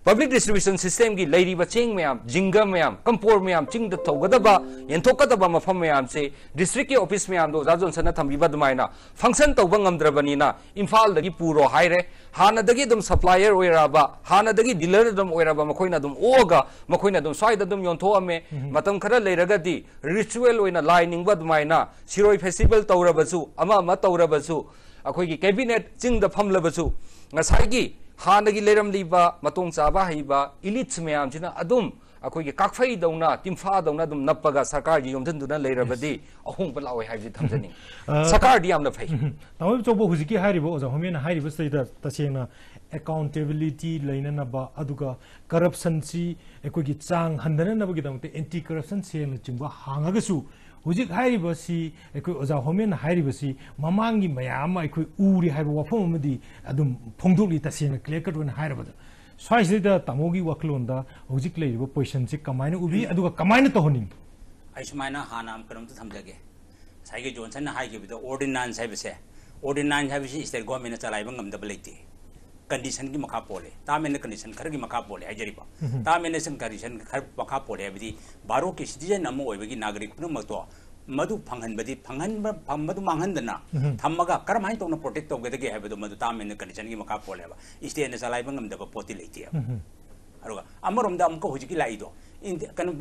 Public distribution systemꯒꯤ ꯂꯩꯔꯤꯕ ꯆꯦꯡ ꯃꯌꯥꯝ, ꯖꯤꯡꯒ ꯃꯌꯥꯝ, ꯀꯝꯄꯣꯔ ꯃꯌꯥꯝ, ꯆꯤꯡꯗ ꯇꯧꯒꯗꯕ, ꯌꯦꯟꯊꯣꯛꯀꯗꯕ ꯃꯐꯝ ꯃꯌꯥꯝꯁꯦ districtꯀꯤ office ꯃꯌꯥꯝꯗꯣ ꯑꯣꯖꯥ ꯖꯣꯟꯁꯟꯅ ꯊꯝꯕꯤꯕ ꯑꯗꯨꯃꯥꯏꯅ function ꯇꯧꯕ ꯉꯝꯗ꯭ꯔꯕꯅꯤꯅ ꯏꯝꯐꯥꯜꯗꯒꯤ ꯄꯨꯔꯣ ꯍꯥꯏꯔꯦ꯫ ꯍꯥꯟꯅꯗꯒꯤ ꯑꯗꯨꯝ supplier ꯑꯣꯏꯔꯛꯑꯕ, ꯍꯥꯟꯅꯗꯒꯤ dealer ꯑꯗꯨꯝ ꯑꯣꯏꯔꯕ ꯃꯈꯣꯏꯅ ꯑꯗꯨꯝ ꯑꯣꯛꯑꯒ ꯃꯈꯣꯏꯅ ꯑꯗꯨꯝ ꯁ꯭ꯋꯥꯏꯗ ꯑꯗꯨꯝ ꯌꯣꯟꯊꯣꯛꯑꯝꯃꯦ꯫ ꯃꯇꯝ ꯈꯔ ꯂꯩꯔꯒꯗꯤ ritual ꯑꯣꯏꯅ ꯂꯥꯏ ꯅꯤꯡꯕ ꯑꯗꯨꯃꯥꯏꯅ ꯁꯤꯔꯣꯏ festival ꯇꯧꯔꯕꯁꯨ, ꯑꯃ ꯑꯃ ꯇꯧꯔꯕꯁꯨ, ꯑꯩꯈꯣꯏꯒꯤ cabinet ꯆꯤꯡꯗ ꯐꯝꯂꯕꯁꯨ ꯉꯁꯥꯏꯒꯤ ꯍꯥꯟꯅꯒꯤ ꯂꯩꯔꯝꯂꯤꯕ ꯃꯇꯣꯡ ꯆꯥꯕ ꯍꯩꯕ elites ꯃꯌꯥꯝꯁꯤꯅ ꯑꯗꯨꯝ ꯑꯩꯈꯣꯏꯒꯤ ꯀꯥꯛꯐꯩꯗꯧꯅ, ꯇꯤꯝꯐꯥꯗꯧꯅ ꯑꯗꯨꯝ ꯅꯞꯄꯒ ꯁꯔꯀꯥꯔꯒꯤ ꯌꯣꯝꯁꯤꯟꯗꯨꯅ ꯂꯩꯔꯕꯗꯤ ꯑꯍꯣꯡꯕ ꯂꯥꯛꯑꯣꯏ ꯍꯥꯏꯕꯁꯤ ꯊꯝꯖꯅꯤꯡꯉꯤ꯫ ꯑ, ꯁꯔꯀꯥꯔꯗꯤ ꯌꯥꯝꯅ ꯐꯩ꯫ ꯇꯥꯃꯣ ꯑꯆꯧꯕ, ꯍꯧꯖꯤꯛꯀꯤ ꯍꯥꯏꯔꯤꯕ ꯑꯣꯖꯥ ꯍꯣꯃꯦꯟꯅ ꯍꯥꯏꯔꯤꯕꯁꯤꯗꯩꯗ ꯇꯁꯦꯡꯅ ꯑꯦꯀꯥꯎꯟꯇꯦꯕꯤꯂꯤꯇꯤ ꯂꯩꯅꯅꯕ, ꯑꯗꯨꯒ ꯀꯔꯞꯁꯟꯁꯤ ꯑꯩꯈꯣꯏꯒꯤ ꯆꯥꯡ ꯍꯟꯊꯅꯅꯕꯒꯤꯗꯃꯛꯇ ꯑꯦꯟꯇꯤ ꯀꯔꯞꯁꯟ ꯁꯦꯜꯅꯆꯤꯡꯕ ꯍꯥꯡꯉꯒꯁꯨ, ꯍꯧꯖꯤꯛ ꯍꯥꯏꯔꯤꯕꯁꯤ, ꯑꯩꯈꯣꯏ ꯑꯣꯖꯥ ꯍꯣꯃꯦꯟꯅ ꯍꯥꯏꯔꯤꯕꯁꯤ ꯃꯃꯥꯡꯒꯤ ꯃꯌꯥꯝ ꯑꯃ ꯑꯩꯈꯣꯏ ꯎꯔꯤ ꯍꯥꯏꯕ ꯋꯥꯐꯝ ꯑꯃꯗꯤ ꯑꯗꯨꯝ ꯐꯣꯡꯗꯣꯛꯂꯤ, ꯇꯁꯦꯡꯅ ꯀ꯭ꯂꯤꯌꯥꯔ ꯀꯠ ꯑꯣꯏꯅ ꯍꯥꯏꯔꯕꯗ꯫ ꯁ꯭ꯋꯥꯏꯁꯤꯗ ꯇꯥꯃꯣꯒꯤ ꯋꯥꯈꯜꯂꯣꯟꯗ ꯍꯧꯖꯤꯛ ꯂꯩꯔꯤꯕ ꯄꯣꯖꯤꯁꯟꯁꯤ ꯀꯃꯥꯏꯅ ꯎꯕꯤ, ꯑꯗꯨꯒ ꯀꯃꯥꯏꯅ ꯇꯧꯍꯟꯅꯤꯡꯕ? ꯑꯩ ꯁꯨꯃꯥꯏꯅ ꯍꯥꯟꯅ ꯀꯩꯅꯣꯝꯇ ꯊꯝꯖꯒꯦ꯫ ꯉꯁꯥꯏꯒꯤ ꯖꯣꯟꯁꯟꯅ ꯍꯥꯏꯈꯤꯕꯗꯣ, ꯑꯣꯔꯗꯤꯅꯥꯟꯁ ꯍꯥꯏꯕꯁꯦ, ꯑꯣꯔꯗꯤꯅꯥꯟꯁ ꯍꯥꯏꯕꯁꯤ ꯁ꯭ꯇꯦꯠ ꯒꯣꯔꯃꯦꯟꯅ ꯆꯂꯥꯏꯕ ꯉꯝꯗꯕ ꯂꯩꯇꯦ꯫ ꯀꯟꯗꯤꯁꯟꯒꯤ ꯃꯈꯥ ꯄꯣꯜꯂꯦ꯫ ꯇꯥꯔꯝ ꯑꯦꯟ ꯀꯟꯗꯤꯁꯟ ꯈꯔꯒꯤ ꯃꯈꯥ ꯄꯣꯜꯂꯦ ꯍꯥꯏꯖꯔꯤꯕ꯫ ꯇꯥꯔꯝ ꯑꯦꯟ ꯀꯟꯗꯤꯁꯟ ꯈꯔ ꯃꯈꯥ ꯄꯣꯜꯂꯦ ꯍꯥꯏꯕꯗꯤ ꯚꯥꯔꯠꯀꯤ ꯁꯤꯇꯤꯖꯟ ꯑꯃ ꯑꯣꯏꯕꯒꯤ ꯅꯥꯒꯔꯤꯛ ꯄꯨꯝꯅꯃꯛꯇꯣ ꯃꯗꯨ ꯐꯪꯍꯟꯕꯗꯤ, ꯐꯪꯍꯟꯕ, ꯐꯪ-, ꯃꯗꯨ ꯃꯥꯡꯍꯟꯗꯅ ꯊꯝꯃꯒ ꯀꯔꯝꯍꯥꯏꯅ ꯇꯧꯅ ꯄ꯭ꯔꯣꯇꯦꯛ ꯇꯧꯒꯗꯒꯦ ꯍꯥꯏꯕꯗꯣ ꯃꯗꯨ ꯇꯥꯔꯝ ꯑꯦꯟ ꯀꯟꯗꯤꯁꯟꯒꯤ ꯃꯈꯥ ꯄꯣꯜꯂꯦꯕ꯫ ꯁ꯭ꯇꯦꯠꯅ ꯆꯂꯥꯏꯕ ꯉꯝꯗꯕ ꯄꯣꯠꯇꯤ ꯂꯩꯇꯦꯕ꯫ ꯑꯗꯨꯒ ꯑꯃꯔꯣꯝꯗ ꯑꯃꯨꯛꯀ ꯍꯧꯖꯤꯛꯀꯤ ꯂꯥꯛꯏꯗꯣ, ꯏꯟꯗꯤ-, ꯀꯩꯅꯣ,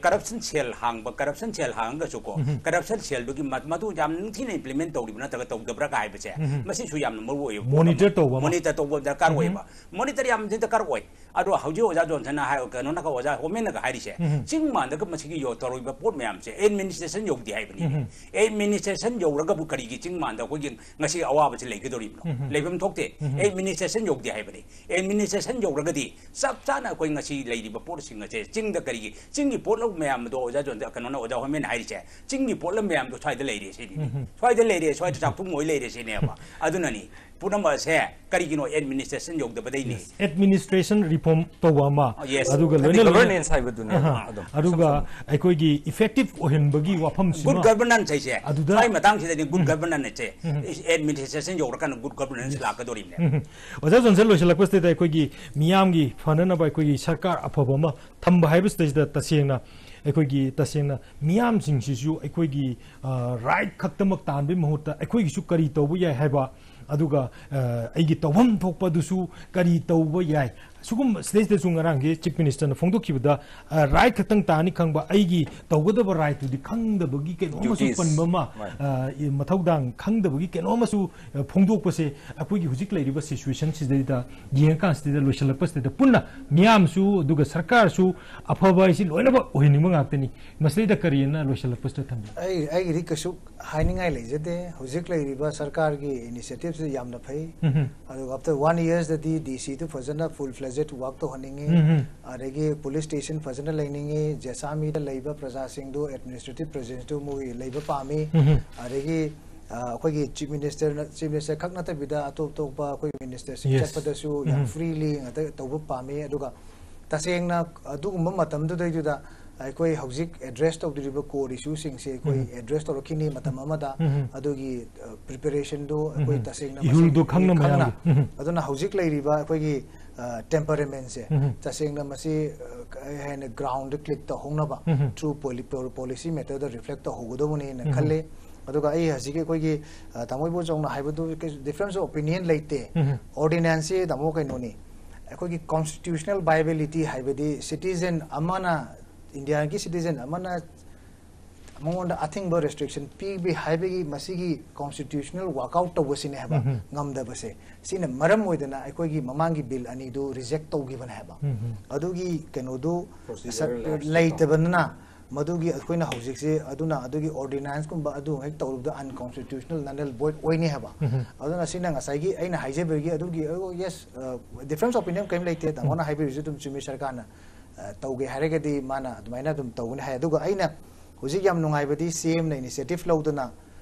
ꯀꯔꯞꯁꯟ ꯁꯦꯜ ꯍꯥꯡꯕ, ꯀꯔꯞꯁꯟ ꯁꯦꯜ ꯍꯥꯡꯉꯒꯁꯨꯀꯣ, ꯀꯔꯞꯁꯟ ꯁꯦꯜꯗꯨꯒꯤ ꯃ-, ꯃꯗꯨ ꯌꯥꯝ ꯅꯤꯡꯊꯤꯅ ꯏꯝꯄ꯭ꯂꯤꯃꯦꯟ ꯇꯧꯔꯤꯕ ꯅꯠꯇ꯭ꯔꯒ ꯇꯧꯗꯕ꯭ꯔꯥꯒ ꯍꯥꯏꯕꯁꯦ, ꯃꯁꯤꯁꯨ ꯌꯥꯝꯅ ꯃꯔꯨ ꯑꯣꯏꯕ ꯄꯣꯠ ꯑꯃ꯫ ꯃꯣꯅꯤꯇꯔ ꯇꯧꯕ ꯑꯃ꯫ ꯃꯣꯅꯤꯇꯔ ꯇꯧꯕ ꯗꯔꯀꯥꯔ ꯑꯣꯏꯕ꯫ ꯃꯣꯅꯤꯇꯔ ꯌꯥꯝ ꯗꯔꯀꯥꯔ ꯑꯣꯏ꯫ ꯑꯗꯣ ꯍꯧꯖꯤꯛ ꯑꯣꯖꯥ ꯖꯣꯟꯁꯟꯅ ꯍꯥꯏ, ꯀꯩꯅꯣꯅꯒ, ꯑꯣꯖꯥ ꯍꯣꯃꯦꯟꯅꯒ ꯍꯥꯏꯔꯤꯁꯦ, ꯆꯤꯡ ꯃꯥꯟꯗꯒ ꯃꯁꯤꯒꯤ ꯌꯣ-, ꯇꯧꯔꯤꯕ ꯄꯣꯠ ꯃꯌꯥꯝꯁꯦ ꯑꯦꯗꯃꯤꯅꯤꯁꯇ꯭ꯔꯦꯁꯟ ꯌꯧꯗꯦ ꯍꯥꯏꯕꯅꯤ꯫ ꯑꯦꯗꯃꯤꯅꯤꯁꯇ꯭ꯔꯦꯁꯟ ꯌꯧꯔꯒꯕꯨ ꯀꯔꯤꯒꯤ ꯆꯤꯡ ꯃꯥꯟꯗ ꯑꯩꯈꯣꯏꯒꯤ ꯉꯁꯤ ꯑꯋꯥꯕꯁꯤ ꯂꯩꯒꯗꯧꯔꯤꯕꯅꯣ? ꯂꯩꯐꯝ ꯊꯣꯛꯇꯦ꯫ ꯑꯦꯗꯃꯤꯅꯤꯁꯇ꯭ꯔꯦꯁꯟ ꯌꯧꯗꯦ ꯍꯥꯏꯕꯅꯤ꯫ ꯑꯦꯗꯃꯤꯅꯤꯁꯇ꯭ꯔꯦꯁꯟ ꯌꯧꯔꯒꯗꯤ ꯆꯞ ꯆꯥꯅ ꯑꯩꯈꯣꯏ ꯉꯁꯤ ꯂꯩꯔꯤꯕ ꯄꯣꯠꯁꯤꯡ ꯑꯁꯦ ꯆꯤꯡꯗ ꯀꯔꯤꯒꯤ, ꯆꯤꯡꯒꯤ ꯄꯣꯠꯂꯝ ꯃꯌꯥꯝꯗꯣ ꯑꯣꯖꯥ ꯖꯣꯟ-, ꯀꯩꯅꯣꯅ, ꯑꯣꯖꯥ ꯍꯣꯃꯦꯟꯅ ꯍꯥꯏꯔꯤꯁꯦ, ꯆꯤꯡꯒꯤ ꯄꯣꯠꯂꯝ ꯃꯌꯥꯝꯗꯣ ꯁ꯭ꯋꯥꯏꯗ ꯂꯩꯔꯦ ꯁꯤꯅꯤ꯫ ꯁ꯭ꯋꯥꯏꯗ ꯂꯩꯔꯦ, ꯁ꯭ꯋꯥꯏꯗ ꯆꯥꯛꯊꯨꯝ ꯑꯣꯏ ꯂꯩꯔꯦ ꯁꯤꯅꯦꯕ꯫ ꯑꯗꯨꯅꯅꯤ ꯄꯨꯝꯅꯃꯛ ꯑꯁꯦ ꯀꯔꯤꯒꯤꯅꯣ? ꯑꯦꯗꯃꯤꯅꯤꯁꯇ꯭ꯔꯦꯁꯟ ꯌꯧꯗꯕꯗꯩꯅꯤ꯫ ꯑꯦꯗꯃꯤꯅꯤꯁꯇ꯭ꯔꯦꯁꯟ ꯔꯤꯐꯣꯔꯝ ꯇꯧꯕ ꯑꯃ, Oh, yes. ꯑꯗꯨꯒ ꯍꯥꯏꯗꯤ ꯂꯣꯏꯅ ꯂꯣꯏꯅ ꯒꯚꯔꯅꯦꯟꯁ ꯍꯥꯏꯕꯗꯨꯅꯦ꯫ ꯑꯍ, ꯑꯗꯨꯝ ꯑꯗꯨꯒ ꯑꯩꯈꯣꯏꯒꯤ ꯏꯐꯦꯛꯇꯤꯚ ꯑꯣꯏꯍꯟꯕꯒꯤ ꯋꯥꯐꯝꯁꯤꯃ ꯒꯨꯗ ꯒꯚꯔꯅꯦꯟꯁ ꯍꯥꯏꯁꯦ, ꯑꯗꯨꯗ ꯁ꯭ꯋꯥꯏ ꯃꯇꯥꯡꯁꯤꯗꯗꯤ ꯒꯨꯗ ꯒꯚꯔꯅꯦꯟꯁ ꯍꯥꯏꯁꯦ, ꯑꯦꯗꯃꯤꯅꯤꯁꯇ꯭ꯔꯦꯁꯟ ꯌꯧꯔꯀꯥꯟꯗ ꯒꯨꯗ ꯒꯚꯔꯅꯦꯟꯁ ꯂꯥꯛꯀꯗꯧꯔꯤꯕꯅꯦ꯫ ꯎꯝ꯫ ꯑꯣꯖꯥ ꯖꯣꯟꯁꯟ, ꯂꯣꯏꯁꯤꯜꯂꯛꯄꯁꯤꯗ ꯑꯩꯈꯣꯏꯒꯤ ꯃꯤꯌꯥꯝꯒꯤ ꯐꯅꯅꯕ ꯑꯩꯈꯣꯏꯒꯤ ꯁꯔꯀꯥꯔ ꯑꯐꯕ ꯑꯃ ꯊꯝꯕ ꯍꯥꯏꯕꯁꯤꯗꯩꯁꯤꯗ ꯇꯁꯦꯡꯅ ꯑꯩꯈꯣꯏꯒꯤ, ꯇꯁꯦꯡꯅ ꯃꯤꯌꯥꯝꯁꯤꯡꯁꯤꯁꯨ ꯑꯩꯈꯣꯏꯒꯤ, ꯑ, ꯔꯥꯏꯠ ꯈꯛꯇꯃꯛ ꯇꯥꯟꯕꯒꯤ ꯃꯍꯨꯠꯇ ꯑꯩꯈꯣꯏꯒꯤꯁꯨ ꯀꯔꯤ ꯇꯧꯕ ꯌꯥꯏ ꯍꯥꯏꯕ, ꯑꯗꯨꯒ, ꯑ, ꯑꯩꯒꯤ ꯇꯧꯐꯝ ꯊꯣꯛꯄꯗꯨꯁꯨ ꯀꯔꯤ ꯇꯧꯕ ꯌꯥꯏ, ꯁꯤꯒꯨꯝꯕ ꯁꯤꯗꯩꯁꯤꯗꯁꯨ ꯉꯔꯥꯡꯒꯤ ꯆꯤꯐ ꯃꯤꯅꯤꯁꯇꯔꯅ ꯐꯣꯡꯗꯣꯛꯈꯤꯕꯗ, ꯔꯥꯏꯠ ꯈꯛꯇꯪ ꯇꯥꯅꯤ ꯈꯪꯕ, ꯑꯩꯒꯤ ꯇꯧꯒꯗꯕ ꯔꯥꯏꯠꯇꯨꯗꯤ ꯈꯪꯗꯕꯒꯤ ꯀꯩꯅꯣꯝ ꯑꯃꯁꯨ ꯄꯟꯕ ꯑꯃ, ꯃꯊꯧꯗꯥꯡ ꯈꯪꯗꯕꯒꯤ ꯀꯩꯅꯣꯝ ꯑꯃꯁꯨ ꯐꯣꯡꯗꯣꯛꯄꯁꯦ ꯑꯩꯈꯣꯏꯒꯤ ꯍꯧꯖꯤꯛ ꯂꯩꯔꯤꯕ ꯁꯤꯆꯨꯋꯦꯁꯟꯁꯤꯗꯩꯗ ꯌꯦꯡꯉꯀꯥꯟꯁꯤꯗ ꯂꯣꯏꯁꯤꯜꯂꯛꯄꯁꯤꯗ ꯄꯨꯟꯅ ꯃꯤꯌꯥꯝꯁꯨ ꯑꯗꯨꯒ ꯁꯔꯀꯥꯔꯁꯨ ꯑꯐꯕ ꯍꯥꯏꯁꯤ ꯂꯣꯏꯅꯃꯛ ꯑꯣꯏꯍꯟꯅꯤꯡꯕ ꯉꯥꯛꯇꯅꯤ꯫ ꯃꯁꯤꯗꯩꯗ ꯀꯔꯤꯅ ꯂꯣꯏꯁꯤꯜꯂꯛꯄꯁꯤꯗ ꯊꯝꯕꯤ? ꯑꯩ ꯑꯩꯒꯤꯗꯤ ꯀꯩꯁꯨ ꯍꯥꯏꯅꯤꯡꯉꯥꯏ ꯂꯩꯖꯗꯦ꯫ ꯍꯧꯖꯤꯛ ꯂꯩꯔꯤꯕ ꯁꯔꯀꯥꯔꯒꯤ ꯏꯅꯤꯁꯤꯌꯦꯇꯤꯞꯁꯤ ꯌꯥꯝꯅ ꯐꯩ꯫ ꯑꯗꯨꯒ ꯑꯥꯐꯇꯔ ꯋꯥꯟ ꯌꯔꯁꯇꯗꯤ ꯗꯤ ꯁꯤꯗꯨ ꯐꯖꯅ ꯐꯨꯜ ꯐ꯭ꯂꯦꯖꯦꯠ ꯋꯥꯛ ꯇꯧꯍꯟꯅꯤꯡꯉꯤ꯫ ꯑꯗꯒꯤ ꯄꯨꯂꯤꯁ ꯁ꯭ꯇꯦꯁꯟ ꯐꯖꯅ ꯂꯩꯅꯤꯡꯉꯤ꯫ ꯖꯦꯁꯥꯃꯤꯗ ꯂꯩꯕ ꯄ꯭ꯔꯖꯥꯁꯤꯡꯗꯨ ꯑꯦꯗꯃꯤꯅꯤꯁꯇ꯭ꯔꯦꯇꯤꯞ ꯄ꯭ꯔꯦꯖꯦꯟꯁꯇꯨ ꯃꯣꯏ ꯂꯩꯕ ꯄꯥꯝꯃꯤ꯫ ꯑꯗꯒꯤ ꯑ, ꯑꯩꯈꯣꯏꯒꯤ ꯆꯤꯐ ꯃꯤꯅꯤꯁꯇꯔꯅ, ꯆꯤꯐ ꯃꯤꯅꯤꯁꯇꯔ ꯈꯛ ꯅꯠꯇꯕꯤꯗ ꯑꯇꯣꯞ ꯑꯇꯣꯞꯄ ꯑꯩꯈꯣꯏ ꯃꯤꯅꯤꯁꯇꯔꯁꯤꯡ ꯆꯠꯄꯗꯁꯨ ꯌꯥꯝ ꯐ꯭ꯔꯤꯂꯤ ꯉꯥꯛꯇ ꯇꯧꯕ ꯄꯥꯝꯃꯤ꯫ ꯑꯗꯨꯒ ꯇꯁꯦꯡꯅ ꯑꯗꯨꯒꯨꯝꯕ ꯃꯇꯝꯗꯨꯗꯩꯗꯨꯗ ꯑꯩꯈꯣꯏ ꯍꯧꯖꯤꯛ ꯑꯦꯗ꯭ꯔꯦꯁ ꯇꯧꯗꯣꯔꯤꯕ ꯀꯣꯔ ꯏꯁꯨꯁꯤꯡꯁꯦ ꯑꯩꯈꯣꯏ ꯑꯦꯗ꯭ꯔꯦꯁ ꯇꯧꯔꯛꯈꯤꯅꯤ ꯃꯇꯝ ꯑꯃꯗ꯫ ꯑꯗꯨꯒꯤ ꯄ꯭ꯔꯤꯄꯦꯔꯦꯁꯟꯗꯨ ꯑꯩꯈꯣꯏ ꯇꯁꯦꯡꯅ ꯏꯍꯨꯜꯗꯨ ꯃꯁꯤ ꯈꯪꯅ ꯈꯪꯅ꯫ ꯃꯌꯥꯝꯒꯤ꯫ ꯑꯗꯨꯅ ꯍꯧꯖꯤꯛ ꯂꯩꯔꯤꯕ ꯑꯩꯈꯣꯏꯒꯤ ꯇꯦꯝꯄꯔꯦꯃꯦꯟꯁꯦ ꯇꯁꯦꯡꯅ ꯃꯁꯤ ꯑ, ꯀꯩ ꯍꯥꯏꯅꯤ, ꯒ꯭ꯔꯥꯎꯟꯗ ꯀ꯭ꯂꯤꯞ ꯇꯧꯍꯧꯅꯕ ꯊ꯭ꯔꯨ ꯄꯣꯂꯤꯁꯤ ꯃꯦꯇꯔꯗ ꯔꯤꯐ꯭ꯂꯦꯛ ꯇꯧꯍꯧꯒꯗꯕꯅꯤꯅ ꯈꯜꯂꯤ꯫ ꯑꯗꯨꯒ ꯑꯩ ꯍꯧꯖꯤꯛꯀꯤ ꯑꯩꯈꯣꯏꯒꯤ ꯑ, ꯇꯥꯃꯣ ꯏꯕꯣꯆꯧꯅ ꯍꯥꯏꯕꯗꯨ ꯗꯤꯐ꯭ꯔꯦꯟꯁ ꯑꯣꯐ ꯑꯣꯄꯤꯅꯤꯌꯟ ꯂꯩꯇꯦ꯫ ꯑꯣꯔꯗꯤꯅꯦꯟꯁꯁꯤ ꯇꯥꯃꯣ ꯀꯩꯅꯣꯅꯤ, ꯑꯩꯈꯣꯏꯒꯤ ꯀꯣꯟꯁꯇꯤꯇ꯭ꯌꯨꯁꯅꯦꯜ ꯚꯥꯏꯕꯤꯂꯤꯇꯤ ꯍꯥꯏꯕꯗꯤ ꯁꯤꯇꯤꯖꯟ ꯑꯃꯅ, ꯏꯟꯗꯤꯌꯥꯒꯤ ꯁꯤꯇꯤꯖꯟ ꯑꯃꯅ ꯃꯉꯣꯟꯗ ꯑꯊꯤꯡꯕ ꯔꯦꯁꯇ꯭ꯔꯤꯛꯁꯟ ꯄꯤꯕ ꯍꯥꯏꯕꯒꯤ ꯃꯁꯤꯒꯤ ꯀꯣꯟꯁꯇꯤꯇ꯭ꯌꯨꯁꯅꯦꯜ ꯋꯥꯛꯑꯥꯎꯠ ꯇꯧꯕꯁꯤꯅꯦ ꯍꯥꯏꯕ ꯉꯝꯗꯕꯁꯦ꯫ ꯁꯤꯅ ꯃꯔꯝ ꯑꯣꯏꯗꯅ ꯑꯩꯈꯣꯏꯒꯤ ꯃꯃꯥꯡꯒꯤ ꯕꯤꯜ ꯑꯅꯤꯗꯨ ꯔꯤꯖꯦꯛ ꯇꯧꯈꯤꯕꯅꯦ ꯍꯥꯏꯕ꯫ ꯑꯗꯨꯒꯤ ꯀꯩꯅꯣꯗꯨ ꯂꯩꯇꯕꯅꯤꯅ ꯃꯗꯨꯒꯤ ꯑꯩꯈꯣꯏꯅ ꯍꯧꯖꯤꯛꯁꯦ ꯑꯗꯨꯅ ꯑꯗꯨꯒꯤ ꯑꯣꯔꯗꯤꯅꯦꯟꯁꯀꯨꯝꯕ ꯑꯗꯨ ꯍꯦꯛ ꯇꯧꯔꯨꯕꯗ ꯑꯟꯀꯣꯟꯁꯇꯤꯇ꯭ꯌꯨꯁꯅꯦꯜ ꯅꯜ ꯑꯦꯟ ꯚꯣꯏꯗ ꯑꯣꯏꯅꯤ ꯍꯥꯏꯕ꯫ ꯑꯗꯨꯅ ꯁꯤꯅ ꯉꯁꯥꯏꯒꯤ ꯑꯩꯅ ꯍꯥꯏꯖꯕꯒꯤ ꯑꯗꯨꯒꯤ, ꯌꯦꯁ, ꯗꯤꯐ꯭ꯔꯦꯟꯁ ꯑꯣꯄꯤꯅꯤꯌꯟ ꯀꯔꯤꯝ ꯂꯩꯇꯦ꯫ ꯇꯥꯃꯣꯅ ꯍꯥꯏꯕꯤꯔꯤꯁꯨ ꯑꯗꯨꯝ ꯆꯨꯝꯃꯤ, ꯁꯔꯀꯥꯔꯅ ꯑ, ꯇꯧꯒꯦ ꯍꯥꯏꯔꯒꯗꯤ ꯃꯥꯅ ꯑꯗꯨꯃꯥꯏꯅ ꯑꯗꯨꯝ ꯇꯧꯒꯅꯤ ꯍꯥꯏ꯫ ꯑꯗꯨꯒ ꯑꯩꯅ ꯍꯧꯖꯤꯛ ꯌꯥꯝ ꯅꯨꯡꯉꯥꯏꯕꯗꯤ ꯁꯤ ꯑꯦꯝꯅ ꯏꯅꯤꯁꯤꯌꯦꯇꯤꯚ ꯂꯧꯗꯅ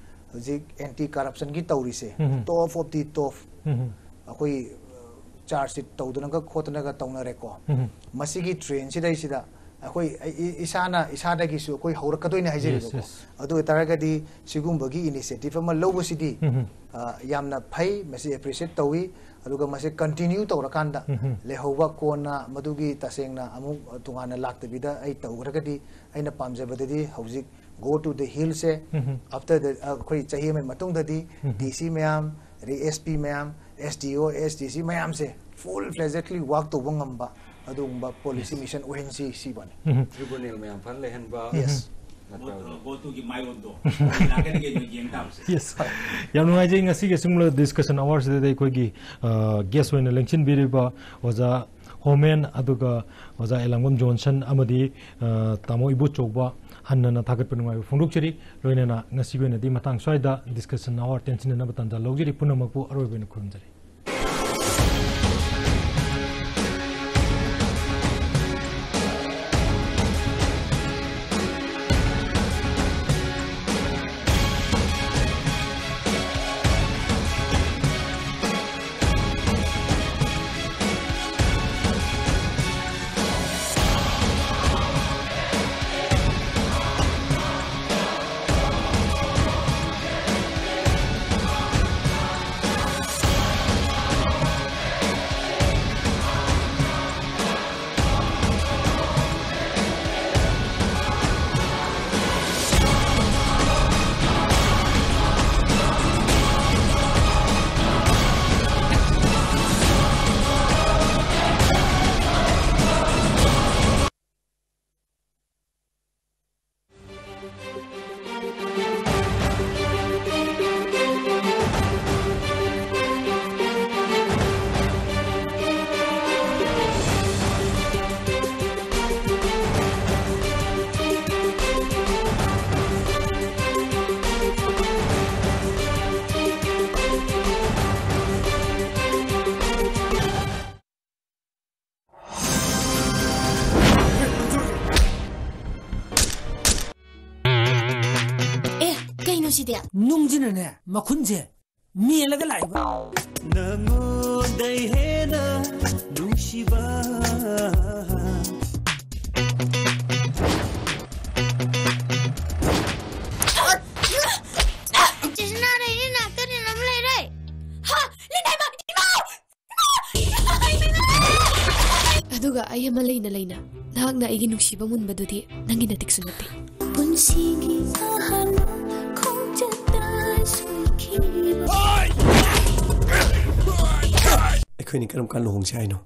ꯍꯧꯖꯤꯛ ꯑꯦꯟꯇꯤ ꯀꯔꯞꯁꯟꯒꯤ ꯇꯧꯔꯤꯁꯦ, ꯇꯣꯞ ꯑꯣꯐ ꯗꯤ ꯇꯣꯞ, ꯑꯩꯈꯣꯏ ꯆꯥꯔꯖ ꯁꯤꯠ ꯇꯧꯗꯅꯒ ꯈꯣꯠꯇꯅꯒ ꯇꯧꯅꯔꯦꯀꯣ꯫ ꯃꯁꯤꯒꯤ ꯇ꯭ꯔꯦꯟꯁꯤꯗꯩꯁꯤꯗ ꯑꯩꯈꯣꯏ, ꯑꯩ, ꯏ-, ꯏꯁꯥꯅ ꯏꯁꯥꯗꯒꯤꯁꯨ ꯑꯩꯈꯣꯏ ꯍꯧꯔꯛꯀꯗꯣꯏꯅꯦ ꯍꯥꯏꯖꯔꯤꯕꯀꯣ꯫ ꯑꯗꯨ ꯑꯣꯏꯇꯥꯔꯒꯗꯤ ꯁꯤꯒꯨꯝꯕꯒꯤ ꯏꯅꯤꯁꯤꯌꯦꯇꯤꯚ ꯑꯃ ꯂꯧꯕꯁꯤꯗꯤ, ꯑ, ꯌꯥꯝꯅ ꯐꯩ, ꯃꯁꯤ ꯑꯦꯄ꯭ꯔꯤꯁꯤꯌꯦꯠ ꯇꯧꯏ꯫ ꯑꯗꯨꯒ ꯃꯁꯤ ꯀꯟꯇꯤꯅ꯭ꯌꯨ ꯇꯧꯔꯀꯥꯟꯗ ꯂꯩꯍꯧꯕ, ꯀꯣꯟꯅ ꯃꯗꯨꯒꯤ ꯇꯁꯦꯡꯅ ꯑꯃꯨꯛ ꯇꯣꯉꯥꯟꯅ ꯂꯥꯛꯇꯕꯤꯗ ꯑꯩ ꯇꯧꯈ꯭ꯔꯒꯗꯤ, ꯑꯩꯅ ꯄꯥꯝꯖꯕꯗꯗꯤ ꯍꯧꯖꯤꯛ go to the hillꯁꯦ, after the, ꯑ, ꯑꯩꯈꯣꯏ ꯆꯍꯤ ꯑꯃꯒꯤ ꯃꯇꯨꯡꯗꯗꯤ ꯗꯤ ꯁꯤ ꯃꯌꯥꯝ, ꯑꯗꯩ ꯑꯦꯁ ꯄꯤ ꯃꯌꯥꯝ, ꯑꯦꯁ ꯗꯤ ꯑꯣ, ꯑꯦꯁ ꯗꯤ ꯁꯤ ꯃꯌꯥꯝꯁꯦ full fledgedly work ꯇꯧꯕ ꯉꯝꯕ ꯑꯗꯨꯒꯨꯝꯕ policy mission ꯑꯣꯏꯍꯟꯁꯤ ꯁꯤꯕꯅꯤ꯫ ꯇ꯭ꯔꯤꯕꯨꯅꯦꯜ ꯃꯌꯥꯝ ꯐꯅ ꯂꯩꯍꯟꯕ Yes. ꯅꯠꯇ꯭ꯔꯒ ꯕꯣꯠꯇꯨꯒꯤ ꯃꯥꯏꯑꯣꯟꯗꯣ ꯂꯥꯛꯀꯅꯤ ꯀꯩꯅꯣ ꯌꯦꯡ ꯇꯥꯕꯁꯦ꯫ Yes. ꯌꯥꯝ ꯅꯨꯡꯉꯥꯏꯖꯩ ꯉꯁꯤꯒꯤ ꯑꯁꯤꯒꯨꯝꯕ ꯗꯤꯁꯀꯁꯟ ꯑꯋꯥꯔꯁꯤꯗ ꯑꯩꯈꯣꯏꯒꯤ ꯒꯦꯁ ꯑꯣꯏꯅ ꯂꯦꯡꯁꯤꯟꯕꯤꯔꯤꯕ ꯑꯣꯖꯥ ꯍꯣꯃꯦꯟ ꯑꯗꯨꯒ ꯑꯣꯖꯥ ꯑꯦꯂꯥꯡꯕꯝ ꯖꯣꯟꯁꯟ ꯑꯃꯗꯤ ꯑ, ꯇꯥꯃꯣ ꯏꯕꯣꯆꯧꯕ ꯍꯟꯅꯅ ꯊꯥꯒꯠꯄ ꯅꯨꯡꯉꯥꯏꯕ ꯐꯣꯡꯗꯣꯛꯆꯔꯤ꯫ ꯂꯣꯏꯅꯅ ꯉꯁꯤꯒꯤ ꯑꯣꯏꯅꯗꯤ ꯃꯇꯥꯡ ꯁ꯭ꯋꯥꯏꯗ ꯗꯤꯁꯀꯁꯟ ꯑꯋꯥꯔ ꯇꯦꯟꯁꯤꯟꯅꯅꯕ ꯇꯥꯟꯖꯥ ꯂꯧꯖꯔꯤ꯫ ꯄꯨꯝꯅꯃꯛꯄꯨ ꯑꯔꯣꯏꯕ ꯑꯣꯏꯅ ꯈꯨꯔꯨꯝꯖꯔꯤ꯫ ꯑꯦ, ꯀꯩꯅꯣ ꯁꯤꯗꯤ? ꯅꯨꯡꯁꯤꯅꯅꯦ ꯃꯈꯨꯟꯁꯦ ꯃꯦꯜꯂꯒ ꯂꯥꯛꯏꯕ꯫ ꯅꯉꯣꯟꯗꯩ ꯍꯦꯟꯅ ꯅꯨꯡꯁꯤꯕ꯫ ꯆꯤꯁꯅꯥꯗ ꯏꯅꯦ ꯅꯥꯛꯇꯅꯤ ꯅꯝ ꯂꯩꯔꯦ꯫ ꯍꯥ? ꯂꯤꯟꯊꯣꯏꯕ! ꯏꯃꯥ! ꯏꯃꯥ! ꯑꯗꯨꯒ ꯑꯩ ꯑꯃ ꯂꯩꯅ ꯂꯩꯅ ꯅꯍꯥꯛꯅ ꯑꯩꯒꯤ ꯅꯨꯡꯁꯤꯕ ꯃꯨꯟꯕꯗꯨꯗꯤ ꯅꯪꯒꯤ ꯅꯇꯤꯛꯁꯨ ꯅꯠꯇꯦ꯫ ꯄꯨꯟꯁꯤꯒꯤ ꯑꯍꯥꯟꯕ ꯈꯣꯡꯆꯠꯇ ꯁꯣꯏꯈꯤꯕ꯫ ꯑꯩꯈꯣꯏꯅꯤ ꯀꯔꯝ ꯀꯥꯟ ꯂꯨꯍꯣꯡꯁꯦ ꯍꯥꯏꯅꯣ?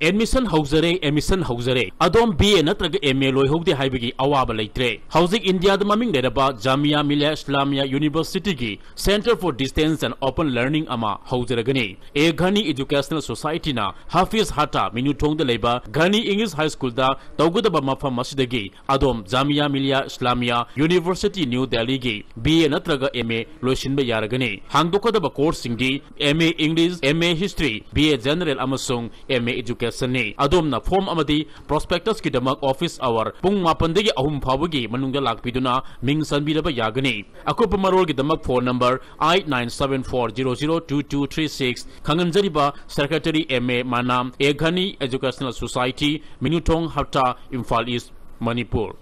ꯑꯦꯗꯃꯤꯁꯟ ꯍꯧꯖꯔꯦ, ꯑꯦꯗꯃꯤꯁꯟ ꯍꯧꯖꯔꯦ꯫ ꯑꯗꯣꯝ ꯕꯤ ꯑꯦ ꯅꯠꯇ꯭ꯔꯒ ꯑꯦꯝ ꯑꯦ ꯂꯣꯏꯍꯧꯗꯦ ꯍꯥꯏꯕꯒꯤ ꯑꯋꯥꯕ ꯂꯩꯇ꯭ꯔꯦ꯫ ꯍꯧꯖꯤꯛ ꯏꯟꯗꯤꯌꯥꯗ ꯃꯃꯤꯡ ꯂꯩꯔꯕ ꯖꯥꯃꯤꯌꯥ ꯃꯤꯂꯤꯌꯥ ꯏꯁꯂꯥꯃꯤꯌꯥ ꯌꯨꯅꯤꯚꯔꯁꯤꯇꯤꯒꯤ Center for Distance and Open Learning ꯑꯃ ꯍꯧꯖꯔꯒꯅꯤ꯫ ꯑꯦ ꯘꯅꯤ Educational Societyꯅ ꯍꯥꯐꯤꯖ ꯍꯥꯇꯥ ꯃꯤꯅꯨꯊꯣꯡꯗ ꯂꯩꯕ ꯘꯅꯤ English High Schoolꯗ ꯇꯧꯒꯗꯕ ꯃꯐꯝ ꯑꯁꯤꯗꯒꯤ ꯑꯗꯣꯝ ꯖꯥꯃꯤꯌꯥ ꯃꯤꯂꯤꯌꯥ ꯏꯁꯂꯥꯃꯤꯌꯥ University New Delhiꯒꯤ ꯕꯤ ꯑꯦ ꯅꯠꯇ꯭ꯔꯒ ꯑꯦꯝ ꯑꯦ ꯂꯣꯏꯁꯤꯟꯕ ꯌꯥꯔꯒꯅꯤ꯫ ꯍꯥꯡꯗꯣꯛꯀꯗꯕ courseꯁꯤꯡꯗꯤ M A English, M A History, B A General ꯑꯃꯁꯨꯡ ꯑꯦꯝ ꯑꯦ Educationꯅꯤ꯫ ꯑꯗꯣꯝꯅ form ꯑꯃꯗꯤ prospectusꯀꯤꯗꯃꯛ office hour ꯄꯨꯡ ꯃꯥꯄꯟꯗꯒꯤ ꯑꯍꯨꯝ ꯐꯥꯎꯕꯒꯤ ꯃꯅꯨꯡꯗ ꯂꯥꯛꯄꯤꯗꯨꯅ ꯃꯤꯡ ꯆꯟꯕꯤꯔꯕ ꯌꯥꯒꯅꯤ꯫ ꯑꯀꯨꯞꯄ ꯃꯔꯣꯜꯒꯤꯗꯃꯛ phone number eight nine seven four zero zero two two three six, ꯈꯪꯍꯟꯖꯔꯤꯕ Secretary ꯑꯦꯝ ꯑꯦ ꯃꯥꯅꯥꯝ, ꯑꯦ ꯘꯅꯤ Educational Society, ꯃꯤꯅꯨꯊꯣꯡ ꯍꯞꯇꯥ, ꯏꯝꯐꯥꯜ ꯏꯁ, ꯃꯅꯤꯄꯨꯔ꯫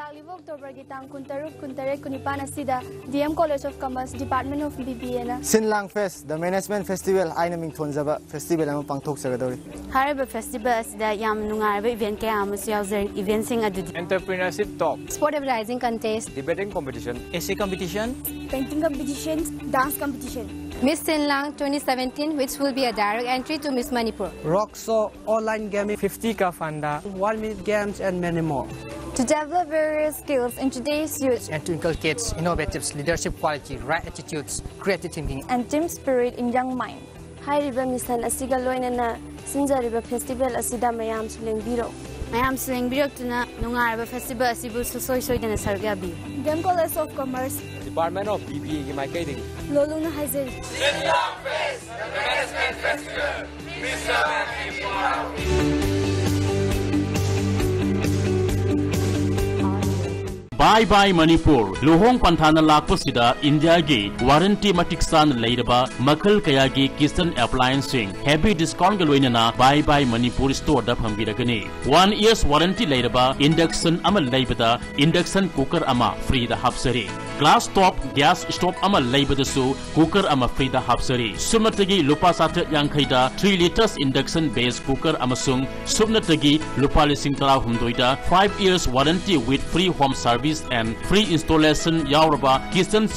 ꯂꯥꯛꯂꯤꯕ ꯑꯣꯛꯇꯣꯕꯔꯒꯤ ꯇꯥꯡ ꯀꯨꯟꯇꯔꯨꯛ, ꯀꯨꯟꯇꯔꯦꯠ, ꯀꯨꯟꯅꯤꯄꯥꯟ ꯑꯁꯤꯗ D M College of Commerce, Department of B B Aꯅ ꯁꯤꯟ ꯂꯥꯡ ꯐꯦꯁ, The Management Festival ꯍꯥꯏꯅ ꯃꯤꯡꯊꯣꯟꯖꯕ festival ꯑꯃ ꯄꯥꯡꯊꯣꯛꯆꯒꯗꯧꯔꯤ꯫ ꯍꯥꯏꯔꯤꯕ festival ꯑꯁꯤꯗ ꯌꯥꯝ ꯅꯨꯡꯉꯥꯏꯔꯕ event ꯀꯌꯥ ꯑꯃꯁꯨ ꯌꯥꯎꯖꯔꯤ꯫ Eventꯁꯤꯡ ꯑꯗꯨꯗꯤ Entrepreneurship Talk, Sport Advertising Contest, Debating Competition, Essay Competition, Painting Competition, Dance Competition꯫ Miss Sinlang twenty seventeen, which will be a direct entry to Miss Manipur. Rock Show, Online Gaming, fifty Ka Fanda, One Minute Games and many more. To develop various skills in today's youth and to inculcate innovative leadership quality, right attitudes, creative thinking, and team spirit in young mind. ꯍꯥꯏꯔꯤꯕ mission ꯑꯁꯤꯒ ꯂꯣꯏꯅꯅ ꯁꯤꯟꯖꯔꯤꯕ festival ꯑꯁꯤꯗ ꯃꯌꯥꯝꯁꯨ ꯂꯦꯡꯕꯤꯔꯛꯎ꯫ ꯃꯌꯥꯝꯁꯨ ꯂꯦꯡꯕꯤꯔꯛꯇꯨꯅ ꯅꯨꯡꯉꯥꯏꯔꯕ festival ꯑꯁꯤꯕꯨ ꯁꯨꯡꯁꯣꯏ ꯁꯣꯏꯗꯅ ꯁꯔꯨꯛ ꯌꯥꯕꯤꯌꯨ꯫ D M College of Commerce, Department of B B Aꯒꯤ ꯃꯥꯏꯀꯩꯗꯒꯤ ꯂꯣꯂꯨꯅ ꯍꯥꯏꯖꯔꯤ꯫ Bye Bye Manipur ꯂꯨꯍꯣꯡ ꯄꯟꯊꯥꯅ ꯂꯥꯛꯄꯁꯤꯗ ꯏꯟꯗꯤꯌꯥꯒꯤ ꯋꯥꯔꯦꯟꯇꯤ ꯃꯇꯤꯛ ꯆꯥꯅ ꯂꯩꯔꯕ ꯃꯈꯜ ꯀꯌꯥꯒꯤ kitchen applianceꯁꯤꯡ heavy discountꯀ ꯂꯣꯏꯅꯅ Bye Bye Manipur storeꯗ ꯐꯪꯕꯤꯔꯒꯅꯤ꯫ One year's warranty ꯂꯩꯔꯕ induction ꯑꯃ ꯂꯩꯕꯗ induction cooker ꯑꯃ freeꯗ ꯍꯥꯞꯆꯔꯤ꯫ Glass top gas stove ꯑꯃ ꯂꯩꯕꯗꯁꯨ cooker ꯑꯃ free ꯗ ꯍꯥꯞꯆꯔꯤ꯫ ꯁꯨꯞꯅꯇꯒꯤ ꯂꯨꯄꯥ ꯆꯥꯇ꯭ꯔꯦꯠ ꯌꯥꯡꯈꯩꯗ three litres induction base cooker ꯑꯃꯁꯨꯡ ꯁꯨꯞꯅꯇꯒꯤ ꯂꯨꯄꯥ ꯂꯤꯁꯤꯡ ꯇꯔꯥꯍꯨꯝꯗꯣꯏꯗ five years warranty with free home service and free installation ꯌꯥꯎꯔꯕ kitchen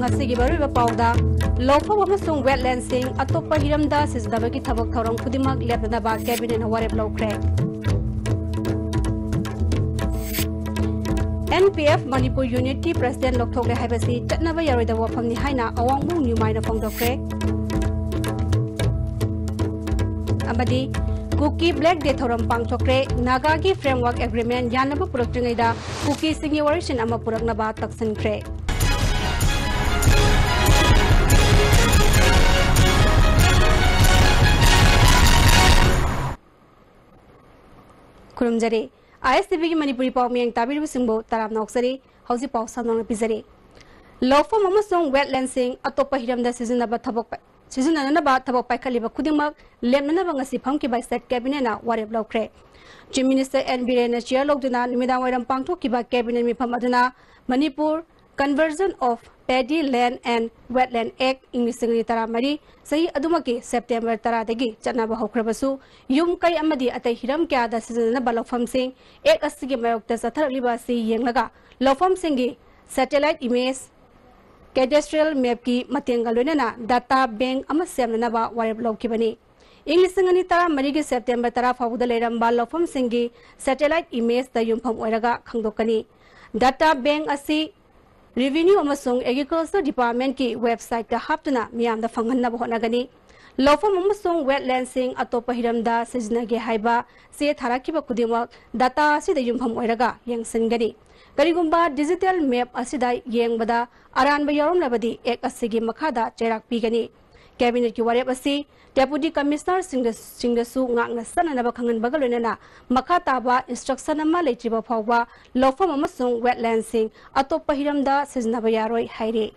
ꯉꯁꯤꯒꯤ ꯃꯔꯨꯑꯣꯏꯕ ꯄꯥꯎꯗ, ꯂꯧꯐꯝ ꯑꯃꯁꯨꯡ wetland ꯁꯤꯡ ꯑꯇꯣꯞꯄ ꯍꯤꯔꯝꯗ ꯁꯤꯖꯤꯟꯅꯕꯒꯤ ꯊꯕꯛ ꯊꯧꯔꯝ ꯈꯨꯗꯤꯡꯃꯛ ꯂꯦꯞꯅꯅꯕ cabinet ꯅ ꯋꯥꯔꯦꯞ ꯂꯧꯈ꯭ꯔꯦ꯫ N P F Manipur unit ꯀꯤ president ꯂꯧꯊꯣꯛꯂꯦ ꯍꯥꯏꯕꯁꯤ ꯆꯠꯅꯕ ꯌꯥꯔꯣꯏꯗꯕ ꯋꯥꯐꯝꯅꯤ ꯍꯥꯏꯅ ꯑꯋꯥꯡꯕꯨꯡ ꯅ꯭ꯌꯨꯃꯥꯏꯅ ꯐꯣꯡꯗꯣꯛꯈ꯭ꯔꯦ꯫ ꯑꯃꯗꯤ ꯀꯨꯀꯤ Black Day ꯊꯧꯔꯝ ꯄꯥꯡꯊꯣꯛꯈ꯭ꯔꯦ꯫ ꯅꯥꯒꯥꯒꯤ framework agreement ꯌꯥꯅꯕ ꯄꯨꯔꯛꯇ꯭ꯔꯤꯉꯩꯗ ꯀꯨꯀꯤꯁꯤꯡꯒꯤ ꯋꯥꯔꯤꯁꯤꯟ ꯑꯃ ꯄꯨꯔꯛꯅꯕ ꯇꯛꯁꯤꯟꯈ꯭ꯔꯦ꯫ ꯈꯨꯔꯨꯝꯖꯔꯤ꯫ I S T V ꯒꯤ ꯃꯅꯤꯄꯨꯔꯤ ꯄꯥꯎ ꯃꯤꯌꯦꯡ ꯇꯥꯕꯤꯔꯤꯕꯁꯤꯡꯕꯨ ꯇꯔꯥꯝꯅ ꯑꯣꯛꯆꯔꯤ꯫ ꯍꯧꯖꯤꯛ ꯄꯥꯎ ꯁꯟꯗꯣꯛꯅ ꯄꯤꯖꯔꯤ꯫ ꯂꯧꯐꯝ ꯑꯃꯁꯨꯡ wetland ꯁꯤꯡ ꯑꯇꯣꯞꯄ ꯍꯤꯔꯝꯗ ꯁꯤꯖꯤꯟꯅꯕ ꯊꯕꯛ ꯄ-, ꯁꯤꯖꯤꯟꯅꯅꯕ ꯊꯕꯛ ꯄꯥꯏꯈꯠꯂꯤꯕ ꯈꯨꯗꯤꯡꯃꯛ ꯂꯦꯞꯅꯅꯕ ꯉꯁꯤ ꯐꯝꯈꯤꯕ state cabinet ꯅ ꯋꯥꯔꯦꯞ ꯂꯧꯈ꯭ꯔꯦ꯫ Chief Minister N Biren ꯅ chair ꯂꯧꯗꯨꯅ ꯅꯨꯃꯤꯗꯥꯡꯋꯥꯏꯔꯝ ꯄꯥꯡꯊꯣꯛꯈꯤꯕ cabinet ꯃꯤꯐꯝ ꯑꯗꯨꯅ Manipur Conversion of Paddy Land and Wetland Act ꯏꯪ ꯂꯤꯁꯤꯡ ꯑꯅꯤ ꯇꯔꯥꯃꯔꯤ, ꯆꯍꯤ ꯑꯗꯨꯃꯛꯀꯤ September ꯇꯔꯥꯗꯒꯤ ꯆꯠꯅꯕ ꯍꯧꯈ꯭ꯔꯕꯁꯨ, ꯌꯨꯝ ꯀꯩ ꯑꯃꯗꯤ ꯑꯇꯩ ꯍꯤꯔꯝ ꯀꯌꯥꯗ ꯁꯤꯖꯤꯟꯅꯅꯕ ꯂꯧꯐꯝꯁꯤꯡ Act ꯑꯁꯤꯒꯤ ꯃꯥꯌꯣꯛꯇ ꯆꯠꯊꯔꯛꯂꯤꯕ ꯑꯁꯤ ꯌꯦꯡꯂꯒ ꯂꯧꯐꯝꯁꯤꯡꯒꯤ satellite image, cadastral map ꯀꯤ ꯃꯇꯦꯡꯒ ꯂꯣꯏꯅꯅ data bank ꯑꯃ ꯁꯦꯝꯅꯅꯕ ꯋꯥꯔꯦꯞ ꯂꯧꯈꯤꯕꯅꯤ꯫ ꯏꯪ ꯂꯤꯁꯤꯡ ꯑꯅꯤ ꯇꯔꯥꯃꯔꯤꯒꯤ September ꯇꯔꯥ ꯐꯥꯎꯕꯗ ꯂꯩꯔꯝꯕ ꯂꯧꯐꯝꯁꯤꯡꯒꯤ satellite image ꯇ ꯌꯨꯝꯐꯝ ꯑꯣꯏꯔꯒ ꯈꯪꯗꯣꯛꯀꯅꯤ꯫ Data bank ꯑꯁꯤ Revenue ꯑꯃꯁꯨꯡ Agriculture Department ꯀꯤ website ꯇ ꯍꯥꯞꯇꯨꯅ ꯃꯤꯌꯥꯝꯗ ꯐꯪꯍꯟꯅꯕ ꯍꯣꯠꯅꯒꯅꯤ꯫ ꯂꯧꯐꯝ ꯑꯃꯁꯨꯡ wetland ꯁꯤꯡ ꯑꯇꯣꯞꯄ ꯍꯤꯔꯝꯗ ꯁꯤꯖꯤꯟꯅꯒꯦ ꯍꯥꯏꯕ ꯆꯦ ꯊꯥꯔꯛꯈꯤꯕ ꯈꯨꯗꯤꯡꯃꯛ data ꯑꯁꯤꯗ ꯌꯨꯝꯐꯝ ꯑꯣꯏꯔꯒ ꯌꯦꯡꯁꯤꯟꯒꯅꯤ꯫ ꯀꯔꯤꯒꯨꯝꯕ digital map ꯑꯁꯤꯗ ꯌꯦꯡꯕꯗ ꯑꯔꯥꯟꯕ ꯌꯥꯎꯔꯝꯂꯕꯗꯤ Act ꯑꯁꯤꯒꯤ ꯃꯈꯥꯗ ꯆꯩꯔꯥꯛ ꯄꯤꯒꯅꯤ꯫ Cabinet ꯀꯤ ꯋꯥꯔꯦꯞ ꯑꯁꯤ Deputy Commissioner ꯁꯤꯡꯗ-, ꯁꯤꯡꯗꯁꯨ ꯉꯥꯛꯅ ꯆꯠꯅꯅꯕ ꯈꯪꯍꯟꯕꯒ ꯂꯣꯏꯅꯅ ꯃꯈꯥ ꯇꯥꯕ instruction ꯑꯃ ꯂꯩꯇ꯭ꯔꯤꯕ ꯐꯥꯎꯕ ꯂꯧꯐꯝ ꯑꯃꯁꯨꯡ wetland ꯁꯤꯡ ꯑꯇꯣꯞꯄ ꯍꯤꯔꯝꯗ ꯁꯤꯖꯤꯟꯅꯕ ꯌꯥꯔꯣꯏ ꯍꯥꯏꯔꯤ꯫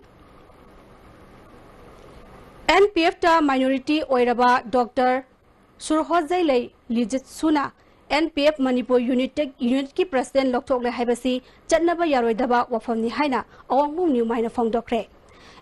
N P F ꯇ minority ꯑꯣꯏꯔꯕ Doctor ꯁꯨꯔꯍꯣꯖꯩꯂꯩ ꯂꯤꯖꯤꯠꯁꯨꯅ N P F Manipur unit, unit ꯀꯤ President ꯂꯧꯊꯣꯛꯂꯦ ꯍꯥꯏꯕꯁꯤ ꯆꯠꯅꯕ ꯌꯥꯔꯣꯏꯗꯕ ꯋꯥꯐꯝꯅꯤ ꯍꯥꯏꯅ ꯑꯋꯥꯡꯕꯨꯡ ꯅ꯭ꯌꯨ ꯃꯥꯏꯅ ꯐꯣꯡꯗꯣꯛꯈ꯭ꯔꯦ꯫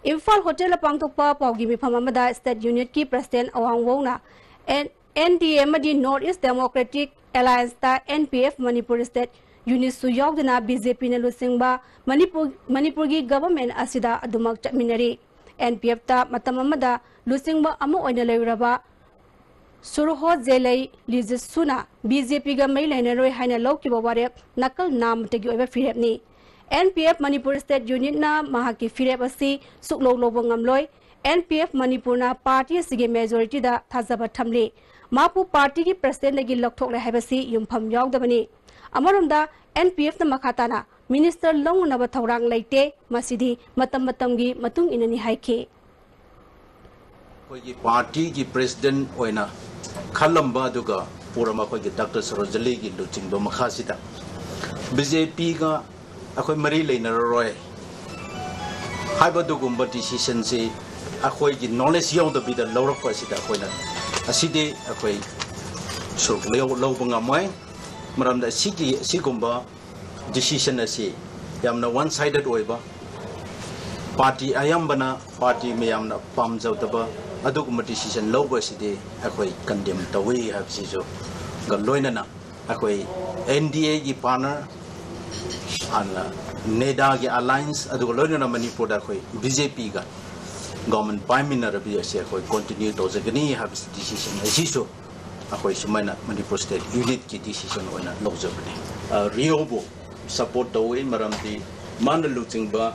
ꯏꯝꯐꯥꯜ ꯍꯣꯇꯦꯜꯗ ꯄꯥꯡꯊꯣꯛꯄ ꯄꯥꯎꯒꯤ ꯃꯤꯐꯝ ꯑꯃꯗ State Unit ꯀꯤ President ꯑꯋꯥꯡꯕꯨꯡꯅ N-, N D A ꯑꯃꯗꯤ North East Democratic Alliance ꯇ N P F Manipur State Unit ꯁꯨ ꯌꯥꯎꯗꯅ B J P ꯅ ꯂꯨꯆꯤꯡꯕ ꯃꯅꯤꯄꯨꯔ, ꯃꯅꯤꯄꯨꯔꯒꯤ government ꯑꯁꯤꯗ ꯑꯗꯨꯃꯛ ꯆꯠꯃꯤꯟꯅꯔꯤ꯫ N P F ꯇ ꯃꯇꯝ ꯑꯃꯗ ꯂꯨꯆꯤꯡꯕ ꯑꯃ ꯑꯣꯏꯅ ꯂꯩꯔꯨꯔꯕ ꯁꯨꯔꯍꯣꯖꯦꯂꯩ ꯂꯤꯖꯤꯠꯁꯨꯅ B J P ꯒ ꯃꯔꯤ ꯂꯩꯅꯔꯣꯏ ꯍꯥꯏꯅ ꯂꯧꯈꯤꯕ ꯋꯥꯔꯦꯞ ꯅꯥꯀꯜ ꯅꯥꯝꯃꯇꯒꯤ ꯑꯣꯏꯕ ꯐꯤꯔꯦꯞꯅꯤ꯫ N P F Manipur State Unit ꯅ ꯃꯍꯥꯛꯀꯤ ꯐꯤꯔꯦꯞ ꯑꯁꯤ ꯁꯨꯛꯂꯧ ꯂꯧꯕ ꯉꯝꯂꯣꯏ꯫ N P F ꯃꯅꯤꯄꯨꯔꯅ party ꯑꯁꯤꯒꯤ majority ꯗ ꯊꯥꯖꯕ ꯊꯝꯂꯤ꯫ ꯃꯍꯥꯛꯄꯨ party ꯒꯤ President ꯗꯒꯤ ꯂꯧꯊꯣꯛꯂꯦ ꯍꯥꯏꯕꯁꯤ ꯌꯨꯝꯐꯝ ꯌꯥꯎꯗꯕꯅꯤ꯫ ꯑꯃꯔꯣꯝꯗ N P F ꯅ ꯃꯈꯥ ꯇꯥꯅ Minister ꯂꯧꯅꯅꯕ ꯊꯧꯔꯥꯡ ꯂꯩꯇꯦ, ꯃꯁꯤꯗꯤ ꯃꯇꯝ ꯃꯇꯝꯒꯤ ꯃꯇꯨꯡ ꯏꯟꯅꯅꯤ ꯍꯥꯏꯈꯤ꯫ ꯑꯩꯈꯣꯏꯒꯤ party ꯒꯤ President ꯑꯣꯏꯅ ꯈꯜꯂꯝꯕ ꯑꯗꯨꯒ ꯄꯨꯔꯝꯕ ꯑꯩꯈꯣꯏꯒꯤ Doctor ꯁꯔꯣꯖꯂꯤꯒꯤ ꯂꯨꯆꯤꯡꯕ ꯃꯈꯥꯁꯤꯗ B J P ꯒ ꯑꯩꯈꯣꯏ ꯃꯔꯤ ꯂꯩꯅꯔꯔꯣꯏ ꯍꯥꯏꯕ ꯑꯗꯨꯒꯨꯝꯕ decision ꯁꯤ ꯑꯩꯈꯣꯏꯒꯤ knowledge ꯌꯥꯎꯗꯕꯤꯗ ꯂꯧꯔꯛꯄ ꯑꯁꯤꯗ ꯑꯩꯈꯣꯏꯅ ꯑꯁꯤꯗꯤ ꯑꯩꯈꯣꯏ ꯁꯔꯨꯛ ꯂꯧ-, ꯂꯧꯕ ꯉꯝꯃꯣꯏ꯫ ꯃꯔꯝꯗꯤ ꯑꯁꯤꯒꯤ, ꯑꯁꯤꯒꯨꯝꯕ decision ꯑꯁꯤ ꯌꯥꯝꯅ one sided ꯑꯣꯏꯕ, party ꯑꯌꯥꯝꯕꯅ party ꯃꯌꯥꯝꯅ ꯄꯥꯝꯖꯗꯕ ꯑꯗꯨꯒꯨꯝꯕ decision ꯂꯧꯕ ꯑꯁꯤꯗꯤ ꯑꯩꯈꯣꯏ condemn ꯇꯧꯏ ꯍꯥꯏꯕꯁꯤꯁꯨ ꯒ ꯂꯣꯏꯅꯅ ꯑꯩꯈꯣꯏ N D A ꯒꯤ partner, ꯑꯗꯨꯅ NEDA ꯒꯤ alliance, ꯑꯗꯨꯒ ꯂꯣꯏꯅꯅ ꯃꯅꯤꯄꯨꯔꯗ ꯑꯩꯈꯣꯏ B J P ꯒ government ꯄꯥꯏꯃꯤꯟꯅꯔꯕꯗꯤ ꯑꯁꯤ ꯑꯩꯈꯣꯏ continue ꯇꯧꯖꯒꯅꯤ ꯍꯥꯏꯕ decision ꯑꯁꯤꯁꯨ ꯑꯩꯈꯣꯏ ꯁꯨꯃꯥꯏꯅ ꯃꯅꯤꯄꯨꯔ State Unit ꯀꯤ decision ꯑꯣꯏꯅ ꯂꯧꯖꯕꯅꯤ꯫ ꯑ, ꯔꯤꯑꯣꯕꯨ support ꯇꯧꯏ, ꯃꯔꯝꯗꯤ ꯃꯥꯅ ꯂꯨꯆꯤꯡꯕ,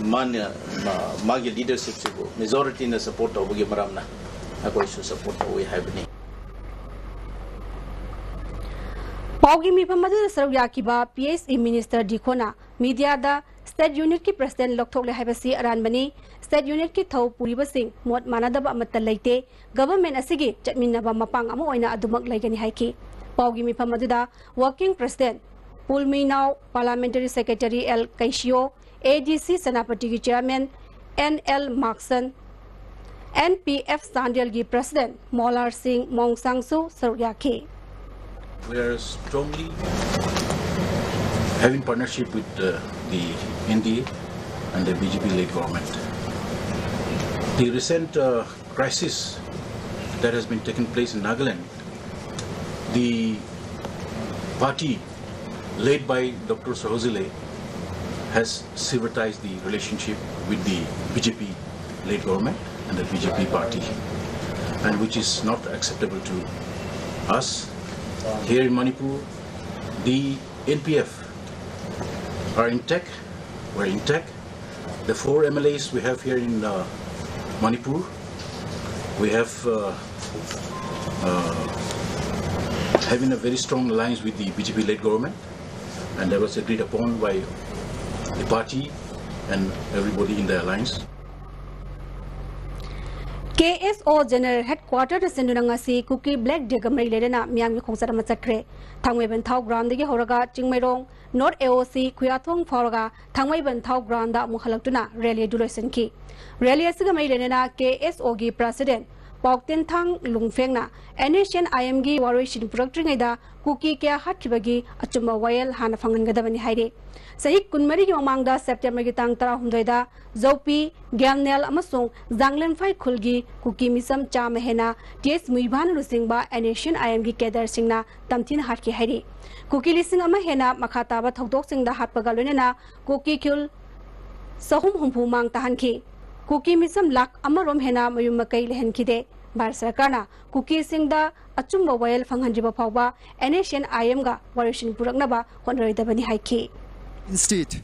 ꯃꯥꯅ, ꯃꯥ-, ꯃꯥꯒꯤ leadership ꯁꯤꯕꯨ majority ꯅ support ꯇꯧꯕꯒꯤ ꯃꯔꯝꯅ ꯑꯩꯈꯣꯏꯁꯨ support ꯇꯧꯏ ꯍꯥꯏꯕꯅꯤ꯫ ꯄꯥꯎꯒꯤ ꯃꯤꯐꯝ ꯑꯗꯨꯗ ꯁꯔꯨꯛ ꯌꯥꯈꯤꯕ P H E Minister ꯗꯤꯈꯣꯅ media ꯗ State Unit ꯀꯤ President ꯂꯧꯊꯣꯛꯂꯦ ꯍꯥꯏꯕꯁꯤ ꯑꯔꯥꯟꯕꯅꯤ꯫ State Unit ꯀꯤ ꯊꯧ ꯄꯨꯔꯤꯕꯁꯤꯡ ꯃꯣꯠ ꯃꯥꯟꯅꯗꯕ ꯑꯃꯠꯇ ꯂꯩꯇꯦ꯫ Government ꯑꯁꯤꯒꯤ ꯆꯠꯃꯤꯟꯅꯕ ꯃꯄꯥꯡ ꯑꯃ ꯑꯣꯏꯅ ꯑꯗꯨꯃꯛ ꯂꯩꯒꯅꯤ ꯍꯥꯏꯈꯤ꯫ ꯄꯥꯎꯒꯤ ꯃꯤꯐꯝ ꯑꯗꯨꯗ Working President Pulminao, Parliamentary Secretary L Keisiyo, ADC ꯁꯦꯅꯥꯄꯇꯤꯒꯤ Chairman N L Makson, NPF ꯆꯥꯟꯗꯦꯜꯒꯤ President ꯃꯣꯂꯥꯔ ꯁꯤꯡ ꯃꯣꯡꯁꯥꯡꯁꯨ ꯁꯔꯨꯛ ꯌꯥꯈꯤ꯫ We are strongly having partnership with uh, the NDA and the BJP-led government. The recent uh, crisis that has been taking place in Nagaland, the party led by Doctor Sahojile has severed the relationship with the BJP-led government and the BJP party, and which is not acceptable to us. Here in Manipur, the NPF are intact, were intact. The four MLAs we have here in uh, Manipur, we have uh, uh, having a very strong alliance with the BJP-led government, and that was agreed upon by the party and everybody in the alliance. KSO General Headquarter ꯗ ꯁꯤꯟꯗꯨꯅ ꯉꯁꯤ Kuki Black Day ꯒ ꯃꯔꯤ ꯂꯩꯅꯅ ꯃꯤꯌꯥꯝꯒꯤ ꯈꯣꯡꯆꯠ ꯑꯃ ꯆꯠꯈ꯭ꯔꯦ꯫ ꯊꯥꯡꯃꯩꯕꯟꯊꯥꯎ ground ꯗꯒꯤ ꯍꯧꯔꯒ ꯆꯤꯡꯃꯩꯔꯣꯡ North AOC ꯈꯨꯌꯥꯊꯣꯡ ꯐꯥꯎꯔꯒ ꯊꯥꯡꯃꯩꯕꯟꯊꯥꯎ ground ꯗ ꯑꯃꯨꯛ ꯍꯜꯂꯛꯇꯨꯅ rally ꯑꯗꯨ ꯂꯣꯏꯁꯤꯟꯈꯤ꯫ Rally ꯑꯁꯤꯒ ꯃꯔꯤ ꯂꯩꯅꯅ KSO ꯒꯤ President ꯄꯥꯎꯇꯦꯟꯊꯥꯡ ꯂꯨꯡꯐꯦꯡꯅ NSCN-IM ꯒꯤ ꯋꯥꯔꯣꯏꯁꯤꯟ ꯄꯨꯔꯛꯇ꯭ꯔꯤꯉꯩꯗ ꯀꯨꯀꯤ ꯀꯌꯥ ꯍꯥꯠꯈꯤꯕꯒꯤ ꯑꯆꯨꯝꯕ ꯋꯥꯌꯦꯜ ꯍꯥꯟꯅ ꯐꯪꯍꯟꯒꯗꯕꯅꯤ ꯍꯥꯏꯔꯤ꯫ ꯆꯍꯤ ꯀꯨꯟꯃꯔꯤꯒꯤ ꯃꯃꯥꯡꯗ September ꯒꯤ ꯇꯥꯡ ꯇꯔꯥꯍꯨꯝꯗꯣꯏꯗ ꯖꯧꯄꯤ, ꯒ꯭ꯌꯥꯜꯅꯦꯜ ꯑꯃꯁꯨꯡ ꯖꯥꯡꯂꯦꯟꯐꯥꯏ ꯈꯨꯜꯒꯤ ꯀꯨꯀꯤ ꯃꯤꯆꯝ ꯆꯥꯝꯃ ꯍꯦꯟꯅ ꯇꯤ ꯑꯦꯁ ꯃꯨꯏꯚꯥꯅ ꯂꯨꯆꯤꯡꯕ NSCN-IM ꯒꯤ cadre ꯁꯤꯡꯅ ꯇꯝꯊꯤꯅ ꯍꯥꯠꯈꯤ ꯍꯥꯏꯔꯤ꯫ ꯀꯨꯀꯤ ꯂꯤꯁꯤꯡ ꯑꯃ ꯍꯦꯟꯅ ꯃꯈꯥ ꯇꯥꯕ ꯊꯧꯗꯣꯛꯁꯤꯡꯗ ꯍꯥꯠꯄꯒ ꯂꯣꯏꯅꯅ ꯀꯨꯀꯤ ꯈꯨꯜ ꯆꯍꯨꯝ ꯍꯨꯝꯐꯨ ꯃꯥꯡ ꯇꯥꯍꯟꯈꯤ꯫ ꯀꯨꯀꯤ ꯃꯤꯆꯝ ꯂꯥꯈ ꯑꯃꯔꯣꯝ ꯍꯦꯟꯅ ꯃꯌꯨꯝ ꯃꯀꯩ ꯂꯩꯍꯟꯈꯤꯗꯦ꯫ ꯚꯥꯔꯠ ꯁꯔꯀꯥꯔꯅ ꯀꯨꯀꯤꯁꯤꯡꯗ ꯑꯆꯨꯝꯕ ꯋꯥꯌꯦꯜ ꯐꯪꯍꯟꯗ꯭ꯔꯤꯕ ꯐꯥꯎꯕ NSCN-IM ꯒ ꯋꯥꯔꯣꯏꯁꯤꯟ ꯄꯨꯔꯛꯅꯕ ꯍꯣꯠꯅꯔꯣꯏꯗꯕꯅꯤ ꯍꯥꯏꯈꯤ꯫ Instead,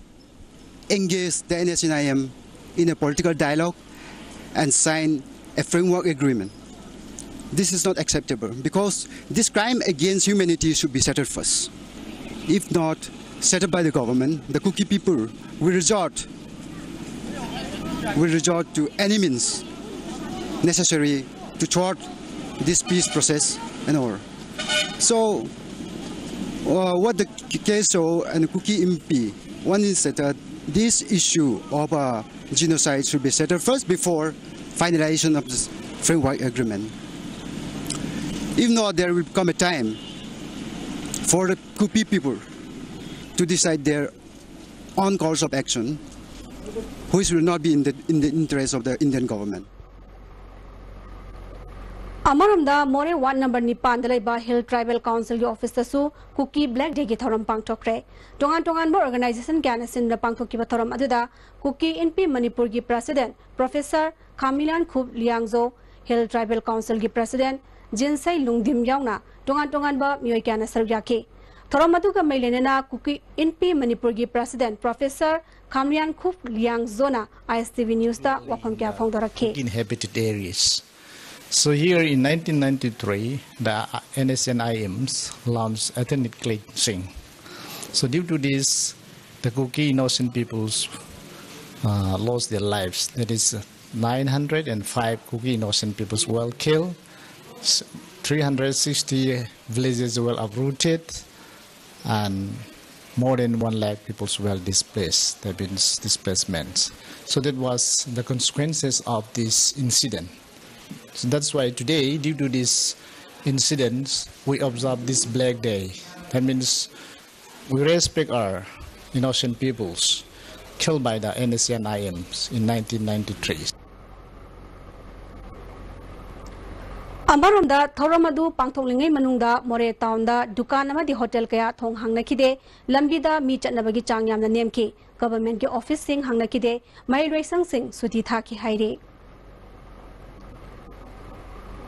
engage the NSCN-IM in a political dialogue and sign a framework agreement. This is not acceptable because this crime against humanity should be settled first. If not, set up by the government, the Kuki people will resort, will resort to any means necessary to thwart this peace process and all. So, uh, what the K S O and Kuki Inpi want is that uh, this issue of uh, genocide should be settled first before finalization of this framework agreement. If not, there will come a time for the Kuki people to decide their own course of action, which will not be in the, in the interest of the Indian government. ꯑꯃꯔꯣꯝꯗ ꯃꯣꯔꯦ ward number ꯅꯤꯄꯥꯟꯗ ꯂꯩꯕ hill tribal ꯀꯥꯎꯟꯁꯤꯜꯒꯤ ꯑꯣꯐꯤꯁꯇꯁꯨ ꯀꯨꯀꯤ black ꯗꯦꯒꯤ ꯊꯧꯔꯝ ꯄꯥꯡꯊꯣꯛꯈ꯭ꯔꯦ꯫ ꯇꯣꯉꯥꯟ ꯇꯣꯉꯥꯟꯕ organisation ꯀꯌꯥꯅ ꯁꯤꯟꯗꯨꯅ ꯄꯥꯡꯊꯣꯛꯈꯤꯕ ꯊꯧꯔꯝ ꯑꯗꯨꯗ ꯀꯨꯀꯤ ꯏꯟꯄꯤ ꯃꯅꯤꯄꯨꯔꯒꯤ ꯄ꯭ꯔꯁꯤꯗꯦꯟ ꯄ꯭ꯔꯣꯐꯦꯁꯔ ꯈꯥꯃꯤꯂꯥꯟ ꯈꯨꯞ ꯂꯤꯌꯥꯡꯖꯣ, ꯍꯤꯜ ꯇ꯭ꯔꯥꯏꯕꯦꯜ ꯀꯥꯎꯟꯁꯤꯜꯒꯤ ꯄ꯭ꯔꯁꯤꯗꯦꯟ ꯖꯤꯟꯁꯩ ꯂꯨꯡꯗꯤꯝ ꯌꯥꯎꯅ ꯇꯣꯉꯥꯟ ꯇꯣꯉꯥꯟꯕ ꯃꯤꯑꯣꯏ ꯀꯌꯥꯅ ꯁꯔꯨꯛ ꯌꯥꯈꯤ꯫ ꯊꯧꯔꯝ ꯑꯗꯨꯒ ꯃꯩ ꯂꯩꯅꯅ ꯀꯨꯀꯤ ꯏꯟꯄꯤ ꯃꯅꯤꯄꯨꯔꯒꯤ ꯄ꯭ꯔꯁꯤꯗꯦꯟ ꯄ꯭ꯔꯣꯐꯦꯁꯔ ꯈꯥꯝꯂꯤꯌꯥꯟ ꯈꯨꯞ ꯂꯤꯌꯥꯡꯖꯣꯅ ꯑꯥꯏ ꯑꯦꯁ ꯇꯤ ꯚꯤ ꯅ꯭ꯌꯨꯁꯇ ꯋꯥꯐꯝ ꯀꯌꯥ ꯐꯣꯡꯗꯣꯔꯛꯈꯤ꯫ Inhabited areas. So here in nineteen ninety-three, the N S C N I Ms launched ethnic cleansing. So due to this, the Kuki innocent peoples uh, lost their lives. That is, uh, nine hundred and five Kuki innocent peoples were killed, s- three hundred sixty villages were uprooted, and more than one lakh people were displaced. That means displacements. So that was the consequences of this incident. So that's why today, due to these incidents, we observe this Black Day. That means we respect our innocent peoples killed by the N S C N I Ms in nineteen ninety-three. ꯑꯃꯔꯣꯝꯗ ꯊꯧꯔꯝ ꯑꯗꯨ ꯄꯥꯡꯊꯣꯛꯂꯤꯉꯩ ꯃꯅꯨꯡꯗ ꯃꯣꯔꯦ ꯇꯥꯎꯟꯗ ꯗꯨꯀꯥꯟ ꯑꯃꯗꯤ hotel ꯀꯌꯥ ꯊꯣꯡ ꯍꯥꯡꯅꯈꯤꯗꯦ꯫ ꯂꯝꯕꯤꯗ ꯃꯤ ꯆꯠꯅꯕꯒꯤ ꯆꯥꯡ ꯌꯥꯝꯅ ꯅꯦꯝꯈꯤ꯫ ꯒꯚꯔꯟꯃꯦꯟꯠꯀꯤ ꯑꯣꯐꯤꯁꯁꯤꯡ ꯍꯥꯡꯅꯈꯤꯗꯦ꯫ ꯃꯍꯩꯂꯣꯏꯁꯪꯁꯤꯡ ꯁꯨꯇꯤ ꯊꯥꯈꯤ ꯍꯥꯏꯔꯤ꯫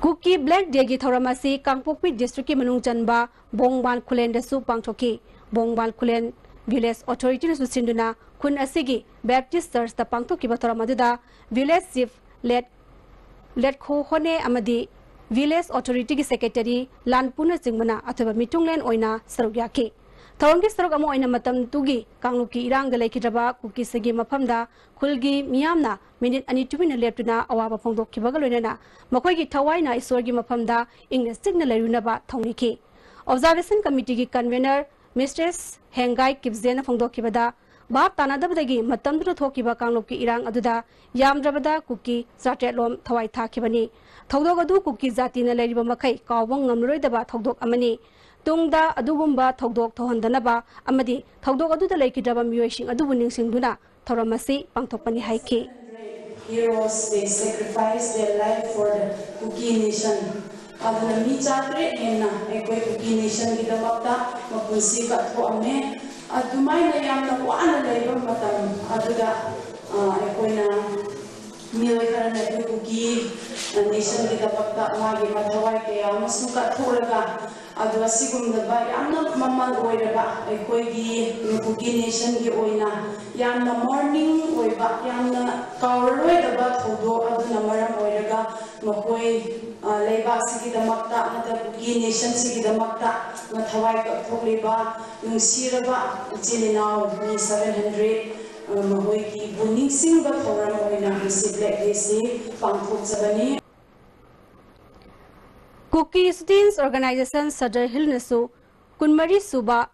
ꯀꯨꯀꯤ ꯕ꯭ꯂꯦꯛ ꯗꯦꯒꯤ ꯊꯧꯔꯝ ꯑꯁꯤ ꯀꯥꯡꯄꯣꯛꯄꯤ ꯗꯤꯁꯇ꯭ꯔꯤꯛꯀꯤ ꯃꯅꯨꯡ ꯆꯟꯕ ꯕꯣꯡꯕꯥꯟ ꯈꯨꯂꯦꯟꯗꯁꯨ ꯄꯥꯡꯊꯣꯛꯈꯤ꯫ ꯕꯣꯡꯕꯥꯟ ꯈꯨꯂꯦꯟ ꯚꯤꯂꯦꯖ ꯑꯣꯊꯣꯔꯤꯇꯤꯅꯁꯨ ꯁꯤꯟꯗꯨꯅ ꯈꯨꯟ ꯑꯁꯤꯒꯤ ꯕꯦꯞꯇꯤꯁ ꯆꯔꯆꯇ ꯄꯥꯡꯊꯣꯛꯈꯤꯕ ꯊꯧꯔꯝ ꯑꯗꯨꯗ ꯚꯤꯂꯦꯖ ꯆꯤꯐ ꯂꯦꯠ ꯂꯦꯠꯈꯣ ꯍꯣꯅꯦ ꯑꯃꯗꯤ ꯚꯤꯂꯦꯖ ꯑꯣꯊꯣꯔꯤꯇꯤꯒꯤ ꯁꯦꯀ꯭ꯔꯦꯇꯔꯤ ꯂꯥꯟꯄꯨꯅꯆꯤꯡꯕꯅ ꯑꯊꯣꯏꯕ ꯃꯤꯊꯨꯡꯂꯦꯟ ꯑꯣꯏꯅ ꯁꯔꯨꯛ ꯌꯥꯈꯤ꯫ ꯊꯧꯔꯝꯒꯤ ꯁꯔꯨꯛ ꯑꯃ ꯑꯣꯏꯅ ꯃꯇꯝꯗꯨꯒꯤ ꯀꯥꯡꯂꯨꯞꯀꯤ ꯏꯔꯥꯡꯗ ꯂꯩꯈꯤꯗ꯭ꯔꯕ ꯀꯨꯀꯤꯁꯤꯡꯒꯤ ꯃꯐꯝꯗ ꯈꯨꯜꯒꯤ ꯃꯤꯌꯥꯝꯅ ꯃꯤꯅꯤꯠ ꯑꯅꯤ ꯇꯨꯃꯤꯟꯅ ꯂꯦꯞꯇꯨꯅ ꯑꯋꯥꯕ ꯐꯣꯡꯗꯣꯛꯈꯤꯕꯒ ꯂꯣꯏꯅꯅ ꯃꯈꯣꯏꯒꯤ ꯊꯋꯥꯏꯅ ꯏꯁꯣꯔꯒꯤ ꯃꯐꯝꯗ ꯏꯪꯅ ꯆꯤꯛꯅ ꯂꯩꯔꯨꯅꯕ ꯊꯧꯅꯤꯈꯤ꯫ Observation Committeeꯒꯤ convener Mistress ꯍꯦꯡꯒꯥꯏ ꯀꯤꯞꯖꯦꯅ ꯐꯣꯡꯗꯣꯛꯈꯤꯕꯗ, ꯚꯥꯞ ꯇꯥꯅꯗꯕꯗꯒꯤ ꯃꯇꯝꯗꯨꯗ ꯊꯣꯛꯈꯤꯕ ꯀꯥꯡꯂꯨꯞꯀꯤ ꯏꯔꯥꯡ ꯑꯗꯨꯗ ꯌꯥꯝꯗ꯭ꯔꯕꯗ ꯀꯨꯀꯤ ꯆꯥꯇ꯭ꯔꯦꯠ ꯂꯣꯝ ꯊꯋꯥꯏ ꯊꯥꯈꯤꯕꯅꯤ꯫ ꯊꯧꯗꯣꯛ ꯑꯗꯨ ꯀꯨꯀꯤ ꯖꯥꯇꯤꯅ ꯂꯩꯔꯤꯕ ꯃꯈꯩ ꯀꯥꯎꯕ ꯉꯝꯂꯔꯣꯏꯗꯕ ꯊꯧꯗꯣꯛ ꯑꯃꯅꯤ꯫ ꯇꯨꯡꯗ ꯑꯗꯨꯒꯨꯝꯕ ꯊꯧꯗꯣꯛ ꯊꯣꯛꯍꯟꯗꯅꯕ ꯑꯃꯗꯤ ꯊꯧꯗꯣꯛ ꯑꯗꯨꯗ ꯂꯩꯈꯤꯗ꯭ꯔꯕ ꯃꯤꯑꯣꯏꯁꯤꯡ ꯑꯗꯨꯕꯨ ꯅꯤꯡꯁꯤꯡꯗꯨꯅ ꯊꯧꯔꯝ ꯑꯁꯤ ꯄꯥꯡꯊꯣꯛꯄꯅꯤ ꯍꯥꯏꯈꯤ꯫ Heroes, they sacrificed their life for the Kuki nation. ꯑꯗꯨꯅ ꯃꯤ ꯆꯥꯇ꯭ꯔꯦꯠ ꯍꯦꯟꯅ ꯑꯩꯈꯣꯏ ꯀꯨꯀꯤ nationꯒꯤꯗꯃꯛꯇ ꯃꯄꯨꯟꯁꯤ ꯀꯠꯊꯣꯛꯑꯝꯃꯦ꯫ ꯑꯗꯨꯃꯥꯏꯅ ꯌꯥꯝꯅ ꯋꯥꯅ ꯂꯩꯕ ꯃꯇꯝ ꯑꯗꯨꯗ, ꯑ, ꯑꯩꯈꯣꯏꯅ ꯃꯤꯑꯣꯏ ꯈꯔꯅ ꯑꯩꯈꯣꯏ ꯀꯨꯀꯤ nationꯒꯤꯗꯃꯛꯇ ꯃꯥꯒꯤ ꯃꯊꯋꯥꯏ ꯀꯌꯥ ꯑꯃꯁꯨ ꯀꯠꯊꯣꯛꯂꯒ, ꯑꯗꯣ ꯑꯁꯤꯒꯨꯝꯂꯕ ꯌꯥꯝꯅ ꯃꯃꯜ ꯑꯣꯏꯔꯕ ꯑꯩꯈꯣꯏꯒꯤ ꯀꯨꯀꯤ nationꯒꯤ ꯑꯣꯏꯅ ꯌꯥꯝꯅ mourning ꯑꯣꯏꯕ, ꯌꯥꯝꯅ ꯀꯥꯎꯔꯔꯣꯏꯗꯕ ꯊꯧꯗꯣꯛ ꯑꯗꯨꯅ ꯃꯔꯝ ꯑꯣꯏꯔꯒ ꯃꯈꯣꯏ, ꯑ, ꯂꯩꯕꯥꯛꯁꯤꯒꯤꯗꯃꯛꯇ ꯅꯠꯇ꯭ꯔꯒ ꯀꯨꯀꯤ nationꯁꯤꯒꯤꯗꯃꯛꯇ ꯃꯊꯋꯥꯏ ꯀꯠꯊꯣꯛꯂꯤꯕ ꯅꯨꯡꯁꯤꯔꯕ ꯏꯆꯤꯜ ꯏꯅꯥꯎ ꯃꯤ seven hundred, ꯑ, ꯃꯈꯣꯏꯒꯤꯕꯨ ꯅꯤꯡꯁꯤꯡꯕ ꯊꯧꯔꯝ ꯑꯣꯏꯅ ꯉꯁꯤ Black Dayꯁꯤ ꯄꯥꯡꯊꯣꯛꯆꯕꯅꯤ꯫ Kuki Students Organisation Sadar Hillꯅꯁꯨ ꯀꯨꯟꯃꯔꯤ ꯁꯨꯕ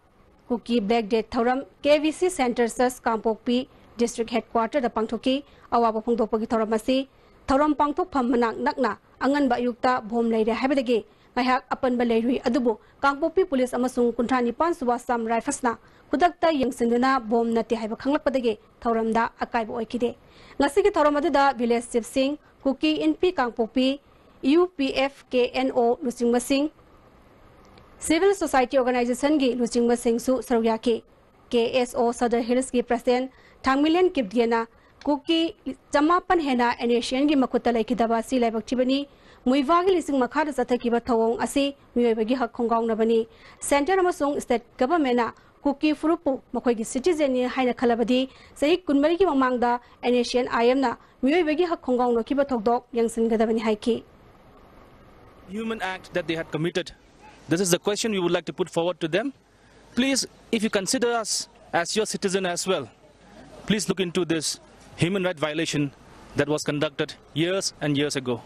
ꯀꯨꯀꯤ Black Day ꯊꯧꯔꯝ KVC Centre Church ꯀꯥꯡꯄꯣꯛꯄꯤ District Headquarterꯗ ꯄꯥꯡꯊꯣꯛꯈꯤ꯫ ꯑꯋꯥꯕ ꯐꯣꯡꯗꯣꯛꯄꯒꯤ ꯊꯧꯔꯝ ꯑꯁꯤ ꯊꯧꯔꯝ ꯄꯥꯡꯊꯣꯛꯐꯝ ꯃꯅꯥꯛ ꯅꯛꯅ ꯑꯉꯟꯕ ꯑꯌꯨꯛꯇ ꯕꯣꯝ ꯂꯩꯔꯦ ꯍꯥꯏꯕꯗꯒꯤ ꯉꯥꯏꯍꯥꯛ ꯑꯄꯟꯕ ꯂꯩꯔꯨꯏ, ꯑꯗꯨꯕꯨ ꯀꯥꯡꯄꯣꯛꯄꯤ ꯄꯨꯂꯤꯁ ꯑꯃꯁꯨꯡ ꯀꯨꯟꯊ꯭ꯔꯥ ꯅꯤꯄꯥꯟ ꯁꯨꯕ Assam Riflesꯅ ꯈꯨꯗꯛꯇ ꯌꯦꯡꯁꯤꯟꯗꯨꯅ ꯕꯣꯝ ꯅꯠꯇꯦ ꯍꯥꯏꯕ ꯈꯪꯂꯛꯄꯗꯒꯤ ꯊꯧꯔꯝꯗ ꯑꯀꯥꯏꯕ ꯑꯣꯏꯈꯤꯗꯦ꯫ ꯉꯁꯤꯒꯤ ꯊꯧꯔꯝ ꯑꯗꯨꯗ village chiefꯁꯤꯡ, ꯀꯨꯀꯤ ꯏꯟꯄꯤ ꯀꯥꯡꯄꯣꯛꯄꯤ UPFKNO ꯂꯨꯆꯤꯡꯕꯁꯤꯡ, civil society organizationꯒꯤ ꯂꯨꯆꯤꯡꯕꯁꯤꯡꯁꯨ ꯁꯔꯨꯛ ꯌꯥꯈꯤ꯫ KSO Sadar Hillsꯀꯤ president ꯊꯥꯡꯃꯤꯂꯦꯟ ꯀꯤꯞꯒꯦꯅ ꯀꯨꯀꯤ ꯆꯃꯥꯄꯟ ꯍꯦꯟꯅ NSCNꯒꯤ ꯃꯈꯨꯠꯇ ꯂꯩꯈꯤꯗꯕ ꯑꯁꯤ ꯂꯥꯏꯕꯛ ꯊꯤꯕꯅꯤ꯫ ꯃꯨꯏꯚꯥꯒꯤ ꯂꯤꯆꯤꯡ ꯃꯈꯥꯗ ꯆꯠꯊꯈꯤꯕ ꯊꯧꯑꯣꯡ ꯑꯁꯤ ꯃꯤꯑꯣꯏꯕꯒꯤ ꯍꯛ ꯈꯣꯡꯒꯥꯎꯅꯕꯅꯤ꯫ Centre ꯑꯃꯁꯨꯡ state governmentꯅ ꯀꯨꯀꯤ ꯐꯨꯔꯨꯞꯄꯨ ꯃꯈꯣꯏꯒꯤ citizenꯅꯤ ꯍꯥꯏꯅ ꯈꯜꯂꯕꯗꯤ ꯆꯍꯤ ꯀꯨꯟꯃꯔꯤꯒꯤ ꯃꯃꯥꯡꯗ NSCN-IMꯅ ꯃꯤꯑꯣꯏꯕꯒꯤ ꯍꯛ ꯈꯣꯡꯒꯥꯎꯅꯈꯤꯕ ꯊꯧꯗꯣꯛ ꯌꯦꯡꯁꯤꯟꯒꯗꯕꯅꯤ ꯍꯥꯏꯈꯤ꯫ Human act that they had committed. This is the question we would like to put forward to them. Please, if you consider us as your citizen as well, please look into this human right violation that was conducted years and years ago.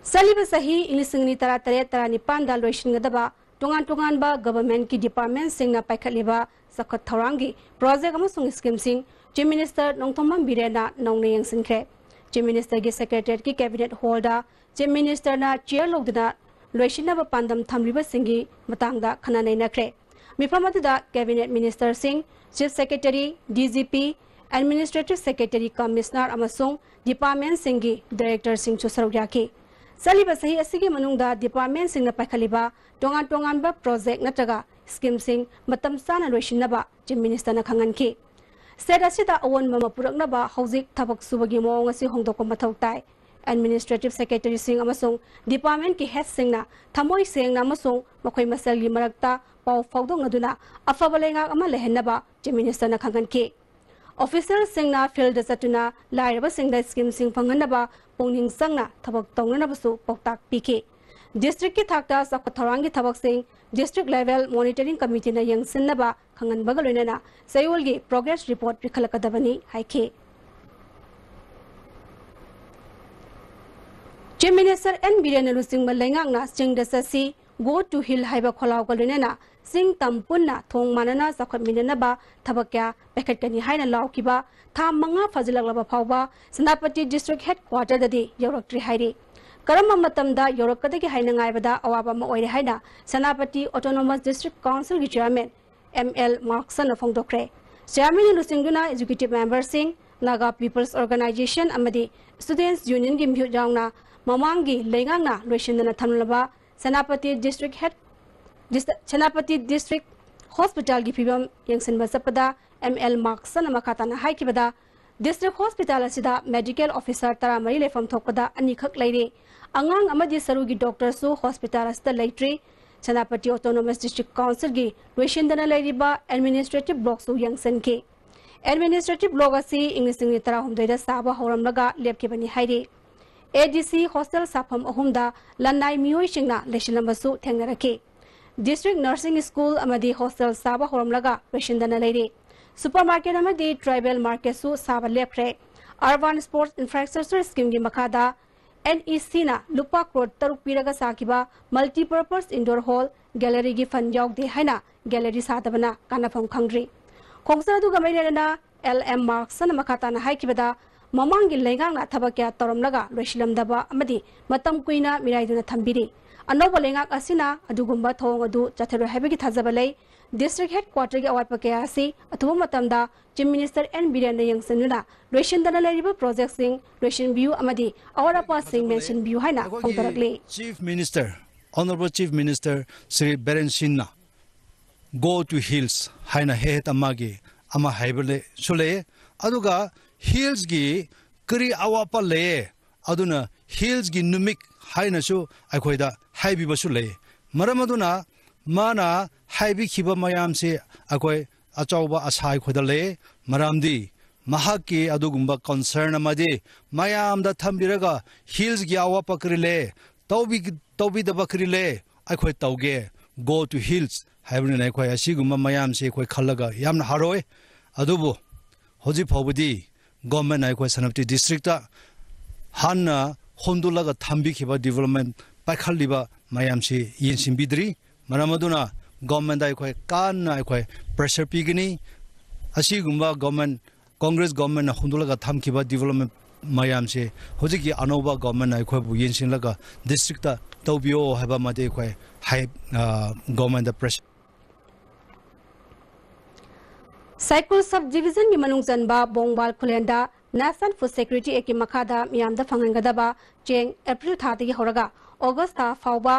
ꯆꯠꯂꯤꯕ ꯆꯍꯤ ꯏꯪ ꯂꯤꯁꯤꯡ ꯑꯅꯤ ꯇꯔꯥ ꯇꯔꯦꯠ ꯇꯔꯥ ꯅꯤꯄꯥꯟꯗ ꯂꯣꯏꯁꯤꯟꯒꯗꯕ ꯇꯣꯉꯥꯟ ꯇꯣꯉꯥꯟꯕ government ꯀꯤ department ꯁꯤꯡꯅ ꯄꯥꯏꯈꯠꯂꯤꯕ ꯆꯥꯎꯈꯠ ꯊꯧꯔꯥꯡꯒꯤ project ꯑꯃꯁꯨꯡ scheme ꯁꯤꯡ Chief Minister ꯅꯣꯡꯊꯣꯝꯕꯝ ꯕꯤꯔꯦꯟꯅ ꯅꯧꯅ ꯌꯦꯡꯁꯤꯟꯈ꯭ꯔꯦ꯫ Chief Minister ꯒꯤ Secretariat ꯀꯤ Cabinet Hall ꯗ Chief Minister ꯅ chair ꯂꯧꯗꯨꯅ ꯂꯣꯏꯁꯤꯟꯅꯕ ꯄꯥꯟꯗꯝ ꯊꯝꯂꯤꯕꯁꯤꯡꯒꯤ ꯃꯇꯥꯡꯗ ꯈꯟꯅ ꯅꯩꯅꯈ꯭ꯔꯦ꯫ ꯃꯤꯐꯝ ꯑꯗꯨꯗ Cabinet Minister ꯁꯤꯡ, Chief Secretary, D G P, Administrative Secretary, Commissioner ꯑꯃꯁꯨꯡ department ꯁꯤꯡꯒꯤ Director ꯁꯤꯡꯁꯨ ꯁꯔꯨꯛ ꯌꯥꯈꯤ꯫ ꯆꯠꯂꯤꯕ ꯆꯍꯤ ꯑꯁꯤꯒꯤ ꯃꯅꯨꯡꯗ department ꯁꯤꯡꯅ ꯄꯥꯏꯈꯠꯂꯤꯕ ꯇꯣꯉꯥꯟ ꯇꯣꯉꯥꯟꯕ project ꯅꯠꯇ꯭ꯔꯒ scheme ꯁꯤꯡ ꯃꯇꯝ ꯆꯥꯅ ꯂꯣꯏꯁꯤꯟꯅꯕ Chief Minister ꯅ ꯈꯪꯍꯟꯈꯤ꯫ State ꯑꯁꯤꯗ ꯑꯑꯣꯟꯕ ꯑꯃ ꯄꯨꯔꯛꯅꯕ ꯍꯧꯖꯤꯛ ꯊꯕꯛ ꯁꯨꯕꯒꯤ ꯃꯑꯣꯡ ꯑꯁꯤ ꯍꯣꯡꯗꯣꯛꯄ ꯃꯊꯧ ꯇꯥꯏ꯫ Administrative Secretary ꯁꯤꯡ ꯑꯃꯁꯨꯡ department ꯀꯤ head ꯁꯤꯡꯅ ꯊꯃꯣꯏ ꯁꯦꯡꯅ ꯑꯃꯁꯨꯡ ꯃꯈꯣꯏ ꯃꯁꯦꯜꯒꯤ ꯃꯔꯛꯇ ꯄꯥꯎ ꯐꯥꯎꯗꯣꯛꯅꯗꯨꯅ ꯑꯐꯕ ꯂꯩꯉꯥꯛ ꯑꯃ ꯂꯩꯍꯟꯅꯕ Chief Minister ꯅ ꯈꯪꯍꯟꯈꯤ꯫ Official ꯁꯤꯡꯅ field ꯗ ꯆꯠꯇꯨꯅ ꯂꯥꯏꯔꯕꯁꯤꯡꯗ scheme ꯁꯤꯡ ꯐꯪꯍꯟꯅꯕ ꯄꯨꯛꯅꯤꯡ ꯆꯪꯅ ꯊꯕꯛ ꯇꯧꯅꯅꯕꯁꯨ ꯄꯥꯎꯇꯥꯛ ꯄꯤꯈꯤ꯫ District ꯀꯤ ꯊꯥꯛꯇ ꯆꯥꯎꯈꯠ ꯊꯧꯔꯥꯡꯒꯤ ꯊꯕꯛꯁꯤꯡ District Level Monitoring Committee ꯅ ꯌꯦꯡꯁꯤꯟꯅꯕ ꯈꯪꯍꯟꯕꯒ ꯂꯣꯏꯅꯅ ꯆꯌꯣꯜꯒꯤ progress report ꯄꯤꯈꯠꯂꯛꯀꯗꯕꯅꯤ ꯍꯥꯏꯈꯤ꯫ Chief Minister N ꯕꯤꯔꯦꯟꯅ ꯂꯨꯆꯤꯡꯕ ꯂꯩꯉꯥꯛꯅ ꯆꯤꯡꯗ ꯆꯠꯁꯤ, Go to Hill ꯍꯥꯏꯕ ꯈꯣꯜꯂꯥꯎꯒ ꯂꯣꯏꯅꯅ ꯆꯤꯡ ꯇꯝ ꯄꯨꯟꯅ ꯊꯣꯡ ꯃꯥꯟꯅꯅ ꯆꯥꯎꯈꯠꯃꯤꯟꯅꯅꯕ ꯊꯕꯛ ꯀꯌꯥ ꯄꯥꯏꯈꯠꯀꯅꯤ ꯍꯥꯏꯅ ꯂꯥꯎꯈꯤꯕ ꯊꯥ ꯃꯉꯥ ꯐꯥꯖꯤꯜꯂꯛꯂꯕ ꯐꯥꯎꯕ ꯁꯦꯅꯥꯄꯇꯤ District Headquarter ꯗꯗꯤ ꯌꯧꯔꯛꯇ꯭ꯔꯤ ꯍꯥꯏꯔꯤ꯫ ꯀꯔꯝꯕ ꯃꯇꯝꯗ ꯌꯧꯔꯛꯀꯗꯒꯦ ꯍꯥꯏꯅ ꯉꯥꯏꯕꯗ ꯑꯋꯥꯕ ꯑꯃ ꯑꯣꯏꯔꯦ ꯍꯥꯏꯅ ꯁꯦꯅꯥꯄꯇꯤ Autonomous District Council ꯒꯤ Chairman M L ꯃꯥꯔꯛꯁꯟꯅ ꯐꯣꯡꯗꯣꯛꯈ꯭ꯔꯦ꯫ Chairman ꯅ ꯂꯨꯆꯤꯡꯗꯨꯅ Executive Member ꯁꯤꯡ, Naga People's Organization ꯑꯃꯗꯤ Students Union ꯒꯤ ꯃꯤꯍꯨꯠ ꯌꯥꯎꯅ ꯃꯃꯥꯡꯒꯤ ꯂꯩꯉꯥꯛꯅ ꯂꯣꯏꯁꯤꯟꯗꯅ ꯊꯝꯂꯕ Senapati District Head, Dis-, Senapati District Hospital ꯒꯤ ꯐꯤꯕꯝ ꯌꯦꯡꯁꯤꯟꯕ ꯆꯠꯄꯗ M L ꯃꯥꯔꯛꯁꯟꯅ ꯃꯈꯥ ꯇꯥꯅ ꯍꯥꯏꯈꯤꯕꯗ, District Hospital ꯑꯁꯤꯗ medical officer ꯇꯔꯥꯃꯔꯤ ꯂꯩꯐꯝ ꯊꯣꯛꯄꯗ ꯑꯅꯤꯈꯛ ꯂꯩꯔꯤ꯫ ꯑꯉꯥꯡ ꯑꯃꯗꯤ ꯁꯔꯨꯒꯤ doctor ꯁꯨ hospital ꯑꯁꯤꯗ ꯂꯩꯇ꯭ꯔꯤ꯫ ꯁꯦꯅꯥꯄꯇꯤ Autonomous District Council ꯒꯤ ꯂꯣꯏꯁꯤꯟꯗꯅ ꯂꯩꯔꯤꯕ administrative block ꯁꯨ ꯌꯦꯡꯁꯤꯟꯈꯤ꯫ Administrative block ꯑꯁꯤ ꯏꯪ ꯂꯤꯁꯤꯡ ꯑꯅꯤ ꯇꯔꯥꯍꯨꯝꯗꯣꯏꯗ ꯁꯥꯕ ꯍꯧꯔꯝꯂꯒ ꯂꯦꯞꯈꯤꯕꯅꯤ ꯍꯥꯏꯔꯤ꯫ A D C hostel ꯁꯥꯐꯝ ꯑꯍꯨꯝꯗ ꯂꯅꯥꯏ ꯃꯤꯑꯣꯏꯁꯤꯡꯅ ꯂꯩꯁꯤꯜꯂꯝꯕꯁꯨ ꯊꯦꯡꯅꯔꯛꯈꯤ꯫ District Nursing School ꯑꯃꯗꯤ hostel ꯁꯥꯕ ꯍꯧꯔꯝꯂꯒ ꯂꯣꯏꯁꯤꯟꯗꯅ ꯂꯩꯔꯤ꯫ Supermarket ꯑꯃꯗꯤ tribal marketꯁꯨ ꯁꯥꯕ ꯂꯦꯞꯈ꯭ꯔꯦ꯫ Urban Sports Infrastructure Schemeꯒꯤ ꯃꯈꯥꯗ NECꯅ ꯂꯨꯄꯥ ꯀ꯭ꯔꯣꯔ ꯇꯔꯨꯛ ꯄꯤꯔꯒ ꯁꯥꯈꯤꯕ multipurpose indoor hall galleryꯒꯤ fund ꯌꯥꯎꯗꯦ ꯍꯥꯏꯅ gallery ꯁꯥꯗꯕꯅ ꯀꯥꯟꯅꯐꯝ ꯈꯪꯗ꯭ꯔꯤ꯫ ꯈꯣꯡꯆꯠ ꯑꯗꯨꯒ ꯃꯔꯤ ꯂꯩꯅꯅ LM Markson ꯃꯈꯥ ꯇꯥꯅ ꯍꯥꯏꯈꯤꯕꯗ, ꯃꯃꯥꯡꯒꯤ ꯂꯩꯉꯥꯛꯅ ꯊꯕꯛ ꯀꯌꯥ ꯇꯧꯔꯝꯂꯒ ꯂꯣꯏꯁꯤꯜꯂꯝꯗꯕ ꯑꯃꯗꯤ ꯃꯇꯝ ꯀꯨꯏꯅ ꯃꯤꯔꯥꯏꯗꯨꯅ ꯊꯝꯕꯤꯔꯤ꯫ ꯑꯅꯧꯕ ꯂꯩꯉꯥꯛ ꯑꯁꯤꯅ ꯑꯗꯨꯒꯨꯝꯕ ꯊꯧꯑꯣꯡ ꯑꯗꯨ ꯆꯠꯊꯔꯣꯏ ꯍꯥꯏꯕꯒꯤ ꯊꯥꯖꯕ ꯂꯩ꯫ District headquarterꯒꯤ ꯑꯋꯥꯠꯄ ꯀꯌꯥ ꯑꯁꯤ ꯑꯊꯨꯕ ꯃꯇꯝꯗ Chief Minister N ꯕꯤꯔꯦꯟꯅ ꯌꯦꯡꯁꯤꯟꯗꯨꯅ ꯂꯣꯏꯁꯤꯟꯗꯅ ꯂꯩꯔꯤꯕ projectꯁꯤꯡ ꯂꯣꯏꯁꯤꯟꯕꯤꯌꯨ ꯑꯃꯗꯤ ꯑꯋꯥꯠ ꯑꯄꯥꯁꯤꯡ ꯃꯦꯟꯁꯤꯟꯕꯤꯌꯨ ꯍꯥꯏꯅ ꯑꯩꯈꯣꯏꯒꯤ ꯐꯣꯡꯗꯣꯔꯛꯂꯤ꯫ Chief Minister, Honorable Chief Minister Shri Biren ꯁꯤꯡꯅ "Go to hills" ꯍꯥꯏꯅ ꯍꯦꯛ ꯍꯦꯛꯇ ꯃꯥꯒꯤ ꯑꯃ ꯍꯥꯏꯕꯁꯨ ꯂꯩ꯫ ꯑꯗꯨꯒ hillsꯀꯤ ꯀꯔꯤ ꯑꯋꯥꯠꯄ ꯂꯩꯌꯦ, ꯑꯗꯨꯅ hillsꯀꯤ ꯅꯨꯃꯤꯠ ꯍꯥꯏꯅꯁꯨ ꯑꯩꯈꯣꯏꯗ ꯍꯥꯏꯕꯤꯕꯁꯨ ꯂꯩ꯫ ꯃꯔꯝ ꯑꯗꯨꯅ ꯃꯥꯅ ꯍꯥꯏꯕꯤꯈꯤꯕ ꯃꯌꯥꯝꯁꯤ ꯑꯩꯈꯣꯏ ꯑꯆꯧꯕ ꯑꯁꯥ ꯑꯩꯈꯣꯏꯗ ꯂꯩ꯫ ꯃꯔꯝꯗꯤ ꯃꯍꯥꯛꯀꯤ ꯑꯗꯨꯒꯨꯝꯕ concern ꯑꯃꯗꯤ ꯃꯌꯥꯝꯗ ꯊꯝꯕꯤꯔꯒ hillsꯀꯤ ꯑꯋꯥꯠꯄ ꯀꯔꯤ ꯂꯩ, ꯇꯧꯕꯤ-, ꯇꯧꯕꯤꯗꯕ ꯀꯔꯤ ꯂꯩ, ꯑꯩꯈꯣꯏ ꯇꯧꯒꯦ, "Go to hills" ꯍꯥꯏꯕꯅꯤꯅ ꯑꯩꯈꯣꯏ ꯑꯁꯤꯒꯨꯝꯕ ꯃꯌꯥꯝꯁꯤ ꯑꯩꯈꯣꯏ ꯈꯜꯂꯒ ꯌꯥꯝꯅ ꯍꯔꯥꯎꯋꯦ꯫ ꯑꯗꯨꯕꯨ ꯍꯧꯖꯤꯛ ꯐꯥꯎꯕꯗꯤ governmentꯅ ꯑꯩꯈꯣꯏ ꯁꯦꯅꯥꯄꯇꯤ districtꯇ ꯍꯥꯟꯅ ꯍꯣꯟꯗꯣꯛꯂꯒ ꯊꯝꯕꯤꯈꯤꯕ development ꯄꯥꯏꯈꯠꯂꯤꯕ ꯃꯌꯥꯝꯁꯤ ꯌꯦꯡꯁꯤꯟꯕꯤꯗ꯭ꯔꯤ꯫ ꯃꯔꯝ ꯑꯗꯨꯅ governmentꯇ ꯑꯩꯈꯣꯏ ꯀꯟꯅ ꯑꯩꯈꯣꯏ pressure ꯄꯤꯒꯅꯤ꯫ ꯑꯁꯤꯒꯨꯝꯕ government, Congress governmentꯅ ꯍꯣꯟꯗꯣꯛꯂꯒ ꯊꯝꯈꯤꯕ development ꯃꯌꯥꯝꯁꯦ ꯍꯧꯖꯤꯛꯀꯤ ꯑꯅꯧꯕ governmentꯅ ꯑꯩꯈꯣꯏꯕꯨ ꯌꯦꯡꯁꯤꯜꯂꯒ districtꯇ ꯇꯧꯕꯤꯌꯣ ꯍꯥꯏꯕ ꯑꯃꯗꯤ ꯑꯩꯈꯣꯏ ꯍꯥꯏ-, ꯑ, governmentꯇ pressure ꯁꯥꯏꯀꯨꯜ sub divisionꯒꯤ ꯃꯅꯨꯡ ꯆꯟꯕ ꯕꯣꯡꯕꯥꯜ ꯈꯨꯂꯦꯟꯗ National Food Security Actꯀꯤ ꯃꯈꯥꯗ ꯃꯤꯌꯥꯝꯗ ꯐꯪꯍꯟꯒꯗꯕ ꯆꯦꯡ April ꯊꯥꯗꯒꯤ ꯍꯧꯔꯒ August ꯊꯥ ꯐꯥꯎꯕ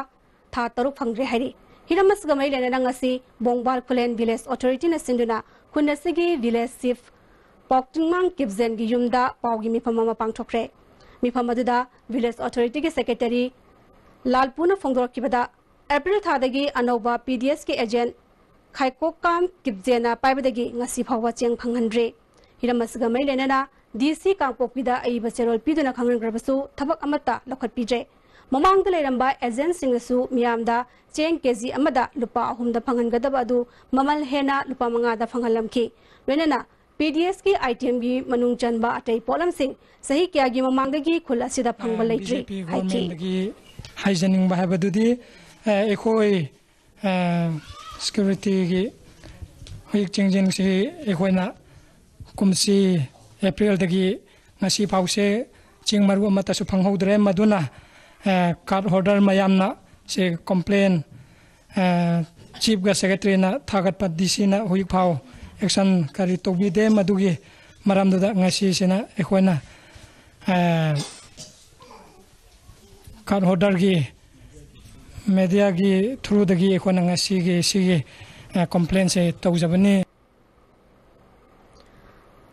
ꯊꯥ ꯇꯔꯨꯛ ꯐꯪꯗ꯭ꯔꯦ ꯍꯥꯏꯔꯤ꯫ ꯍꯤꯔꯝ ꯑꯁꯤꯒ ꯃꯔꯤ ꯂꯩꯅꯅ ꯉꯁꯤ ꯕꯣꯡꯕꯥꯜ ꯈꯨꯂꯦꯟ Village Authorityꯅ ꯁꯤꯟꯗꯨꯅ ꯈꯨꯟ ꯑꯁꯤꯒꯤ village chief ꯄꯥꯎꯇꯤꯡꯃꯥꯡ ꯀꯤꯞꯖꯦꯟꯒꯤ ꯌꯨꯝꯗ ꯄꯥꯎꯒꯤ ꯃꯤꯐꯝ ꯑꯃ ꯄꯥꯡꯊꯣꯛꯈ꯭ꯔꯦ꯫ ꯃꯤꯐꯝ ꯑꯗꯨꯗ Village Authorityꯒꯤ secretary ꯂꯥꯜꯄꯨꯅ ꯐꯣꯡꯗꯣꯔꯛꯈꯤꯕꯗ, April ꯊꯥꯗꯒꯤ ꯑꯅꯧꯕ PDSꯀꯤ agent ꯈꯥꯏꯀꯣꯛꯀꯥꯝ ꯀꯤꯞꯖꯦꯟꯅ ꯄꯥꯏꯕꯗꯒꯤ ꯉꯁꯤ ꯐꯥꯎꯕ ꯆꯦꯡ ꯐꯪꯍꯟꯗ꯭ꯔꯤ꯫ ꯍꯤꯔꯝ ꯑꯁꯤꯒ ꯃꯔꯤ ꯂꯩꯅꯅ DC ꯀꯥꯡꯄꯣꯛꯄꯤꯗ ꯑꯏꯕ ꯆꯦꯔꯣꯜ ꯄꯤꯗꯨꯅ ꯈꯪꯍꯟꯈ꯭ꯔꯕꯁꯨ ꯊꯕꯛ ꯑꯃꯠꯇ ꯂꯧꯈꯠꯄꯤꯗ꯭ꯔꯦ꯫ ꯃꯃꯥꯡꯗ ꯂꯩꯔꯝꯕ ꯑꯦꯖꯦꯟꯁꯤꯡꯅꯁꯨ ꯃꯤꯌꯥꯝꯗ ꯆꯦꯡ ꯀꯦꯖꯤ ꯑꯃꯗ ꯂꯨꯄꯥ ꯑꯍꯨꯝꯗ ꯐꯪꯍꯟꯒꯗꯕ ꯑꯗꯨ ꯃꯃꯜ ꯍꯦꯟꯅ ꯂꯨꯄꯥ ꯃꯉꯥꯗ ꯐꯪꯍꯜꯂꯝꯈꯤ꯫ ꯂꯣꯏꯅꯅ ꯄꯤ ꯗꯤ ꯑꯦꯁꯀꯤ ꯑꯥꯏꯇꯦꯝꯒꯤ ꯃꯅꯨꯡ ꯆꯟꯕ ꯑꯇꯩ ꯄꯣꯠꯂꯝꯁꯤꯡ ꯆꯍꯤ ꯀꯌꯥꯒꯤ ꯃꯃꯥꯡꯗꯒꯤ ꯈꯨꯜ ꯑꯁꯤꯗ ꯐꯪꯕ ꯂꯩꯇ꯭ꯔꯤ ꯍꯥꯏꯈꯤ꯫ ꯒꯤ ꯍꯥꯏꯖꯅꯤꯡꯕ ꯍꯥꯏꯕꯗꯨꯗꯤ, ꯑ, ꯑꯩꯈꯣꯏ, ꯑ, ꯁꯦꯀ꯭ꯌꯨꯔꯤꯇꯤꯒꯤ ꯍꯧꯖꯤꯛ ꯆꯦꯡꯖꯦꯡꯁꯤ ꯑꯩꯈꯣꯏꯅ ꯀꯨꯝꯁꯤ ꯑꯦꯄ꯭ꯔꯤꯜꯗꯒꯤ ꯉꯁꯤ ꯐꯥꯎꯁꯦ ꯆꯦꯡ ꯃꯔꯨ ꯑꯃꯠꯇꯁꯨ ꯐꯪꯍꯧꯗ꯭ꯔꯦ꯫ ꯃꯗꯨꯅ, ꯑ, ꯀꯥꯔꯗ ꯍꯣꯜꯗꯔ ꯃꯌꯥꯝꯅ ꯁꯤ ꯀꯣꯝꯄ꯭ꯂꯦꯟ, ꯑ, ꯆꯤꯐꯒ ꯁꯦꯀ꯭ꯔꯦꯇꯔꯤꯅ ꯊꯥꯒꯠꯄ ꯗꯤ ꯁꯤꯅ ꯍꯧꯖꯤꯛ ꯐꯥꯎ ꯑꯦꯛꯁꯟ ꯀꯔꯤ ꯇꯧꯕꯤꯗꯦ꯫ ꯃꯗꯨꯒꯤ ꯃꯔꯝꯗꯨꯗ ꯉꯁꯤꯁꯤꯅ ꯑꯩꯈꯣꯏꯅ, ꯑ, ꯀꯥꯔꯗ ꯍꯣꯜꯗꯔꯒꯤ ꯃꯦꯗꯤꯌꯥꯒꯤ ꯊ꯭ꯔꯨꯗꯒꯤ ꯑꯩꯈꯣꯏꯅ ꯉꯁꯤꯒꯤ ꯁꯤꯒꯤ, ꯑ, ꯀꯣꯝꯄ꯭ꯂꯦꯟꯁꯦ ꯇꯧꯖꯕꯅꯤ꯫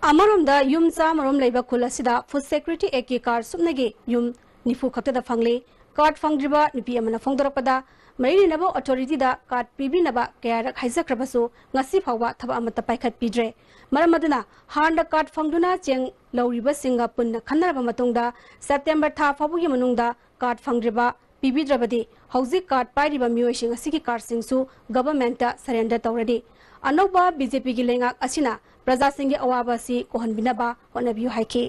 ꯑꯃꯔꯣꯝꯗ ꯌꯨꯝ ꯆꯥꯝꯃꯔꯣꯝ ꯂꯩꯕ ꯈꯨꯜ ꯑꯁꯤꯗ ꯐꯨꯗ ꯁꯦꯀ꯭ꯌꯨꯔꯤꯇꯤ ꯑꯦꯛꯀꯤ ꯀꯥꯔꯗ ꯁꯨꯞꯅꯒꯤ ꯌꯨꯝ ꯅꯤꯐꯨ ꯈꯛꯇꯗ ꯐꯪꯂꯤ꯫ ꯀꯥꯔꯗ ꯐꯪꯗ꯭ꯔꯤꯕ ꯅꯨꯄꯤ ꯑꯃꯅ ꯐꯣꯡꯗꯣꯔꯛꯄꯗ, ꯃꯔꯤ ꯂꯩꯅꯕ ꯑꯣꯊꯣꯔꯤꯇꯤꯗ ꯀꯥꯔꯗ ꯄꯤꯕꯤꯅꯕ ꯀꯌꯥꯔꯛ ꯍꯥꯏꯖꯈ꯭ꯔꯕꯁꯨ ꯉꯁꯤ ꯐꯥꯎꯕ ꯊꯕꯛ ꯑꯃꯠꯇ ꯄꯥꯏꯈꯠꯄꯤꯗ꯭ꯔꯦ꯫ ꯃꯔꯝ ꯑꯗꯨꯅ ꯍꯥꯟꯅ ꯀꯥꯔꯗ ꯐꯪꯗꯨꯅ ꯆꯦꯡ ꯂꯧꯔꯤꯕꯁꯤꯡꯒ ꯄꯨꯟꯅ ꯈꯟꯅꯔꯕ ꯃꯇꯨꯡꯗ ꯁꯦꯞꯇꯦꯝꯕꯔ ꯊꯥ ꯐꯥꯎꯕꯒꯤ ꯃꯅꯨꯡꯗ ꯀꯥꯔꯗ ꯐꯪꯗ꯭ꯔꯤꯕ ꯄꯤꯕꯤꯗ꯭ꯔꯕꯗꯤ ꯍꯧꯖꯤꯛ ꯀꯥꯔꯗ ꯄꯥꯏꯔꯤꯕ ꯃꯤꯑꯣꯏꯁꯤꯡ ꯑꯁꯤꯒꯤ ꯀꯥꯔꯗꯁꯤꯡꯁꯨ ꯒꯚꯔꯟꯃꯦꯟꯠꯇ ꯁꯔꯦꯟꯗꯔ ꯇꯧꯔꯅꯤ꯫ ꯑꯅꯧꯕ ꯕꯤ ꯖꯦ ꯄꯤꯒꯤ ꯂꯩꯉꯥꯛ ꯑꯁꯤꯅ ꯄ꯭ꯔꯖꯥꯁꯤꯡꯒꯤ ꯑꯋꯥꯕ ꯑꯁꯤ ꯀꯣꯛꯍꯟꯕꯤꯅꯕ ꯍꯣꯠꯅꯕꯤꯌꯨ ꯍꯥꯏꯈꯤ꯫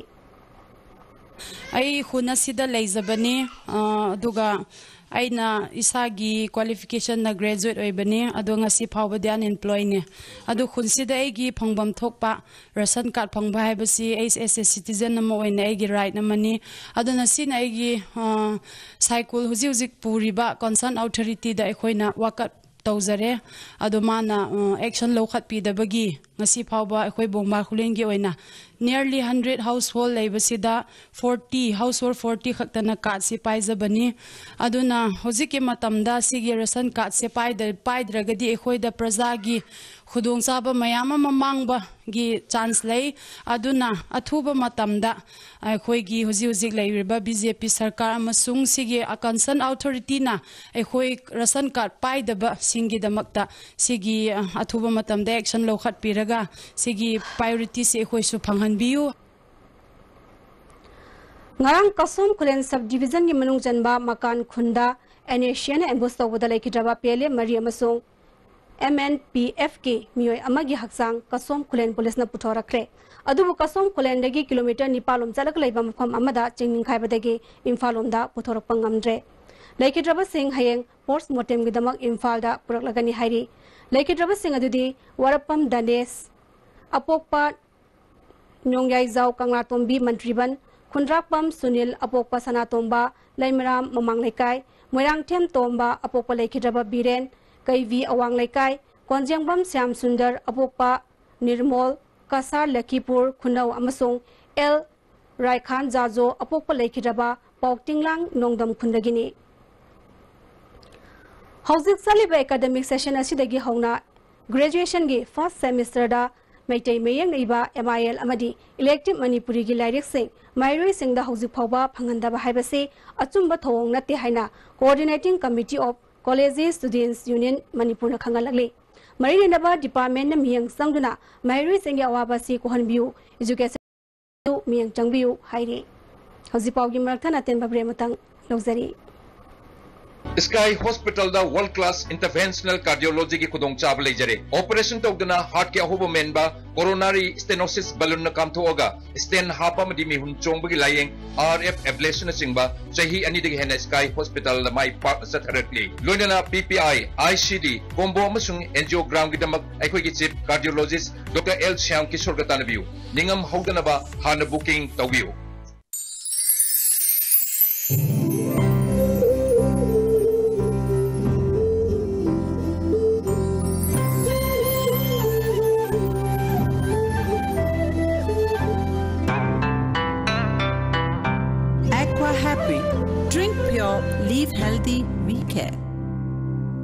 ꯑꯩ ꯈꯨꯟ ꯑꯁꯤꯗ ꯂꯩꯖꯕꯅꯤ, ꯑ, ꯑꯗꯨꯒ ꯑꯩꯅ ꯏꯁꯥꯒꯤ ꯀ꯭ꯋꯥꯂꯤꯐꯤꯀꯦꯁꯟꯅ ꯒ꯭ꯔꯦꯖꯨꯋꯦꯠ ꯑꯣꯏꯕꯅꯤ, ꯑꯗꯣ ꯉꯁꯤ ꯐꯥꯎꯕꯗꯤ ꯑꯟꯑꯦꯝꯄ꯭ꯂꯣꯏꯅꯦ꯫ ꯑꯗꯣ ꯈꯨꯟꯁꯤꯗ ꯑꯩꯒꯤ ꯐꯪꯐꯝ ꯊꯣꯛꯄ ꯔꯦꯁꯟ ꯀꯥꯔꯗ ꯐꯪꯕ ꯍꯥꯏꯕꯁꯤ ꯑꯩ ꯑꯦꯁ ꯑꯦ ꯁꯤꯇꯤꯖꯟ ꯑꯃ ꯑꯣꯏꯅ ꯑꯩꯒꯤ ꯔꯥꯏꯠ ꯑꯃꯅꯤ꯫ ꯑꯗꯨꯅ ꯁꯤꯅ ꯑꯩꯒꯤ, ꯑ, ꯁꯥꯏꯀꯨꯜ ꯍꯧꯖꯤꯛ ꯍꯧꯖꯤꯛ ꯄꯨꯔꯤꯕ ꯀꯟꯁꯔꯟ ꯑꯣꯊꯣꯔꯤꯇꯤꯗ ꯑꯩꯈꯣꯏꯅ ꯋꯥꯀꯠ ꯇꯧꯖꯔꯦ꯫ ꯑꯗꯣ ꯃꯥꯅ, ꯑ, ꯑꯦꯛꯁꯟ ꯂꯧꯈꯠꯄꯤꯗꯕꯒꯤ ꯉꯁꯤ ꯐꯥꯎꯕ ꯑꯩꯈꯣꯏ ꯕꯣꯡꯕꯥ ꯈꯨꯂꯦꯟꯒꯤ ꯑꯣꯏꯅ nearly hundred household ꯂꯩꯕꯁꯤꯗ forty, household forty ꯈꯛꯇꯅ ꯀꯥꯔꯗꯁꯤ ꯄꯥꯏꯖꯕꯅꯤ꯫ ꯑꯗꯨꯅ ꯍꯧꯖꯤꯛꯀꯤ ꯃꯇꯝꯗ ꯁꯤꯒꯤ ꯔꯦꯁꯟ ꯀꯥꯔꯗꯁꯦ ꯄꯥꯏꯗ-, ꯄꯥꯏꯗ꯭ꯔꯒꯗꯤ ꯑꯩꯈꯣꯏꯗ ꯄ꯭ꯔꯖꯥꯒꯤ ꯈꯨꯗꯣꯡꯆꯥꯕ ꯃꯌꯥꯝ ꯑꯃ ꯃꯥꯡꯕꯒꯤ ꯆꯥꯟꯁ ꯂꯩ꯫ ꯑꯗꯨꯅ ꯑꯊꯨꯕ ꯃꯇꯝꯗ ꯑꯩꯈꯣꯏꯒꯤ ꯍꯧꯖꯤꯛ ꯍꯧꯖꯤꯛ ꯂꯩꯔꯤꯕ ꯕꯤ ꯖꯦ ꯄꯤ ꯁꯔꯀꯥꯔ ꯑꯃꯁꯨꯡ ꯁꯤꯒꯤ ꯀꯟꯁꯔꯟ ꯑꯣꯊꯣꯔꯤꯇꯤꯅ ꯑꯩꯈꯣꯏ ꯔꯦꯁꯟ ꯀꯥꯔꯗ ꯄꯥꯏꯗꯕꯁꯤꯡꯒꯤꯗꯃꯛꯇ ꯁꯤꯒꯤ, ꯑ, ꯑꯊꯨꯕ ꯃꯇꯝꯗ ꯑꯦꯛꯁꯟ ꯂꯧꯈꯠꯄꯤꯔꯒ ꯁꯤꯒꯤ ꯄ꯭ꯔꯥꯏꯌꯣꯔꯤꯇꯤꯁꯤ ꯑꯩꯈꯣꯏꯁꯨ ꯐꯪꯍꯟꯕꯤꯌꯨ꯫ ꯉꯔꯥꯡ ꯀꯁꯣꯝ ꯈꯨꯂꯦꯟ sub division ꯒꯤ ꯃꯅꯨꯡ ꯆꯟꯕ ꯃꯀꯥꯟ ꯈꯨꯟꯗ N S C ꯅ ambush ꯇꯧꯕꯗ ꯂꯩꯈꯤꯗ꯭ꯔꯕ P L F ꯃꯔꯤ ꯑꯃꯁꯨꯡ M N P F ꯀꯤ ꯃꯤꯑꯣꯏ ꯑꯃꯒꯤ ꯍꯛꯆꯥꯡ ꯀꯁꯣꯝ ꯈꯨꯂꯦꯟ ꯄꯨꯂꯤꯁꯅ ꯄꯨꯊꯣꯔꯛꯈ꯭ꯔꯦ꯫ ꯑꯗꯨꯕꯨ ꯀꯁꯣꯝ ꯈꯨꯂꯦꯟꯗꯒꯤ kilometre ꯅꯤꯄꯥꯜ ꯂꯣꯝ ꯆꯠꯂꯒ ꯂꯩꯕ ꯃꯐꯝ ꯑꯃꯗ ꯆꯤꯡ ꯅꯤꯡꯈꯥꯏꯕꯗꯒꯤ ꯏꯝꯐꯥꯜ ꯂꯣꯝꯗ ꯄꯨꯊꯣꯔꯛꯄ ꯉꯝꯗ꯭ꯔꯦ꯫ ꯂꯩꯈꯤꯗ꯭ꯔꯕꯁꯤꯡ ꯍꯌꯦꯡ post mortem ꯒꯤꯗꯃꯛ ꯏꯝꯐꯥꯜꯗ ꯄꯨꯔꯛꯂꯒꯅꯤ ꯍꯥꯏꯔꯤ꯫ ꯂꯩꯈꯤꯗ꯭ꯔꯕꯁꯤꯡ ꯑꯗꯨꯗꯤ ꯋꯥꯔꯞꯄꯝ ꯗꯅꯦꯁ, ꯑꯄꯣꯛꯄ ꯅꯣꯡꯌꯥꯏꯖꯥꯎ ꯀꯪꯂꯥꯇꯣꯝꯕꯤ ꯃꯟꯇ꯭ꯔꯤꯕꯟ, ꯈꯨꯟꯗ꯭ꯔꯥꯛꯄꯝ ꯁꯨꯅꯤꯜ ꯑꯄꯣꯛꯄ ꯁꯅꯥꯇꯣꯝꯕ ꯂꯩꯃꯔꯥꯝ ꯃꯃꯥꯡ ꯂꯩꯀꯥꯏ, ꯃꯣꯏꯔꯥꯡꯊꯦꯝ ꯇꯣꯝꯕ ꯑꯄꯣꯛꯄ ꯂꯩꯈꯤꯗ꯭ꯔꯕ ꯕꯤꯔꯦꯟ ꯀꯩꯕꯤ ꯑꯋꯥꯡ ꯂꯩꯀꯥꯏ, ꯀꯣꯟꯖꯦꯡꯕꯝ ꯁ꯭ꯌꯥꯝ ꯁꯨꯟꯗꯔ ꯑꯄꯣꯛꯄ ꯅꯤꯔꯃꯣꯜ ꯀꯁꯥꯔ ꯂꯈꯤꯄꯨꯔ ꯈꯨꯅꯧ ꯑꯃꯁꯨꯡ ꯑꯦꯜ ꯔꯥꯏꯈꯥꯟ ꯖꯥꯖꯣ ꯑꯄꯣꯛꯄ ꯂꯩꯈꯤꯗ꯭ꯔꯕ ꯄꯥꯎꯇꯤꯡꯂꯥꯡ ꯅꯣꯡꯗꯝ ꯈꯨꯟꯗꯒꯤꯅꯤ꯫ ꯍꯧꯖꯤꯛ ꯆꯠꯂꯤꯕ academic session ꯑꯁꯤꯗꯒꯤ ꯍꯧꯅ graduation ꯒꯤ first semester ꯗ ꯃꯩꯇꯩ ꯃꯌꯦꯛꯅ ꯏꯕ M I L ꯑꯃꯗꯤ elective ꯃꯅꯤꯄꯨꯔꯤꯒꯤ ꯂꯥꯏꯔꯤꯛꯁꯤꯡ ꯃꯍꯩꯔꯣꯏꯁꯤꯡꯗ ꯍꯧꯖꯤꯛ ꯐꯥꯎꯕ ꯐꯪꯍꯟꯗꯕ ꯍꯥꯏꯕꯁꯤ ꯑꯆꯨꯝꯕ ꯊꯧꯑꯣꯡ ꯅꯠꯇꯦ ꯍꯥꯏꯅ Coordinating Committee of College Students Union ꯃꯅꯤꯄꯨꯔꯅ ꯈꯪꯍꯜꯂꯛꯂꯤ꯫ ꯃꯔꯤ ꯂꯩꯅꯕ department ꯅ ꯃꯤꯠꯌꯦꯡ ꯆꯪꯗꯨꯅ ꯃꯍꯩꯔꯣꯏꯁꯤꯡꯒꯤ ꯑꯋꯥꯕ ꯑꯁꯤ ꯀꯣꯛꯍꯟꯕꯤꯌꯨ, education ꯃꯤꯠꯌꯦꯡ ꯆꯪꯕꯤꯌꯨ ꯍꯥꯏꯔꯤ꯫ ꯍꯧꯖꯤꯛ ꯄꯥꯎꯒꯤ ꯃꯔꯛ ꯊꯠꯅ ꯑꯇꯦꯟꯕ break ꯑꯃꯇꯪ ꯂꯧꯖꯔꯤ꯫ Sky Hospital ꯗ world class interventional cardiology ꯒꯤ ꯈꯨꯗꯣꯡꯆꯥꯕ ꯂꯩꯖꯔꯦ꯫ Operation ꯇꯧꯗꯅ heart ꯀꯤ ꯑꯍꯣꯕ ꯃꯦꯟꯕ, coronary stenosis balloon ꯅ ꯀꯥꯝꯊꯣꯛꯑꯒ stent ꯍꯥꯞꯄ ꯑꯃꯗꯤ ꯃꯤꯍꯨꯟ ꯆꯣꯡꯕꯒꯤ ꯂꯥꯌꯦꯡ, R F ablation ꯅꯆꯤꯡꯕ ꯆꯍꯤ ꯑꯅꯤꯗꯒꯤ ꯍꯦꯟꯅ Sky Hospital ꯗ ꯃꯥꯏ ꯄꯥꯛꯅ ꯆꯠꯊꯔꯛꯂꯤ꯫ ꯂꯣꯏꯅꯅ P P I, I C D, combo ꯑꯃꯁꯨꯡ angiogram ꯒꯤꯗꯃꯛ ꯑꯩꯈꯣꯏꯒꯤ chief cardiologist Doctor L Shyam Kishore ꯒ ꯇꯥꯟꯅꯕꯤꯌꯨ꯫ ꯅꯤꯡꯉꯝ ꯍꯧꯗꯅꯕ ꯍꯥꯟꯅ booking ꯇꯧꯕꯤꯌꯨ꯫ Aqua Happy. Drink pure, live healthy, we care.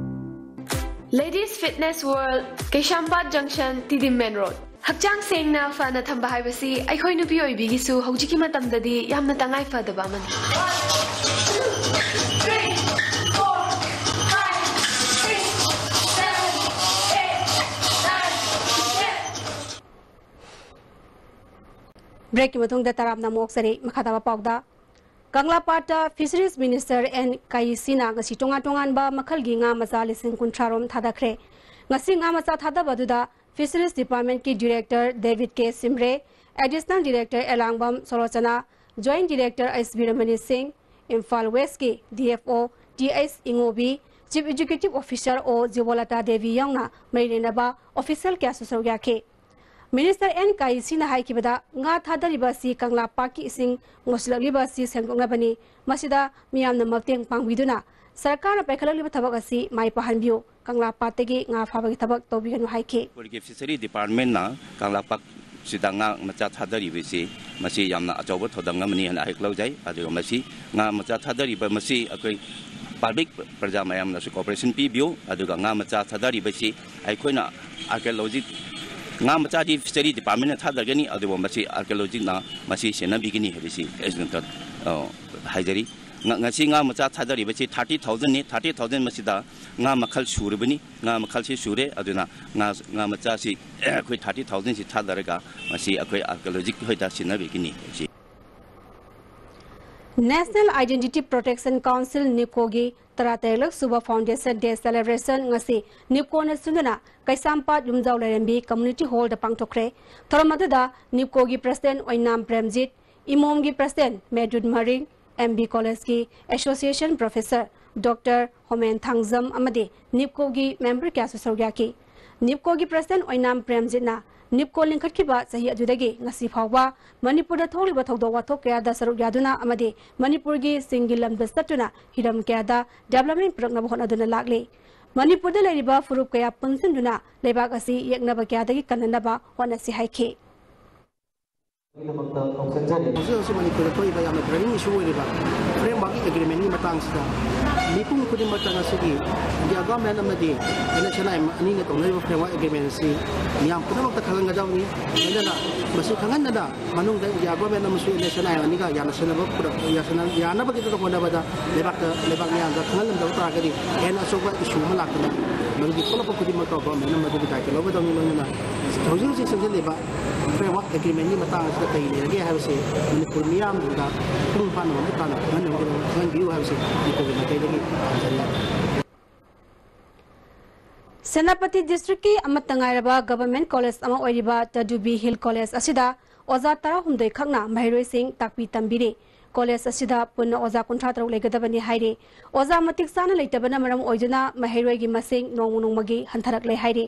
Ladies Fitness World, Keishampat Junction, Tiddim Main Road꯫ ꯍꯛꯆꯥꯡ ꯁꯦꯡꯅ ꯐꯅ ꯊꯝꯕ ꯍꯥꯏꯕꯁꯤ ꯑꯩꯈꯣꯏ ꯅꯨꯄꯤ ꯑꯣꯏꯕꯤꯒꯤꯁꯨ ꯍꯧꯖꯤꯛꯀꯤ ꯃꯇꯝꯗꯗꯤ ꯌꯥꯝꯅ ꯇꯉꯥꯏ ꯐꯗꯕ ꯑꯃꯅꯤ꯫ ꯕ꯭ꯔꯦꯛꯀꯤ ꯃꯇꯨꯡꯗ ꯇꯔꯥꯝꯅ ꯑꯃꯨꯛ ꯑꯣꯛꯆꯔꯤ꯫ ꯃꯈꯥ ꯇꯥꯕ ꯄꯥꯎꯗ, ꯀꯪꯂꯥꯄꯥꯠꯇ ꯐꯤꯁꯔꯤꯁ ꯃꯤꯅꯤꯁꯇꯔ ꯑꯦꯟ ꯀꯥꯏꯁꯤꯅ ꯉꯁꯤ ꯇꯣꯉꯥꯟ ꯇꯣꯉꯥꯟꯕ ꯃꯈꯜꯒꯤ ꯉꯥ ꯃꯆꯥ ꯂꯤꯁꯤꯡ ꯀꯨꯟꯊ꯭ꯔꯥ ꯔꯣꯝ ꯊꯥꯗꯈ꯭ꯔꯦ꯫ ꯉꯁꯤ ꯉꯥ ꯃꯆꯥ ꯊꯥꯗꯕ ꯑꯗꯨꯗ ꯐꯤꯁꯔꯤꯁ ꯗꯤꯄꯥꯔꯠꯃꯦꯟꯠꯀꯤ ꯗꯤꯔꯦꯛꯇꯔ ꯗꯦꯕꯤꯗ K Simre, additional director Elangbam Solochana, joint director H Biramani Singh, Imphal ꯋꯦꯁ꯭ꯠꯀꯤ D F O T H Ingobi, chief executive officer O Jibolata Devi ꯌꯥꯎꯅ ꯃꯔꯤ ꯂꯩꯅꯕ ꯑꯣꯐꯤꯁꯤꯌꯦꯜ ꯀꯌꯥꯁꯨ ꯁꯔꯨꯛ ꯌꯥꯈꯤ꯫ ꯃꯤꯅꯤꯁꯇꯔ ꯑꯦꯟ ꯀꯥꯏꯁꯤꯅ ꯍꯥꯏꯈꯤꯕꯗ, ꯉꯥ ꯊꯥꯗꯔꯤꯕ ꯑꯁꯤ ꯀꯪꯂꯥ ꯄꯥꯠꯀꯤ ꯏꯁꯤꯡ ꯃꯣꯠꯁꯤꯜꯂꯛꯂꯤꯕ ꯑꯁꯤ ꯁꯦꯡꯗꯣꯛꯅꯕꯅꯤ꯫ ꯃꯁꯤꯗ ꯃꯤꯌꯥꯝꯅ ꯃꯇꯦꯡ ꯄꯥꯡꯕꯤꯗꯨꯅ ꯁꯔꯀꯥꯔꯅ ꯄꯥꯏꯈꯠꯂꯛꯂꯤꯕ ꯊꯕꯛ ꯑꯁꯤ ꯃꯥꯏ ꯄꯥꯛꯍꯟꯕꯤꯌꯨ꯫ ꯀꯪꯂꯥ ꯄꯥꯠꯇꯒꯤ ꯉꯥ ꯐꯥꯕꯒꯤ ꯊꯕꯛ ꯇꯧꯕꯤꯒꯅꯨ ꯍꯥꯏꯈꯤ꯫ ꯃꯅꯤꯄꯨꯔꯒꯤ ꯐꯤꯁꯔꯤ ꯗꯤꯄꯥꯔꯠꯃꯦꯟꯅ ꯀꯪꯂꯥ ꯄꯥꯠꯁꯤꯗ ꯉꯥ ꯃꯆꯥ ꯊꯥꯗꯔꯤꯕꯁꯤ, ꯃꯁꯤ ꯌꯥꯝꯅ ꯑꯆꯧꯕ ꯊꯧꯗꯥꯡ ꯑꯃꯅꯤ ꯍꯥꯏꯅ ꯑꯩꯍꯥꯛ ꯂꯧꯖꯩ꯫ ꯑꯗꯨꯒ ꯃꯁꯤ ꯉꯥ ꯃꯆꯥ ꯊꯥꯗꯔꯤꯕ ꯃꯁꯤ ꯑꯩꯈꯣꯏ ꯄꯕ꯭ꯂꯤꯛ, ꯄ꯭ꯔꯖꯥ ꯃꯌꯥꯝꯅꯁꯨ ꯀꯣꯑꯣꯄꯔꯦꯁꯟ ꯄꯤꯕꯤꯌꯨ꯫ ꯑꯗꯨꯒ ꯉꯥ ꯃꯆꯥ ꯊꯥꯗꯔꯤꯕꯁꯤ ꯑꯩꯈꯣꯏꯅ ꯑꯥꯔꯀꯤꯑꯣꯂꯣꯖꯤ, ꯉꯥ ꯃꯆꯥꯗꯤ ꯐꯤꯁꯔꯤ ꯗꯤꯄꯥꯔꯠꯃꯦꯟꯅ ꯊꯥꯗꯒꯅꯤ, ꯑꯗꯨꯕꯨ ꯃꯁꯤ ꯑꯥꯔꯀꯤꯑꯣꯂꯣꯖꯤꯅ ꯃꯁꯤ ꯁꯦꯟꯅꯕꯤꯒꯅꯤ ꯍꯥꯏꯕꯁꯤ ꯑꯩꯁꯨ ꯑꯝꯇ, ꯑ, ꯍꯥꯏꯖꯔꯤ꯫ ꯉ-, ꯉꯁꯤ ꯉꯥ ꯃꯆꯥ ꯊꯥꯗꯔꯤꯕꯁꯤ ꯊꯥꯔꯇꯤ ꯊꯥꯎꯖꯟꯅꯤ꯫ ꯊꯥꯔꯇꯤ ꯊꯥꯎꯖꯟ ꯃꯁꯤꯗ ꯉꯥ ꯃꯈꯜ ꯁꯨꯔꯕꯅꯤ꯫ ꯉꯥ ꯃꯈꯜꯁꯤ ꯁꯨꯔꯦ꯫ ꯑꯗꯨꯅ ꯉꯥ, ꯉꯥ ꯃꯆꯥꯁꯤ ꯑꯩꯈꯣꯏ ꯊꯥꯔꯇꯤ ꯊꯥꯎꯖꯟꯁꯤ ꯊꯥꯗꯔꯒ ꯃꯁꯤ ꯑꯩꯈꯣꯏ ꯑꯥꯔꯀꯤꯑꯣꯂꯣꯖꯤ ꯍꯣꯏꯗ ꯁꯤꯟꯅꯕꯤꯒꯅꯤ ꯍꯥꯏꯕꯁꯤ꯫ National Identity Protection Council, ꯅꯤꯞꯀꯣꯒꯤ ꯇꯔꯥꯇꯔꯦꯠꯂꯛ ꯁꯨꯕ Foundation Day celebration ꯉꯁꯤ ꯅꯤꯞꯀꯣꯅ ꯁꯤꯟꯗꯨꯅ ꯀꯩꯁꯥꯝꯄꯥꯠ ꯌꯨꯝꯖꯥꯎ ꯂꯥꯏꯔꯦꯝꯕꯤ Community Hallꯗ ꯄꯥꯡꯊꯣꯛꯈ꯭ꯔꯦ꯫ ꯊꯧꯔꯝ ꯑꯗꯨꯗ ꯅꯤꯞꯀꯣꯒꯤ ꯄ꯭ꯔꯁꯤꯗꯦꯟꯠ ꯑꯣꯏꯅꯥꯝ ꯄ꯭ꯔꯦꯝꯖꯤꯠ, ꯏꯃꯣꯝꯒꯤ ꯄ꯭ꯔꯁꯤꯗꯦꯟꯠ ꯃꯦꯗꯨꯠ ꯃꯔꯤꯡ, ꯑꯦꯝ ꯕꯤ ꯀꯣꯂꯦꯖꯀꯤ ꯑꯦꯁꯣꯁꯤꯌꯦꯁꯟ ꯄ꯭ꯔꯣꯐꯦꯁꯔ ꯗꯣꯛꯇꯔ ꯍꯣꯃꯦꯟ ꯊꯥꯡꯖꯝ ꯑꯃꯗꯤ ꯅꯤꯞꯀꯣꯒꯤ ꯃꯦꯝꯕꯔ ꯀꯌꯥꯁꯨ ꯁꯔꯨꯛ ꯌꯥꯈꯤ꯫ ꯅꯤꯞꯀꯣꯒꯤ ꯄ꯭ꯔꯁꯤꯗꯦꯟꯠ ꯑꯣꯏꯅꯥꯝ ꯄ꯭ꯔꯦꯝꯖꯤꯠꯅ ꯅꯤꯞꯀꯣ ꯂꯤꯡꯈꯠꯈꯤꯕ ꯆꯍꯤ ꯑꯗꯨꯗꯒꯤ ꯉꯁꯤ ꯐꯥꯎꯕ ꯃꯅꯤꯄꯨꯔꯗ ꯊꯣꯛꯂꯤꯕ ꯊꯧꯗꯣꯛ ꯋꯥꯊꯣꯛ ꯀꯌꯥꯗ ꯁꯔꯨꯛ ꯌꯥꯗꯨꯅ ꯑꯃꯗꯤ ꯃꯅꯤꯄꯨꯔꯒꯤ ꯆꯤꯡꯒꯤ ꯂꯝꯗ ꯆꯠꯇꯨꯅ ꯍꯤꯔꯝ ꯀꯌꯥꯗ ꯗꯦꯕꯂꯞꯃꯦꯟꯠ ꯄꯨꯔꯛꯅꯕ ꯍꯣꯠꯅꯗꯨꯅ ꯂꯥꯛꯂꯤ꯫ ꯃꯅꯤꯄꯨꯔꯗ ꯂꯩꯔꯤꯕ ꯐꯨꯔꯨꯞ ꯀꯌꯥ ꯄꯨꯟꯁꯤꯟꯗꯨꯅ ꯂꯩꯕꯥꯛ ꯑꯁꯤ ꯌꯦꯛꯅꯕ ꯀꯌꯥꯗꯒꯤ ꯀꯟꯅꯅꯕ ꯍꯣꯠꯅꯁꯤ ꯍꯥꯏꯈꯤ꯫ ꯍꯧꯖꯤꯛ ꯍꯧꯖꯤꯛ ꯃꯅꯤꯄꯨꯔꯗ ꯊꯣꯛꯏꯕ ꯌꯥꯝꯅ burning issue ꯑꯣꯏꯔꯤꯕ framework agreementꯀꯤ ꯃꯇꯥꯡꯁꯤꯗ ꯃꯤꯄꯨꯝ ꯈꯨꯗꯤꯡꯃꯛꯇ ꯉꯁꯤꯒꯤ India government ꯑꯃꯗꯤ N S L I ꯑꯅꯤꯅ ꯇꯧꯅꯔꯤꯕ framework agreement ꯑꯁꯤ ꯃꯤꯌꯥꯝ ꯄꯨꯝꯅꯃꯛꯇ ꯈꯪꯍꯟꯒꯗꯕꯅꯤ꯫ ꯂꯣꯏꯅꯅ ꯃꯁꯤ ꯈꯪꯍꯟꯗꯅ ꯃꯅꯨꯡꯗ ꯏꯟꯗꯤꯌꯥ ꯒꯣꯔꯃꯦꯟ ꯑꯃꯁꯨꯡ ꯏꯂꯦꯛꯁꯟ ꯑꯥꯏꯟ ꯑꯅꯤꯒ ꯌꯥꯅꯁꯟꯅꯕ ꯄꯨꯔꯛ-, ꯌꯥꯁꯟꯅ-, ꯌꯥꯅꯕꯒꯤꯗꯃꯛ ꯍꯣꯠꯅꯕꯗ ꯂꯩꯕꯥꯛꯇ, ꯂꯩꯕꯥꯛ ꯃꯤꯌꯥꯝꯗ ꯈꯪꯍꯜꯂꯝꯗꯕ ꯇꯥꯔꯒꯗꯤ ꯍꯦꯟꯅ ꯑꯆꯧꯕ ꯏꯁꯨ ꯑꯃ ꯂꯥꯛꯇꯅ ꯃꯗꯨꯒꯤ ꯊꯣꯛꯂꯛꯄ ꯈꯨꯗꯤꯡꯃꯛꯇ ꯒꯣꯔꯃꯦꯟꯅ ꯃꯗꯨꯒꯤ ꯗꯥꯏꯇ ꯂꯧꯒꯗꯕꯅꯤ꯫ ꯂꯣꯏꯅꯅ ꯍꯧꯖꯤꯛ ꯍꯧꯖꯤꯛ ꯆꯪꯁꯤꯜꯂꯤꯕ ꯐ꯭ꯔꯦꯝꯋꯥꯔꯛ ꯑꯦꯒ꯭ꯔꯤꯃꯦꯟꯒꯤ ꯃꯇꯥꯡ ꯑꯁꯤꯗ ꯀꯔꯤ ꯂꯩꯔꯒꯦ ꯍꯥꯏꯕꯁꯤ ꯃꯅꯤꯄꯨꯔ ꯃꯤꯌꯥꯝꯗ ꯃꯄꯨꯡ ꯐꯥꯅ ꯃꯃꯨꯠ ꯇꯥꯅ ꯈꯪꯍꯟꯅꯕꯒꯤꯗꯃꯛ ꯈꯪꯍꯟꯕꯤꯌꯨ ꯍꯥꯏꯕꯁꯤ ꯃꯅꯤꯄꯨꯔꯒꯤ ꯃꯥꯏꯀꯩꯗꯒꯤ ꯊꯝꯖꯔꯤ꯫ ꯁꯦꯅꯥꯄꯇꯤ ꯗꯤꯁꯇ꯭ꯔꯤꯛꯀꯤ ꯑꯃꯠꯇ ꯉꯥꯏꯔꯕ ꯒꯚꯔꯟꯃꯦꯟꯠ ꯀꯣꯂꯦꯖ ꯑꯃ ꯑꯣꯏꯔꯤꯕ ꯇꯗꯨꯕꯤ ꯍꯤꯜ ꯀꯣꯂꯦꯖ ꯑꯁꯤꯗ ꯑꯣꯖꯥ ꯇꯔꯥꯍꯨꯝꯗꯣꯏ ꯈꯛꯅ ꯃꯍꯩꯔꯣꯏꯁꯤꯡ ꯇꯥꯛꯄꯤ ꯇꯝꯕꯤꯔꯤ꯫ ꯀꯣꯂꯦꯖ ꯑꯁꯤꯗ ꯄꯨꯟꯅ ꯑꯣꯖꯥ ꯀꯨꯟꯊ꯭ꯔꯥ ꯇꯔꯨꯛ ꯂꯩꯒꯗꯕꯅꯤ ꯍꯥꯏꯔꯤ꯫ ꯑꯣꯖꯥ ꯃꯇꯤꯛ ꯆꯥꯅ ꯂꯩꯇꯕꯅ ꯃꯔꯝ ꯑꯣꯏꯗꯨꯅ ꯃꯍꯩꯔꯣꯏꯒꯤ ꯃꯁꯤꯡ ꯅꯣꯡꯃ ꯅꯣꯡꯃꯒꯤ ꯍꯟꯊꯔꯛꯂꯦ ꯍꯥꯏꯔꯤ꯫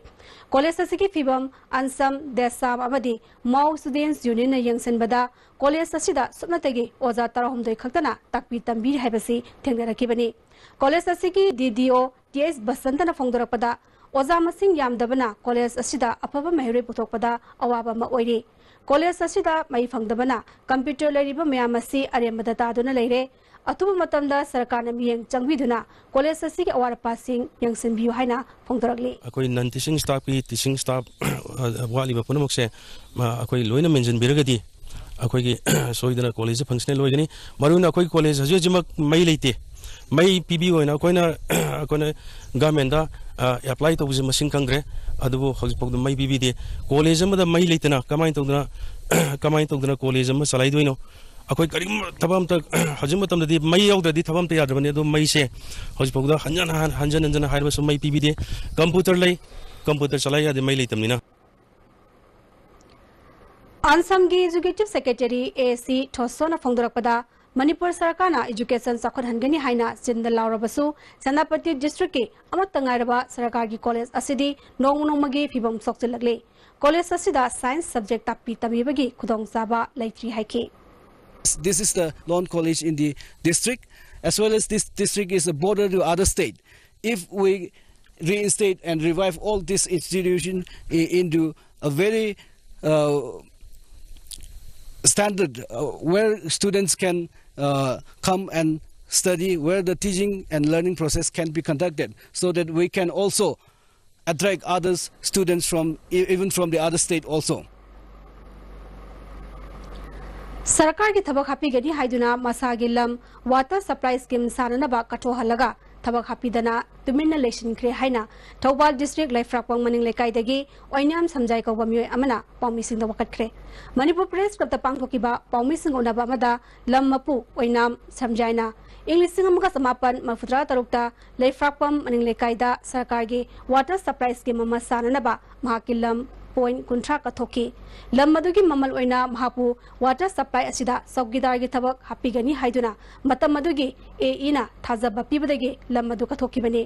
ꯀꯣꯂꯦꯖ ꯑꯁꯤꯒꯤ ꯐꯤꯕꯝ ꯑꯟꯁꯝ, ꯗꯦꯁꯥꯝ ꯑꯃꯗꯤ ꯃꯥꯎ ꯁ꯭ꯇꯨꯗꯦꯟꯠꯁ ꯌꯨꯅꯤꯌꯟꯅ ꯌꯦꯡꯁꯤꯟꯕꯗ ꯀꯣꯂꯦꯖ ꯑꯁꯤꯗ ꯁꯨꯞꯅꯇꯒꯤ ꯑꯣꯖꯥ ꯇꯔꯥꯍꯨꯝꯗꯣꯏ ꯈꯛꯇꯅ ꯇꯥꯛꯄꯤ ꯇꯝꯕꯤꯔꯤ ꯍꯥꯏꯕꯁꯤ ꯊꯦꯡꯅꯔꯛꯈꯤꯕꯅꯤ꯫ ꯀꯣꯂꯦꯖ ꯑꯁꯤꯒꯤ ꯗꯤ ꯗꯤ ꯑꯣ ꯇꯤ ꯑꯩꯆ ꯕꯁꯟꯇꯅ ꯐꯣꯡꯗꯣꯔꯛꯄꯗ, ꯑꯣꯖꯥ ꯃꯁꯤꯡ ꯌꯥꯝꯗꯕꯅ ꯀꯣꯂꯦꯖ ꯑꯁꯤꯗ ꯑꯐꯕ ꯃꯍꯩꯔꯣꯏ ꯄꯨꯊꯣꯛꯄꯗ ꯑꯋꯥꯕ ꯑꯃ ꯑꯣꯏꯔꯤ꯫ ꯀꯣꯂꯦꯖ ꯑꯁꯤꯗ ꯃꯩ ꯐꯪꯗꯕꯅ ꯀꯝꯄ꯭ꯌꯨꯇꯔ ꯂꯩꯔꯤꯕ ꯃꯌꯥꯝ ꯑꯁꯤ ꯑꯔꯦꯝꯕꯗ ꯇꯥꯗꯨꯅ ꯂꯩꯔꯦ꯫ ꯑꯊꯨꯕ ꯃꯇꯝꯗ ꯁꯔꯀꯥꯔꯅ ꯃꯤꯠꯌꯦꯡ ꯆꯪꯕꯤꯗꯨꯅ ꯀꯣꯂꯦꯖ ꯑꯁꯤꯒꯤ ꯑꯋꯥꯠ ꯑꯄꯥꯁꯤꯡ ꯌꯦꯡꯁꯤꯟꯕꯤꯌꯨ ꯍꯥꯏꯅ ꯐꯣꯡꯗꯣꯔꯛꯂꯤ꯫ ꯑꯩꯈꯣꯏ ꯅꯟ ꯇꯤꯆꯤꯡ ꯁ꯭ꯇꯥꯐꯀꯤ, ꯇꯤꯆꯤꯡ ꯁ꯭ꯇꯥꯐ, ꯑ, ꯋꯥꯠꯂꯤꯕ ꯄꯨꯝꯅꯃꯛꯁꯦ, ꯑ, ꯑꯩꯈꯣꯏ ꯂꯣꯏꯅ ꯃꯦꯟꯁꯤꯟꯕꯤꯔꯒꯗꯤ ꯑꯩꯈꯣꯏꯒꯤ ꯁꯣꯏꯗꯅ ꯀꯣꯂꯦꯖꯁꯦ ꯐꯪꯁꯅꯦꯜ ꯑꯣꯏꯒꯅꯤ꯫ ꯃꯔꯨ ꯑꯣꯏꯅ ꯑꯩꯈꯣꯏ ꯀꯣꯂꯦꯖ ꯍꯧꯖꯤꯛ ꯍꯧꯖꯤꯛꯃꯛ ꯃꯩ ꯂꯩꯇꯦ꯫ ꯃꯩ ꯄꯤꯕꯤꯌꯨ ꯍꯥꯏꯅ ꯑꯩꯈꯣꯏꯅ, ꯑꯩꯈꯣꯏꯅ ꯒꯃꯦꯟꯗ, ꯑ, ꯑꯦꯄ꯭ꯂꯥꯏ ꯇꯧꯕꯁꯦ ꯃꯁꯤꯡ ꯈꯪꯈ꯭ꯔꯦ, ꯑꯗꯨꯕꯨ ꯍꯧꯖꯤꯛꯐꯥꯎꯗ ꯃꯩ ꯄꯤꯕꯤꯗꯦ꯫ ꯀꯣꯂꯦꯖ ꯑꯃꯗ ꯃꯩ ꯂꯩꯇꯅ ꯀꯃꯥꯏꯅ ꯇꯧꯗꯅ, ꯀꯃꯥꯏꯅ ꯇꯧꯗꯅ ꯀꯣꯂꯦꯖ ꯑꯃ ꯆꯂꯥꯏꯗꯣꯏꯅꯣ? ꯑꯩꯈꯣꯏ ꯀꯔꯤꯒꯨꯝꯕ ꯊꯕꯛ ꯑꯝꯇ, ꯍꯧꯖꯤꯛ ꯃꯇꯝꯗꯗꯤ ꯃꯩ ꯌꯥꯎꯗ꯭ꯔꯗꯤ ꯊꯕꯛ ꯑꯝꯇ ꯌꯥꯗ꯭ꯔꯕꯅꯤ꯫ ꯑꯗꯣ ꯃꯩꯁꯦ ꯍꯧꯖꯤꯛꯐꯥꯎꯗ ꯍꯟꯖꯟ, ꯍꯟ-, ꯍꯟꯖꯟ ꯍꯟꯖꯟ ꯍꯥꯏꯔꯕꯁꯨ ꯃꯩ ꯄꯤꯕꯤꯗꯦ꯫ ꯀꯝꯄ꯭ꯌꯨꯇꯔ ꯂꯩ, ꯀꯝꯄ꯭ꯌꯨꯇꯔ ꯆꯂꯥꯏ ꯌꯥꯗꯦ, ꯃꯩ ꯂꯩꯇꯕꯅꯤꯅ꯫ ꯑꯟꯁꯝꯒꯤ ꯑꯦꯛꯖꯤꯀ꯭ꯌꯨꯇꯤꯚ ꯁꯦꯀ꯭ꯔꯦꯇꯔꯤ ꯑꯦ ꯁꯤ ꯊꯣꯁꯣꯅ ꯐꯣꯡꯗꯣꯔꯛꯄꯗ, ꯃꯅꯤꯄꯨꯔ ꯁꯔꯀꯥꯔꯅ ꯏꯖꯨꯀꯦꯁꯟ ꯆꯥꯎꯈꯠꯍꯟꯒꯅꯤ ꯍꯥꯏꯅ ꯆꯤꯟꯗ ꯂꯥꯎꯔꯕꯁꯨ, ꯁꯦꯅꯥꯄꯇꯤ ꯗꯤꯁꯇ꯭ꯔꯤꯛꯀꯤ ꯑꯃꯠꯇ ꯉꯥꯏꯔꯕ ꯁꯔꯀꯥꯔꯒꯤ ꯀꯣꯂꯦꯖ ꯑꯁꯤꯗꯤ ꯅꯣꯡꯃ ꯅꯣꯡꯃꯒꯤ ꯐꯤꯕꯝ ꯁꯣꯛꯆꯤꯜꯂꯛꯂꯤ꯫ ꯀꯣꯂꯦꯖ ꯑꯁꯤꯗ ꯁꯥꯏꯟꯁ ꯁꯕꯖꯦꯛ ꯇꯥꯛꯄꯤ ꯇꯝꯕꯤꯕꯒꯤ ꯈꯨꯗꯣꯡꯆꯥꯕ ꯂꯩꯇ꯭ꯔꯤ ꯍꯥꯏꯈꯤ꯫ This is the lone college in the district, as well as this district is a border to other state. If we reinstate and revive all this institution i-, into a very, uh, standard, uh, where students can, uh, come and study, where the teaching and learning process can be conducted, so that we can also attract others, students from e- even from the other state also. ꯁꯔꯀꯥꯔꯒꯤ ꯊꯕꯛ ꯍꯥꯞꯄꯤꯒꯅꯤ ꯍꯥꯏꯗꯨꯅ ꯃꯁꯥꯒꯤ ꯂꯝ water supply scheme ꯁꯥꯅꯅꯕ ꯀꯠꯊꯣꯛꯍꯜꯂꯒ ꯊꯕꯛ ꯍꯥꯞꯄꯤꯗꯅ ꯇꯨꯃꯤꯟꯅ ꯂꯩꯁꯤꯟꯈ꯭ꯔꯦ ꯍꯥꯏꯅ Thoubal district ꯂꯩꯐ꯭ꯔꯥꯛꯄꯝ ꯃꯅꯤꯡ ꯂꯩꯀꯥꯏꯗꯒꯤ ꯑꯣꯏꯅꯥꯝ ꯁꯝꯖꯥꯏ ꯀꯧꯕ ꯃꯤꯑꯣꯏ ꯑꯃꯅ ꯄꯥꯎꯃꯤꯁꯤꯡꯗ ꯋꯥꯀꯠꯈ꯭ꯔꯦ꯫ ꯃꯅꯤꯄꯨꯔ Press Clubꯇ ꯄꯥꯡꯊꯣꯛꯈꯤꯕ ꯄꯥꯎꯃꯤꯁꯤꯡ ꯎꯅꯕ ꯑꯃꯗ ꯂꯝ ꯃꯄꯨ ꯑꯣꯏꯅꯥꯝ ꯁꯝꯖꯥꯏꯅ ꯏꯪ ꯂꯤꯁꯤꯡ ꯑꯃꯒ ꯆꯃꯥꯄꯟ ꯃꯔꯤꯐꯨꯇꯔꯥ ꯇꯔꯨꯛꯇ ꯂꯩꯐ꯭ꯔꯥꯛꯄꯝ ꯃꯅꯤꯡ ꯂꯩꯀꯥꯏꯗ ꯁꯔꯀꯥꯔꯒꯤ water supply scheme ꯑꯃ ꯁꯥꯅꯅꯕ ꯃꯍꯥꯛꯀꯤ ꯂꯝ point ꯀꯨꯟꯊ꯭ꯔꯥ ꯀꯠꯊꯣꯛꯈꯤ꯫ ꯂꯝ ꯑꯗꯨꯒꯤ ꯃꯃꯜ ꯑꯣꯏꯅ ꯃꯍꯥꯛꯄꯨ water supply ꯑꯁꯤꯗ ꯆꯧꯀꯤꯗꯥꯔꯒꯤ ꯊꯕꯛ ꯍꯥꯞꯄꯤꯒꯅꯤ ꯍꯥꯏꯗꯨꯅ ꯃꯇꯝ ꯑꯗꯨꯒꯤ AEꯅ ꯊꯥꯖꯕ ꯄꯤꯕꯗꯒꯤ ꯂꯝ ꯑꯗꯨ ꯀꯠꯊꯣꯛꯈꯤꯕꯅꯤ꯫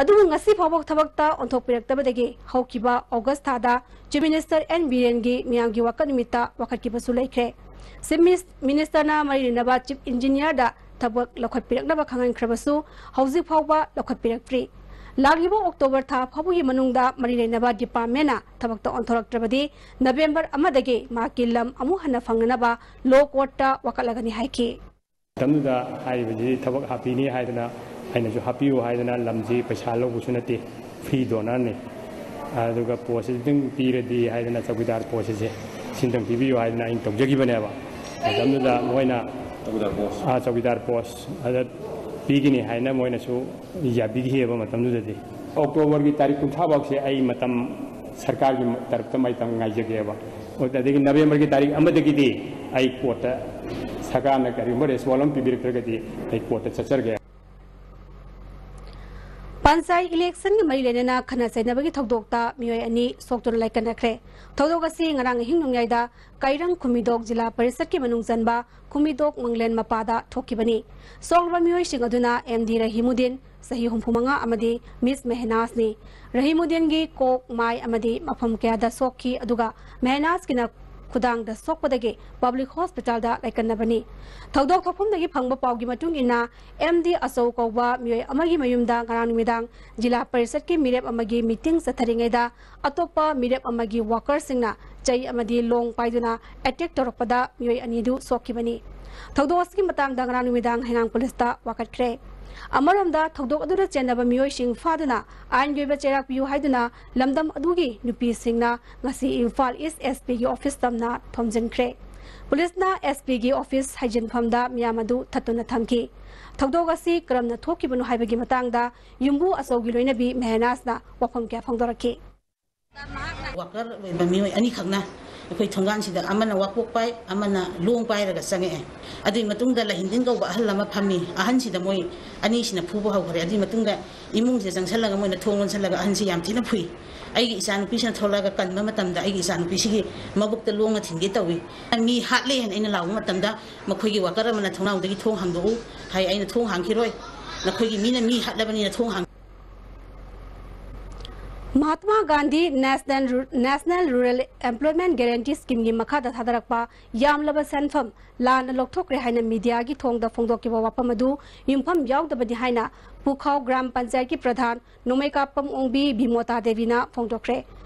ꯑꯗꯨꯕꯨ ꯉꯁꯤ ꯐꯥꯎꯕ ꯊꯕꯛꯇ ꯑꯣꯟꯊꯣꯛꯄꯤꯔꯛꯇꯕꯗꯒꯤ ꯍꯧꯈꯤꯕ August ꯊꯥꯗ Chief Minister N ꯕꯤꯔꯦꯟꯒꯤ ꯃꯤꯌꯥꯝꯒꯤ ꯋꯥꯀꯠ ꯅꯨꯃꯤꯠꯇ ꯋꯥꯀꯠꯈꯤꯕꯁꯨ ꯂꯩꯈ꯭ꯔꯦ꯫ Chief Minis- Ministerꯅ ꯃꯔꯤ ꯂꯩꯅꯕ Chief Engineerꯗ ꯊꯕꯛ ꯂꯧꯈꯠꯄꯤꯔꯛꯅꯕ ꯈꯪꯍꯟꯈ꯭ꯔꯕꯁꯨ ꯍꯧꯖꯤꯛ ꯐꯥꯎꯕ ꯂꯧꯈꯠꯄꯤꯔꯛꯇ꯭ꯔꯤ꯫ ꯂꯥꯛꯂꯤꯕ October ꯊꯥ ꯐꯥꯎꯕꯒꯤ ꯃꯅꯨꯡꯗ ꯃꯔꯤ ꯂꯩꯅꯕ departmentꯅ ꯊꯕꯛꯇ ꯑꯣꯟꯊꯣꯔꯛꯇ꯭ꯔꯕꯗꯤ November ꯑꯃꯗꯒꯤ ꯃꯍꯥꯛꯀꯤ ꯂꯝ ꯑꯃꯨꯛ ꯍꯟꯅ ꯐꯪꯅꯅꯕ law courtꯇ ꯋꯥꯀꯠꯂꯒꯅꯤ ꯍꯥꯏꯈꯤ꯫ ꯃꯇꯝꯗꯨꯗ ꯍꯥꯏꯔꯤꯕꯁꯤ ꯊꯕꯛ ꯍꯥꯞꯄꯤꯅꯤ ꯍꯥꯏꯗꯅ ꯑꯩꯅꯁꯨ ꯍꯥꯞꯄꯤꯌꯨ ꯍꯥꯏꯗꯅ ꯂꯝꯁꯤ ꯄꯩꯁꯥ ꯂꯧꯕꯁꯨ ꯅꯠꯇꯦ, free donorꯅꯤ꯫ ꯑꯗꯨꯒ postꯁꯤꯗꯪ ꯄꯤꯔꯗꯤ ꯍꯥꯏꯗꯅ ꯆꯧꯀꯤꯗꯥꯔ postꯁꯦ ꯁꯤꯟꯗꯪ ꯄꯤꯕꯤꯌꯨ ꯍꯥꯏꯗꯅ ꯑꯩꯅ ꯇꯧꯖꯈꯤꯕꯅꯦꯕ꯫ ꯃꯇꯝꯗꯨꯗ ꯃꯣꯏꯅ ꯆꯧꯀꯤꯗꯥꯔ post꯫ ꯑꯥ, ꯆꯧꯀꯤꯗꯥꯔ post ꯑꯗ ꯄꯤꯒꯅꯤ ꯍꯥꯏꯅ ꯃꯣꯏꯅꯁꯨ ꯌꯥꯕꯤꯈꯤꯑꯕ ꯃꯇꯝꯗꯨꯗꯗꯤ꯫ Octoberꯒꯤ ꯇꯥꯔꯤꯛ ꯀꯨꯟꯊ꯭ꯔꯥ ꯐꯥꯎꯁꯦ ꯑꯩ ꯃꯇꯝ ꯁꯔꯀꯥꯔꯒꯤ ꯇꯔꯞꯇ ꯃꯇꯝ ꯉꯥꯏꯖꯒꯦꯕ꯫ ꯑꯗꯒꯤ Novemberꯒꯤ ꯇꯥꯔꯤꯛ ꯑꯃꯗꯒꯤꯗꯤ ꯑꯩ courtꯇ ꯁꯔꯀꯥꯔꯅ ꯀꯔꯤꯒꯨꯝꯕ response ꯑꯃ ꯄꯤꯕꯤꯔꯛꯇ꯭ꯔꯒꯗꯤ ꯑꯩ courtꯇ ꯆꯠꯆꯔꯒꯦ꯫ ꯄꯟꯆꯥꯌꯠ electionꯒ ꯃꯔꯤ ꯂꯩꯅꯅ ꯈꯠꯅ ꯆꯩꯅꯕꯒꯤ ꯊꯧꯗꯣꯛꯇ ꯃꯤꯑꯣꯏ ꯑꯅꯤ ꯁꯣꯛꯇꯨꯅ ꯂꯥꯏꯀꯠꯅꯈ꯭ꯔꯦ꯫ ꯊꯧꯗꯣꯛ ꯑꯁꯤ ꯉꯔꯥꯡ ꯑꯍꯤꯡ ꯅꯣꯡꯌꯥꯏꯗ ꯀꯩꯔꯪ ꯈꯨꯃꯤꯗꯣꯛ ꯖꯤꯂꯥ ꯄꯔꯤꯁꯠꯀꯤ ꯃꯅꯨꯡ ꯆꯟꯕ ꯈꯨꯃꯤꯗꯣꯛ ꯃꯪꯂꯦꯟ ꯃꯄꯥꯗ ꯊꯣꯛꯈꯤꯕꯅꯤ꯫ ꯁꯣꯛꯂꯕ ꯃꯤꯑꯣꯏꯁꯤꯡ ꯑꯗꯨꯅ MD ꯔꯍꯤꯃꯨꯗꯤꯟ, ꯆꯍꯤ ꯍꯨꯝꯐꯨ ꯃꯉꯥ, ꯑꯃꯗꯤ Miss ꯃꯦꯍꯅꯥꯖꯅꯤ꯫ ꯔꯍꯤꯃꯨꯗꯤꯟꯒꯤ ꯀꯣꯛ, ꯃꯥꯏ ꯑꯃꯗꯤ ꯃꯐꯝ ꯀꯌꯥꯗ ꯁꯣꯛꯈꯤ, ꯑꯗꯨꯒ ꯃꯦꯍꯅꯥꯖꯀꯤꯅ ꯈꯨꯗꯥꯡꯗ ꯁꯣꯛꯄꯗꯒꯤ public hospitalꯗ ꯂꯥꯏꯀꯠꯅꯕꯅꯤ꯫ ꯊꯧꯗꯣꯛ ꯊꯣꯛꯐꯝꯗꯒꯤ ꯐꯪꯕ ꯄꯥꯎꯒꯤ ꯃꯇꯨꯡ ꯏꯟꯅ, MD ꯑꯆꯧ ꯀꯧꯕ ꯃꯤꯑꯣꯏ ꯑꯃꯒꯤ ꯃꯌꯨꯝꯗ ꯉꯔꯥꯡ ꯅꯨꯃꯤꯗꯥꯡ ꯖꯤꯂꯥ ꯄꯔꯤꯁꯠꯀꯤ ꯃꯤꯔꯦꯞ ꯑꯃꯒꯤ meeting ꯆꯠꯊꯔꯤꯉꯩꯗ ꯑꯇꯣꯞꯄ ꯃꯤꯔꯦꯞ ꯑꯃꯒꯤ workerꯁꯤꯡꯅ ꯆꯩ ꯑꯃꯗꯤ ꯂꯣꯡ ꯄꯥꯏꯗꯨꯅ attack ꯇꯧꯔꯛꯄꯗ ꯃꯤꯑꯣꯏ ꯑꯅꯤꯗꯨ ꯁꯣꯛꯈꯤꯕꯅꯤ꯫ ꯊꯧꯗꯣꯛ ꯑꯁꯤꯒꯤ ꯃꯇꯥꯡꯗ ꯉꯔꯥꯡ ꯅꯨꯃꯤꯗꯥꯡ ꯍꯩꯉꯥꯡ policeꯇ ꯋꯥꯀꯠꯈ꯭ꯔꯦ꯫ ꯑꯃꯔꯣꯝꯗ, ꯊꯧꯗꯣꯛ ꯑꯗꯨꯗ ꯆꯦꯟꯅꯕ ꯃꯤꯑꯣꯏꯁꯤꯡ ꯐꯥꯗꯨꯅ ꯑꯥꯏꯟꯒꯤ ꯑꯣꯏꯕ ꯆꯩꯔꯥꯛ ꯄꯤꯌꯨ ꯍꯥꯏꯗꯨꯅ ꯂꯝꯗꯝ ꯑꯗꯨꯒꯤ ꯅꯨꯄꯤꯁꯤꯡꯅ ꯉꯁꯤ ꯏꯝꯐꯥꯜ ꯏꯁ ꯑꯦꯁ ꯄꯤꯒꯤ ꯑꯣꯐꯤꯁ ꯇꯝꯅ ꯊꯣꯝꯖꯤꯟꯈ꯭ꯔꯦ꯫ ꯄꯨꯂꯤꯁꯅ ꯑꯦꯁ ꯄꯤꯒꯤ ꯑꯣꯐꯤꯁ ꯍꯩꯖꯤꯟꯐꯝꯗ ꯃꯤꯌꯥꯝ ꯑꯗꯨ ꯊꯠꯇꯨꯅ ꯊꯝꯈꯤ꯫ ꯊꯧꯗꯣꯛ ꯑꯁꯤ ꯀꯔꯝꯅ ꯊꯣꯛꯈꯤꯕꯅꯣ ꯍꯥꯏꯕꯒꯤ ꯃꯇꯥꯡꯗ ꯌꯨꯝꯕꯨ ꯑꯆꯧꯒꯤ ꯂꯣꯏꯅꯕꯤ ꯃꯦꯍꯅꯥꯖꯅ ꯋꯥꯐꯝ ꯀꯌꯥ ꯐꯣꯡꯗꯣꯔꯛꯈꯤ꯫ ꯋꯥꯀꯔ ꯑꯣꯏꯕ ꯃꯤꯑꯣꯏ ꯑꯅꯤꯈꯛꯅ ꯑꯩꯈꯣꯏ ꯊꯣꯡꯒꯥꯟꯁꯤꯗ ꯑꯃꯅ ꯋꯥꯀꯣꯛ ꯄꯥꯏ, ꯑꯃꯅ ꯂꯣꯡ ꯄꯥꯏꯔꯒ ꯆꯪꯉꯛꯑꯦ꯫ ꯑꯗꯨꯒꯤ ꯃꯇꯨꯡꯗ ꯂꯍꯤꯟꯗꯤꯟ ꯀꯧꯕ ꯑꯍꯜ ꯑꯃ ꯐꯝꯃꯤ꯫ ꯑꯍꯟꯁꯤꯗ ꯃꯣꯏ ꯑꯅꯤꯁꯤꯅ ꯐꯨꯕ ꯍꯧꯈ꯭ꯔꯦ꯫ ꯑꯗꯨꯒꯤ ꯃꯇꯨꯡꯗ ꯏꯃꯨꯡꯁꯤꯗ ꯆꯪꯁꯜꯂꯒ ꯃꯣꯏꯅ ꯊꯣꯡ ꯂꯣꯟꯁꯜꯂꯒ ꯑꯍꯟꯁꯤ ꯌꯥꯝ ꯊꯤꯅ ꯐꯨꯏ꯫ ꯑꯩꯒꯤ ꯏꯆꯥꯅꯨꯄꯤꯁꯤꯅ ꯊꯣꯛꯂꯛꯑꯒ ꯀꯟꯕ ꯃꯇꯝꯗ ꯑꯩꯒꯤ ꯏꯆꯥꯅꯨꯄꯤꯁꯤꯒꯤ ꯃꯕꯨꯛꯇ ꯂꯣꯡꯅ ꯊꯤꯟꯒꯦ ꯇꯧꯏ꯫ "ꯃꯤ ꯍꯥꯠꯂꯦ" ꯍꯥꯏꯅ ꯑꯩꯅ ꯂꯥꯎꯕ ꯃꯇꯝꯗ ꯃꯈꯣꯏꯒꯤ ꯋꯥꯀꯔ ꯑꯃꯅ ꯊꯣꯡꯅꯥꯎꯗꯒꯤ "ꯊꯣꯡ ꯍꯥꯡꯗꯣꯛꯎ" ꯍꯥꯏ꯫ ꯑꯩꯅ "ꯊꯣꯡ ꯍꯥꯡꯈꯤꯔꯣꯏ, ꯅꯈꯣꯏꯒꯤ ꯃꯤꯅ ꯃꯤ ꯍꯥꯠꯂꯕꯅꯤꯅ ꯊꯣꯡ ꯍꯥꯡ" Mahatma Gandhi national rural-, national rural employment guarantee ꯁ꯭ꯀꯤꯝꯒꯤ ꯃꯈꯥꯗ ꯊꯥꯗꯔꯛꯄ ꯌꯥꯝꯂꯕ ꯁꯦꯟꯐꯝ ꯂꯥꯟꯅ ꯂꯧꯊꯣꯛꯈ꯭ꯔꯦ ꯍꯥꯏꯅ ꯃꯤꯗꯤꯌꯥꯒꯤ ꯊꯣꯡꯗ ꯐꯣꯡꯗꯣꯛꯈꯤꯕ ꯋꯥꯐꯝ ꯑꯗꯨ ꯌꯨꯝꯐꯝ ꯌꯥꯎꯗꯕꯅꯤ ꯍꯥꯏꯅ ꯄꯨꯈꯥꯎ ꯒ꯭ꯔꯥꯝ ꯄꯟꯆꯥꯌꯠꯀꯤ ꯄ꯭ꯔꯙꯥꯟ ꯅꯣꯡꯃꯩꯀꯥꯞꯄꯝ ꯑꯣꯡꯕꯤ ꯕꯤꯃꯣꯇꯥ ꯗꯦꯕꯤꯅ ꯐꯣꯡꯗꯣꯛꯈ꯭ꯔꯦ꯫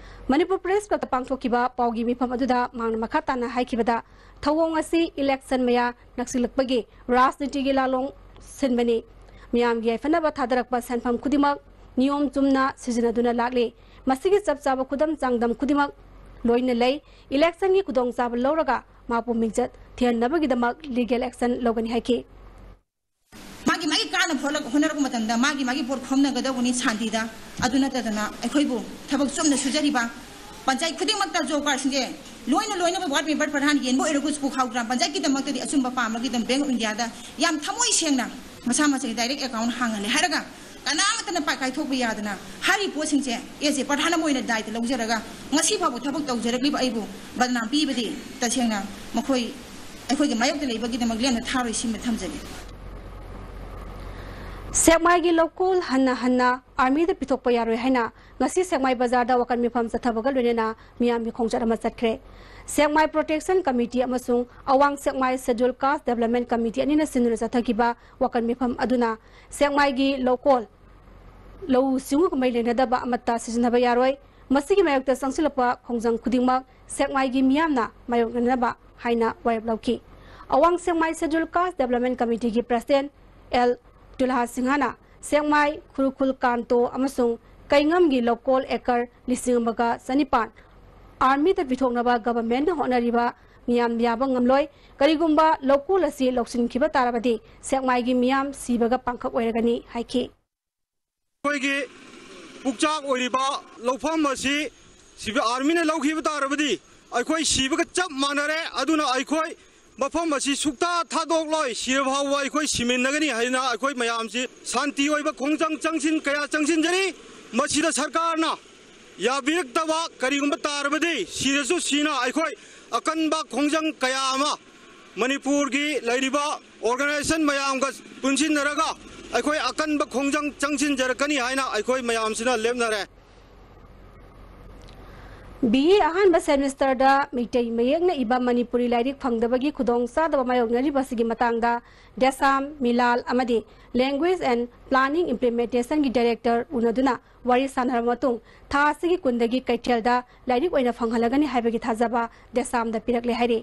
ꯃꯅꯤꯄꯨꯔ ꯄ꯭ꯔꯦꯁ ꯀ꯭ꯂꯕꯇ ꯄꯥꯡꯊꯣꯛꯈꯤꯕ ꯄꯥꯎꯒꯤ ꯃꯤꯐꯝ ꯑꯗꯨꯗ ꯃꯍꯥꯛꯅ ꯃꯈꯥ ꯇꯥꯅ ꯍꯥꯏꯈꯤꯕꯗ, ꯊꯧꯑꯣꯡ ꯑꯁꯤ ꯏꯂꯦꯛꯁꯟ ꯃꯌꯥ ꯅꯛꯁꯤꯜꯂꯛꯄꯒꯤ ꯔꯥꯖꯅꯤꯇꯤꯒꯤ ꯂꯥꯂꯣꯡ ꯁꯤꯟꯕꯅꯤ꯫ ꯃꯤꯌꯥꯝꯒꯤ ꯌꯥꯏꯐꯅꯕ ꯊꯥꯗꯔꯛꯄ ꯁꯦꯟꯐꯝ ꯈꯨꯗꯤꯡꯃꯛ ꯅꯤꯌꯣꯝ ꯆꯨꯝꯅ ꯁꯤꯖꯤꯟꯅꯗꯨꯅ ꯂꯥꯛꯂꯤ꯫ ꯃꯁꯤꯒꯤ ꯆꯞ ꯆꯥꯕ ꯈꯨꯗꯝ ꯆꯥꯡꯗꯝ ꯈꯨꯗꯤꯡꯃꯛ ꯂꯣꯏꯅ ꯂꯩ꯫ ꯏꯂꯦꯛꯁꯟꯒꯤ ꯈꯨꯗꯣꯡꯆꯥꯕ ꯂꯧꯔꯒ ꯃꯍꯥꯛꯄꯨ ꯃꯤꯡꯆꯠ ꯊꯤꯍꯟꯅꯕꯒꯤꯗꯃꯛ ꯂꯤꯒꯦꯜ ꯑꯦꯛꯁꯟ ꯂꯧꯒꯅꯤ ꯍꯥꯏꯈꯤ꯫ ꯃꯥꯒꯤ ꯃꯥꯒꯤ ꯀꯥꯟꯅꯕ ꯍꯣꯠꯅ-, ꯍꯣꯠꯅꯔꯛꯄ ꯃꯇꯝꯗ ꯃꯥꯒꯤ ꯃꯥꯒꯤ ꯚꯣꯠ ꯈꯣꯝꯅꯒꯗꯧꯕꯅꯤ ꯁꯥꯟꯇꯤꯗ꯫ ꯑꯗꯨ ꯅꯠꯇꯗꯅ ꯑꯩꯈꯣꯏꯕꯨ ꯊꯕꯛ ꯆꯨꯝꯅ ꯁꯨꯖꯔꯤꯕ ꯄꯟꯆꯥꯌꯠ ꯈꯨꯗꯤꯡꯃꯛꯇ ꯖꯣꯕ ꯀꯥꯔꯗꯁꯤꯡꯁꯦ ꯂꯣꯏꯅ ꯂꯣꯏꯅꯃꯛ ꯋꯥꯔꯗ ꯃꯦꯝꯕꯔ ꯄ꯭ꯔꯙꯥꯟ ꯌꯦꯟꯕ ꯑꯣꯏꯔꯒꯁꯨ ꯄꯨꯈꯥꯎ ꯒ꯭ꯔꯥꯝ ꯄꯟꯆꯥꯌꯠꯀꯤꯗꯃꯛꯇꯗꯤ ꯑꯆꯨꯝꯕ ꯄꯥꯝꯕꯒꯤꯗꯃꯛ ꯕꯦꯡꯛ ꯑꯣꯐ ꯏꯟꯗꯤꯌꯥꯗ ꯌꯥꯝ ꯊꯃꯣꯏ ꯁꯦꯡꯅ ꯃꯁꯥ ꯃꯁꯥꯒꯤ ꯗꯥꯏꯔꯦꯛ ꯑꯦꯀꯥꯎꯟ ꯍꯥꯡꯍꯜꯂꯦ ꯍꯥꯏꯔꯒ ꯀꯅꯥꯃꯠꯇꯅ ꯄꯥꯏ ꯀꯥꯏꯊꯣꯛꯄ ꯌꯥꯗꯅ ꯍꯥꯏꯔꯤꯕ ꯄꯣꯠꯁꯤꯡꯁꯦ ꯑꯦꯁ ꯑꯦ ꯄ꯭ꯔꯙꯥꯟ ꯑꯃ ꯑꯣꯏꯅ ꯗꯥꯏꯇ ꯂꯧꯖꯔꯒ ꯉꯁꯤ ꯐꯥꯎꯕ ꯊꯕꯛ ꯇꯧꯖꯔꯛꯂꯤꯕ ꯑꯩꯕꯨ ꯕꯗꯅꯥꯝ ꯄꯤꯕꯗꯤ ꯇꯁꯦꯡꯅ ꯃꯈꯣꯏ ꯑꯩꯈꯣꯏꯒꯤ ꯃꯥꯌꯣꯛꯇ ꯂꯩꯕꯒꯤꯗꯃꯛ ꯂꯦꯝꯅ ꯊꯥꯔꯣꯏ ꯁꯤꯃ ꯊꯝꯖꯒꯦ꯫ ꯁꯦꯛꯃꯥꯏꯒꯤ ꯂꯧꯀꯣꯜ ꯍꯟꯅ ꯍꯟꯅ ꯑꯥꯔꯃꯤꯗ ꯄꯤꯊꯣꯛꯄ ꯌꯥꯔꯣꯏ ꯍꯥꯏꯅ ꯉꯁꯤ ꯁꯦꯛꯃꯥꯏ ꯕꯖꯥꯔꯗ ꯋꯥꯀꯠ ꯃꯤꯐꯝ ꯆꯠꯊꯕꯒ ꯂꯣꯏꯅꯅ ꯃꯤꯌꯥꯝꯒꯤ ꯈꯣꯡꯆꯠ ꯑꯃ ꯆꯠꯈ꯭ꯔꯦ꯫ ꯁꯦꯛꯃꯥꯏ ꯄ꯭ꯔꯣꯇꯦꯛꯁꯟ ꯀꯃꯤꯇꯤ ꯑꯃꯁꯨꯡ ꯑꯋꯥꯡ ꯁꯦꯛꯃꯥꯏ ꯁꯦꯗ꯭ꯌꯨꯜ ꯀꯥꯁ ꯗꯦꯕꯂꯞꯃꯦꯟ ꯀꯃꯤꯇꯤ ꯑꯅꯤꯅ ꯁꯤꯟꯗꯨꯅ ꯆꯠꯊꯈꯤꯕ ꯋꯥꯀꯠ ꯃꯤꯐꯝ ꯑꯗꯨꯅ ꯁꯦꯛꯃꯥꯏꯒꯤ ꯂꯧꯀꯣꯜ ꯂꯧꯎ ꯁꯤꯡꯎꯒ ꯃꯔꯤ ꯂꯩꯅꯗꯕ ꯑꯃꯠꯇ ꯁꯤꯖꯤꯟꯅꯕ ꯌꯥꯔꯣꯏ꯫ ꯃꯁꯤꯒꯤ ꯃꯥꯌꯣꯛꯇ ꯆꯪꯁꯤꯜꯂꯛꯄ ꯈꯣꯡꯖꯪ ꯈꯨꯗꯤꯡꯃꯛ ꯁꯦꯛꯃꯥꯏꯒꯤ ꯃꯤꯌꯥꯝꯅ ꯃꯥꯌꯣꯛꯅꯅꯕ ꯍꯥꯏꯅ ꯋꯥꯔꯦꯞ ꯂꯧꯈꯤ꯫ ꯑꯋꯥꯡ ꯁꯦꯛꯃꯥꯏ ꯁꯦꯗ꯭ꯌꯨꯜ ꯀꯥꯁ ꯗꯦꯕꯂꯞꯃꯦꯟ ꯀꯃꯤꯇꯤꯒꯤ ꯄ꯭ꯔꯁꯤꯗꯦꯟꯠ ꯑꯦꯜ ꯇꯨꯂꯥ ꯁꯤꯡꯍꯅ ꯁꯦꯛꯃꯥꯏ, ꯈꯨꯔꯈꯨꯜ ꯀꯥꯟꯇꯣ ꯑꯃꯁꯨꯡ ꯀꯩꯉꯝꯒꯤ ꯂꯧꯀꯣꯜ ꯑꯦꯀꯔ ꯂꯤꯁꯤꯡ ꯑꯃꯒ ꯆꯅꯤꯄꯥꯟ ꯑꯥꯔꯃꯤꯗ ꯄꯤꯊꯣꯛꯅꯕ ꯒꯚꯔꯟꯃꯦꯟꯠꯅ ꯍꯣꯠꯅꯔꯤꯕ ꯃꯤꯌꯥꯝ ꯌꯥꯕ ꯉꯝꯂꯣꯏ꯫ ꯀꯔꯤꯒꯨꯝꯕ ꯂꯧꯀꯣꯜ ꯑꯁꯤ ꯂꯧꯁꯤꯟꯈꯤꯕ ꯇꯥꯔꯕꯗꯤ ꯁꯦꯛꯃꯥꯏꯒꯤ ꯃꯤꯌꯥꯝ ꯁꯤꯕꯒ ꯄꯥꯡꯈꯛ ꯑꯣꯏꯔꯒꯅꯤ ꯍꯥꯏꯈꯤ꯫ ꯑꯩꯈꯣꯏꯒꯤ ꯄꯨꯛꯆꯥꯛ ꯑꯣꯏꯔꯤꯕ ꯂꯧꯐꯝ ꯑꯁꯤ ꯁꯤꯕ ꯑꯥꯔꯃꯤꯅ ꯂꯧꯈꯤꯕ ꯇꯥꯔꯕꯗꯤ ꯑꯩꯈꯣꯏ ꯁꯤꯕꯒ ꯆꯞ ꯃꯥꯟꯅꯔꯦ꯫ ꯑꯗꯨꯅ ꯑꯩꯈꯣꯏ ꯃꯐꯝ ꯑꯁꯤ ꯁꯨꯛꯊꯥ ꯊꯥꯗꯣꯛꯂꯣꯏ, ꯁꯤꯔ ꯐꯥꯎꯕ ꯑꯩꯈꯣꯏ ꯁꯤꯃꯤꯟꯅꯒꯅꯤ ꯍꯥꯏꯅ ꯑꯩꯈꯣꯏ ꯃꯌꯥꯝꯁꯤ ꯁꯥꯟꯇꯤ ꯑꯣꯏꯕ ꯈꯣꯡꯖꯪ ꯆꯪꯁꯤꯟ ꯀꯌꯥ ꯆꯪꯁꯤꯟꯖꯔꯤ꯫ ꯃꯁꯤꯗ ꯁꯔꯀꯥꯔꯅ ꯌꯥꯕꯤꯔꯛꯇꯕ ꯀꯔꯤꯒꯨꯝꯕ ꯇꯥꯔꯕꯗꯤ ꯁꯤꯔꯁꯨ ꯁꯤꯅ ꯑꯩꯈꯣꯏ ꯑꯀꯟꯕ ꯈꯣꯡꯖꯪ ꯀꯌꯥ ꯑꯃ ꯃꯅꯤꯄꯨꯔꯒꯤ ꯂꯩꯔꯤꯕ organization ꯃꯌꯥꯝꯒ ꯄꯨꯟꯁꯤꯟꯅꯔꯒ ꯑꯩꯈꯣꯏ ꯑꯀꯟꯕ ꯈꯣꯡꯖꯪ ꯆꯪꯁꯤꯟꯖꯔꯛꯀꯅꯤ ꯍꯥꯏꯅ ꯑꯩꯈꯣꯏ ꯃꯌꯥꯝꯁꯤꯅ ꯂꯦꯞꯅꯔꯦ꯫ ꯕꯤ ꯑꯦ ꯑꯍꯥꯟꯕ ꯁꯦꯃꯤꯁꯇꯔꯗ ꯃꯩꯇꯩ ꯃꯌꯦꯛꯅ ꯏꯕ ꯃꯅꯤꯄꯨꯔꯤ ꯂꯥꯏꯔꯤꯛ ꯐꯪꯗꯕꯒꯤ ꯈꯨꯗꯣꯡꯆꯥꯗꯕ ꯃꯥꯌꯣꯛꯅꯔꯤꯕ ꯑꯁꯤꯒꯤ ꯃꯇꯥꯡꯗ ꯗꯦꯁꯥꯝ, ꯃꯤꯂꯥꯜ ꯑꯃꯗꯤ Language and Planning Implementationꯒꯤ director ꯎꯅꯗꯨꯅ ꯋꯥꯔꯤ ꯁꯥꯟꯅꯔꯕ ꯃꯇꯨꯡ ꯊꯥ ꯑꯁꯤꯒꯤ ꯀꯨꯟꯗꯒꯤ ꯀꯩꯊꯦꯜꯗ ꯂꯥꯏꯔꯤꯛ ꯑꯣꯏꯅ ꯐꯪꯍꯜꯂꯒꯅꯤ ꯍꯥꯏꯕꯒꯤ ꯊꯥꯖꯕ ꯗꯦꯁꯥꯝꯗ ꯄꯤꯔꯛꯂꯦ ꯍꯥꯏꯔꯤ꯫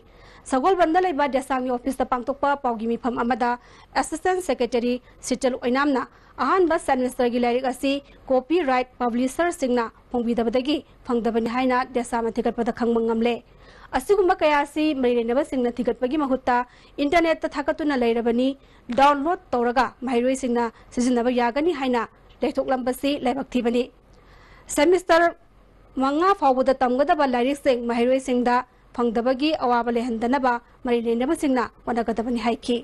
ꯁꯒꯣꯜꯕꯟꯗ ꯂꯩꯕ ꯗꯦꯁꯥꯝꯒꯤ ꯑꯣꯐꯤꯁꯇ ꯄꯥꯡꯊꯣꯛꯄ ꯄꯥꯎꯒꯤ ꯃꯤꯐꯝ ꯑꯃꯗ Assistant Secretary ꯁꯤꯇꯜ ꯑꯣꯏꯅꯥꯝꯅ ꯑꯍꯥꯟꯕ ꯁꯦꯃꯤꯁꯇꯔꯒꯤ ꯂꯥꯏꯔꯤꯛ ꯑꯁꯤ copyright publisherꯁꯤꯡꯅ ꯐꯣꯡꯕꯤꯗꯕꯗꯒꯤ ꯐꯪꯗꯕꯅꯤ ꯍꯥꯏꯅ ꯗꯦꯁꯥꯝꯅ ꯊꯤꯒꯠꯄꯗ ꯈꯪꯕ ꯉꯝꯂꯦ꯫ ꯑꯁꯤꯒꯨꯝꯕ ꯀꯌꯥ ꯑꯁꯤ ꯃꯔꯤ ꯂꯩꯅꯕꯁꯤꯡꯅ ꯊꯤꯒꯠꯄꯒꯤ ꯃꯍꯨꯠꯇ internetꯇ ꯊꯥꯒꯠꯇꯨꯅ ꯂꯩꯔꯕꯅꯤ, download ꯇꯧꯔꯒ ꯃꯍꯩꯔꯣꯏꯁꯤꯡꯅ ꯁꯤꯖꯤꯟꯅꯕ ꯌꯥꯒꯅꯤ ꯍꯥꯏꯅ ꯂꯩꯊꯣꯛꯂꯝꯕꯁꯤ ꯂꯥꯏꯕꯛ ꯊꯤꯕꯅꯤ꯫ ꯁꯦꯃꯤꯁꯇꯔ ꯃꯉꯥ ꯐꯥꯎꯕꯗ ꯇꯝꯒꯗꯕ ꯂꯥꯏꯔꯤꯛꯁꯤꯡ ꯃꯍꯩꯔꯣꯏꯁꯤꯡꯗ ꯐꯪꯗꯕꯒꯤ ꯑꯋꯥꯕ ꯂꯩꯍꯟꯗꯅꯕ ꯃꯔꯤ ꯂꯩꯅꯕꯁꯤꯡꯅ ꯍꯣꯠꯅꯒꯗꯕꯅꯤ ꯍꯥꯏꯈꯤ꯫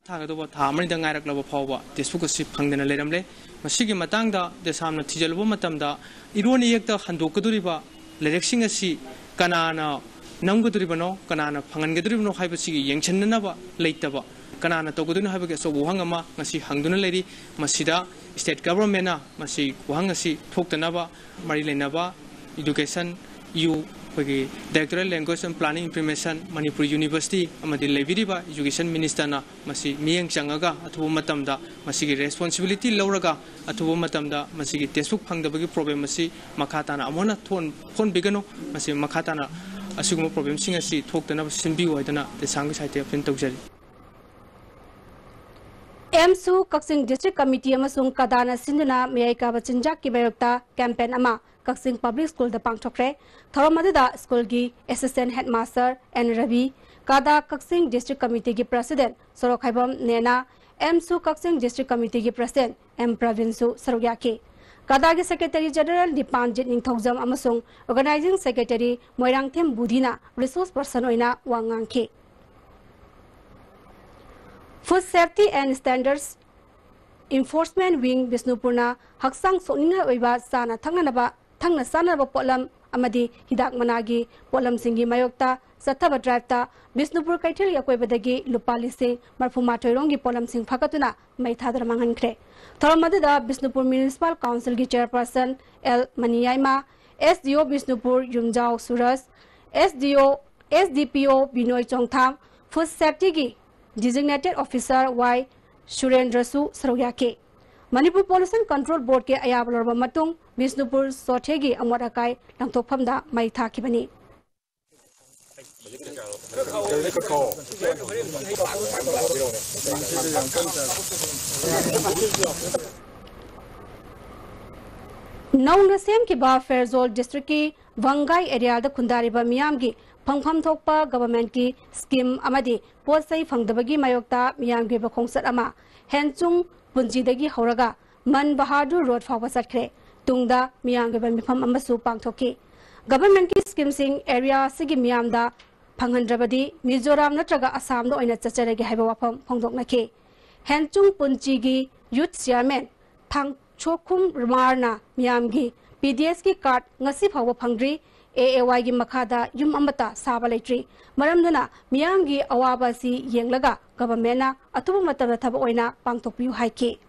ꯊꯥꯒꯗꯧꯕ ꯊꯥ ꯑꯃꯅꯤꯗ ꯉꯥꯏꯔꯛꯂꯕ ꯐꯥꯎꯕ textbook ꯑꯁꯤ ꯐꯪꯗꯅ ꯂꯩꯔꯝꯂꯦ꯫ ꯃꯁꯤꯒꯤ ꯃꯇꯥꯡꯗ ꯗꯦꯁꯥꯝꯅ ꯊꯤꯖꯤꯜꯂꯨꯕ ꯃꯇꯝꯗ ꯏꯔꯣꯟ ꯏꯌꯦꯛꯇ ꯍꯟꯗꯣꯛꯀꯗꯧꯔꯤꯕ ꯂꯥꯏꯔꯤꯛꯁꯤꯡ ꯑꯁꯤ ꯀꯅꯥꯅ ꯅꯝꯒꯗꯧꯔꯤꯕꯅꯣ, ꯀꯅꯥꯅ ꯐꯪꯍꯟꯒꯗꯧꯔꯤꯕꯅꯣ ꯍꯥꯏꯕꯁꯤꯒꯤ ꯌꯦꯡꯁꯤꯟꯅꯅꯕ ꯂꯩꯇꯕ, ꯀꯅꯥꯅ ꯇꯧꯒꯗꯣꯏꯅꯣ ꯍꯥꯏꯕꯒꯤ ꯑꯆꯧꯕ ꯋꯥꯍꯪ ꯑꯃ ꯉꯁꯤ ꯍꯪꯗꯨꯅ ꯂꯩꯔꯤ꯫ ꯃꯁꯤꯗ state governmentꯅ ꯃꯁꯤ ꯋꯥꯍꯪ ꯑꯁꯤ ꯊꯣꯛꯇꯅꯕ ꯃꯔꯤ ꯂꯩꯅꯕ education, ꯏꯌꯨ, ꯑꯩꯈꯣꯏꯒꯤ Directorate Language and Planning Implementation, Manipur University ꯑꯃꯗꯤ ꯂꯩꯕꯤꯔꯤꯕ education ministerꯅ ꯃꯁꯤ ꯃꯤꯠꯌꯦꯡ ꯆꯪꯉꯒ ꯑꯊꯨꯕ ꯃꯇꯝꯗ ꯃꯁꯤꯒꯤ responsibility ꯂꯧꯔꯒ ꯑꯊꯨꯕ ꯃꯇꯝꯗ ꯃꯁꯤꯒꯤ textbook ꯐꯪꯗꯕꯒꯤ problem ꯑꯁꯤ ꯃꯈꯥ ꯇꯥꯅ ꯑꯃꯨꯛ ꯍꯟꯅ ꯊꯣꯛꯍꯟ-, ꯊꯣꯛꯍꯟꯕꯤꯒꯅꯨ꯫ ꯃꯁꯤ ꯃꯈꯥ ꯇꯥꯅ ꯑꯁꯤꯒꯨꯝꯕ problemꯁꯤꯡ ꯑꯁꯤ ꯊꯣꯛꯇꯅꯕ ꯁꯤꯟꯕꯤꯌꯨ ꯍꯥꯏꯗꯅ ꯗꯦꯁꯥꯝꯒꯤ ꯁꯥꯏꯠꯇꯒꯤ appeal ꯇꯧꯖꯔꯤ꯫ ꯑꯦꯝꯁꯨ ꯀꯛꯆꯤꯡ District Committee ꯑꯃꯁꯨꯡ ꯀꯗꯥꯅ ꯁꯤꯟꯗꯨꯅ ꯃꯌꯥꯏ ꯀꯥꯕ ꯆꯤꯟꯖꯥꯛꯀꯤ ꯃꯥꯌꯣꯛꯇ campaign ꯑꯃ ꯀꯛꯆꯤꯡ Public Schoolꯗ ꯄꯥꯡꯊꯣꯛꯈ꯭ꯔꯦ꯫ ꯊꯧꯔꯝ ꯑꯗꯨꯗ schoolꯒꯤ Assistant Headmaster ꯑꯦꯟ ꯔꯕꯤ, ꯀꯗꯥ ꯀꯛꯆꯤꯡ District Committeeꯒꯤ President ꯁꯣꯔꯣꯛꯈꯥꯏꯕꯝ ꯅꯦꯅꯥ, ꯑꯦꯝꯁꯨ ꯀꯛꯆꯤꯡ District Committeeꯒꯤ President ꯑꯦꯝ ꯄ꯭ꯔꯕꯤꯟꯁꯨ ꯁꯔꯨꯛ ꯌꯥꯈꯤ꯫ ꯀꯗꯥꯒꯤ Secretary General ꯗꯤꯄꯥꯟꯖꯤꯠ ꯅꯤꯡꯊꯧꯖꯝ ꯑꯃꯁꯨꯡ Organizing Secretary Moirangthem ꯕꯨꯙꯤꯅ resource person ꯑꯣꯏꯅ ꯋꯥ ꯉꯥꯡꯈꯤ꯫ Food Safety and Standards Enforcement Wing ꯕꯤꯁꯅꯨꯄꯨꯔꯅ ꯍꯛꯆꯥꯡ ꯁꯣꯛꯅꯤꯡꯉꯥꯏ ꯑꯣꯏꯕ ꯆꯥꯅ ꯊꯛꯅꯅꯕ, ꯊꯛꯅ ꯆꯥꯅꯕ ꯄꯣꯠꯂꯝ ꯑꯃꯗꯤ ꯍꯤꯗꯥꯛ ꯃꯅꯥꯒꯤ ꯄꯣꯠꯂꯝꯁꯤꯡꯒꯤ ꯃꯥꯌꯣꯛꯇ ꯆꯠꯊꯕ driveꯇ ꯕꯤꯁꯅꯨꯄꯨꯔ ꯀꯩꯊꯦꯜꯒꯤ ꯑꯀꯣꯏꯕꯗꯒꯤ ꯂꯨꯄꯥ ꯂꯤꯁꯤꯡ ꯃꯔꯐꯨ ꯃꯥꯊꯣꯏ ꯔꯣꯝꯒꯤ ꯄꯣꯠꯂꯝꯁꯤꯡ ꯐꯥꯒꯠꯇꯨꯅ ꯃꯩ ꯊꯥꯗꯨꯅ ꯃꯥꯡꯍꯟꯈ꯭ꯔꯦ꯫ ꯊꯧꯔꯝ ꯑꯗꯨꯗ ꯕꯤꯁꯅꯨꯄꯨꯔ Municipal Councilꯒꯤ Chairperson L Maniyaima, S D O Bishnupur Yumjao Suraj, S D O, S D P O Binoy Chongtham, Food Safetyꯒꯤ Designated Officer ꯋꯥꯏ ꯁꯨꯔꯦꯟꯗ꯭ꯔꯁꯨ ꯁꯔꯨꯛ ꯌꯥꯈꯤ꯫ ꯃꯅꯤꯄꯨꯔ Pollution Control Boardꯀꯤ ꯑꯌꯥꯕ ꯂꯧꯔꯕ ꯃꯇꯨꯡ ꯕꯤꯁꯅꯨꯄꯨꯔ ꯆꯣꯊꯦꯒꯤ ꯑꯃꯣꯠ ꯑꯀꯥꯏ ꯂꯪꯊꯣꯛꯐꯝꯗ ꯃꯩ ꯊꯥꯈꯤꯕꯅꯤ꯫ ꯅꯧꯅ ꯁꯦꯝꯈꯤꯕ ꯐꯦꯔꯖꯣꯜ Districtꯀꯤ ꯚꯪꯒꯥꯏ areaꯗ ꯈꯨꯟꯗꯥꯔꯤꯕ ꯃꯤꯌꯥꯝꯒꯤ ꯐꯪꯐꯝ ꯊꯣꯛꯄ governmentꯀꯤ scheme ꯑꯃꯗꯤ ꯄꯣꯠ ꯆꯩ ꯐꯪꯗꯕꯒꯤ ꯃꯥꯌꯣꯛꯇ ꯃꯤꯌꯥꯝꯒꯤ ꯑꯣꯏꯕ ꯈꯣꯡꯆꯠ ꯑꯃ ꯍꯦꯟꯆꯨꯡ ꯄꯨꯟꯆꯤꯗꯒꯤ ꯍꯧꯔꯒ ꯃꯟ ꯕꯍꯥꯗꯨꯔ Road ꯐꯥꯎꯕ ꯆꯠꯈ꯭ꯔꯦ꯫ ꯇꯨꯡꯗ ꯃꯤꯌꯥꯝꯒꯤ ꯑꯣꯏꯕ ꯃꯤꯐꯝ ꯑꯃꯁꯨ ꯄꯥꯡꯊꯣꯛꯈꯤ꯫ Governmentꯀꯤ schemeꯁꯤꯡ area ꯑꯁꯤꯒꯤ ꯃꯤꯌꯥꯝꯗ ꯐꯪꯍꯟꯗ꯭ꯔꯕꯗꯤ ꯃꯤꯖꯣꯔꯥꯝ ꯅꯠꯇ꯭ꯔꯒ ꯑꯁꯥꯝꯗ ꯑꯣꯏꯅ ꯆꯠꯆꯔꯒꯦ ꯍꯥꯏꯕ ꯋꯥꯐꯝ ꯐꯣꯡꯗꯣꯛꯅꯈꯤ꯫ ꯍꯦꯟꯆꯨꯡ ꯄꯨꯟꯆꯤꯒꯤ youth chairman ꯊꯥꯡꯁꯣꯈꯨꯝ ꯔꯃꯥꯔꯅ ꯃꯤꯌꯥꯝꯒꯤ P D Sꯀꯤ card ꯉꯁꯤ ꯐꯥꯎꯕ ꯐꯪꯗ꯭ꯔꯤ꯫ A A Yꯒꯤ ꯃꯈꯥꯗ ꯌꯨꯝ ꯑꯃꯠꯇ ꯁꯥꯕ ꯂꯩꯇ꯭ꯔꯤ꯫ ꯃꯔꯝꯗꯨꯅ ꯃꯤꯌꯥꯝꯒꯤ ꯑꯋꯥꯕ ꯑꯁꯤ ꯌꯦꯡꯂꯒ governmentꯅ ꯑꯊꯨꯕ ꯃꯇꯝꯗ ꯊꯕꯛ ꯑꯣꯏꯅ ꯄꯥꯡꯊꯣꯛꯄꯤꯌꯨ ꯍꯥꯏꯈꯤ꯫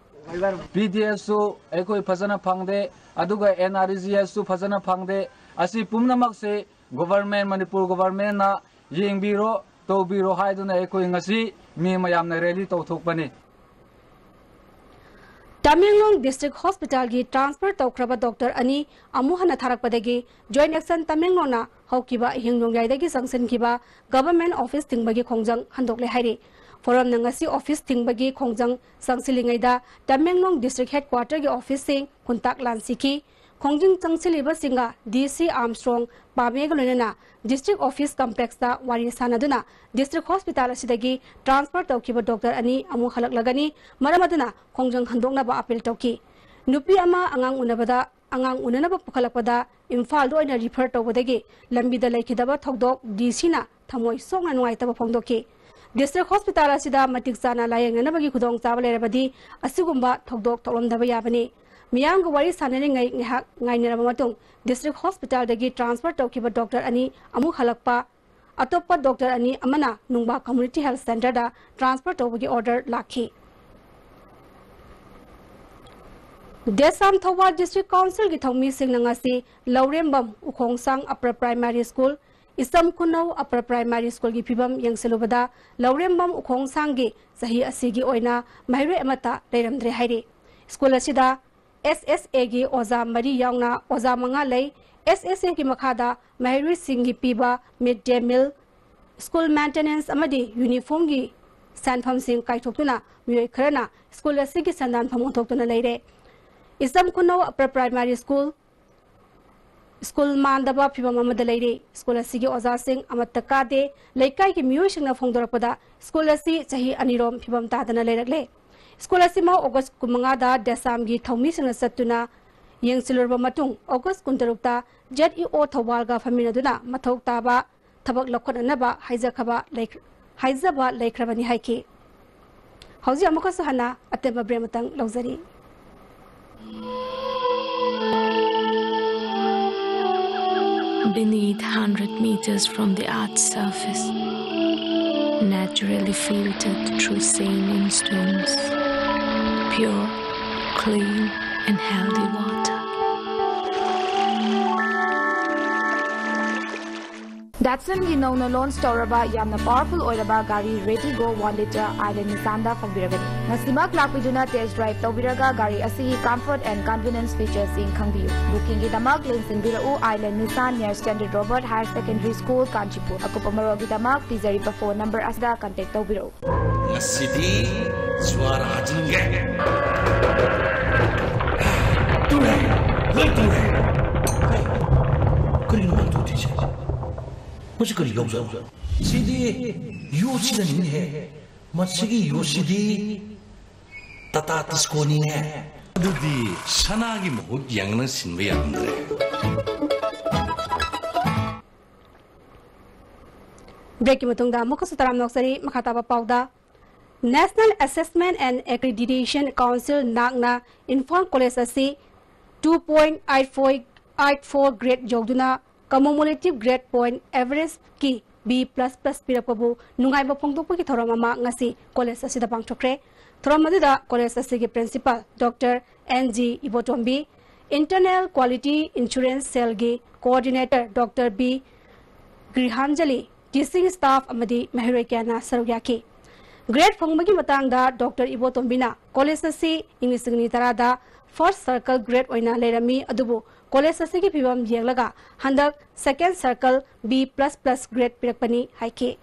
P D Sꯁꯨ ꯑꯩꯈꯣꯏ ꯐꯖꯅ ꯐꯪꯗꯦ, ꯑꯗꯨꯒ N R E G Sꯁꯨ ꯐꯖꯅ ꯐꯪꯗꯦ꯫ ꯑꯁꯤ ꯄꯨꯝꯅꯃꯛꯁꯦ government, ꯃꯅꯤꯄꯨꯔ governmentꯅ ꯌꯦꯡꯕꯤꯔꯣ, ꯇꯧꯕꯤꯔꯣ ꯍꯥꯏꯗꯨꯅ ꯑꯩꯈꯣꯏ ꯉꯁꯤ ꯃꯤ ꯃꯌꯥꯝꯅ rally ꯇꯧꯊꯣꯛꯄꯅꯤ꯫ ꯇꯃꯦꯡꯂꯣꯡ District Hospitalꯒꯤ transfer ꯇꯧꯈ꯭ꯔꯕ doctor ꯑꯅꯤ ꯑꯃꯨꯛ ꯍꯟꯅ ꯊꯥꯔꯛꯄꯗꯒꯤ Joint Action ꯇꯃꯦꯡꯂꯣꯡꯅ ꯍꯧꯈꯤꯕ ꯑꯍꯤꯡ ꯅꯣꯡꯌꯥꯏꯗꯒꯤ ꯆꯪꯁꯤꯟꯈꯤꯕ government office ꯊꯤꯡꯕꯒꯤ ꯈꯣꯡꯖꯪ ꯍꯟꯗꯣꯛꯂꯦ ꯍꯥꯏꯔꯤ꯫ ꯐꯣꯔꯝꯅ ꯉꯁꯤ ꯑꯣꯐꯤꯁ ꯊꯤꯡꯕꯒꯤ ꯈꯣꯡꯖꯪ ꯆꯪꯁꯤꯜꯂꯤꯉꯩꯗ ꯇꯃꯦꯡꯂꯣꯡ ꯗꯤꯁꯇ꯭ꯔꯤꯛ ꯍꯦꯗꯀ꯭ꯋꯥꯇꯔꯒꯤ ꯑꯣꯐꯤꯁꯁꯤꯡ ꯈꯨꯟꯇꯥꯛ ꯂꯥꯟꯁꯤꯈꯤ꯫ ꯈꯣꯡꯖꯪ ꯆꯪꯁꯤꯜꯂꯤꯕꯁꯤꯡꯒ ꯗꯤ ꯁꯤ ꯑꯥꯔꯝꯁ꯭ꯇ꯭ꯔꯣꯡ ꯄꯥꯃꯦꯒ ꯂꯣꯏꯅꯅ ꯗꯤꯁꯇ꯭ꯔꯤꯛ ꯑꯣꯐꯤꯁ ꯀꯝꯄ꯭ꯂꯦꯛꯁꯇ ꯋꯥꯔꯤ ꯁꯥꯟꯅꯗꯨꯅ ꯗꯤꯁꯇ꯭ꯔꯤꯛ ꯍꯣꯁꯄꯤꯇꯥꯜ ꯑꯁꯤꯗꯒꯤ ꯇ꯭ꯔꯥꯟꯁꯐꯔ ꯇꯧꯈꯤꯕ ꯗꯣꯛꯇꯔ ꯑꯅꯤ ꯑꯃꯨꯛ ꯍꯜꯂꯛꯂꯒꯅꯤ, ꯃꯔꯝ ꯑꯗꯨꯅ ꯈꯣꯡꯖꯪ ꯍꯟꯗꯣꯛꯅꯕ ꯑꯥꯄꯤꯜ ꯇꯧꯈꯤ꯫ ꯅꯨꯄꯤ ꯑꯃ ꯑꯉꯥꯡ ꯎꯅꯕꯗ, ꯑꯉꯥꯡ ꯎꯅꯅꯕ ꯄꯨꯈꯠꯂꯛꯄꯗ ꯏꯝꯐꯥꯜꯗ ꯑꯣꯏꯅ ꯔꯤꯐꯔ ꯇꯧꯕꯗꯒꯤ ꯂꯝꯕꯤꯗ ꯂꯩꯈꯤꯗꯕ ꯊꯧꯗꯣꯛ ꯗꯤ ꯁꯤꯅ ꯊꯃꯣꯏ ꯁꯣꯛꯅ ꯅꯨꯡꯉꯥꯏꯇꯕ ꯐꯣꯡꯗꯣꯛꯈꯤ꯫ ꯗꯤꯁꯇ꯭ꯔꯤꯛ ꯍꯣꯁꯄꯤꯇꯥꯜ ꯑꯁꯤꯗ ꯃꯇꯤꯛ ꯆꯥꯅ ꯂꯥꯌꯦꯡꯅꯅꯕꯒꯤ ꯈꯨꯗꯣꯡꯆꯥꯕ ꯂꯩꯔꯕꯗꯤ ꯑꯁꯤꯒꯨꯝꯕ ꯊꯧꯗꯣꯛ ꯊꯣꯛꯂꯝꯗꯕ ꯌꯥꯕꯅꯤ꯫ ꯃꯤꯌꯥꯝꯒ ꯋꯥꯔꯤ ꯁꯥꯟꯅꯔꯤꯉꯩ ꯉꯥꯏꯍꯥꯛ ꯉꯥꯏꯅꯔꯕ ꯃꯇꯨꯡ ꯗꯤꯁꯇ꯭ꯔꯤꯛ ꯍꯣꯁꯄꯤꯇꯥꯜꯗꯒꯤ ꯇ꯭ꯔꯥꯟꯁꯐꯔ ꯇꯧꯈꯤꯕ ꯗꯣꯛꯇꯔ ꯑꯅꯤ ꯑꯃꯨꯛ ꯍꯜꯂꯛꯄ, ꯑꯇꯣꯞꯄ ꯗꯣꯛꯇꯔ ꯑꯅꯤ ꯑꯃꯅ ꯅꯨꯡꯕꯥ ꯀꯝꯃ꯭ꯌꯨꯅꯤꯇꯤ ꯍꯦꯜꯊ ꯁꯦꯟꯇꯔꯗ ꯇ꯭ꯔꯥꯟꯁꯐꯔ ꯇꯧꯕꯒꯤ ꯑꯣꯔꯗꯔ ꯂꯥꯛꯈꯤ꯫ ꯗꯦꯁꯥꯝ ꯊꯧꯕꯥꯜ ꯗꯤꯁꯇ꯭ꯔꯤꯛ ꯀꯥꯎꯟꯁꯤꯜꯒꯤ ꯊꯧꯃꯤꯁꯤꯡꯅ ꯉꯁꯤ ꯂꯧꯔꯦꯝꯕꯝ ꯎꯈꯣꯡꯁꯥꯡ ꯑꯞꯄꯔ ꯄ꯭ꯔꯥꯏꯃꯥꯔꯤ ꯁ꯭ꯀꯨꯜ, ꯏꯆꯝ ꯈꯨꯅꯧ ꯑꯞꯄꯔ ꯄ꯭ꯔꯥꯏꯃꯥꯔꯤ ꯁ꯭ꯀꯨꯜꯒꯤ ꯐꯤꯕꯝ ꯌꯦꯡꯁꯤꯜꯂꯨꯕꯗ ꯂꯧꯔꯦꯝꯕꯝ ꯎꯈꯣꯡꯁꯥꯡꯒꯤ ꯆꯍꯤ ꯑꯁꯤꯒꯤ ꯑꯣꯏꯅ ꯃꯍꯩꯔꯣꯏ ꯑꯃꯠꯇ ꯂꯩꯔꯝꯗ꯭ꯔꯦ ꯍꯥꯏꯔꯤ꯫ ꯁ꯭ꯀꯨꯜ ꯑꯁꯤꯗ ꯑꯦꯁ ꯑꯦꯁ ꯑꯦꯒꯤ ꯑꯣꯖꯥ ꯃꯔꯤ ꯌꯥꯎꯅ ꯑꯣꯖꯥ ꯃꯉꯥ ꯂꯩ꯫ ꯑꯦꯁ ꯑꯦꯁ ꯑꯦꯒꯤ ꯃꯈꯥꯗ ꯃꯍꯩꯔꯣꯏꯁꯤꯡꯒꯤ ꯄꯤꯕ ꯃꯤꯗ ꯗꯦ ꯃꯤꯜ, ꯁ꯭ꯀꯨꯜ ꯃꯦꯟꯇꯦꯅꯦꯟꯁ ꯑꯃꯗꯤ ꯌꯨꯅꯤꯐꯣꯔꯝꯒꯤ ꯁꯦꯟꯐꯝꯁꯤꯡ ꯀꯥꯏꯊꯣꯛꯇꯨꯅ ꯃꯤꯑꯣꯏ ꯈꯔꯅ ꯁ꯭ꯀꯨꯜ ꯑꯁꯤꯒꯤ ꯁꯦꯟꯗꯥꯟꯐꯝ ꯑꯣꯟꯊꯣꯛꯇꯨꯅ ꯂꯩꯔꯦ꯫ ꯏꯆꯝ ꯈꯨꯅꯧ ꯑꯞꯄꯔ ꯄ꯭ꯔꯥꯏꯃꯥꯔꯤ ꯁ꯭ꯀꯨꯜ, ꯁ꯭ꯀꯨꯜ ꯃꯥꯟꯗꯕ ꯐꯤꯕꯝ ꯑꯃꯗ ꯂꯩꯔꯤ꯫ ꯁ꯭ꯀꯨꯜ ꯑꯁꯤꯒꯤ ꯑꯣꯖꯥꯁꯤꯡ ꯑꯃꯠꯇ ꯀꯥꯗꯦ꯫ ꯂꯩꯀꯥꯏꯒꯤ ꯃꯤꯑꯣꯏꯁꯤꯡꯅ ꯐꯣꯡꯗꯣꯔꯛꯄꯗ ꯁ꯭ꯀꯨꯜ ꯑꯁꯤ ꯆꯍꯤ ꯑꯅꯤꯔꯣꯝ ꯐꯤꯕꯝ ꯇꯥꯗꯅ ꯂꯩꯔꯛꯂꯦ꯫ ꯁ꯭ꯀꯨꯜ ꯑꯁꯤꯃꯛ ꯑꯣꯒꯁ ꯀꯨꯟꯃꯉꯥꯗ ꯗꯦꯁꯥꯝꯒꯤ ꯊꯧꯃꯤꯁꯤꯡꯅ ꯆꯠꯇꯨꯅ ꯌꯦꯡꯁꯤꯜꯂꯨꯔꯕ ꯃꯇꯨꯡ ꯑꯣꯒꯁ ꯀꯨꯟꯇꯔꯨꯛꯇ ꯖꯦꯗ ꯏ ꯑꯣ ꯊꯧꯕꯥꯜꯒ ꯐꯝꯃꯤꯟꯅꯗꯨꯅ ꯃꯊꯧ ꯇꯥꯕ ꯊꯕꯛ ꯂꯧꯈꯠꯅꯅꯕ ꯍꯥꯏꯖꯈꯕ ꯂꯩꯈ꯭ꯔ-, ꯍꯥꯏꯖꯕ ꯂꯩꯈ꯭ꯔꯕꯅꯤ ꯍꯥꯏꯈꯤ꯫ ꯍꯧꯖꯤꯛ ꯑꯃꯨꯛꯀꯁꯨ ꯍꯟꯅ ꯑꯇꯦꯟꯕ ꯕ꯭ꯔꯦꯛ ꯑꯃꯇꯪ ꯂꯧꯖꯔꯤ꯫ Beneath hundred meters from the earth's surface, naturally filtered through saline stones, pure, clean and healthy water. Datsunꯒꯤ ꯅꯧꯅ ꯂꯣꯟꯆ ꯇꯧꯔꯕ ꯌꯥꯝꯅ ꯄꯥꯋꯔꯐꯨꯜ ꯑꯣꯏꯔꯕ ꯒꯥꯔꯤ Retigo one litre Island Nissanꯗ ꯐꯪꯕꯤꯔꯒꯅꯤ꯫ ꯉꯁꯤꯃꯛ ꯂꯥꯛꯄꯤꯗꯨꯅ ꯇꯦꯁ ꯗ꯭ꯔꯥꯏꯚ ꯇꯧꯕꯤꯔꯒ ꯒꯥꯔꯤ ꯑꯁꯤꯒꯤ comfort and convenience featuresꯁꯤꯡ ꯈꯪꯕꯤꯌꯨ꯫ ꯕꯨꯀꯤꯡꯒꯤꯗꯃꯛ ꯂꯦꯡꯁꯤꯟꯕꯤꯔꯛꯎ Island Nissan near Standard Robert Higher Secondary School, Kanchipur. ꯑꯀꯨꯞꯄ ꯃꯔꯣꯜꯒꯤꯗꯃꯛ ꯄꯤꯖꯔꯤꯕ ꯐꯣꯟ ꯅꯝꯕꯔ ꯑꯁꯤꯗ ꯀꯟꯇꯦꯛ ꯇꯧꯕꯤꯔꯛꯎ꯫ ꯁꯤꯗꯤ ꯖ꯭ꯋꯥꯔ ꯍꯥꯖꯤꯟꯒꯦ꯫ ꯇꯨꯔꯦ, ꯂꯣꯏ ꯇꯨꯔꯦ꯫ ꯀꯔꯤꯅꯣ ꯃꯥꯅ ꯇꯧꯗꯣꯏꯁꯦ? ꯃꯁꯤ ꯀꯔꯤ ꯌꯥꯎꯖꯥꯠꯅꯣ? ꯁꯤꯗꯤ ꯌꯣꯠꯁꯤꯗꯅꯤꯅꯦꯍꯦ꯫ ꯃꯁꯤꯒꯤ ꯌꯣꯠꯁꯤꯗꯤ ꯇꯥꯇꯥ ꯇꯤꯁꯀꯣꯅꯤꯅꯦ꯫ ꯑꯗꯨꯗꯤ ꯁꯅꯥꯒꯤ ꯃꯍꯨꯠ ꯌꯦꯡꯅ ꯁꯤꯟꯕ ꯌꯥꯔꯝꯗ꯭ꯔꯦ꯫ ꯕ꯭ꯔꯦꯛꯀꯤ ꯃꯇꯨꯡꯗ ꯑꯃꯨꯛꯀꯁꯨ ꯇꯔꯥꯝꯅ ꯑꯣꯛꯆꯔꯤ꯫ ꯃꯈꯥ ꯇꯥꯕ ꯄꯥꯎꯗ, National Assessment and Accreditation Council, ꯅꯥꯛꯅ ꯏꯝꯐꯥꯜ ꯀꯣꯂꯦꯖ ꯑꯁꯤ two point eight four, eight four grade ꯌꯧꯗꯨꯅ cumulative grade point average ꯀꯤ B plus plus ꯄꯤꯔꯛꯄꯕꯨ ꯅꯨꯡꯉꯥꯏꯕ ꯐꯣꯡꯗꯣꯛꯄꯒꯤ ꯊꯧꯔꯝ ꯑꯃ ꯉꯁꯤ ꯀꯣꯂꯦꯖ ꯑꯁꯤꯗ ꯄꯥꯡꯊꯣꯛꯈ꯭ꯔꯦ꯫ ꯊꯧꯔꯝ ꯑꯗꯨꯗ ꯀꯣꯂꯦꯖ ꯑꯁꯤꯒꯤ principal Doctor N G ꯏꯕꯣꯇꯣꯝꯕꯤ, Internal Quality Assurance Cell ꯒꯤ coordinator Doctor B ꯒ꯭ꯔꯤꯍꯥꯟꯖꯂꯤ, teaching staff ꯑꯃꯗꯤ ꯃꯍꯩꯔꯣꯏ ꯀꯌꯥꯅ ꯁꯔꯨꯛ ꯌꯥꯈꯤ꯫ Grade ꯐꯪꯕꯒꯤ ꯃꯇꯥꯡꯗ Doctor ꯏꯕꯣꯇꯣꯝꯕꯤꯅ ꯀꯣꯂꯦꯖ ꯑꯁꯤ ꯏꯪ ꯂꯤꯁꯤꯡ ꯑꯅꯤ ꯇꯔꯥꯗ first circle grade ꯑꯣꯏꯅ ꯂꯩꯔꯝꯃꯤ, ꯑꯗꯨꯕꯨ ꯀꯣꯂꯦꯖ ꯑꯁꯤꯒꯤ ꯐꯤꯕꯝ ꯌꯦꯡꯂꯒ ꯍꯟꯗꯛ second circle B plus plus grade ꯄꯤꯔꯛꯄꯅꯤ ꯍꯥꯏꯈꯤ꯫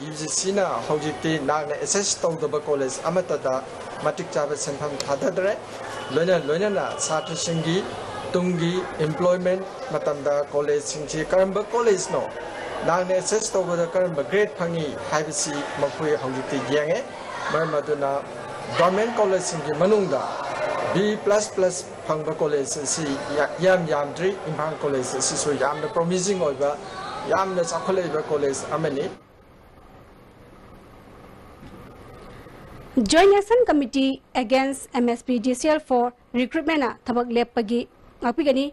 UGCꯅ ꯍꯧꯖꯤꯛꯇꯤ ꯅꯥꯛꯅ assess ꯇꯧꯗꯕ ꯀꯣꯂꯦꯖ ꯑꯃꯠꯇꯗ ꯃꯇꯤꯛ ꯆꯥꯕ ꯁꯦꯟꯐꯝ ꯊꯥꯗꯗ꯭ꯔꯦ꯫ ꯂꯣꯏꯅ ꯂꯣꯏꯅꯅ ꯁꯥꯇ꯭ꯔꯁꯤꯡꯒꯤ ꯇꯨꯡꯒꯤ employment ꯃꯇꯝꯗ ꯀꯣꯂꯦꯖꯁꯤꯡꯁꯤ ꯀꯔꯝꯕ ꯀꯣꯂꯦꯖꯅꯣ, ꯅꯥꯛꯅ assess ꯇꯧꯕꯗ ꯀꯔꯝꯕ grade ꯐꯪꯉꯤ ꯍꯥꯏꯕꯁꯤ ꯃꯈꯣꯏ ꯍꯧꯖꯤꯛꯇꯤ ꯌꯦꯡꯉꯦ꯫ ꯃꯔꯝ ꯑꯗꯨꯅ government ꯀꯣꯂꯦꯖꯁꯤꯡꯒꯤ ꯃꯅꯨꯡꯗ B plus plus ꯐꯪꯕ ꯀꯣꯂꯦꯖ ꯑꯁꯤ ꯌꯥꯝ ꯌꯥꯝꯗ꯭ꯔꯤ꯫ ꯏꯝꯐꯥꯜ ꯀꯣꯂꯦꯖ ꯑꯁꯤꯁꯨ ꯌꯥꯝꯅ promising ꯑꯣꯏꯕ, ꯌꯥꯝꯅ ꯆꯥꯎꯈꯠꯂꯛꯏꯕ ꯀꯣꯂꯦꯖ ꯑꯃꯅꯤ꯫ Joint Action Committee Against MSPDCL for Recruitmentꯅ ꯊꯕꯛ ꯂꯦꯞꯄꯒꯤ ꯉꯥꯛꯄꯤꯒꯅꯤ꯫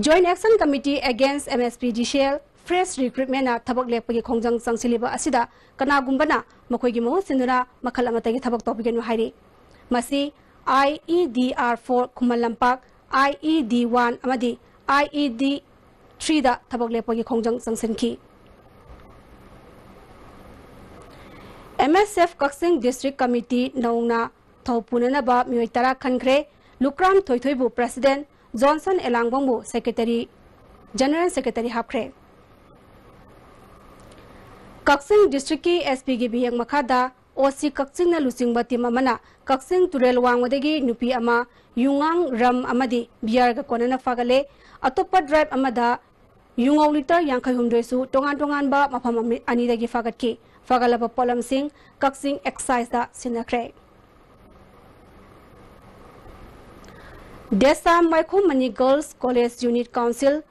Joint Action Committee Against MSPDCL Fresh Recruitmentꯅ ꯊꯕꯛ ꯂꯦꯞꯄꯒꯤ ꯈꯣꯡꯖꯪ ꯆꯪꯁꯤꯜꯂꯤꯕ ꯑꯁꯤꯗ ꯀꯅꯥꯒꯨꯝꯕꯅ ꯃꯈꯣꯏꯒꯤ ꯃꯍꯨꯠ ꯁꯤꯟꯗꯨꯅ ꯃꯈꯜ ꯑꯃꯠꯇꯒꯤ ꯊꯕꯛ ꯇꯧꯕꯤꯒꯅꯨ ꯍꯥꯏꯔꯤ꯫ ꯃꯁꯤ IEDR four Khuman Lampak, IED one ꯑꯃꯗꯤ IED threeꯗ ꯊꯕꯛ ꯂꯦꯞꯄꯒꯤ ꯈꯣꯡꯖꯪ ꯆꯪꯁꯤꯟꯈꯤ꯫ MSF ꯀꯛꯆꯤꯡ District Committee ꯅꯧꯅ ꯊꯧ ꯄꯨꯅꯅꯕ ꯃꯤꯑꯣꯏ ꯇꯔꯥ ꯈꯟꯈ꯭ꯔꯦ꯫ ꯂꯨꯀ꯭ꯔꯥꯝ ꯊꯣꯏꯊꯣꯏꯕꯨ President, ꯖꯣꯟꯁꯟ ꯑꯦꯂꯥꯡꯕꯝꯕꯨ Secretary, General Secretary ꯍꯥꯞꯈ꯭ꯔꯦ꯫ ꯀꯛꯆꯤꯡ district ꯀꯤ S P ꯒꯤ ꯃꯤꯠꯌꯦꯡ ꯃꯈꯥꯗ O C ꯀꯛꯆꯤꯡꯅ ꯂꯨꯆꯤꯡꯕ team ꯑꯃꯅ ꯀꯛꯆꯤꯡ ꯇꯨꯔꯦꯜ ꯋꯥꯡꯃꯗꯒꯤ ꯅꯨꯄꯤ ꯑꯃ ꯌꯨꯉꯥꯡ rum ꯑꯃꯗꯤ beer ꯒ ꯀꯣꯟꯅꯅ ꯐꯥꯒꯠꯂꯦ꯫ ꯑꯇꯣꯞꯄ drive ꯑꯃꯗ ꯌꯨꯉꯧ litre ꯌꯥꯡꯈꯩ ꯍꯨꯝꯗꯣꯏꯁꯨ ꯇꯣꯉꯥꯟ ꯇꯣꯉꯥꯟꯕ ꯃꯐꯝ ꯑꯃ-, ꯑꯅꯤꯗꯒꯤ ꯐꯥꯒꯠꯈꯤ꯫ ꯐꯥꯒꯠꯂꯕ ꯄꯣꯠꯂꯝꯁꯤꯡ ꯀꯛꯆꯤꯡ excise ꯇ ꯁꯤꯟꯅꯈ꯭ꯔꯦ꯫ ꯗꯦꯁꯥꯝ Waikhom Mani Girls College Unit Council,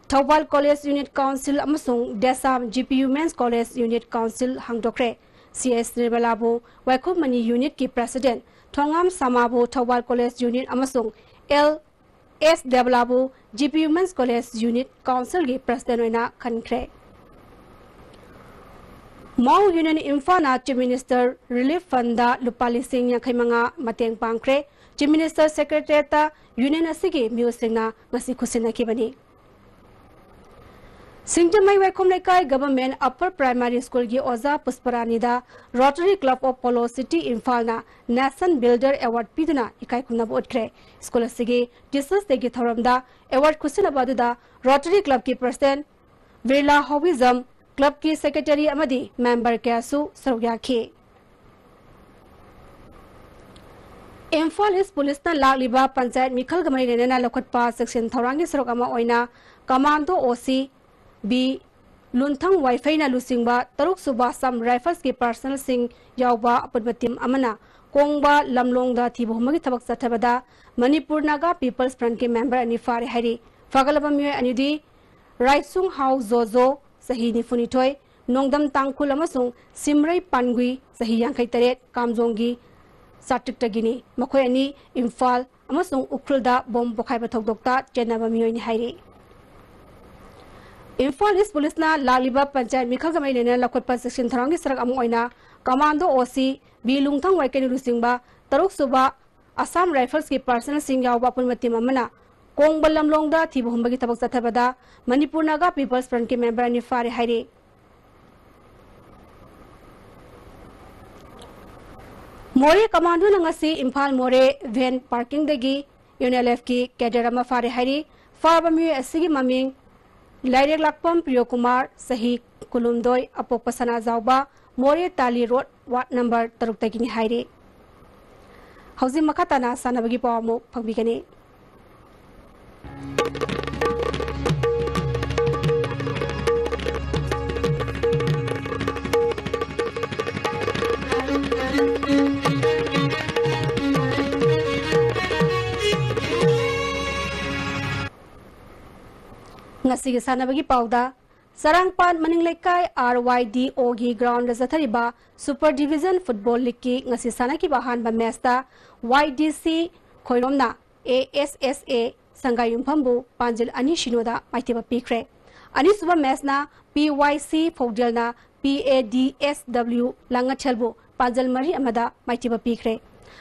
Thoubal College Unit Council ꯑꯃꯁꯨꯡ ꯗꯦꯁꯥꯝ G P Women's College Unit Council ꯍꯥꯡꯗꯣꯛꯈ꯭ꯔꯦ꯫ C S ꯅꯤꯔꯃꯂꯥꯕꯨ ꯋꯥꯏꯈꯣꯝ ꯃꯅꯤ unit ꯀꯤ president, ꯊꯣꯉꯥꯝ ꯁꯃꯥꯕꯨ ꯊꯧꯕꯥꯜ College Unit ꯑꯃꯁꯨꯡ L S ꯗꯦꯕꯂꯥꯕꯨ G P Women's College Unit Council ꯒꯤ president ꯑꯣꯏꯅ ꯈꯟꯈ꯭ꯔꯦ꯫ Mao Union ꯏꯝꯐꯥꯜꯅ Chief Minister Relief Fund ꯗ ꯂꯨꯄꯥ ꯂꯤꯁꯤꯡ ꯌꯥꯡꯈꯩ ꯃꯉꯥ ꯃꯇꯦꯡ ꯄꯥꯡꯈ꯭ꯔꯦ꯫ Chief Minister Secretariat ꯇ union ꯑꯁꯤꯒꯤ ꯃꯤꯑꯣꯏꯁꯤꯡꯅ ꯉꯁꯤ ꯈꯨꯠꯁꯤꯟꯅꯈꯤꯕꯅꯤ꯫ ꯁꯤꯡꯖꯃꯩ ꯋꯥꯏꯈꯣꯝ ꯂꯩꯀꯥꯏ Government Upper Primary School ꯒꯤ ꯑꯣꯖꯥ ꯄꯨꯁꯄꯔꯥꯅꯤꯗ Rotary Club of Polo City ꯏꯝꯐꯥꯜꯅ Nation Builder Award ꯄꯤꯗꯨꯅ ꯏꯀꯥꯏ ꯈꯨꯝꯅꯕ ꯎꯠꯈ꯭ꯔꯦ꯫ School ꯑꯁꯤꯒꯤ Teachers Day ꯒꯤ ꯊꯧꯔꯝꯗ award ꯈꯨꯠꯁꯤꯟꯅꯕ ꯑꯗꯨꯗ Rotary Club ꯀꯤ president ꯕꯤꯔꯂꯥ ꯍꯣꯋꯤꯖꯝ, club ꯀꯤ secretary ꯑꯃꯗꯤ member ꯀꯌꯥꯁꯨ ꯁꯔꯨꯛ ꯌꯥꯈꯤ꯫ ꯏꯝꯐꯥꯜ East Police ꯅ ꯂꯥꯛꯂꯤꯕ ꯄꯟꯆꯥꯌꯠ ꯃꯤꯈꯜꯒ ꯃꯔꯤ ꯂꯩꯅꯅ ꯂꯧꯈꯠꯄ ꯆꯦꯛꯁꯤꯟ ꯊꯧꯔꯥꯡꯒꯤ ꯁꯔꯨꯛ ꯑꯃ ꯑꯣꯏꯅ Commando O C B ꯂꯨꯟꯊꯪ ꯋꯥꯏꯐꯩꯅ ꯂꯨꯆꯤꯡꯕ ꯇꯔꯨꯛ ꯁꯨꯕ Assam Rifles ꯀꯤ personnel ꯁꯤꯡ ꯌꯥꯎꯕ ꯑꯄꯨꯟꯕ team ꯑꯃꯅ ꯀꯣꯡꯕ ꯂꯝꯂꯣꯡꯗ ꯊꯤꯕ ꯍꯨꯝꯕꯒꯤ ꯊꯕꯛ ꯆꯠꯊꯕꯗ ꯃꯅꯤꯄꯨꯔ ꯅꯥꯒꯥ People's Front ꯀꯤ member ꯑꯅꯤ ꯐꯥꯔꯦ ꯍꯥꯏꯔꯤ꯫ ꯐꯥꯒꯠꯂꯕ ꯃꯤꯑꯣꯏ ꯑꯅꯤꯗꯤ ꯔꯥꯏꯁꯨꯡ ꯍꯥꯎ ꯖꯣꯖꯣ, ꯆꯍꯤ ꯅꯤꯐꯨꯅꯤꯊꯣꯏ, ꯅꯣꯡꯗꯝ ꯇꯥꯡꯈꯨꯜ ꯑꯃꯁꯨꯡ ꯁꯤꯝꯔꯩ ꯄꯥꯟꯒꯨꯏ, ꯆꯍꯤ ꯌꯥꯡꯈꯩ ꯇꯔꯦꯠ, ꯀꯥꯝꯖꯣꯡꯒꯤ ꯆꯥꯇ꯭ꯔꯤꯛꯇꯒꯤꯅꯤ꯫ ꯃꯈꯣꯏ ꯑꯅꯤ ꯏꯝꯐꯥꯜ ꯑꯃꯁꯨꯡ ꯎꯈ꯭ꯔꯨꯜꯗ bomb ꯄꯣꯈꯥꯏꯕ ꯊꯧꯗꯣꯛꯇ ꯆꯦꯟꯅꯕ ꯃꯤꯑꯣꯏꯅꯤ ꯍꯥꯏꯔꯤ꯫ ꯏꯝꯐꯥꯜ East Police ꯅ ꯂꯥꯛꯂꯤꯕ ꯄꯟꯆꯥꯌꯠ ꯃꯤꯈꯜꯒ ꯃꯔꯤ ꯂꯩꯅꯅ ꯂꯧꯈꯠꯄ ꯆꯦꯛꯁꯤꯟ ꯊꯧꯔꯥꯡꯒꯤ ꯁꯔꯨꯛ ꯑꯃ ꯑꯣꯏꯅ Commando O C B ꯂꯨꯡꯊꯪ ꯋꯥꯏꯀꯩꯅ ꯂꯨꯆꯤꯡꯕ ꯇꯔꯨꯛ ꯁꯨꯕ Assam Rifles ꯀꯤ personnel ꯁꯤꯡ ꯌꯥꯎꯕ ꯑꯄꯨꯟꯕ team ꯑꯃꯅ ꯀꯣꯡꯕ ꯂꯝꯂꯣꯡꯗ ꯊꯤꯕ ꯍꯨꯝꯕꯒꯤ ꯊꯕꯛ ꯆꯠꯊꯕꯗ ꯃꯅꯤꯄꯨꯔ ꯅꯥꯒꯥ People's Front ꯀꯤ member ꯑꯅꯤ ꯐꯥꯔꯦ ꯍꯥꯏꯔꯤ꯫ ꯃꯣꯔꯦ Commando ꯅ ꯉꯁꯤ ꯏꯝꯐꯥꯜ ꯃꯣꯔꯦ van parking ꯗꯒꯤ U N L F ꯀꯤ cadre ꯑꯃ ꯐꯥꯔꯦ ꯍꯥꯏꯔꯤ꯫ ꯐꯥꯔꯕ ꯃꯤꯑꯣꯏ ꯑꯁꯤꯒꯤ ꯃꯃꯤꯡ ꯂꯥꯏꯔꯦꯛꯂꯥꯛꯄꯝ ꯄ꯭ꯔꯤꯌꯣꯀꯨꯃꯥꯔ, ꯆꯍꯤ ꯀꯨꯂꯨꯝꯗꯣꯏ, ꯑꯄꯣꯛꯄ ꯁꯅꯥꯖꯥꯎꯕ, ꯃꯣꯔꯦ ꯇꯥꯂꯤ ꯔꯣꯗ, ꯋꯥꯔꯗ ꯅꯝꯕꯔ ꯇꯔꯨꯛꯇꯒꯤꯅꯤ ꯍꯥꯏꯔꯤ꯫ ꯍꯧꯖꯤꯛ ꯃꯈꯥ ꯇꯥꯅ ꯁꯥꯟꯅꯕꯒꯤ ꯄꯥꯎ ꯑꯃꯨꯛ ꯐꯪꯕꯤꯒꯅꯤ꯫ ꯉꯁꯤꯒꯤ ꯁꯥꯟꯅꯕꯒꯤ ꯄꯥꯎꯗ, ꯆꯔꯥꯡꯄꯥꯠ ꯃꯅꯤꯡ ꯂꯩꯀꯥꯏ ꯑꯥꯔ ꯋꯥꯏ ꯗꯤ ꯑꯣꯒꯤ ꯒ꯭ꯔꯥꯎꯟꯗ ꯆꯠꯊꯔꯤꯕ ꯁꯨꯄꯔ ꯗꯤꯚꯤꯖꯟ ꯐꯨꯠꯕꯣꯜ ꯂꯤꯒꯀꯤ ꯉꯁꯤ ꯁꯥꯟꯅꯈꯤꯕ ꯑꯍꯥꯟꯕ ꯃꯦꯆꯇ ꯋꯥꯏ ꯗꯤ ꯁꯤ ꯈꯣꯏꯔꯣꯝꯅ ꯑꯦ ꯑꯦꯁ ꯑꯦꯁ ꯑꯦ ꯁꯪꯒꯥꯏꯌꯨꯝꯐꯝꯕꯨ ꯄꯥꯟꯖꯤꯜ ꯑꯅꯤ ꯁꯤꯅꯣꯗ ꯃꯥꯏꯊꯤꯕ ꯄꯤꯈ꯭ꯔꯦ꯫ ꯑꯅꯤꯁꯨꯕ ꯃꯦꯆꯅ ꯄꯤ ꯋꯥꯏ ꯁꯤ ꯐꯧꯗꯦꯜꯅ ꯄꯤ ꯑꯦ ꯗꯤ ꯑꯦꯁ ꯗꯕ꯭ꯂꯤꯎ ꯂꯥꯡꯉꯊꯦꯜꯕꯨ ꯄꯥꯟꯖꯤꯜ ꯃꯔꯤ ꯑꯃꯗ ꯃꯥꯏꯊꯤꯕ ꯄꯤꯈ꯭ꯔꯦ꯫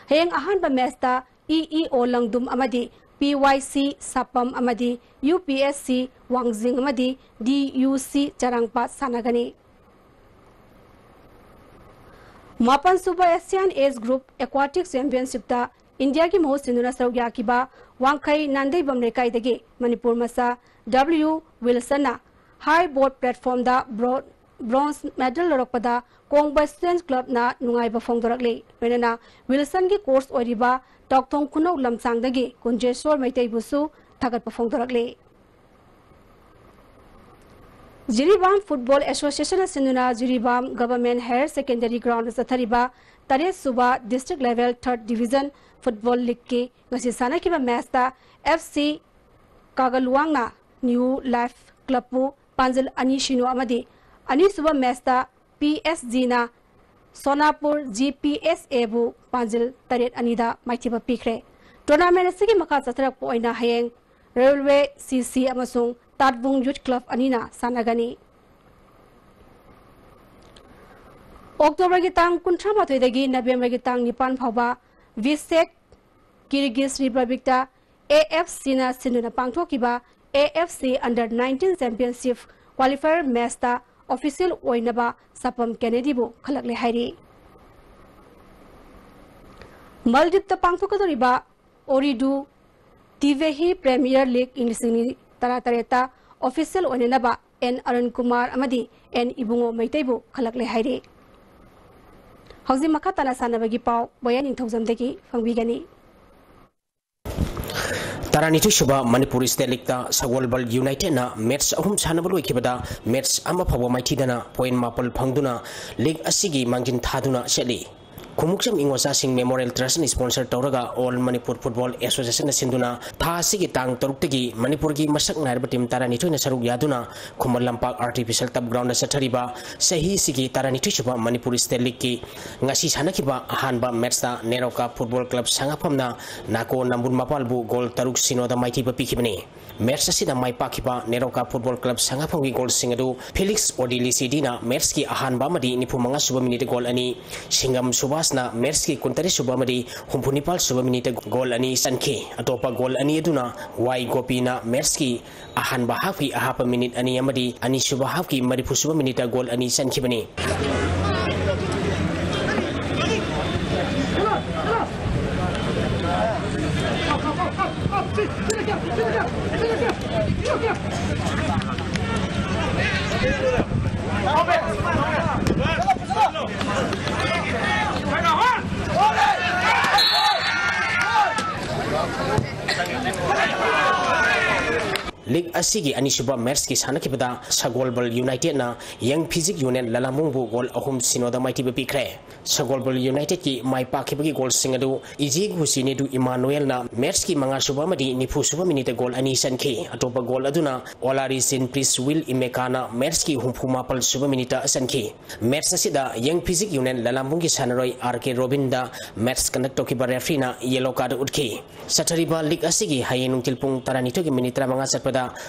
ꯍꯌꯦꯡ ꯑꯍꯥꯟꯕ ꯃꯦꯆꯇ ꯏ ꯏ ꯑꯣ ꯂꯪꯗꯨꯝ ꯑꯃꯗꯤ ꯄꯤ ꯋꯥꯏ ꯁꯤ ꯁꯥꯄꯝ ꯑꯃꯗꯤ ꯌꯨ ꯄꯤ ꯑꯦꯁ ꯁꯤ ꯋꯥꯡꯖꯤꯡ ꯑꯃꯗꯤ ꯗꯤ ꯌꯨ ꯁꯤ ꯆꯔꯥꯡꯄꯥꯠ ꯁꯥꯟꯅꯒꯅꯤ꯫ ꯃꯥꯄꯟꯁꯨꯕ ꯑꯦꯁꯤꯌꯥꯟ ꯑꯦꯖ ꯒ꯭ꯔꯨꯞ ꯑꯦꯀ꯭ꯋꯥꯇꯤꯛ ꯆꯦꯝꯄꯤꯌꯟꯁꯤꯞꯇ ꯏꯟꯗꯤꯌꯥꯒꯤ ꯃꯍꯨꯠ ꯁꯤꯟꯗꯨꯅ ꯁꯔꯨꯛ ꯌꯥꯈꯤꯕ ꯋꯥꯡꯈꯩ ꯅꯥꯟꯗꯩꯕꯝ ꯂꯩꯀꯥꯏꯗꯒꯤ ꯃꯅꯤꯄꯨꯔ ꯃꯆꯥ ꯗꯕ꯭ꯂꯤꯎ ꯋꯤꯜꯁꯟꯅ ꯍꯥꯏ ꯕꯣꯔꯗ ꯄ꯭ꯂꯦꯠꯐꯣꯝꯗ ꯕ꯭ꯔꯣ-, ꯕ꯭ꯔꯣꯟꯖ ꯃꯦꯗꯜ ꯂꯧꯔꯛꯄꯗ ꯀꯣꯡꯕ ꯁ꯭ꯇꯨꯗꯦꯟꯠꯁ ꯀ꯭ꯂꯕꯅ ꯅꯨꯡꯉꯥꯏꯕ ꯐꯣꯡꯗꯣꯔꯛꯂꯤ꯫ ꯂꯣꯏꯅꯅ ꯋꯤꯜꯁꯟꯒꯤ ꯀꯣꯆ ꯑꯣꯏꯔꯤꯕ ꯇꯥꯎꯊꯣꯡ ꯈꯨꯅꯧ ꯂꯝꯁꯥꯡꯗꯒꯤ ꯀꯨꯟꯖꯦꯁꯣꯔ ꯃꯩꯇꯩꯕꯨꯁꯨ ꯊꯥꯒꯠꯄ ꯐꯣꯡꯗꯣꯔꯛꯂꯤ꯫ ꯖꯤꯔꯤꯕꯥꯝ ꯐꯨꯠꯕꯣꯜ ꯑꯦꯁꯣꯁꯤꯌꯦꯁꯟꯅ ꯁꯤꯟꯗꯨꯅ Jiribam government higher secondary ground ꯆꯠꯊꯔꯤꯕ ꯇꯔꯦꯠ ꯁꯨꯕ district level third division football ꯂꯤꯒꯀꯤ ꯉꯁꯤ ꯁꯥꯟꯅꯈꯤꯕ ꯃꯦꯆꯇ ꯑꯦꯐ ꯁꯤ ꯀꯥꯒꯜꯋꯥꯡꯅ ꯅ꯭ꯌꯨ ꯂꯥꯏꯐ ꯀ꯭ꯂꯕꯄꯨ ꯄꯥꯟꯖꯤꯜ ꯑꯅꯤ ꯁꯤꯅꯣ ꯑꯃꯗꯤ ꯑꯅꯤꯁꯨꯕ ꯃꯦꯆꯇ P S ꯖꯤꯅ ꯁꯣꯅꯥꯄꯨꯔ G P S ꯑꯦꯕꯨ ꯄꯥꯟꯖꯤꯜ ꯇꯔꯦꯠ ꯑꯅꯤꯗ ꯃꯥꯏꯊꯤꯕ ꯄꯤꯈ꯭ꯔꯦ꯫ ꯇꯣꯔꯅꯥꯃꯦꯟꯠ ꯑꯁꯤꯒꯤ ꯃꯈꯥ ꯆꯠꯊꯔꯛꯄ ꯑꯣꯏꯅ ꯍꯌꯦꯡ ꯔꯦꯜꯋꯦ ꯁꯤ ꯁꯤ ꯑꯃꯁꯨꯡ ꯇꯥꯠꯕꯨꯡ ꯌꯨꯠ ꯀ꯭ꯂꯕ ꯑꯅꯤꯅ ꯁꯥꯟꯅꯒꯅꯤ꯫ ꯑꯣꯛꯇꯣꯕꯔꯒꯤ ꯇꯥꯡ ꯀꯨꯟꯊ꯭ꯔꯥ ꯃꯥꯊꯣꯏꯗꯒꯤ ꯅꯕꯦꯝꯕꯔꯒꯤ ꯇꯥꯡ ꯅꯤꯄꯥꯟ ꯐꯥꯎꯕ ꯕꯤꯁꯦꯛ ꯀꯤꯔꯒꯤꯖ ꯔꯤꯄꯕ꯭ꯂꯤꯛꯇ ꯑꯦ ꯑꯦꯐ ꯁꯤꯅ ꯁꯤꯟꯗꯨꯅ ꯄꯥꯡꯊꯣꯛꯈꯤꯕ A F C under nineteen championship qualifier ꯃꯦꯆꯇ ꯑꯣꯐꯤꯁꯤꯌꯦꯜ ꯑꯣꯏꯅꯕ ꯁꯥꯄꯝ ꯀꯦꯅꯦꯗꯤꯕꯨ ꯈꯜꯂꯛꯂꯦ ꯍꯥꯏꯔꯤ꯫ ꯃꯜꯗꯤꯞꯇ ꯄꯥꯡꯊꯣꯛꯀꯗꯧꯔꯤꯕ ꯑꯣꯔꯤꯗꯨ ꯇꯤꯚꯦꯍꯤ ꯄ꯭ꯔꯤꯃꯤꯌꯔ ꯂꯤꯒ ꯏꯪ ꯂꯤꯁꯤꯡ ꯑꯅꯤ ꯇꯔꯥꯇꯔꯦꯠꯇ ꯑꯣꯐꯤꯁꯤꯌꯦꯜ ꯑꯣꯏꯅꯅꯕ ꯑꯦꯟ ꯑꯔꯨꯟ ꯀꯨꯃꯥꯔ ꯑꯃꯗꯤ ꯑꯦꯟ ꯏꯕꯨꯡꯉꯣ ꯃꯩꯇꯩꯕꯨ ꯈꯜꯂꯛꯂꯦ ꯍꯥꯏꯔꯤ꯫ ꯍꯧꯖꯤꯛ ꯃꯈꯥ ꯇꯥꯅ ꯁꯥꯟꯅꯕꯒꯤ ꯄꯥꯎ ꯕꯣꯌꯥ ꯅꯤꯡꯊꯧꯖꯝꯗꯒꯤ ꯐꯪꯕꯤꯒꯅꯤ꯫ ꯇꯔꯥꯅꯤꯊꯣꯏ ꯁꯨꯕ ꯃꯅꯤꯄꯨꯔ ꯁ꯭ꯇꯦꯠ ꯂꯤꯒꯇ ꯁꯒꯣꯜꯕꯜ ꯌꯨꯅꯥꯏꯇꯦꯗꯅ ꯃꯦꯠꯆ ꯑꯍꯨꯝ ꯁꯥꯟꯅꯕ ꯂꯣꯏꯈꯤꯕꯗ ꯃꯦꯠꯆ ꯑꯃ ꯐꯥꯎꯕ ꯃꯥꯏꯊꯤꯗꯅ ꯄꯣꯏꯟꯠ ꯃꯥꯄꯜ ꯐꯪꯗꯨꯅ ꯂꯤꯒ ꯑꯁꯤꯒꯤ ꯃꯥꯡꯖꯤꯟ ꯊꯥꯗꯨꯅ ꯆꯠꯂꯤ꯫ ꯈꯨꯃꯨꯛꯆꯝ ꯏꯉꯣꯆꯥꯁꯤꯡ ꯃꯦꯃꯣꯔꯤꯌꯦꯜ ꯇ꯭ꯔꯁꯅ ꯁ꯭ꯄꯣꯟꯁꯔ ꯇꯧꯔꯒ ꯑꯣꯜ ꯃꯅꯤꯄꯨꯔ ꯐꯨꯠꯕꯣꯜ ꯑꯦꯁꯣꯁꯤꯌꯦꯁꯟꯅ ꯁꯤꯟꯗꯨꯅ ꯊꯥ ꯑꯁꯤꯒꯤ ꯇꯥꯡ ꯇꯔꯨꯛꯇꯒꯤ ꯃꯅꯤꯄꯨꯔꯒꯤ ꯃꯁꯛ ꯅꯥꯏꯔꯕ ꯇꯤꯝ ꯇꯔꯥꯅꯤꯊꯣꯏꯅ ꯁꯔꯨꯛ ꯌꯥꯗꯨꯅ ꯈꯨꯃꯟ ꯂꯝꯄꯥꯛ ꯑꯥꯔꯇꯤꯐꯤꯁꯦꯜ ꯇꯔꯐ ꯒ꯭ꯔꯥꯎꯟꯗ ꯆꯠꯊꯔꯤꯕ ꯆꯍꯤꯁꯤꯒꯤ ꯇꯔꯥꯅꯤꯊꯣꯏ ꯁꯨꯕ ꯃꯅꯤꯄꯨꯔ ꯁ꯭ꯇꯦꯠ ꯂꯤꯒꯀꯤ ꯉꯁꯤ ꯁꯥꯟꯅꯈꯤꯕ ꯑꯍꯥꯟꯕ ꯃꯦꯠꯆꯇ ꯅꯦꯔꯣꯀꯥ ꯐꯨꯠꯕꯣꯜ ꯀ꯭ꯂꯕ ꯁꯉꯥꯐꯝꯅ ꯅꯥꯀꯣ ꯅꯝꯕꯨꯜ ꯃꯄꯥꯜꯕꯨ ꯒꯣꯜ ꯇꯔꯨꯛ ꯁꯤꯅꯣꯗ ꯃꯥꯏꯊꯤꯕ ꯄꯤꯈꯤꯕꯅꯤ꯫ ꯃꯦꯠꯆ ꯑꯁꯤꯗ ꯃꯥꯏ ꯄꯥꯛꯈꯤꯕ ꯅꯦꯔꯣꯀꯥ ꯐꯨꯠꯕꯣꯜ ꯀ꯭ꯂꯕ ꯁꯉꯥꯐꯝꯒꯤ ꯒꯣꯜꯁꯤꯡ ꯑꯗꯨ ꯐꯤꯂꯤꯛꯁ ꯑꯣꯗꯤꯂꯤꯁꯤꯗꯤꯅ ꯃꯦꯠꯆꯀꯤ ꯑꯍꯥꯟꯕ ꯑꯃꯗꯤ ꯅꯤꯐꯨ ꯃꯉꯥ ꯁꯨꯕ ꯃꯤꯅꯤꯠꯇ ꯒꯣꯜ ꯑꯅꯤ, ꯁꯤꯡꯒꯝ ꯁꯨꯕꯥꯁꯅ ꯃꯦꯠꯆꯀꯤ ꯀꯨꯟꯇꯔꯦꯠ ꯁꯨꯕ ꯑꯃꯗꯤ ꯍꯨꯝꯐꯨ ꯅꯤꯄꯥꯜ ꯁꯨꯕ ꯃꯤꯅꯤꯠꯇ ꯒꯣꯜ ꯑꯅꯤ ꯆꯟꯈꯤ꯫ ꯑꯇꯣꯞꯄ ꯒꯣꯜ ꯑꯅꯤ ꯑꯗꯨꯅ ꯋꯥꯏ ꯒꯣꯄꯤꯅ ꯃꯦꯠꯆꯀꯤ ꯑꯍꯥꯟꯕ ꯍꯥꯐꯀꯤ ꯑꯍꯥꯞꯄ ꯃꯤꯅꯤꯠ ꯑꯅꯤ ꯑꯃꯗꯤ ꯑꯅꯤꯁꯨꯕ ꯍꯥꯐꯀꯤ ꯃꯔꯤꯐꯨ ꯁꯨꯕ ꯃꯤꯅꯤꯠꯇ ꯒꯣꯜ ꯑꯅꯤ ꯆꯟꯈꯤꯕꯅꯤ꯫ ꯂꯤꯒ ꯑꯁꯤꯒꯤ ꯑꯅꯤꯁꯨꯕ ꯃꯦꯠꯆꯀꯤ ꯁꯥꯟꯅꯈꯤꯕꯗ ꯁꯒꯣꯜꯕꯜ ꯌꯨꯅꯥꯏꯇꯦꯗꯅ ꯌꯪ ꯐꯤꯖꯤꯛ ꯌꯨꯅꯤꯌꯟ ꯂꯂꯥꯝꯕꯨꯡꯕꯨ ꯒꯣꯜ ꯑꯍꯨꯝ ꯁꯤꯅꯣꯗ ꯃꯥꯏꯊꯤꯕ ꯄꯤꯈ꯭ꯔꯦ꯫ ꯁꯒꯣꯜꯕꯜ ꯌꯨꯅꯥꯏꯇꯦꯗꯀꯤ ꯃꯥꯏ ꯄꯥꯛꯈꯤꯕꯒꯤ ꯒꯣꯜꯁꯤꯡ ꯑꯗꯨ ꯏꯖꯤ ꯍꯨꯁꯤꯅꯤꯗꯨ ꯏꯃꯥꯅꯨꯑꯦꯜꯅ ꯃꯦꯠꯆꯀꯤ ꯃꯉꯥ ꯁꯨꯕ ꯑꯃꯗꯤ ꯅꯤꯐꯨ ꯁꯨꯕ ꯃꯤꯅꯤꯠꯇ ꯒꯣꯜ ꯑꯅꯤ ꯆꯟꯈꯤ꯫ ꯑꯇꯣꯞꯄ ꯒꯣꯜ ꯑꯗꯨꯅ ꯑꯣꯂꯥꯔꯤꯁꯤꯟ ꯄ꯭ꯔꯤꯁ ꯋꯤꯜ ꯏꯃꯦꯀꯥꯅ ꯃꯦꯠꯆꯀꯤ ꯍꯨꯝꯐꯨ ꯃꯥꯄꯜ ꯁꯨꯕ ꯃꯤꯅꯤꯠꯇ ꯆꯟꯈꯤ꯫ ꯃꯦꯠꯆ ꯑꯁꯤꯗ ꯌꯪ ꯐꯤꯖꯤꯛ ꯌꯨꯅꯤꯌꯟ ꯂꯂꯥꯝꯕꯨꯡꯒꯤ ꯁꯥꯟꯅꯔꯣꯏ ꯑꯥꯔ ꯀꯦ ꯔꯣꯕꯤꯟꯗ ꯃꯦꯠꯆ ꯀꯟꯗꯛ ꯇꯧꯈꯤꯕ ꯔꯦꯐ꯭ꯔꯤꯅ ꯌꯦꯂꯣ ꯀꯥꯔꯗ ꯎꯠꯈꯤ꯫ ꯆꯠꯊꯔꯤꯕ ꯂꯤꯒ ꯑꯁꯤꯒꯤ ꯍꯌꯦꯡ ꯅꯨꯡꯊꯤꯜ ꯄꯨꯡ ꯇꯔꯥꯅꯤꯊꯣꯏꯒꯤ ꯃꯤꯅꯤꯠ ꯇꯔꯥꯃꯉꯥ ꯆꯠꯄꯗ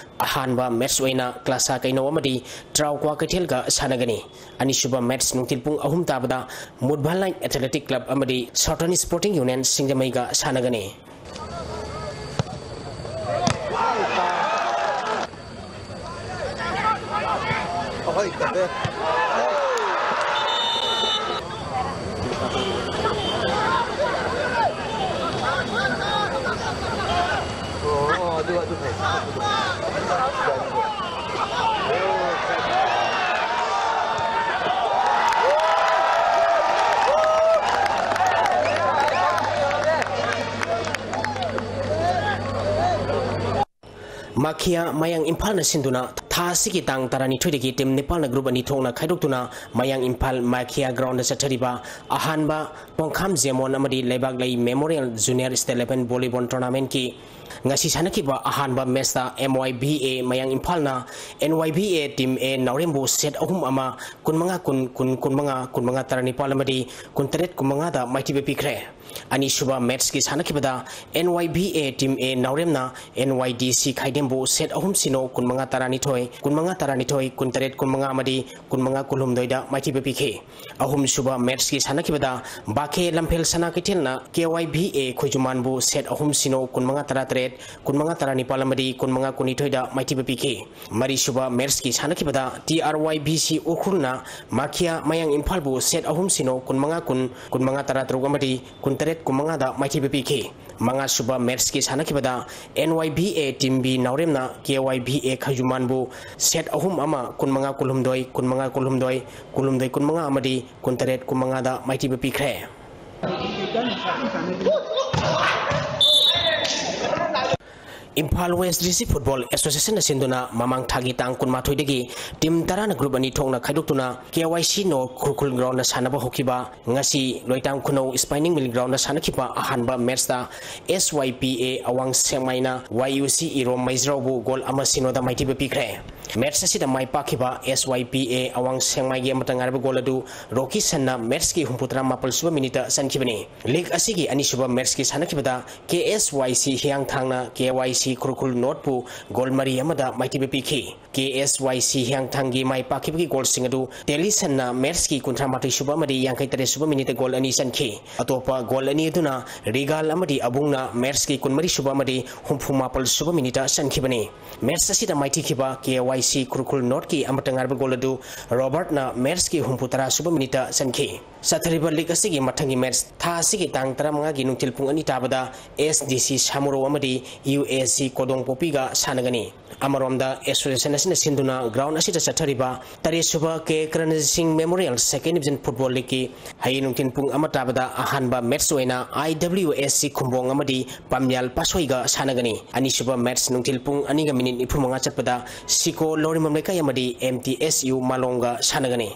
ꯑꯍꯥꯟꯕ ꯃꯦꯠꯆ ꯑꯣꯏꯅ ꯀ꯭ꯂꯥꯁꯥ ꯀꯩꯅꯧ ꯑꯃꯗꯤ ꯇ꯭ꯔꯥꯎ ꯀ꯭ꯋꯥꯀꯩꯊꯦꯜꯒ ꯁꯥꯟꯅꯒꯅꯤ꯫ ꯑꯅꯤꯁꯨꯕ ꯃꯦꯠꯆ ꯅꯨꯡꯊꯤꯜ ꯄꯨꯡ ꯑꯍꯨꯝ ꯇꯥꯕꯗ ꯃꯨꯠꯚꯥꯂꯥꯏ ꯑꯦꯊꯂꯦꯇꯤꯛ ꯀ꯭ꯂꯕ ꯑꯃꯗꯤ ꯁꯥꯎꯊꯔꯟ ꯁ꯭ꯄꯣꯔꯇꯤꯡ ꯌꯨꯅꯤꯌꯟ ꯁꯤꯡꯖꯃꯩꯒ ꯁꯥꯟꯅꯒꯅꯤ꯫ ꯑꯣ, ꯑꯣ, ꯑꯗꯨ, ꯑꯗꯨ ꯐꯩ꯫ ꯃꯥꯈꯤꯌꯥ ꯃꯌꯥꯡ ꯏꯝꯐꯥꯜꯅ ꯁꯤꯟꯗꯨꯅ ꯊꯥ ꯑꯁꯤꯒꯤ ꯇꯥꯡ ꯇꯔꯥꯅꯤꯊꯣꯏꯗꯒꯤ ꯇꯤꯝ ꯅꯤꯄꯥꯜꯅ ꯒ꯭ꯔꯨꯞ ꯑꯅꯤ ꯊꯣꯛꯅ ꯈꯥꯏꯗꯣꯛꯇꯨꯅ ꯃꯌꯥꯡ ꯏꯝꯐꯥꯜ ꯃꯥꯈꯤꯌꯥ ꯒ꯭ꯔꯥꯎꯟꯗ ꯆꯠꯊꯔꯤꯕ ꯑꯍꯥꯟꯕ ꯈꯣꯡꯈꯥꯝ ꯖꯦꯃꯣꯟ ꯑꯃꯗꯤ Leibaklei memorial junior state level volleyball ꯇꯣꯔꯅꯥꯃꯦꯟꯠꯀꯤ ꯉꯁꯤ ꯁꯥꯟꯅꯈꯤꯕ ꯑꯍꯥꯟꯕ ꯃꯦꯆꯇ ꯑꯦꯝ ꯋꯥꯏ ꯚꯤ ꯑꯦ ꯃꯌꯥꯡ ꯏꯝꯐꯥꯜꯅ N Y V A team A ꯅꯥꯎꯔꯦꯝꯕꯨ ꯁꯦꯠ ꯑꯍꯨꯝ ꯑꯃ, ꯀꯨꯟꯃꯉꯥ ꯀꯨꯟ, ꯀꯨꯟ ꯀꯨꯟꯃꯉꯥ, ꯀꯨꯟꯃꯉꯥ ꯇꯔꯥꯅꯤꯄꯥꯜ ꯑꯃꯗꯤ ꯀꯨꯟꯇꯔꯦꯠ ꯀꯨꯟꯃꯉꯥꯗ ꯃꯥꯏꯊꯤꯕ ꯄꯤꯈ꯭ꯔꯦ꯫ ꯑꯅꯤꯁꯨꯕ ꯃꯦꯆꯀꯤ ꯁꯥꯟꯅꯈꯤꯕꯗ N Y V A team A ꯅꯥꯎꯔꯦꯝꯅ ꯑꯦꯟ ꯋꯥꯏ ꯗꯤ ꯁꯤ ꯈꯥꯏꯗꯦꯝꯕꯨ ꯁꯦꯠ ꯑꯍꯨꯝ ꯁꯤꯅꯣ, ꯀꯨꯟꯃꯉꯥ ꯇꯔꯥꯅꯤꯊꯣꯏ, ꯀꯨꯟꯃꯉꯥ ꯇꯔꯥꯅꯤꯊꯣꯏ, ꯀꯨꯟꯇꯔꯦꯠ ꯀꯨꯟꯃꯉꯥ ꯑꯃꯗꯤ ꯀꯨꯟꯃꯉꯥ ꯀꯨꯟꯍꯨꯝꯗꯣꯏꯗ ꯃꯥꯏꯊꯤꯕ ꯄꯤꯈꯤ꯫ ꯑꯍꯨꯝꯁꯨꯕ ꯃꯦꯆꯀꯤ ꯁꯥꯟꯅꯈꯤꯕꯗ ꯕꯥꯀꯦ ꯂꯝꯐꯦꯜ ꯁꯅꯥ ꯀꯩꯊꯦꯜꯅ ꯀꯦ ꯋꯥꯏ ꯚꯤ ꯑꯦ ꯈꯣꯏꯖꯨꯃꯥꯟꯕꯨ ꯁꯦꯠ ꯑꯍꯨꯝ ꯁꯤꯅꯣ, ꯀꯨꯟꯃꯉꯥ ꯇꯔꯥꯇꯔꯦꯠ, ꯀꯨꯟꯃꯉꯥ ꯇꯔꯥꯅꯤꯄꯥꯜ ꯑꯃꯗꯤ ꯀꯨꯟꯃꯉꯥ ꯀꯨꯟꯅꯤꯊꯣꯏꯗ ꯃꯥꯏꯊꯤꯕ ꯄꯤꯈꯤ꯫ ꯃꯔꯤꯁꯨꯕ ꯃꯦꯆꯀꯤ ꯁꯥꯟꯅꯈꯤꯕꯗ ꯇꯤ ꯑꯥꯔ ꯋꯥꯏ ꯚꯤ ꯁꯤ ꯎꯈ꯭ꯔꯨꯜꯅ ꯃꯥꯈꯤꯌꯥ ꯃꯌꯥꯡ ꯏꯝꯐꯥꯜꯕꯨ ꯁꯦꯠ ꯑꯍꯨꯝ ꯁꯤꯅꯣ, ꯀꯨꯟꯃꯉꯥ ꯀꯨꯟ, ꯀꯨꯟꯃꯉꯥ ꯇꯔꯥꯇꯔꯨꯛ ꯑꯃꯗꯤ ꯀꯨꯟꯇꯔꯦꯠ ꯀꯨꯟꯃꯉꯥꯗ ꯃꯥꯏꯊꯤꯕ ꯄꯤꯈꯤ꯫ ꯃꯉꯥꯁꯨꯕ ꯃꯦꯆꯀꯤ ꯁꯥꯟꯅꯈꯤꯕꯗ N Y V A team B ꯅꯥꯎꯔꯦꯝꯅ ꯀꯦ ꯋꯥꯏ ꯚꯤ ꯑꯦ ꯈꯩꯖꯨꯃꯥꯟꯕꯨ ꯁꯦꯠ ꯑꯍꯨꯝ ꯑꯃ, ꯀꯨꯟꯃꯉꯥ ꯀꯨꯟꯍꯨꯝꯗꯣꯏ, ꯀꯨꯟꯃꯉꯥ ꯀꯨꯟꯍꯨꯝꯗꯣꯏ, ꯀꯨꯟꯍꯨꯝꯗꯣꯏ ꯀꯨꯟꯃꯉꯥ ꯑꯃꯗꯤ ꯀꯨꯟꯇꯔꯦꯠ ꯀꯨꯟꯃꯉꯥꯗ ꯃꯥꯏꯊꯤꯕ ꯄꯤꯈ꯭ꯔꯦ꯫ ꯏꯝꯐꯥꯜ ꯋꯦꯁ ꯗꯤ ꯁꯤ ꯐꯨꯠꯕꯣꯜ ꯑꯦꯁꯣꯁꯤꯌꯦꯁꯟꯅ ꯁꯤꯟꯗꯨꯅ ꯃꯃꯥꯡ ꯊꯥꯒꯤ ꯇꯥꯡ ꯀꯨꯟꯃꯥꯊꯣꯏꯗꯒꯤ ꯇꯤꯝ ꯇꯔꯥꯅ ꯒ꯭ꯔꯨꯞ ꯑꯅꯤ ꯊꯣꯛꯅ ꯈꯥꯏꯗꯣꯛꯇꯨꯅ ꯀꯦ ꯋꯥꯏ ꯁꯤ ꯅꯣꯔꯊ ꯈꯨꯔꯈꯨꯜ ꯒ꯭ꯔꯥꯎꯟꯗ ꯁꯥꯟꯅꯕ ꯍꯧꯈꯤꯕ ꯉꯁꯤ ꯂꯣꯏꯇꯥꯡ ꯈꯨꯅꯧ ꯁ꯭ꯄꯥꯏꯅꯤꯡ ꯃꯤꯜ ꯒ꯭ꯔꯥꯎꯟꯗ ꯁꯥꯟꯅꯈꯤꯕ ꯑꯍꯥꯟꯕ ꯃꯦꯆꯇ ꯑꯦꯁ ꯋꯥꯏ ꯄꯤ ꯑꯦ ꯑꯋꯥꯡ ꯁꯦꯛꯃꯥꯏꯅ ꯋꯥꯏ ꯌꯨ ꯁꯤ ꯏꯔꯣꯝ ꯃꯩꯖ꯭ꯔꯥꯎꯕꯨ ꯒꯣꯜ ꯑꯃ ꯁꯤꯅꯣꯗ ꯃꯥꯏꯊꯤꯕ ꯄꯤꯈ꯭ꯔꯦ꯫ ꯃꯦꯆ ꯑꯁꯤꯗ ꯃꯥꯏ ꯄꯥꯛꯈꯤꯕ ꯑꯦꯁ ꯋꯥꯏ ꯄꯤ ꯑꯦ ꯑꯋꯥꯡ ꯁꯦꯛꯃꯥꯏꯒꯤ ꯑꯃꯠꯇ ꯉꯥꯏꯔꯕ ꯒꯣꯜ ꯑꯗꯨ ꯔꯣꯀꯤ ꯁꯟꯅ ꯃꯦꯆꯀꯤ ꯍꯨꯝꯐꯨꯇꯔꯥ ꯃꯥꯄꯜ ꯁꯨꯕ ꯃꯤꯅꯤꯠꯇ ꯆꯟꯈꯤꯕꯅꯤ꯫ ꯂꯤꯒ ꯑꯁꯤꯒꯤ ꯑꯅꯤꯁꯨꯕ ꯃꯦꯆꯀꯤ ꯁꯥꯟꯅꯈꯤꯕꯗ ꯀꯦ ꯑꯦꯁ ꯋꯥꯏ ꯁꯤ ꯍꯤꯌꯥꯡꯊꯥꯡꯅ ꯀꯦ ꯋꯥꯏ ꯁꯤ ꯈꯨꯔꯈꯨꯜ ꯅꯣꯔꯊꯄꯨ ꯒꯣꯜ ꯃꯔꯤ ꯑꯃꯗ ꯃꯥꯏꯊꯤꯕ ꯄꯤꯈꯤ꯫ ꯀꯦ ꯑꯦꯁ ꯋꯥꯏ ꯁꯤ ꯍꯤꯌꯥꯡꯊꯥꯡꯒꯤ ꯃꯥꯏ ꯄꯥꯛꯈꯤꯕꯒꯤ ꯒꯣꯜꯁꯤꯡ ꯑꯗꯨ ꯇꯦꯂꯤꯁꯟꯅ ꯃꯦꯆꯀꯤ ꯀꯨꯟꯊ꯭ꯔꯥ ꯃꯥꯊꯣꯏ ꯁꯨꯕ ꯑꯃꯗꯤ ꯌꯥꯡꯈꯩ ꯇꯔꯦꯠ ꯁꯨꯕ ꯃꯤꯅꯤꯠꯇ ꯒꯣꯜ ꯑꯅꯤ ꯆꯟꯈꯤ꯫ ꯑꯇꯣꯞꯄ ꯒꯣꯜ ꯑꯅꯤ ꯑꯗꯨꯅ ꯔꯤꯒꯥꯜ ꯑꯃꯗꯤ ꯑꯕꯨꯡꯅ ꯃꯦꯆꯀꯤ ꯀꯨꯟꯃꯔꯤ ꯁꯨꯕ ꯑꯃꯗꯤ ꯍꯨꯝꯐꯨ ꯃꯥꯄꯜ ꯁꯨꯕ ꯃꯤꯅꯤꯠꯇ ꯆꯟꯈꯤꯕꯅꯤ꯫ ꯃꯦꯆ ꯑꯁꯤꯗ ꯃꯥꯏꯊꯤꯈꯤꯕ ꯀꯦ ꯋꯥꯏ ꯁꯤ ꯈꯨꯔꯈꯨꯜ ꯅꯣꯔꯊꯀꯤ ꯑꯃꯠꯇ ꯉꯥꯏꯔꯕ ꯒꯣꯜ ꯑꯗꯨ ꯔꯣꯕꯔꯠꯅ ꯃꯦꯆꯀꯤ ꯍꯨꯝꯐꯨ ꯇꯔꯥ ꯁꯨꯕ ꯃꯤꯅꯤꯠꯇ ꯆꯟꯈꯤ꯫ ꯆꯠꯊꯔꯤꯕ ꯂꯤꯒ ꯑꯁꯤꯒꯤ ꯃꯊꯪꯒꯤ ꯃꯦꯠꯆ ꯊꯥ ꯑꯁꯤꯒꯤ ꯇꯥꯡ ꯇꯔꯥꯃꯉꯥꯒꯤ ꯅꯨꯡꯊꯤꯜ ꯄꯨꯡ ꯑꯅꯤ ꯇꯥꯕꯗ ꯑꯦꯁ ꯗꯤ ꯁꯤ ꯁꯥꯃꯨꯔꯧ ꯑꯃꯗꯤ ꯌꯨ ꯑꯦꯁ ꯁꯤ ꯀꯣꯗꯣꯡꯄꯣꯛꯄꯤꯒ ꯁꯥꯟꯅꯒꯅꯤ꯫ ꯑꯃꯔꯣꯝꯗ, ꯑꯦꯁꯣꯁꯤꯌꯦꯁꯟ ꯑꯁꯤꯅ ꯁꯤꯟꯗꯨꯅ ꯒ꯭ꯔꯥꯎꯟ ꯑꯁꯤꯗ ꯆꯠꯊꯔꯤꯕ ꯇꯔꯦꯠ ꯁꯨꯕ ꯀꯦ ꯀꯔꯅꯖꯤꯠ ꯁꯤꯡ ꯃꯦꯃꯣꯔꯤꯌꯦꯜ ꯁꯦꯀꯦꯟ ꯗꯤꯕꯤꯖꯟ ꯐꯨꯠꯕꯣꯜ ꯂꯤꯒꯀꯤ ꯍꯌꯦꯡ ꯅꯨꯡꯊꯤꯜ ꯄꯨꯡ ꯑꯃ ꯇꯥꯕꯗ ꯑꯍꯥꯟꯕ ꯃꯦꯠꯆ ꯑꯣꯏꯅ ꯑꯥꯏ ꯗꯕ꯭ꯂꯤꯎ ꯑꯦꯁ ꯁꯤ ꯈꯨꯝꯕꯣꯡ ꯑꯃꯗꯤ ꯄꯥꯝꯌꯥꯜ ꯄꯥꯁꯣꯏꯒ ꯁꯥꯟꯅꯒꯅꯤ꯫ ꯑꯅꯤꯁꯨꯕ ꯃꯦꯠꯆ ꯅꯨꯡꯊꯤꯜ ꯄꯨꯡ ꯑꯅꯤꯒ ꯃꯤꯅꯤꯠ ꯅꯤꯐꯨ ꯃꯉꯥ ꯆꯠꯄꯗ ꯁꯤꯀꯣ ꯂꯧꯔꯤꯃꯝ ꯂꯩꯀꯥꯏ ꯑꯃꯗꯤ ꯑꯦꯝ ꯇꯤ ꯑꯦꯁ ꯌꯨ ꯃꯥꯂꯣꯝꯒ ꯁꯥꯟꯅꯒꯅꯤ꯫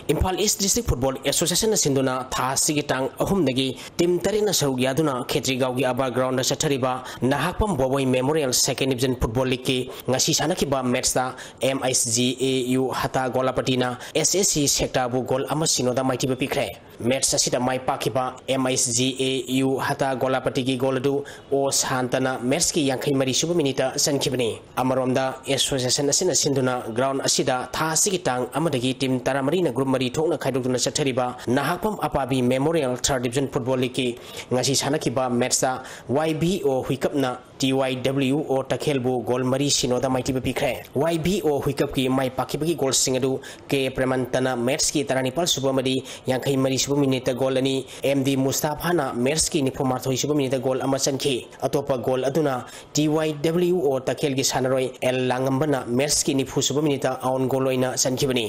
ꯏꯝꯐꯥꯜ ꯏꯁ ꯗꯤꯁꯇ꯭ꯔꯤꯛ ꯐꯨꯠꯕꯣꯜ ꯑꯦꯁꯣꯁꯤꯌꯦꯁꯟꯅ ꯁꯤꯟꯗꯨꯅ ꯊꯥ ꯑꯁꯤꯒꯤ ꯇꯥꯡ ꯑꯍꯨꯝꯗꯒꯤ ꯇꯤꯝ ꯇꯔꯦꯠꯅ ꯁꯔꯨꯛ ꯌꯥꯗꯨꯅ ꯈꯦꯇ꯭ꯔꯤꯒꯥꯎꯒꯤ ꯑꯕꯥ ꯒ꯭ꯔꯥꯎꯟꯗ ꯆꯠꯊꯔꯤꯕ ꯅꯍꯥꯛꯄꯝ Boboi memorial second division football ꯂꯤꯒꯀꯤ ꯉꯁꯤ ꯁꯥꯟꯅꯈꯤꯕ ꯃꯦꯠꯆꯇ M S G A U Hatta ꯒꯣꯂꯥꯄꯇꯤꯅ ꯑꯦꯁ ꯑꯦꯁ ꯁꯤ ꯁꯦꯛꯇꯥꯕꯨ ꯒꯣꯜ ꯑꯃ ꯁꯤꯅꯣꯗ ꯃꯥꯏꯊꯤꯕ ꯄꯤꯈ꯭ꯔꯦ꯫ ꯃꯦꯠꯆ ꯑꯁꯤꯗ ꯃꯥꯏ ꯄꯥꯛꯈꯤꯕ M S G A U Hatta ꯒꯣꯂꯥꯄꯇꯤꯒꯤ ꯒꯣꯜ ꯑꯗꯨ ꯑꯣ ꯁꯥꯟꯇꯅ ꯃꯦꯠꯆꯀꯤ ꯌꯥꯡꯈꯩ ꯃꯔꯤ ꯁꯨꯕ ꯃꯤꯅꯤꯠꯇ ꯆꯟꯈꯤꯕꯅꯤ꯫ ꯑꯃꯔꯣꯝꯗ, ꯑꯦꯁꯣꯁꯤꯌꯦꯁꯟ ꯑꯁꯤꯅ ꯁꯤꯟꯗꯨꯅ ꯒ꯭ꯔꯥꯎꯟ ꯑꯁꯤꯗ ꯊꯥ ꯑꯁꯤꯒꯤ ꯇꯥꯡ ꯑꯃꯗꯒꯤ ꯇꯤꯝ ꯇꯔꯥꯃꯔꯤꯅ ꯒ꯭ꯔꯨꯞ ꯃꯔꯤ ꯊꯣꯛꯅ ꯈꯥꯏꯗꯣꯛꯇꯨꯅ ꯆꯠꯊꯔꯤꯕ ꯅꯍꯥꯛꯄꯝ ꯑꯄꯥꯕꯤ ꯃꯦꯃꯣꯔꯤꯌꯦꯜ ꯊꯥꯔꯠ ꯗꯤꯕꯤꯖꯟ ꯐꯨꯠꯕꯣꯜ ꯂꯤꯒꯀꯤ ꯉꯁꯤ ꯁꯥꯟꯅꯈꯤꯕ ꯃꯦꯠꯆꯇ ꯋꯥꯏ ꯕꯤ ꯑꯣ ꯍꯨꯏꯀꯞꯅ ꯇꯤ ꯋꯥꯏ ꯗꯕ꯭ꯂꯤꯎ ꯑꯣ ꯇꯈꯦꯜꯕꯨ ꯒꯣꯜ ꯃꯔꯤ ꯁꯤꯅꯣꯗ ꯃꯥꯏꯊꯤꯕ ꯄꯤꯈ꯭ꯔꯦ꯫ ꯋꯥꯏ ꯕꯤ ꯑꯣ ꯍꯨꯏꯀꯞꯀꯤ ꯃꯥꯏ ꯄꯥꯛꯈꯤꯕꯒꯤ ꯒꯣꯜꯁꯤꯡ ꯑꯗꯨ ꯀꯦ ꯄ꯭ꯔꯦꯃꯟꯇꯅ ꯃꯦꯠꯆꯀꯤ ꯇꯔꯥꯅꯤꯄꯥꯜ ꯁꯨꯕ ꯑꯃꯗꯤ ꯌꯥꯡꯈꯩ ꯃꯔꯤ ꯁꯨꯕ ꯃꯤꯅꯤꯠꯇ ꯒꯣꯜ ꯑꯅꯤ, ꯑꯦꯝ ꯗꯤ ꯃꯨꯁꯇꯥꯐꯥꯅ ꯃꯦꯠꯆꯀꯤ ꯅꯤꯐꯨ ꯃꯥꯊꯣꯏ ꯁꯨꯕ ꯃꯤꯅꯤꯠꯇ ꯒꯣꯜ ꯑꯃ ꯆꯟꯈꯤ꯫ ꯑꯇꯣꯞꯄ ꯒꯣꯜ ꯑꯗꯨꯅ ꯇꯤ ꯋꯥꯏ ꯗꯕ꯭ꯂꯤꯎ ꯑꯣ ꯇꯈꯦꯜꯒꯤ ꯁꯥꯟꯅꯔꯣꯏ ꯑꯦꯜ ꯂꯥꯡꯉꯝꯕꯅ ꯃꯦꯠꯆꯀꯤ ꯅꯤꯐꯨ ꯁꯨꯕ ꯃꯤꯅꯤꯠꯇ ꯑꯥꯎꯟ ꯒꯣꯜ ꯑꯣꯏꯅ ꯆꯟꯈꯤꯕꯅꯤ꯫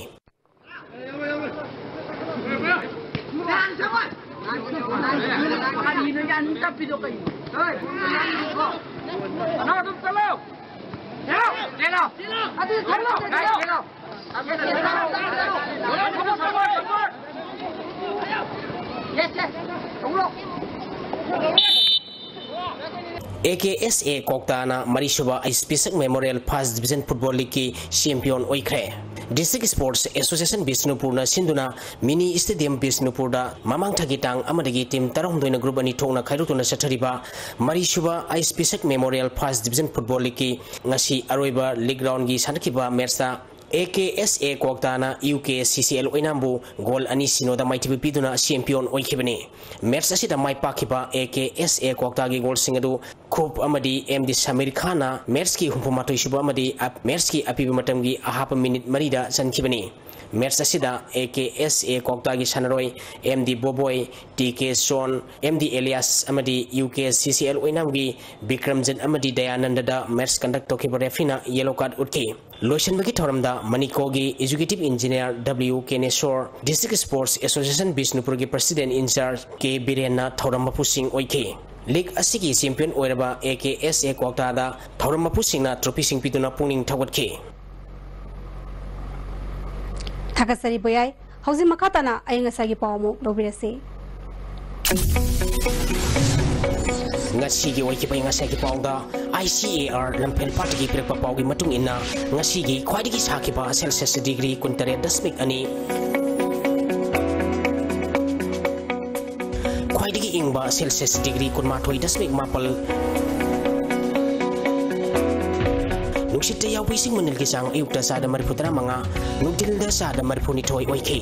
ꯑꯦ ꯀꯦ ꯑꯦꯁ ꯑꯦ ꯀꯣꯛꯇꯥꯅ ꯃꯔꯤꯁꯨꯕ S Pishak memorial first division football ꯂꯤꯒꯀꯤ ꯆꯦꯝꯄꯤꯌꯟ ꯑꯣꯏꯈ꯭ꯔꯦ꯫ ꯗꯤꯁꯇ꯭ꯔꯤꯛ ꯁ꯭ꯄꯣꯔꯠꯁ ꯑꯦꯁꯣꯁꯤꯌꯦꯁꯟ ꯕꯤꯁꯅꯨꯄꯨꯔꯅ ꯁꯤꯟꯗꯨꯅ ꯃꯤꯅꯤ ꯁ꯭ꯇꯦꯗꯤꯌꯝ ꯕꯤꯁꯅꯨꯄꯨꯔꯗ ꯃꯃꯥꯡ ꯊꯥꯒꯤ ꯇꯥꯡ ꯑꯃꯗꯒꯤ ꯇꯤꯝ ꯇꯔꯥꯍꯨꯝꯗꯣꯏꯅ ꯒ꯭ꯔꯨꯞ ꯑꯅꯤ ꯊꯣꯛꯅ ꯈꯥꯏꯗꯣꯛꯇꯨꯅ ꯆꯠꯊꯔꯤꯕ ꯃꯔꯤꯁꯨꯕ S Pishak memorial first division football ꯂꯤꯒꯀꯤ ꯉꯁꯤ ꯑꯔꯣꯏꯕ ꯂꯤꯒ ꯔꯥꯎꯟꯒꯤ ꯁꯥꯟꯅꯈꯤꯕ ꯃꯦꯠꯆꯇ ꯑꯦ ꯀꯦ ꯑꯦꯁ ꯑꯦ ꯀ꯭ꯋꯥꯛꯇꯥꯅ U K C C L ꯑꯣꯏꯅꯥꯝꯕꯨ goal ꯑꯅꯤ ꯁꯤꯅꯣꯗ ꯃꯥꯏꯊꯤꯕ ꯄꯤꯗꯨꯅ ꯆꯦꯝꯄꯤꯌꯟ ꯑꯣꯏꯈꯤꯕꯅꯤ꯫ ꯃꯦꯠꯆ ꯑꯁꯤꯗ ꯃꯥꯏ ꯄꯥꯛꯈꯤꯕ ꯑꯦ ꯀꯦ ꯑꯦꯁ ꯑꯦ ꯀ꯭ꯋꯥꯛꯇꯥꯒꯤ ꯒꯣꯜꯁꯤꯡ ꯑꯗꯨ ꯈꯨꯞ ꯑꯃꯗꯤ ꯑꯦꯝ ꯗꯤ ꯁꯃꯤꯔ ꯈꯥꯟꯅ ꯃꯦꯠꯆꯀꯤ ꯍꯨꯝꯐꯨ ꯃꯥꯊꯣꯏ ꯁꯨꯕ ꯑꯃꯗꯤ ꯑꯞ-, ꯃꯦꯠꯆꯀꯤ ꯑꯄꯤꯕ ꯃꯇꯝꯒꯤ ꯑꯍꯥꯞꯄ ꯃꯤꯅꯤꯠ ꯃꯔꯤꯗ ꯆꯟꯈꯤꯕꯅꯤ꯫ ꯃꯦꯠꯆ ꯑꯁꯤꯗ ꯑꯦ ꯀꯦ ꯑꯦꯁ ꯑꯦ ꯀ꯭ꯋꯥꯛꯇꯥꯒꯤ ꯁꯥꯟꯅꯔꯣꯏ ꯑꯦꯝ ꯗꯤ ꯕꯣꯕꯣꯏ, ꯇꯤ ꯀꯦ ꯁꯣꯟ, ꯑꯦꯝ ꯗꯤ ꯑꯦꯂꯤꯌꯥꯁ ꯑꯃꯗꯤ U K C C L ꯑꯣꯏꯅꯥꯝꯒꯤ Bikramjit ꯑꯃꯗꯤ ꯗꯌꯥꯅꯟꯗꯗ ꯃꯦꯠꯆ ꯀꯟꯗꯛ ꯇꯧꯈꯤꯕ ꯔꯦꯐ꯭ꯔꯤꯅ ꯌꯦꯂꯣ ꯀꯥꯔꯗ ꯎꯠꯈꯤ꯫ ꯂꯣꯏꯁꯤꯟꯕꯒꯤ ꯊꯧꯔꯝꯗ ꯃꯅꯤꯀꯣꯒꯤ executive engineer W Kenesor, district sports association ꯕꯤꯁꯅꯨꯄꯨꯔꯒꯤ ꯄ꯭ꯔꯁꯤꯗꯦꯟꯠ ꯏꯟꯆꯥꯔꯖ ꯀꯦ ꯕꯤꯔꯦꯟꯅ ꯊꯧꯔꯝ ꯃꯄꯨꯁꯤꯡ ꯑꯣꯏꯈꯤ꯫ ꯂꯤꯒ ꯑꯁꯤꯒꯤ ꯆꯦꯝꯄꯤꯌꯟ ꯑꯣꯏꯔꯕ ꯑꯦ ꯀꯦ ꯑꯦꯁ ꯑꯦ ꯀ꯭ꯋꯥꯛꯇꯥꯗ ꯊꯧꯔꯝ ꯃꯄꯨꯁꯤꯡꯅ ꯇ꯭ꯔꯣꯐꯤꯁꯤꯡ ꯄꯤꯗꯨꯅ ꯄꯨꯛꯅꯤꯡ ꯊꯧꯒꯠꯈꯤ꯫ ꯊꯥꯒꯠꯆꯔꯤ ꯕꯣꯌꯥꯏ꯫ ꯍꯧꯖꯤꯛ ꯃꯈꯥ ꯇꯥꯅ ꯑꯌꯤꯡ ꯑꯁꯥꯒꯤ ꯄꯥꯎ ꯑꯃꯨꯛ ꯂꯧꯕꯤꯔꯁꯤ꯫ ꯉꯁꯤꯒꯤ ꯑꯣꯏꯈꯤꯕ ꯑꯌꯤꯡ ꯑꯁꯥꯒꯤ ꯄꯥꯎꯗ ꯑꯥꯏ ꯁꯤ ꯑꯦ ꯑꯥꯔ ꯂꯝꯐꯦꯜ ꯄꯥꯠꯇꯒꯤ ꯄꯤꯔꯛꯄ ꯄꯥꯎꯒꯤ ꯃꯇꯨꯡ ꯏꯟꯅ, ꯉꯁꯤꯒꯤ ꯈ꯭ꯋꯥꯏꯗꯒꯤ ꯁꯥꯈꯤꯕ ꯁꯦꯜꯁꯤꯌꯁ ꯗꯤꯒ꯭ꯔꯤ ꯀꯨꯟꯇꯔꯦꯠ ꯗꯁꯃꯤꯛ ꯑꯅꯤ, ꯈ꯭ꯋꯥꯏꯗꯒꯤ ꯏꯪꯕ ꯁꯦꯜꯁꯤꯌꯁ ꯗꯤꯒ꯭ꯔꯤ ꯀꯨꯟꯃꯥꯊꯣꯏ ꯗꯁꯃꯤꯛ ꯃꯥꯄꯜ, ꯅꯨꯡꯁꯤꯠꯇ ꯌꯥꯎꯕ ꯏꯁꯤꯡ ꯃꯅꯤꯜꯒꯤ ꯆꯥꯡ ꯑꯌꯨꯛꯇ ꯆꯥꯗ ꯃꯔꯤꯐꯨ ꯇꯔꯥꯃꯉꯥ, ꯅꯨꯡꯊꯤꯜꯗ ꯆꯥꯗ ꯃꯔꯤꯐꯨꯅꯤꯊꯣꯏ ꯑꯣꯏꯈꯤ꯫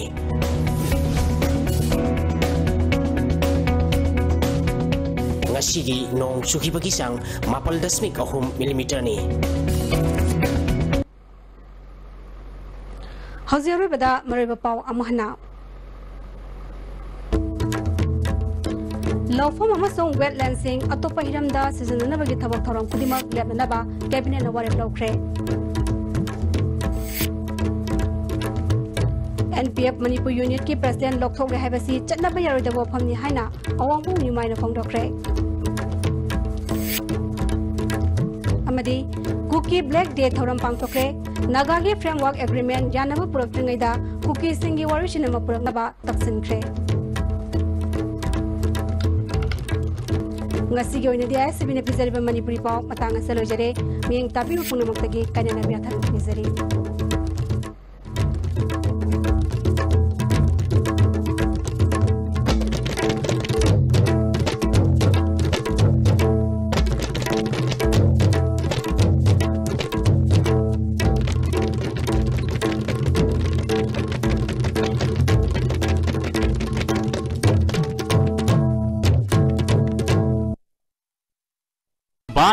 ꯉꯁꯤꯒꯤ ꯅꯣꯡ ꯆꯨꯈꯤꯕꯒꯤ ꯆꯥꯡ ꯃꯥꯄꯜ ꯗꯁꯃꯤꯛ ꯑꯍꯨꯝ ꯃꯤꯂꯤꯃꯤꯇꯔꯅꯤ꯫ ꯍꯧꯖꯤꯛ ꯑꯔꯣꯏꯕꯗ ꯃꯔꯨꯑꯣꯏꯕ ꯄꯥꯎ ꯑꯃꯨꯛ ꯍꯟꯅ꯫ ꯂꯧꯐꯝ ꯑꯃꯁꯨꯡ ꯋꯦꯠꯂꯦꯟꯁꯤꯡ ꯑꯇꯣꯞꯄ ꯍꯤꯔꯝꯗ ꯁꯤꯖꯤꯟꯅꯅꯕꯒꯤ ꯊꯕꯛ ꯊꯧꯔꯝ ꯈꯨꯗꯤꯡꯃꯛ ꯂꯦꯞꯅꯅꯕ ꯀꯦꯕꯤꯅꯦꯠꯅ ꯋꯥꯔꯦꯞ ꯂꯧꯈ꯭ꯔꯦ꯫ ꯑꯦꯟ ꯄꯤ ꯑꯦꯐ ꯃꯅꯤꯄꯨꯔ ꯌꯨꯅꯤꯠꯀꯤ ꯄ꯭ꯔꯁꯤꯗꯦꯟ ꯂꯧꯊꯣꯛꯂꯦ ꯍꯥꯏꯕꯁꯤ ꯆꯠꯅꯕ ꯌꯥꯔꯣꯏꯗꯕ ꯋꯥꯐꯝꯅꯤ ꯍꯥꯏꯅ ꯑꯋꯥꯡꯕꯨꯡ ꯅ꯭ꯌꯨꯃꯥꯏꯅ ꯐꯣꯡꯗꯣꯛꯈ꯭ꯔꯦ꯫ ꯑꯃꯗꯤ ꯀꯨꯀꯤ ꯕ꯭ꯂꯦꯛ ꯗꯦ ꯊꯧꯔꯝ ꯄꯥꯡꯊꯣꯛꯈ꯭ꯔꯦ꯫ ꯅꯥꯒꯥꯒꯤ ꯐ꯭ꯔꯦꯝꯋꯥꯔꯛ ꯑꯦꯒ꯭ꯔꯤꯃꯦꯟ ꯌꯥꯅꯕ ꯄꯨꯔꯛꯇ꯭ꯔꯤꯉꯩꯗ ꯀꯨꯀꯤꯁꯤꯡꯒꯤ ꯋꯥꯔꯤꯁꯤꯟ ꯑꯃ ꯄꯨꯔꯛꯅꯕ ꯇꯛꯁꯤꯟꯈ꯭ꯔꯦ꯫ ꯉꯁꯤꯒꯤ ꯑꯣꯏꯅꯗꯤ ꯑꯥꯏ ꯑꯦꯁ ꯁꯤ ꯕꯤꯅ ꯄꯤꯖꯔꯤꯕ ꯃꯅꯤꯄꯨꯔꯤ ꯄꯥꯎ ꯃꯇꯥꯡ ꯑꯁꯤꯗ ꯂꯣꯏꯖꯔꯦ꯫ ꯃꯤꯠꯌꯦꯡ ꯇꯥꯕꯤꯕ ꯄꯨꯝꯅꯃꯛꯇꯒꯤ ꯀꯥꯏꯅꯅꯕ ꯌꯥꯊꯪ ꯅꯤꯖꯔꯤ꯫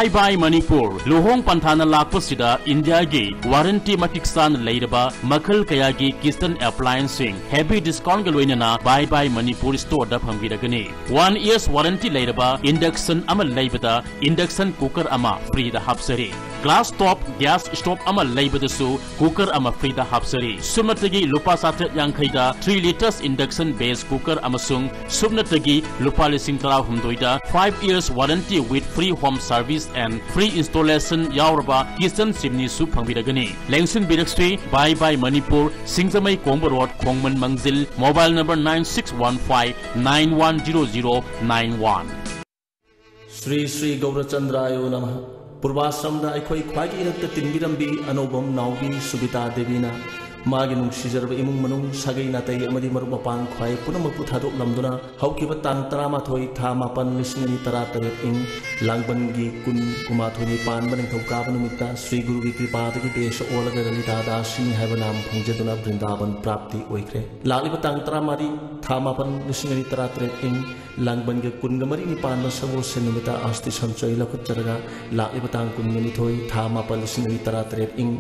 Bye Bye Manipur, ꯂꯨꯍꯣꯡ ꯄꯟꯊꯥꯅ ꯂꯥꯛꯄꯁꯤꯗ ꯏꯟꯗꯤꯌꯥꯒꯤ ꯋꯥꯔꯦꯟꯇꯤ ꯃꯇꯤꯛ ꯆꯥꯅ ꯂꯩꯔꯕ ꯃꯈꯜ ꯀꯌꯥꯒꯤ kitchen applianceꯁꯤꯡ heavy discountꯒ ꯂꯣꯏꯅꯅ Bye Bye Manipur storeꯗ ꯐꯪꯕꯤꯔꯒꯅꯤ꯫ One year's warranty ꯂꯩꯔꯕ induction ꯑꯃ ꯂꯩꯕꯗ induction cooker ꯑꯃ freeꯗ ꯍꯥꯞꯆꯔꯤ꯫ Glass top gas stove ꯑꯃ ꯂꯩꯕꯗꯁꯨ cooker ꯑꯃ freeꯗ ꯍꯥꯞꯆꯔꯤ꯫ ꯁꯨꯞꯅꯇꯒꯤ ꯂꯨꯄꯥ ꯆꯥꯇ꯭ꯔꯦꯠ ꯌꯥꯡꯈꯩꯗ three litres induction base cooker ꯑꯃꯁꯨꯡ ꯁꯨꯞꯅꯇꯒꯤ ꯂꯨꯄꯥ ꯂꯤꯁꯤꯡ ꯇꯔꯥꯍꯨꯝꯗꯣꯏꯗ five years warranty with free home service and free installation ꯌꯥꯎꯔꯕ kitchen chimneyꯁꯨ ꯐꯪꯕꯤꯔꯒꯅꯤ꯫ ꯂꯦꯡꯁꯤꯟꯕꯤꯔꯛꯁꯤ, Bye Bye Manipur, ꯁꯤꯡꯖꯃꯩ ꯀꯣꯡꯕ road, ꯈꯣꯡꯃꯟ ꯃꯥꯡꯖꯤꯜ, mobile number nine six one five nine one zero zero nine one꯫ Shri Shri ꯒꯧꯔꯆꯟꯗ꯭ꯔꯥꯌꯣ ꯅꯃꯍ꯫ ꯄꯨꯔꯕꯥꯁ꯭ꯔꯝꯗ ꯑꯩꯈꯣꯏ ꯈ꯭ꯋꯥꯏꯒꯤ ꯏꯅꯛꯇ ꯇꯤꯟꯕꯤꯔꯝꯕꯤ ꯑꯅꯧꯕꯝ ꯅꯥꯎꯕꯤ ꯁꯨꯕꯤꯇꯥ ꯗꯦꯕꯤꯅ ꯃꯥꯒꯤ ꯅꯨꯡꯁꯤꯖꯔꯕ ꯏꯃꯨꯡ ꯃꯅꯨꯡ, ꯁꯥꯒꯩ ꯅꯥꯇꯩ ꯑꯃꯗꯤ ꯃꯔꯨꯞ ꯃꯄꯥꯡ ꯈ꯭ꯋꯥꯏ ꯄꯨꯝꯅꯃꯛꯄꯨ ꯊꯥꯗꯣꯛꯂꯝꯗꯨꯅ ꯍꯧꯈꯤꯕ ꯇꯥꯡ ꯇꯔꯥꯃꯥꯊꯣꯏ ꯊꯥ ꯃꯥꯄꯟ ꯂꯤꯁꯤꯡ ꯑꯅꯤ ꯇꯔꯥꯇꯔꯦꯠ ꯏꯪ ꯂꯥꯡꯕꯟꯒꯤ ꯀꯨꯟ ꯀꯨꯟꯃꯥꯊꯣꯏꯅꯤ ꯄꯥꯟꯕ ꯅꯤꯡꯊꯧꯀꯥꯕ ꯅꯨꯃꯤꯠꯇ ꯁ꯭ꯔꯤ ꯒꯨꯔꯨꯒꯤ ꯀ꯭ꯔꯤꯄꯥꯗꯒꯤ ꯕꯦꯁ ꯑꯣꯜꯂꯒ ꯂꯂꯤꯇꯥ ꯗꯥꯁꯤꯅꯤ ꯍꯥꯏꯕ ꯅꯥꯝ ꯐꯪꯖꯗꯨꯅ ꯕ꯭ꯔꯤꯟꯗꯥꯕꯟ ꯄ꯭ꯔꯥꯞꯇꯤ ꯑꯣꯏꯈ꯭ꯔꯦ꯫ ꯂꯥꯛꯂꯤꯕ ꯇꯥꯡ ꯇꯔꯥꯃꯔꯤ ꯊꯥ ꯃꯥꯄꯟ ꯂꯤꯁꯤꯡ ꯑꯅꯤ ꯇꯔꯥꯇꯔꯦꯠ ꯏꯪ ꯂꯥꯡꯕꯟꯒꯤ ꯀꯨꯟꯒ ꯃꯔꯤꯅꯤ ꯄꯥꯟꯕ ꯁꯒꯣꯜꯁꯦꯟ ꯅꯨꯃꯤꯠꯇ ꯑꯁꯇꯤ ꯁꯟꯆꯣꯏ ꯂꯧꯈꯠꯆꯔꯒ ꯂꯥꯛꯂꯤꯕ ꯇꯥꯡ ꯀꯨꯟꯒ ꯅꯤꯊꯣꯏ ꯊꯥ ꯃꯥꯄꯟ ꯂꯤꯁꯤꯡ ꯑꯅꯤ ꯇꯔꯥꯇꯔꯦꯠ ꯏꯪ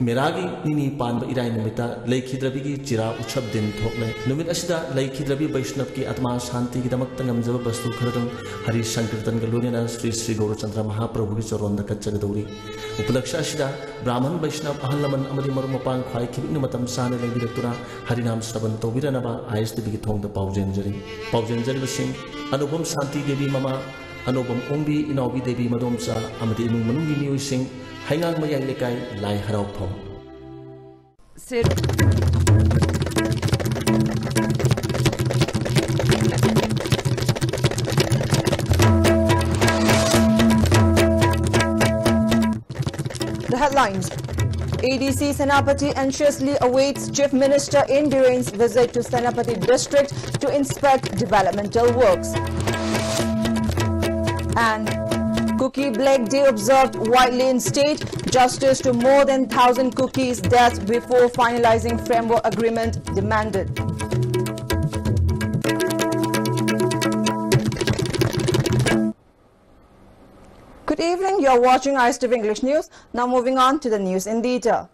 ꯃꯦꯔꯥꯒꯤ ꯅꯤꯅꯤ ꯄꯥꯟꯕ ꯏꯔꯥꯏ ꯅꯨꯃꯤꯠꯇ ꯂꯩꯈꯤꯗ꯭ꯔꯕꯤꯒꯤ ꯆꯤꯔꯥ ꯎꯠꯁꯕ ꯗꯤꯟ ꯊꯣꯛꯂꯦ꯫ ꯅꯨꯃꯤꯠ ꯑꯁꯤꯗ ꯂꯩꯈꯤꯗ꯭ꯔꯕꯤ ꯕꯩꯁꯅꯕꯀꯤ ꯑꯥꯇꯃꯥ ꯁꯥꯟꯇꯤꯒꯤꯗꯃꯛꯇ ꯉꯝꯖꯕ ꯕꯁꯇꯨ ꯈꯔꯗꯨꯝ ꯍꯔꯤ ꯁꯪꯀꯤꯔꯇꯟꯒ ꯂꯣꯏꯅꯅ ꯁ꯭ꯔꯤ ꯁ꯭ꯔꯤ ꯒꯧꯔꯆꯟꯗ꯭ꯔ ꯃꯍꯥꯄ꯭ꯔꯚꯨꯒꯤ ꯆꯔꯣꯟꯗ ꯀꯠꯆꯒꯗꯧꯔꯤ꯫ ꯎꯄꯂꯛꯁ ꯑꯁꯤꯗ ꯕ꯭ꯔꯥꯍꯃꯟ ꯕꯩꯁꯅꯕ ꯑꯍꯜ ꯂꯃꯟ ꯑꯃꯗꯤ ꯃꯔꯨꯞ ꯃꯄꯥꯡ ꯈ꯭ꯋꯥꯏ ꯈꯤꯕꯤꯛꯅ ꯃꯇꯝ ꯆꯥꯅ ꯂꯩꯕꯤꯔꯛꯇꯨꯅ ꯍꯔꯤꯅꯥꯝ ꯁ꯭ꯔꯕꯟ ꯇꯧꯕꯤꯔꯅꯕ ISTVꯒꯤ ꯊꯣꯡꯗ ꯄꯥꯎꯖꯦꯟꯖꯔꯤ꯫ ꯄꯥꯎꯖꯦꯟꯖꯔꯤꯕꯁꯤꯡ ꯑꯅꯧꯕꯝ ꯁꯥꯟꯇꯤ ꯗꯦꯕꯤ ꯃꯃꯥ, ꯑꯅꯧꯕꯝ ꯑꯣꯡꯕꯤ ꯏꯅꯥꯎꯕꯤ ꯗꯦꯕꯤ ꯃꯗꯣꯝꯆꯥ ꯑꯃꯗꯤ ꯏꯃꯨꯡ ꯃꯅꯨꯡꯒꯤ ꯃꯤꯑꯣꯏꯁꯤꯡ, ꯍꯩꯉꯥꯡ ꯃꯌꯥꯏ ꯂꯩꯀꯥꯏ, ꯂꯥꯏ ꯍꯔꯥꯎꯐꯝ꯫ The headlines. ADC Senapati anxiously awaits Chief Minister N. Biren's visit to Senapati district to inspect developmental works. And Kuki Black Day observed widely in state, justice to more than thousand Kukis deaths before finalizing framework agreement demanded. Good Evening, you're watching I S T V English News. Now moving on to the news in detail.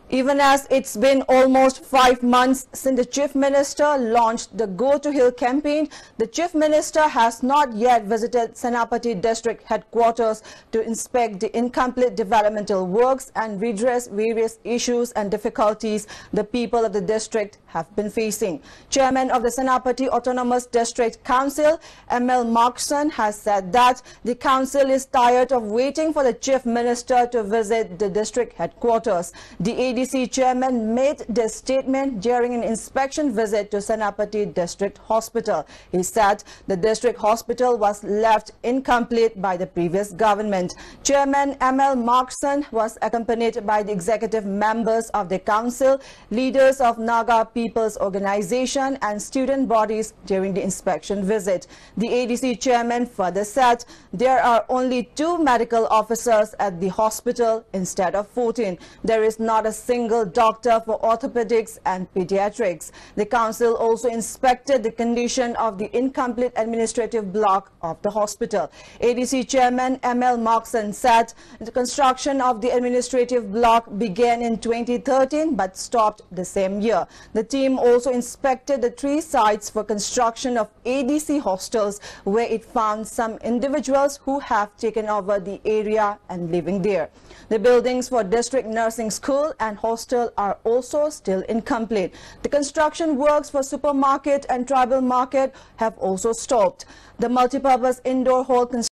Even as it's been almost five months since the Chief Minister launched the Go to Hill campaign, the Chief Minister has not yet visited Senapati District Headquarters to inspect the incomplete developmental works and redress various issues and difficulties the people of the district have been facing. Chairman of the Senapati Autonomous District Council, M L Markson, has said that the council is tired of waiting for the Chief Minister to visit the district headquarters. The A D C chairman made this statement during an inspection visit to Senapati District Hospital. He said the district hospital was left incomplete by the previous government. Chairman M L Markson was accompanied by the executive members of the council, leaders of Naga People's Organization and student bodies during the inspection visit. The A D C chairman further said there are only two medical officers at the hospital instead of fourteen. There is not a single doctor for orthopedics and pediatrics. The council also inspected the condition of the incomplete administrative block of the hospital. A D C chairman M L Markson said the construction of the administrative block began in twenty thirteen but stopped the same year. The team also inspected the three sites for construction of A D C hostels, where it found some individuals who have taken over the area and living there. The buildings for District Nursing School and hostel are also still incomplete. The construction works for supermarket and tribal market have also stopped. The multipurpose indoor hall construction